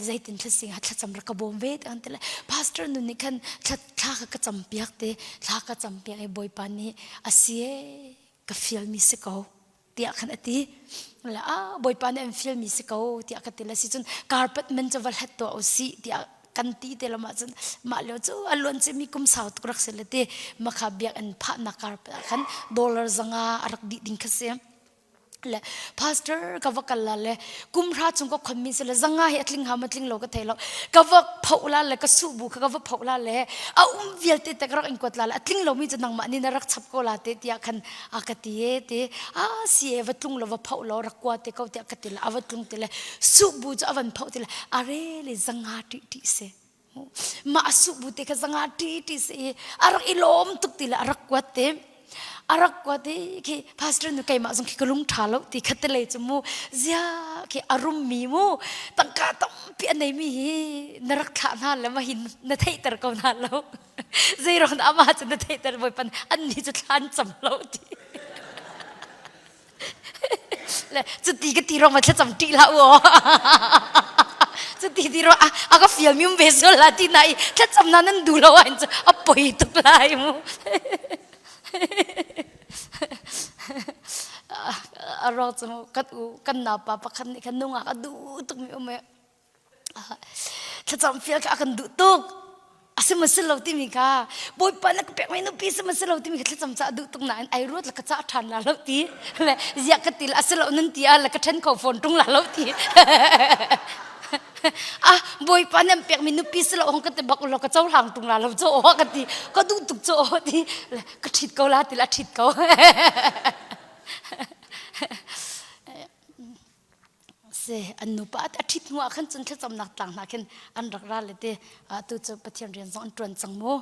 Speaker 1: zeitin thlasing ha thlacam rak ka bawm ve ti kan ti le pastor nu nih khan thla ka ka cam piak te thla ka cam piak i bawipa nih a si ka fialmi si ko tiah khan a ti le a bawipa nih an fialmi si ko tiah ka ti le si cun carpet man cu va hlat tuah u sih tiah kan ti te lam ah cun mah lio cu a luan cimi kum sau tuk rak si le ti makha biakinn phahnak carpet ah khan dollar 500 a rak dih ding kha si le pastor ka va kal la le kum hra chung ka khonmi si le 500 hi a tling ha ma tling lo ka thei lo ka va phoh la le ka su bu kha ka va phoh la le a um vialte te ka rak in kuat la le a tling lomi cu nangmah nih na rak chap ko la te tiah khan a ka ti e ti a si e va tlung lo va phoh lo rak kua te ko tiah ka ti le a va tlung ti le su bu cu a van phoh ti le a re le 500 ṭi ṭi se mah a su bu te kha 500 ṭi ṭi se i a rak i lawm tuk ti le a rak kuat te a rak kuat i khi pastor nu keimah zong khi ka lung ṭha lo ti kha te lei cu mu zia khi a rum mi mu tangka tampi a nei mi hi na rak thlah hna le ma hi na theihter ko hna lo Zeiruang dah amah cu na theihter Bawipa annih cu thla an cam lo ti. Le cuti ka ti rong ma thlacam ṭih hlah u aw. Cuti ti rong a ka fial mi um ve sual la ti na i thlacam na nan duh lo ahhin cu a poi tuk lai mu. A ruang cu kan u kan naupa pakhat nih khan nungak a duh tuk mi um i Thlacam fial kha a kan duh tuk. A si maw si lo timi kha Bawipa na ka pekmi nupi si maw si lo timi kha thlacam ca a duh tuk nain ai ruat le ka cah ṭhan la lo ti le ziah ka ti le a si lo nan ti ah le ka ṭhen kho fawn ṭung la lo ti. Ah Bawipa nan pekmi nupi si lo hong ka ti bak ulaw ka cohlang ṭung la lo caw aw ka ti ka duh tuk caw aw ti le ka ṭhit ko la ti le a ṭhit ko. Si an nupa a ṭhit hnu ah khan cun thlacamnak tlang hna khin an rak ra le te atu cu Pathian rian zong an ṭuan cang mu.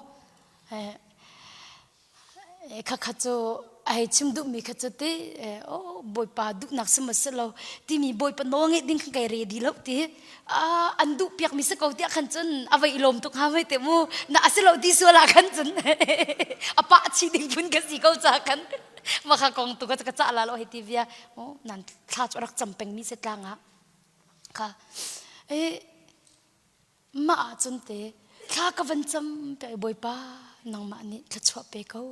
Speaker 1: Khakha cu a hei chim duhmi kha cu ti oh Bawipa duhnak si maw si lo timi Bawipa nawl ngeih ding khan kai ready lo ti an duh piakmi si ko tiah khan cun a vai i lawm tuk hnga mei te mu na a si lo ti sual ah khan cun a pah chih ding phun ka si ko ca khan maka kong tu ka ka cah la lo hei ti via nan thla cu rak cam pengmi si tlang ah kha e mah ah cun te thla ka van cam pe bawipa nangmah nih thluachuah pe ko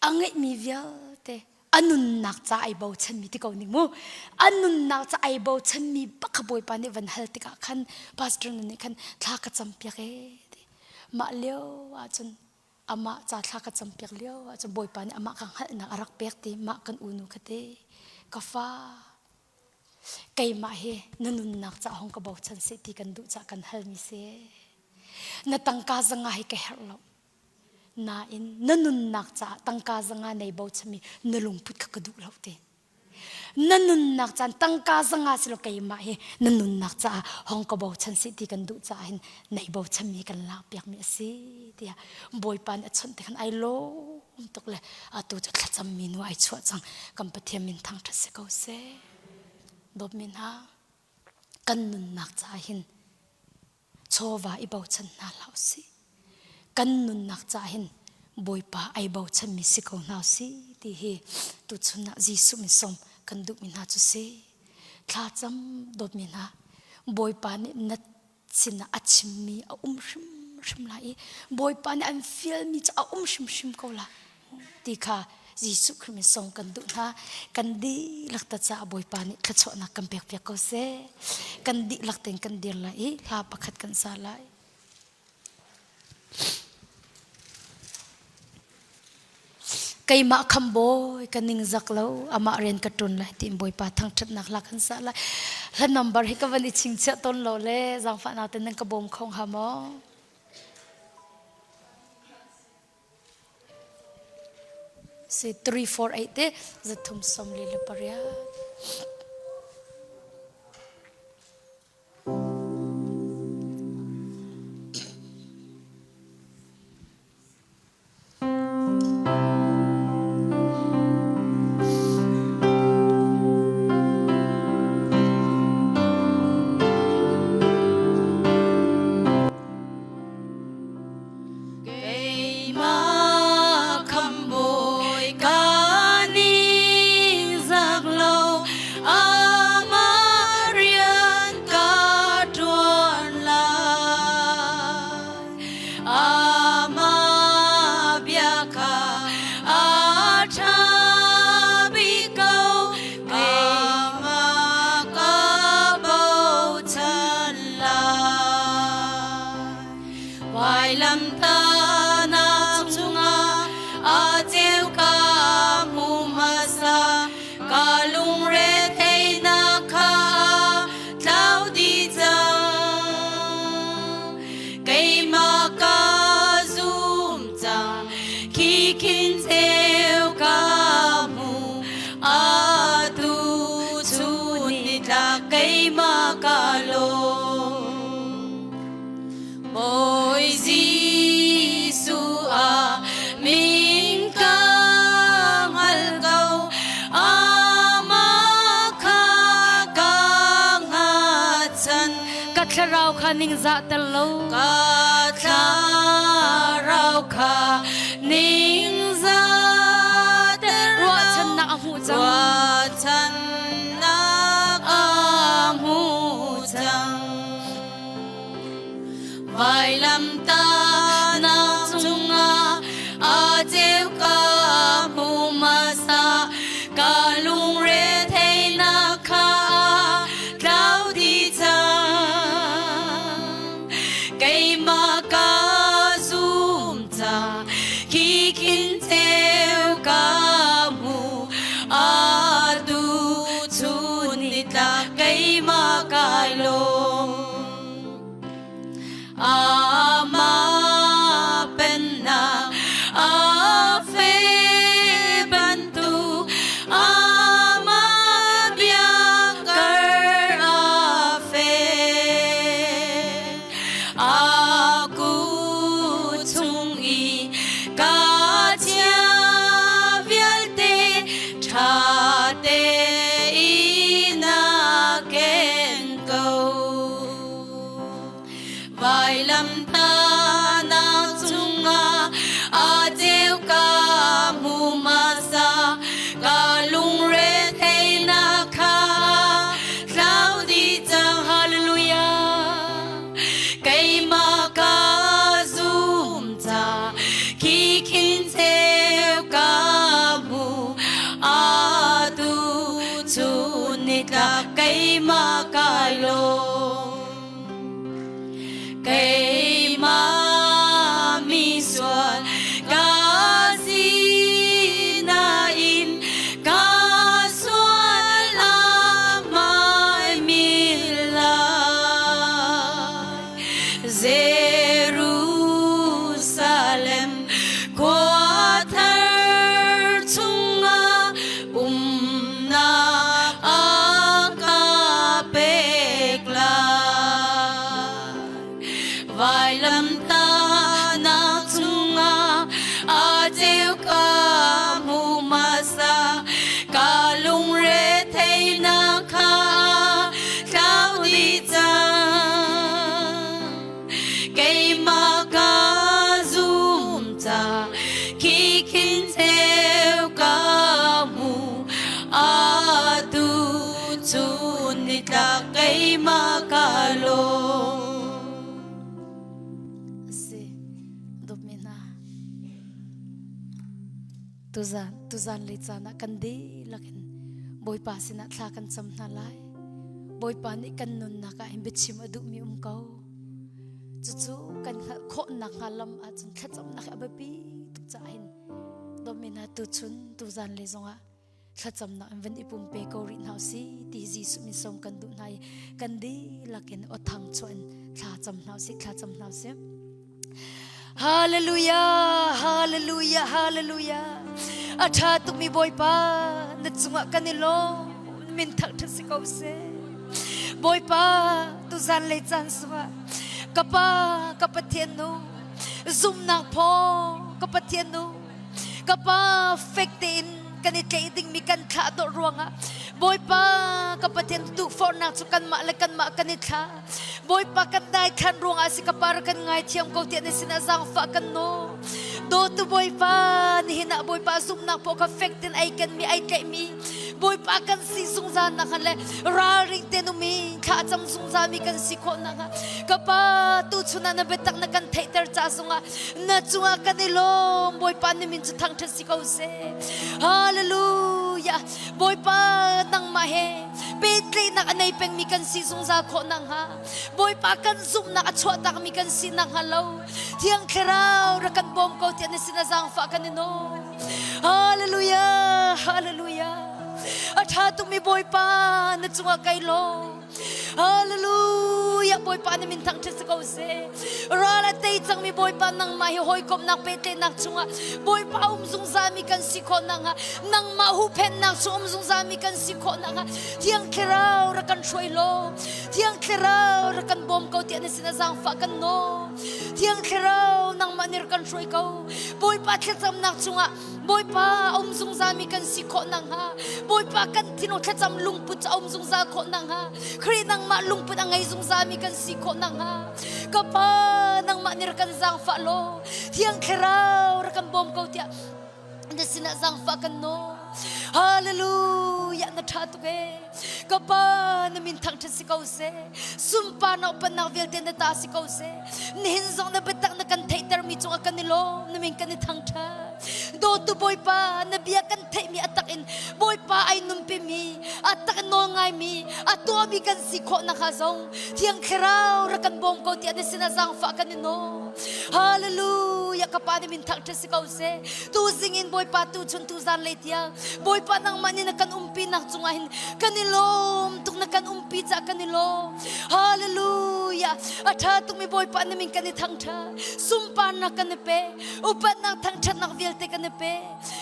Speaker 1: a ngeihmi vialte a nunnak ca ai bochanmi ti ko ning mu a nunnak ca ai bochanmi bak kha bawipa nih van hal tikah khan pastor nu nih khan thla ka cam piak e ti mah lio ah cun amah ca thla ka campiak lio ahcun Bawipa nih amah ka hngalhnak a rak pek ti mah kan unu kha te ka fa keimah hi na nunnak ca hong ka bochan seh ti kan duh ca kan halmi si na tangka 500 hi ka herh lo nain na nunnak caah tangka 500 nei bochanmi na lungput kha ka duh lo te Na nunnak caan tangka 500 si lo keimah hi na nunnak caah hong ka bochan sih ti kan duh caah hin nei bochanmi kan lak piakmi a si tiah Bawipa nih a chawnh te khan ai lawm tuk le atu cu thlacammi nu ai chuah cang kan Pathian min thangṭhat si ko seh dawtmi hna kan nunnak caah hin chawva i bochan hna hlah usih. Kan nunnak caah hin Bawipa ai bochanmi si ko hna usih ti hi tuchun ah Jesuh min sawm kan duhmi hna cu si. Thlacam dawtmi hna Bawipa nih na sinah a chimmi a um hrimhrim lai i Bawipa nih an fialmi cu a um hrimhrim ko la ti kha. Jesuh Khrih min song kan duh hna. Kan dihlak ta caah Bawipa nih thluachuahnak kan pek piak ko seh. Kan dihlak tein kan dir lai i hla pakhat kan sa lai. Keimah khambawi ka ningzak lo, amah rian ka ṭun lai tiin Bawipa thangṭhatnak hla kan sa lai. Hla number hi ka van i chingchiah tawn lo le zaangfahnak ten nan ka bawm kho hnga maw? Si 348 te zathum som li le pariat.
Speaker 3: Keimah khambawi ka ningzak lo, amah rian ka ṭuan lai. Amah bia kha a ṭha bik ko, keimah ka bochan lai. Vailamtahnak cungah a ceu ka hmu hmasa, ka lungre theihnak kha tlau dih cang. Keimah ka zum cang, khi khin ceu ka hmu, atu chun nitlak keimah ka lawm. Bawi Jesuh ah min ka hngal ko, amah kha ka hngatchan.
Speaker 1: Ka thlarau kha ningzahter lo.
Speaker 3: Ka thlarau kha ningzahter lo.
Speaker 1: Ruahchannak a hmuh cang.
Speaker 3: Ruahchannak a hmuh cang. Vailamtahnak cungah a ceu ka hmu hmasa, ka lungre theihnak kha tlau dih cang. Keimah ka zum ca khi khin ceu ka hmu, atu chun nitlak keimah kai lawm. Amah pennak a fe bantuk amah bia kar a fe. A kut chung i ka chia vialte ṭha tein a ken ko. Vailamtahnak cungah a ceu ka hmu hmasa, ka lungre theihnak kha tlau dih cang. Hallelujah. Keimah ka zum ca khi khin ceu ka hmu, atu chun nitlak keimah ka lawm. Keimah misual ka si nain ka sual a hmai lai. Jerusalem khua thar chungah umnak a ka pek lai. Vailamtahnak cungah a ceu ka hmu hmasa, ka lungre theihnak kha tlau dih cang. Keimah ka zum ca khi khin ceu ka hmu, atu chun nitlak keimah ka lawm.
Speaker 1: Si dawtmi hna. Tuzan tuzan lei caan ah kan dihlak in Bawipa sinah thla kan cam hna lai. Bawipa nih kan nunnak ah hin biachim a duhmi um ko. Cucu kan hngalh khawhnak hnga lam ahcun thlacamnak hi a biapi tuk caah hin dawtmi hna tuchun tuzan lei zongah thlacamnak in van i pumpe ko rih hna usih ti Jesuh min sawm kan duh hna i kan dihlak in aw thang chuah in thla cam hna usih thla cam hna usih. Hallelujah, hallelujah, hallelujah. A ṭha tukmi Bawipa, na cungah kan i lawm. Min thangṭhat si ko seh. Bawipa, tuzan lei caan sungah ka Pa, ka Pathian nu, zumnak phaw, ka Pathian nu, ka Pa fek tein kan i tlaih dingmi kan thlah dawh ruangah Bawipa ka Pathian tukforhnak cu kanmah le kanmah kan i thlah. Bawipa kan daithlan ruangah si ka par kan ngaithiam ko tiah na sinah zaangfah kan nawl. Dawtu Bawipa nihin ah Bawipa zumhnak paoh kha fek tein ai kenmi ai tlaihmi Bawipa kan si zungzal nak le ralring tein umi thla cam zungzal mi kan si khawh nak ka pa tu chun ah na biatak na kan theihter ca zungah na cungah kan i lawm Bawipa na min cu thangṭhat si ko seh. Hallelujah. Bawipa nangmah he pehtlaihnak a nei pengmi kan si zungzal khawh nakhnga Bawipa kan zumhnak a chuahtakmi kan si nakhnga lo Thiang Thlarau rak kan bawm ko tiah na sin a zaangfah kan i nawl. Hallelujah, hallelujah. A ṭha tukmi Bawipa na cungah kai lawm. Hallelujah Bawipa na min thangṭhat si ko seh. Ral a tei cangmi Bawipa nangmah hi hawikomhnak pehtlaihnak chungah Bawipa um zungzalmi kan si khawh nakhnga nangmah huhphenhnak chung um zungzalmi kan si khawh nakhnga Thiang Thlarau rak kan hruai law Thiang Thlarau rak kan bawm ko tiah na sin a zaangfah kan nawl. Thiang Thlarau nangmah nih rak kan hruai ko. Bawipa thlacamnak chungah Bawipa a um zungzalmi kan si khawh nakhnga Bawipa kan thinlung thlacam lungput cu a um zungzal khawh nakhnga Khrih nangmah lungput a ngei zungzalmi kan si khawh nakhnga ka Pa nangmah nih rak kan zaangfah law Thiang Thlarau rak kan bawm ko tiah na sinah zaangfah kan nawl Hallelujah na ṭha tuk ee ka Pa na min thangṭhat si ko seh sunparnak upannak vialte na ta si ko seh nihin zong na biatak na kan theihtermi cungah kan i lawm na min kan i thangṭhat dawtu Bawipa na bia kan theihmi a tak in Bawipa ai nunpimi a tak in nawl ngaimi a tuahmi kan si khawh nakhnga zong Thiang Thlarau rak kan bawm ko tiah na sinah zaangfah kan i nawl Hallelujah ka pa na min thangṭhat si ko seh tu zing in Bawipa tu chun tu zan lei tiang Bawipa nangmah nih na kan umpi nak cungah hin kan i lawm tuk na kan umpi caah kan i lawm Hallelujah a ṭha tukmi Bawipa na min kan i thangṭhat sunparnak kan i pe upatnak thangṭhatnak vialte kan i pe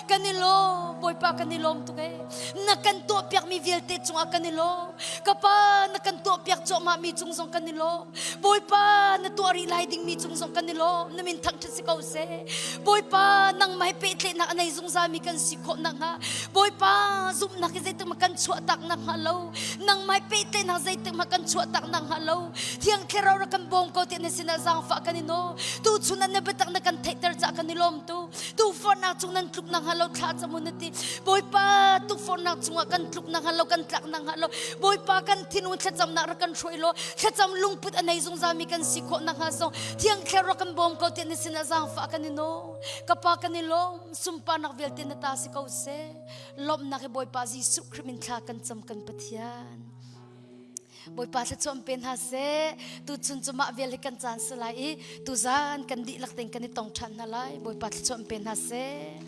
Speaker 1: kan i lawm Bawipa kan i lawm tuk ee na kan tuahpiakmi vialte cungah kan i lawm ka pa na kan tuahpiak cuahmahmi cung zong kan i lawm Bawipa na tuah rih lai dingmi cung zong kan i lawm na min thangṭhat si ko seh Bawipa nangmah he pehtlaihnak a nei zungzalmi kan si khawh nakhnga Bawipa zumhnak hi zeitik hmanh kan chuahtak nakhnga lo nangmah he pehtlaihnak zeitik hmanh kan chuahtak nakhnga lo Thiang Thlarau rak kan bawm ko tiah na sinah zaangfah kan i nawl tuchun ah na biatak na kan theihter caah kan i lawm tu tukforhnak chung nan tluk nakhnga lo thla cam u na ti Bawipa tukforhnak chungah kan tluk nakhnga lo kan tlak nakhnga lo Bawipa kan thinlung thlacamnak rak kan hruai law thlacam lungput a nei zungzalmi kan si khawh nakhnga zong Thiang Thlarau kan bawm ko tiah na sinah zaangfah kan i nawl. Ka pa kan i lawm, sunparnak vialte na ta si ko seh. Lawmhnak hi Bawipa Jesuh Khrih min thla kan cam kan Pathian. Bawipa thluachuah pe hna seh. Tuchun cu mah vial hi kan caan si lai i tuzan kan dihlak tein kan i tong ṭhan hna lai. Bawipa thluachuah pe hna seh.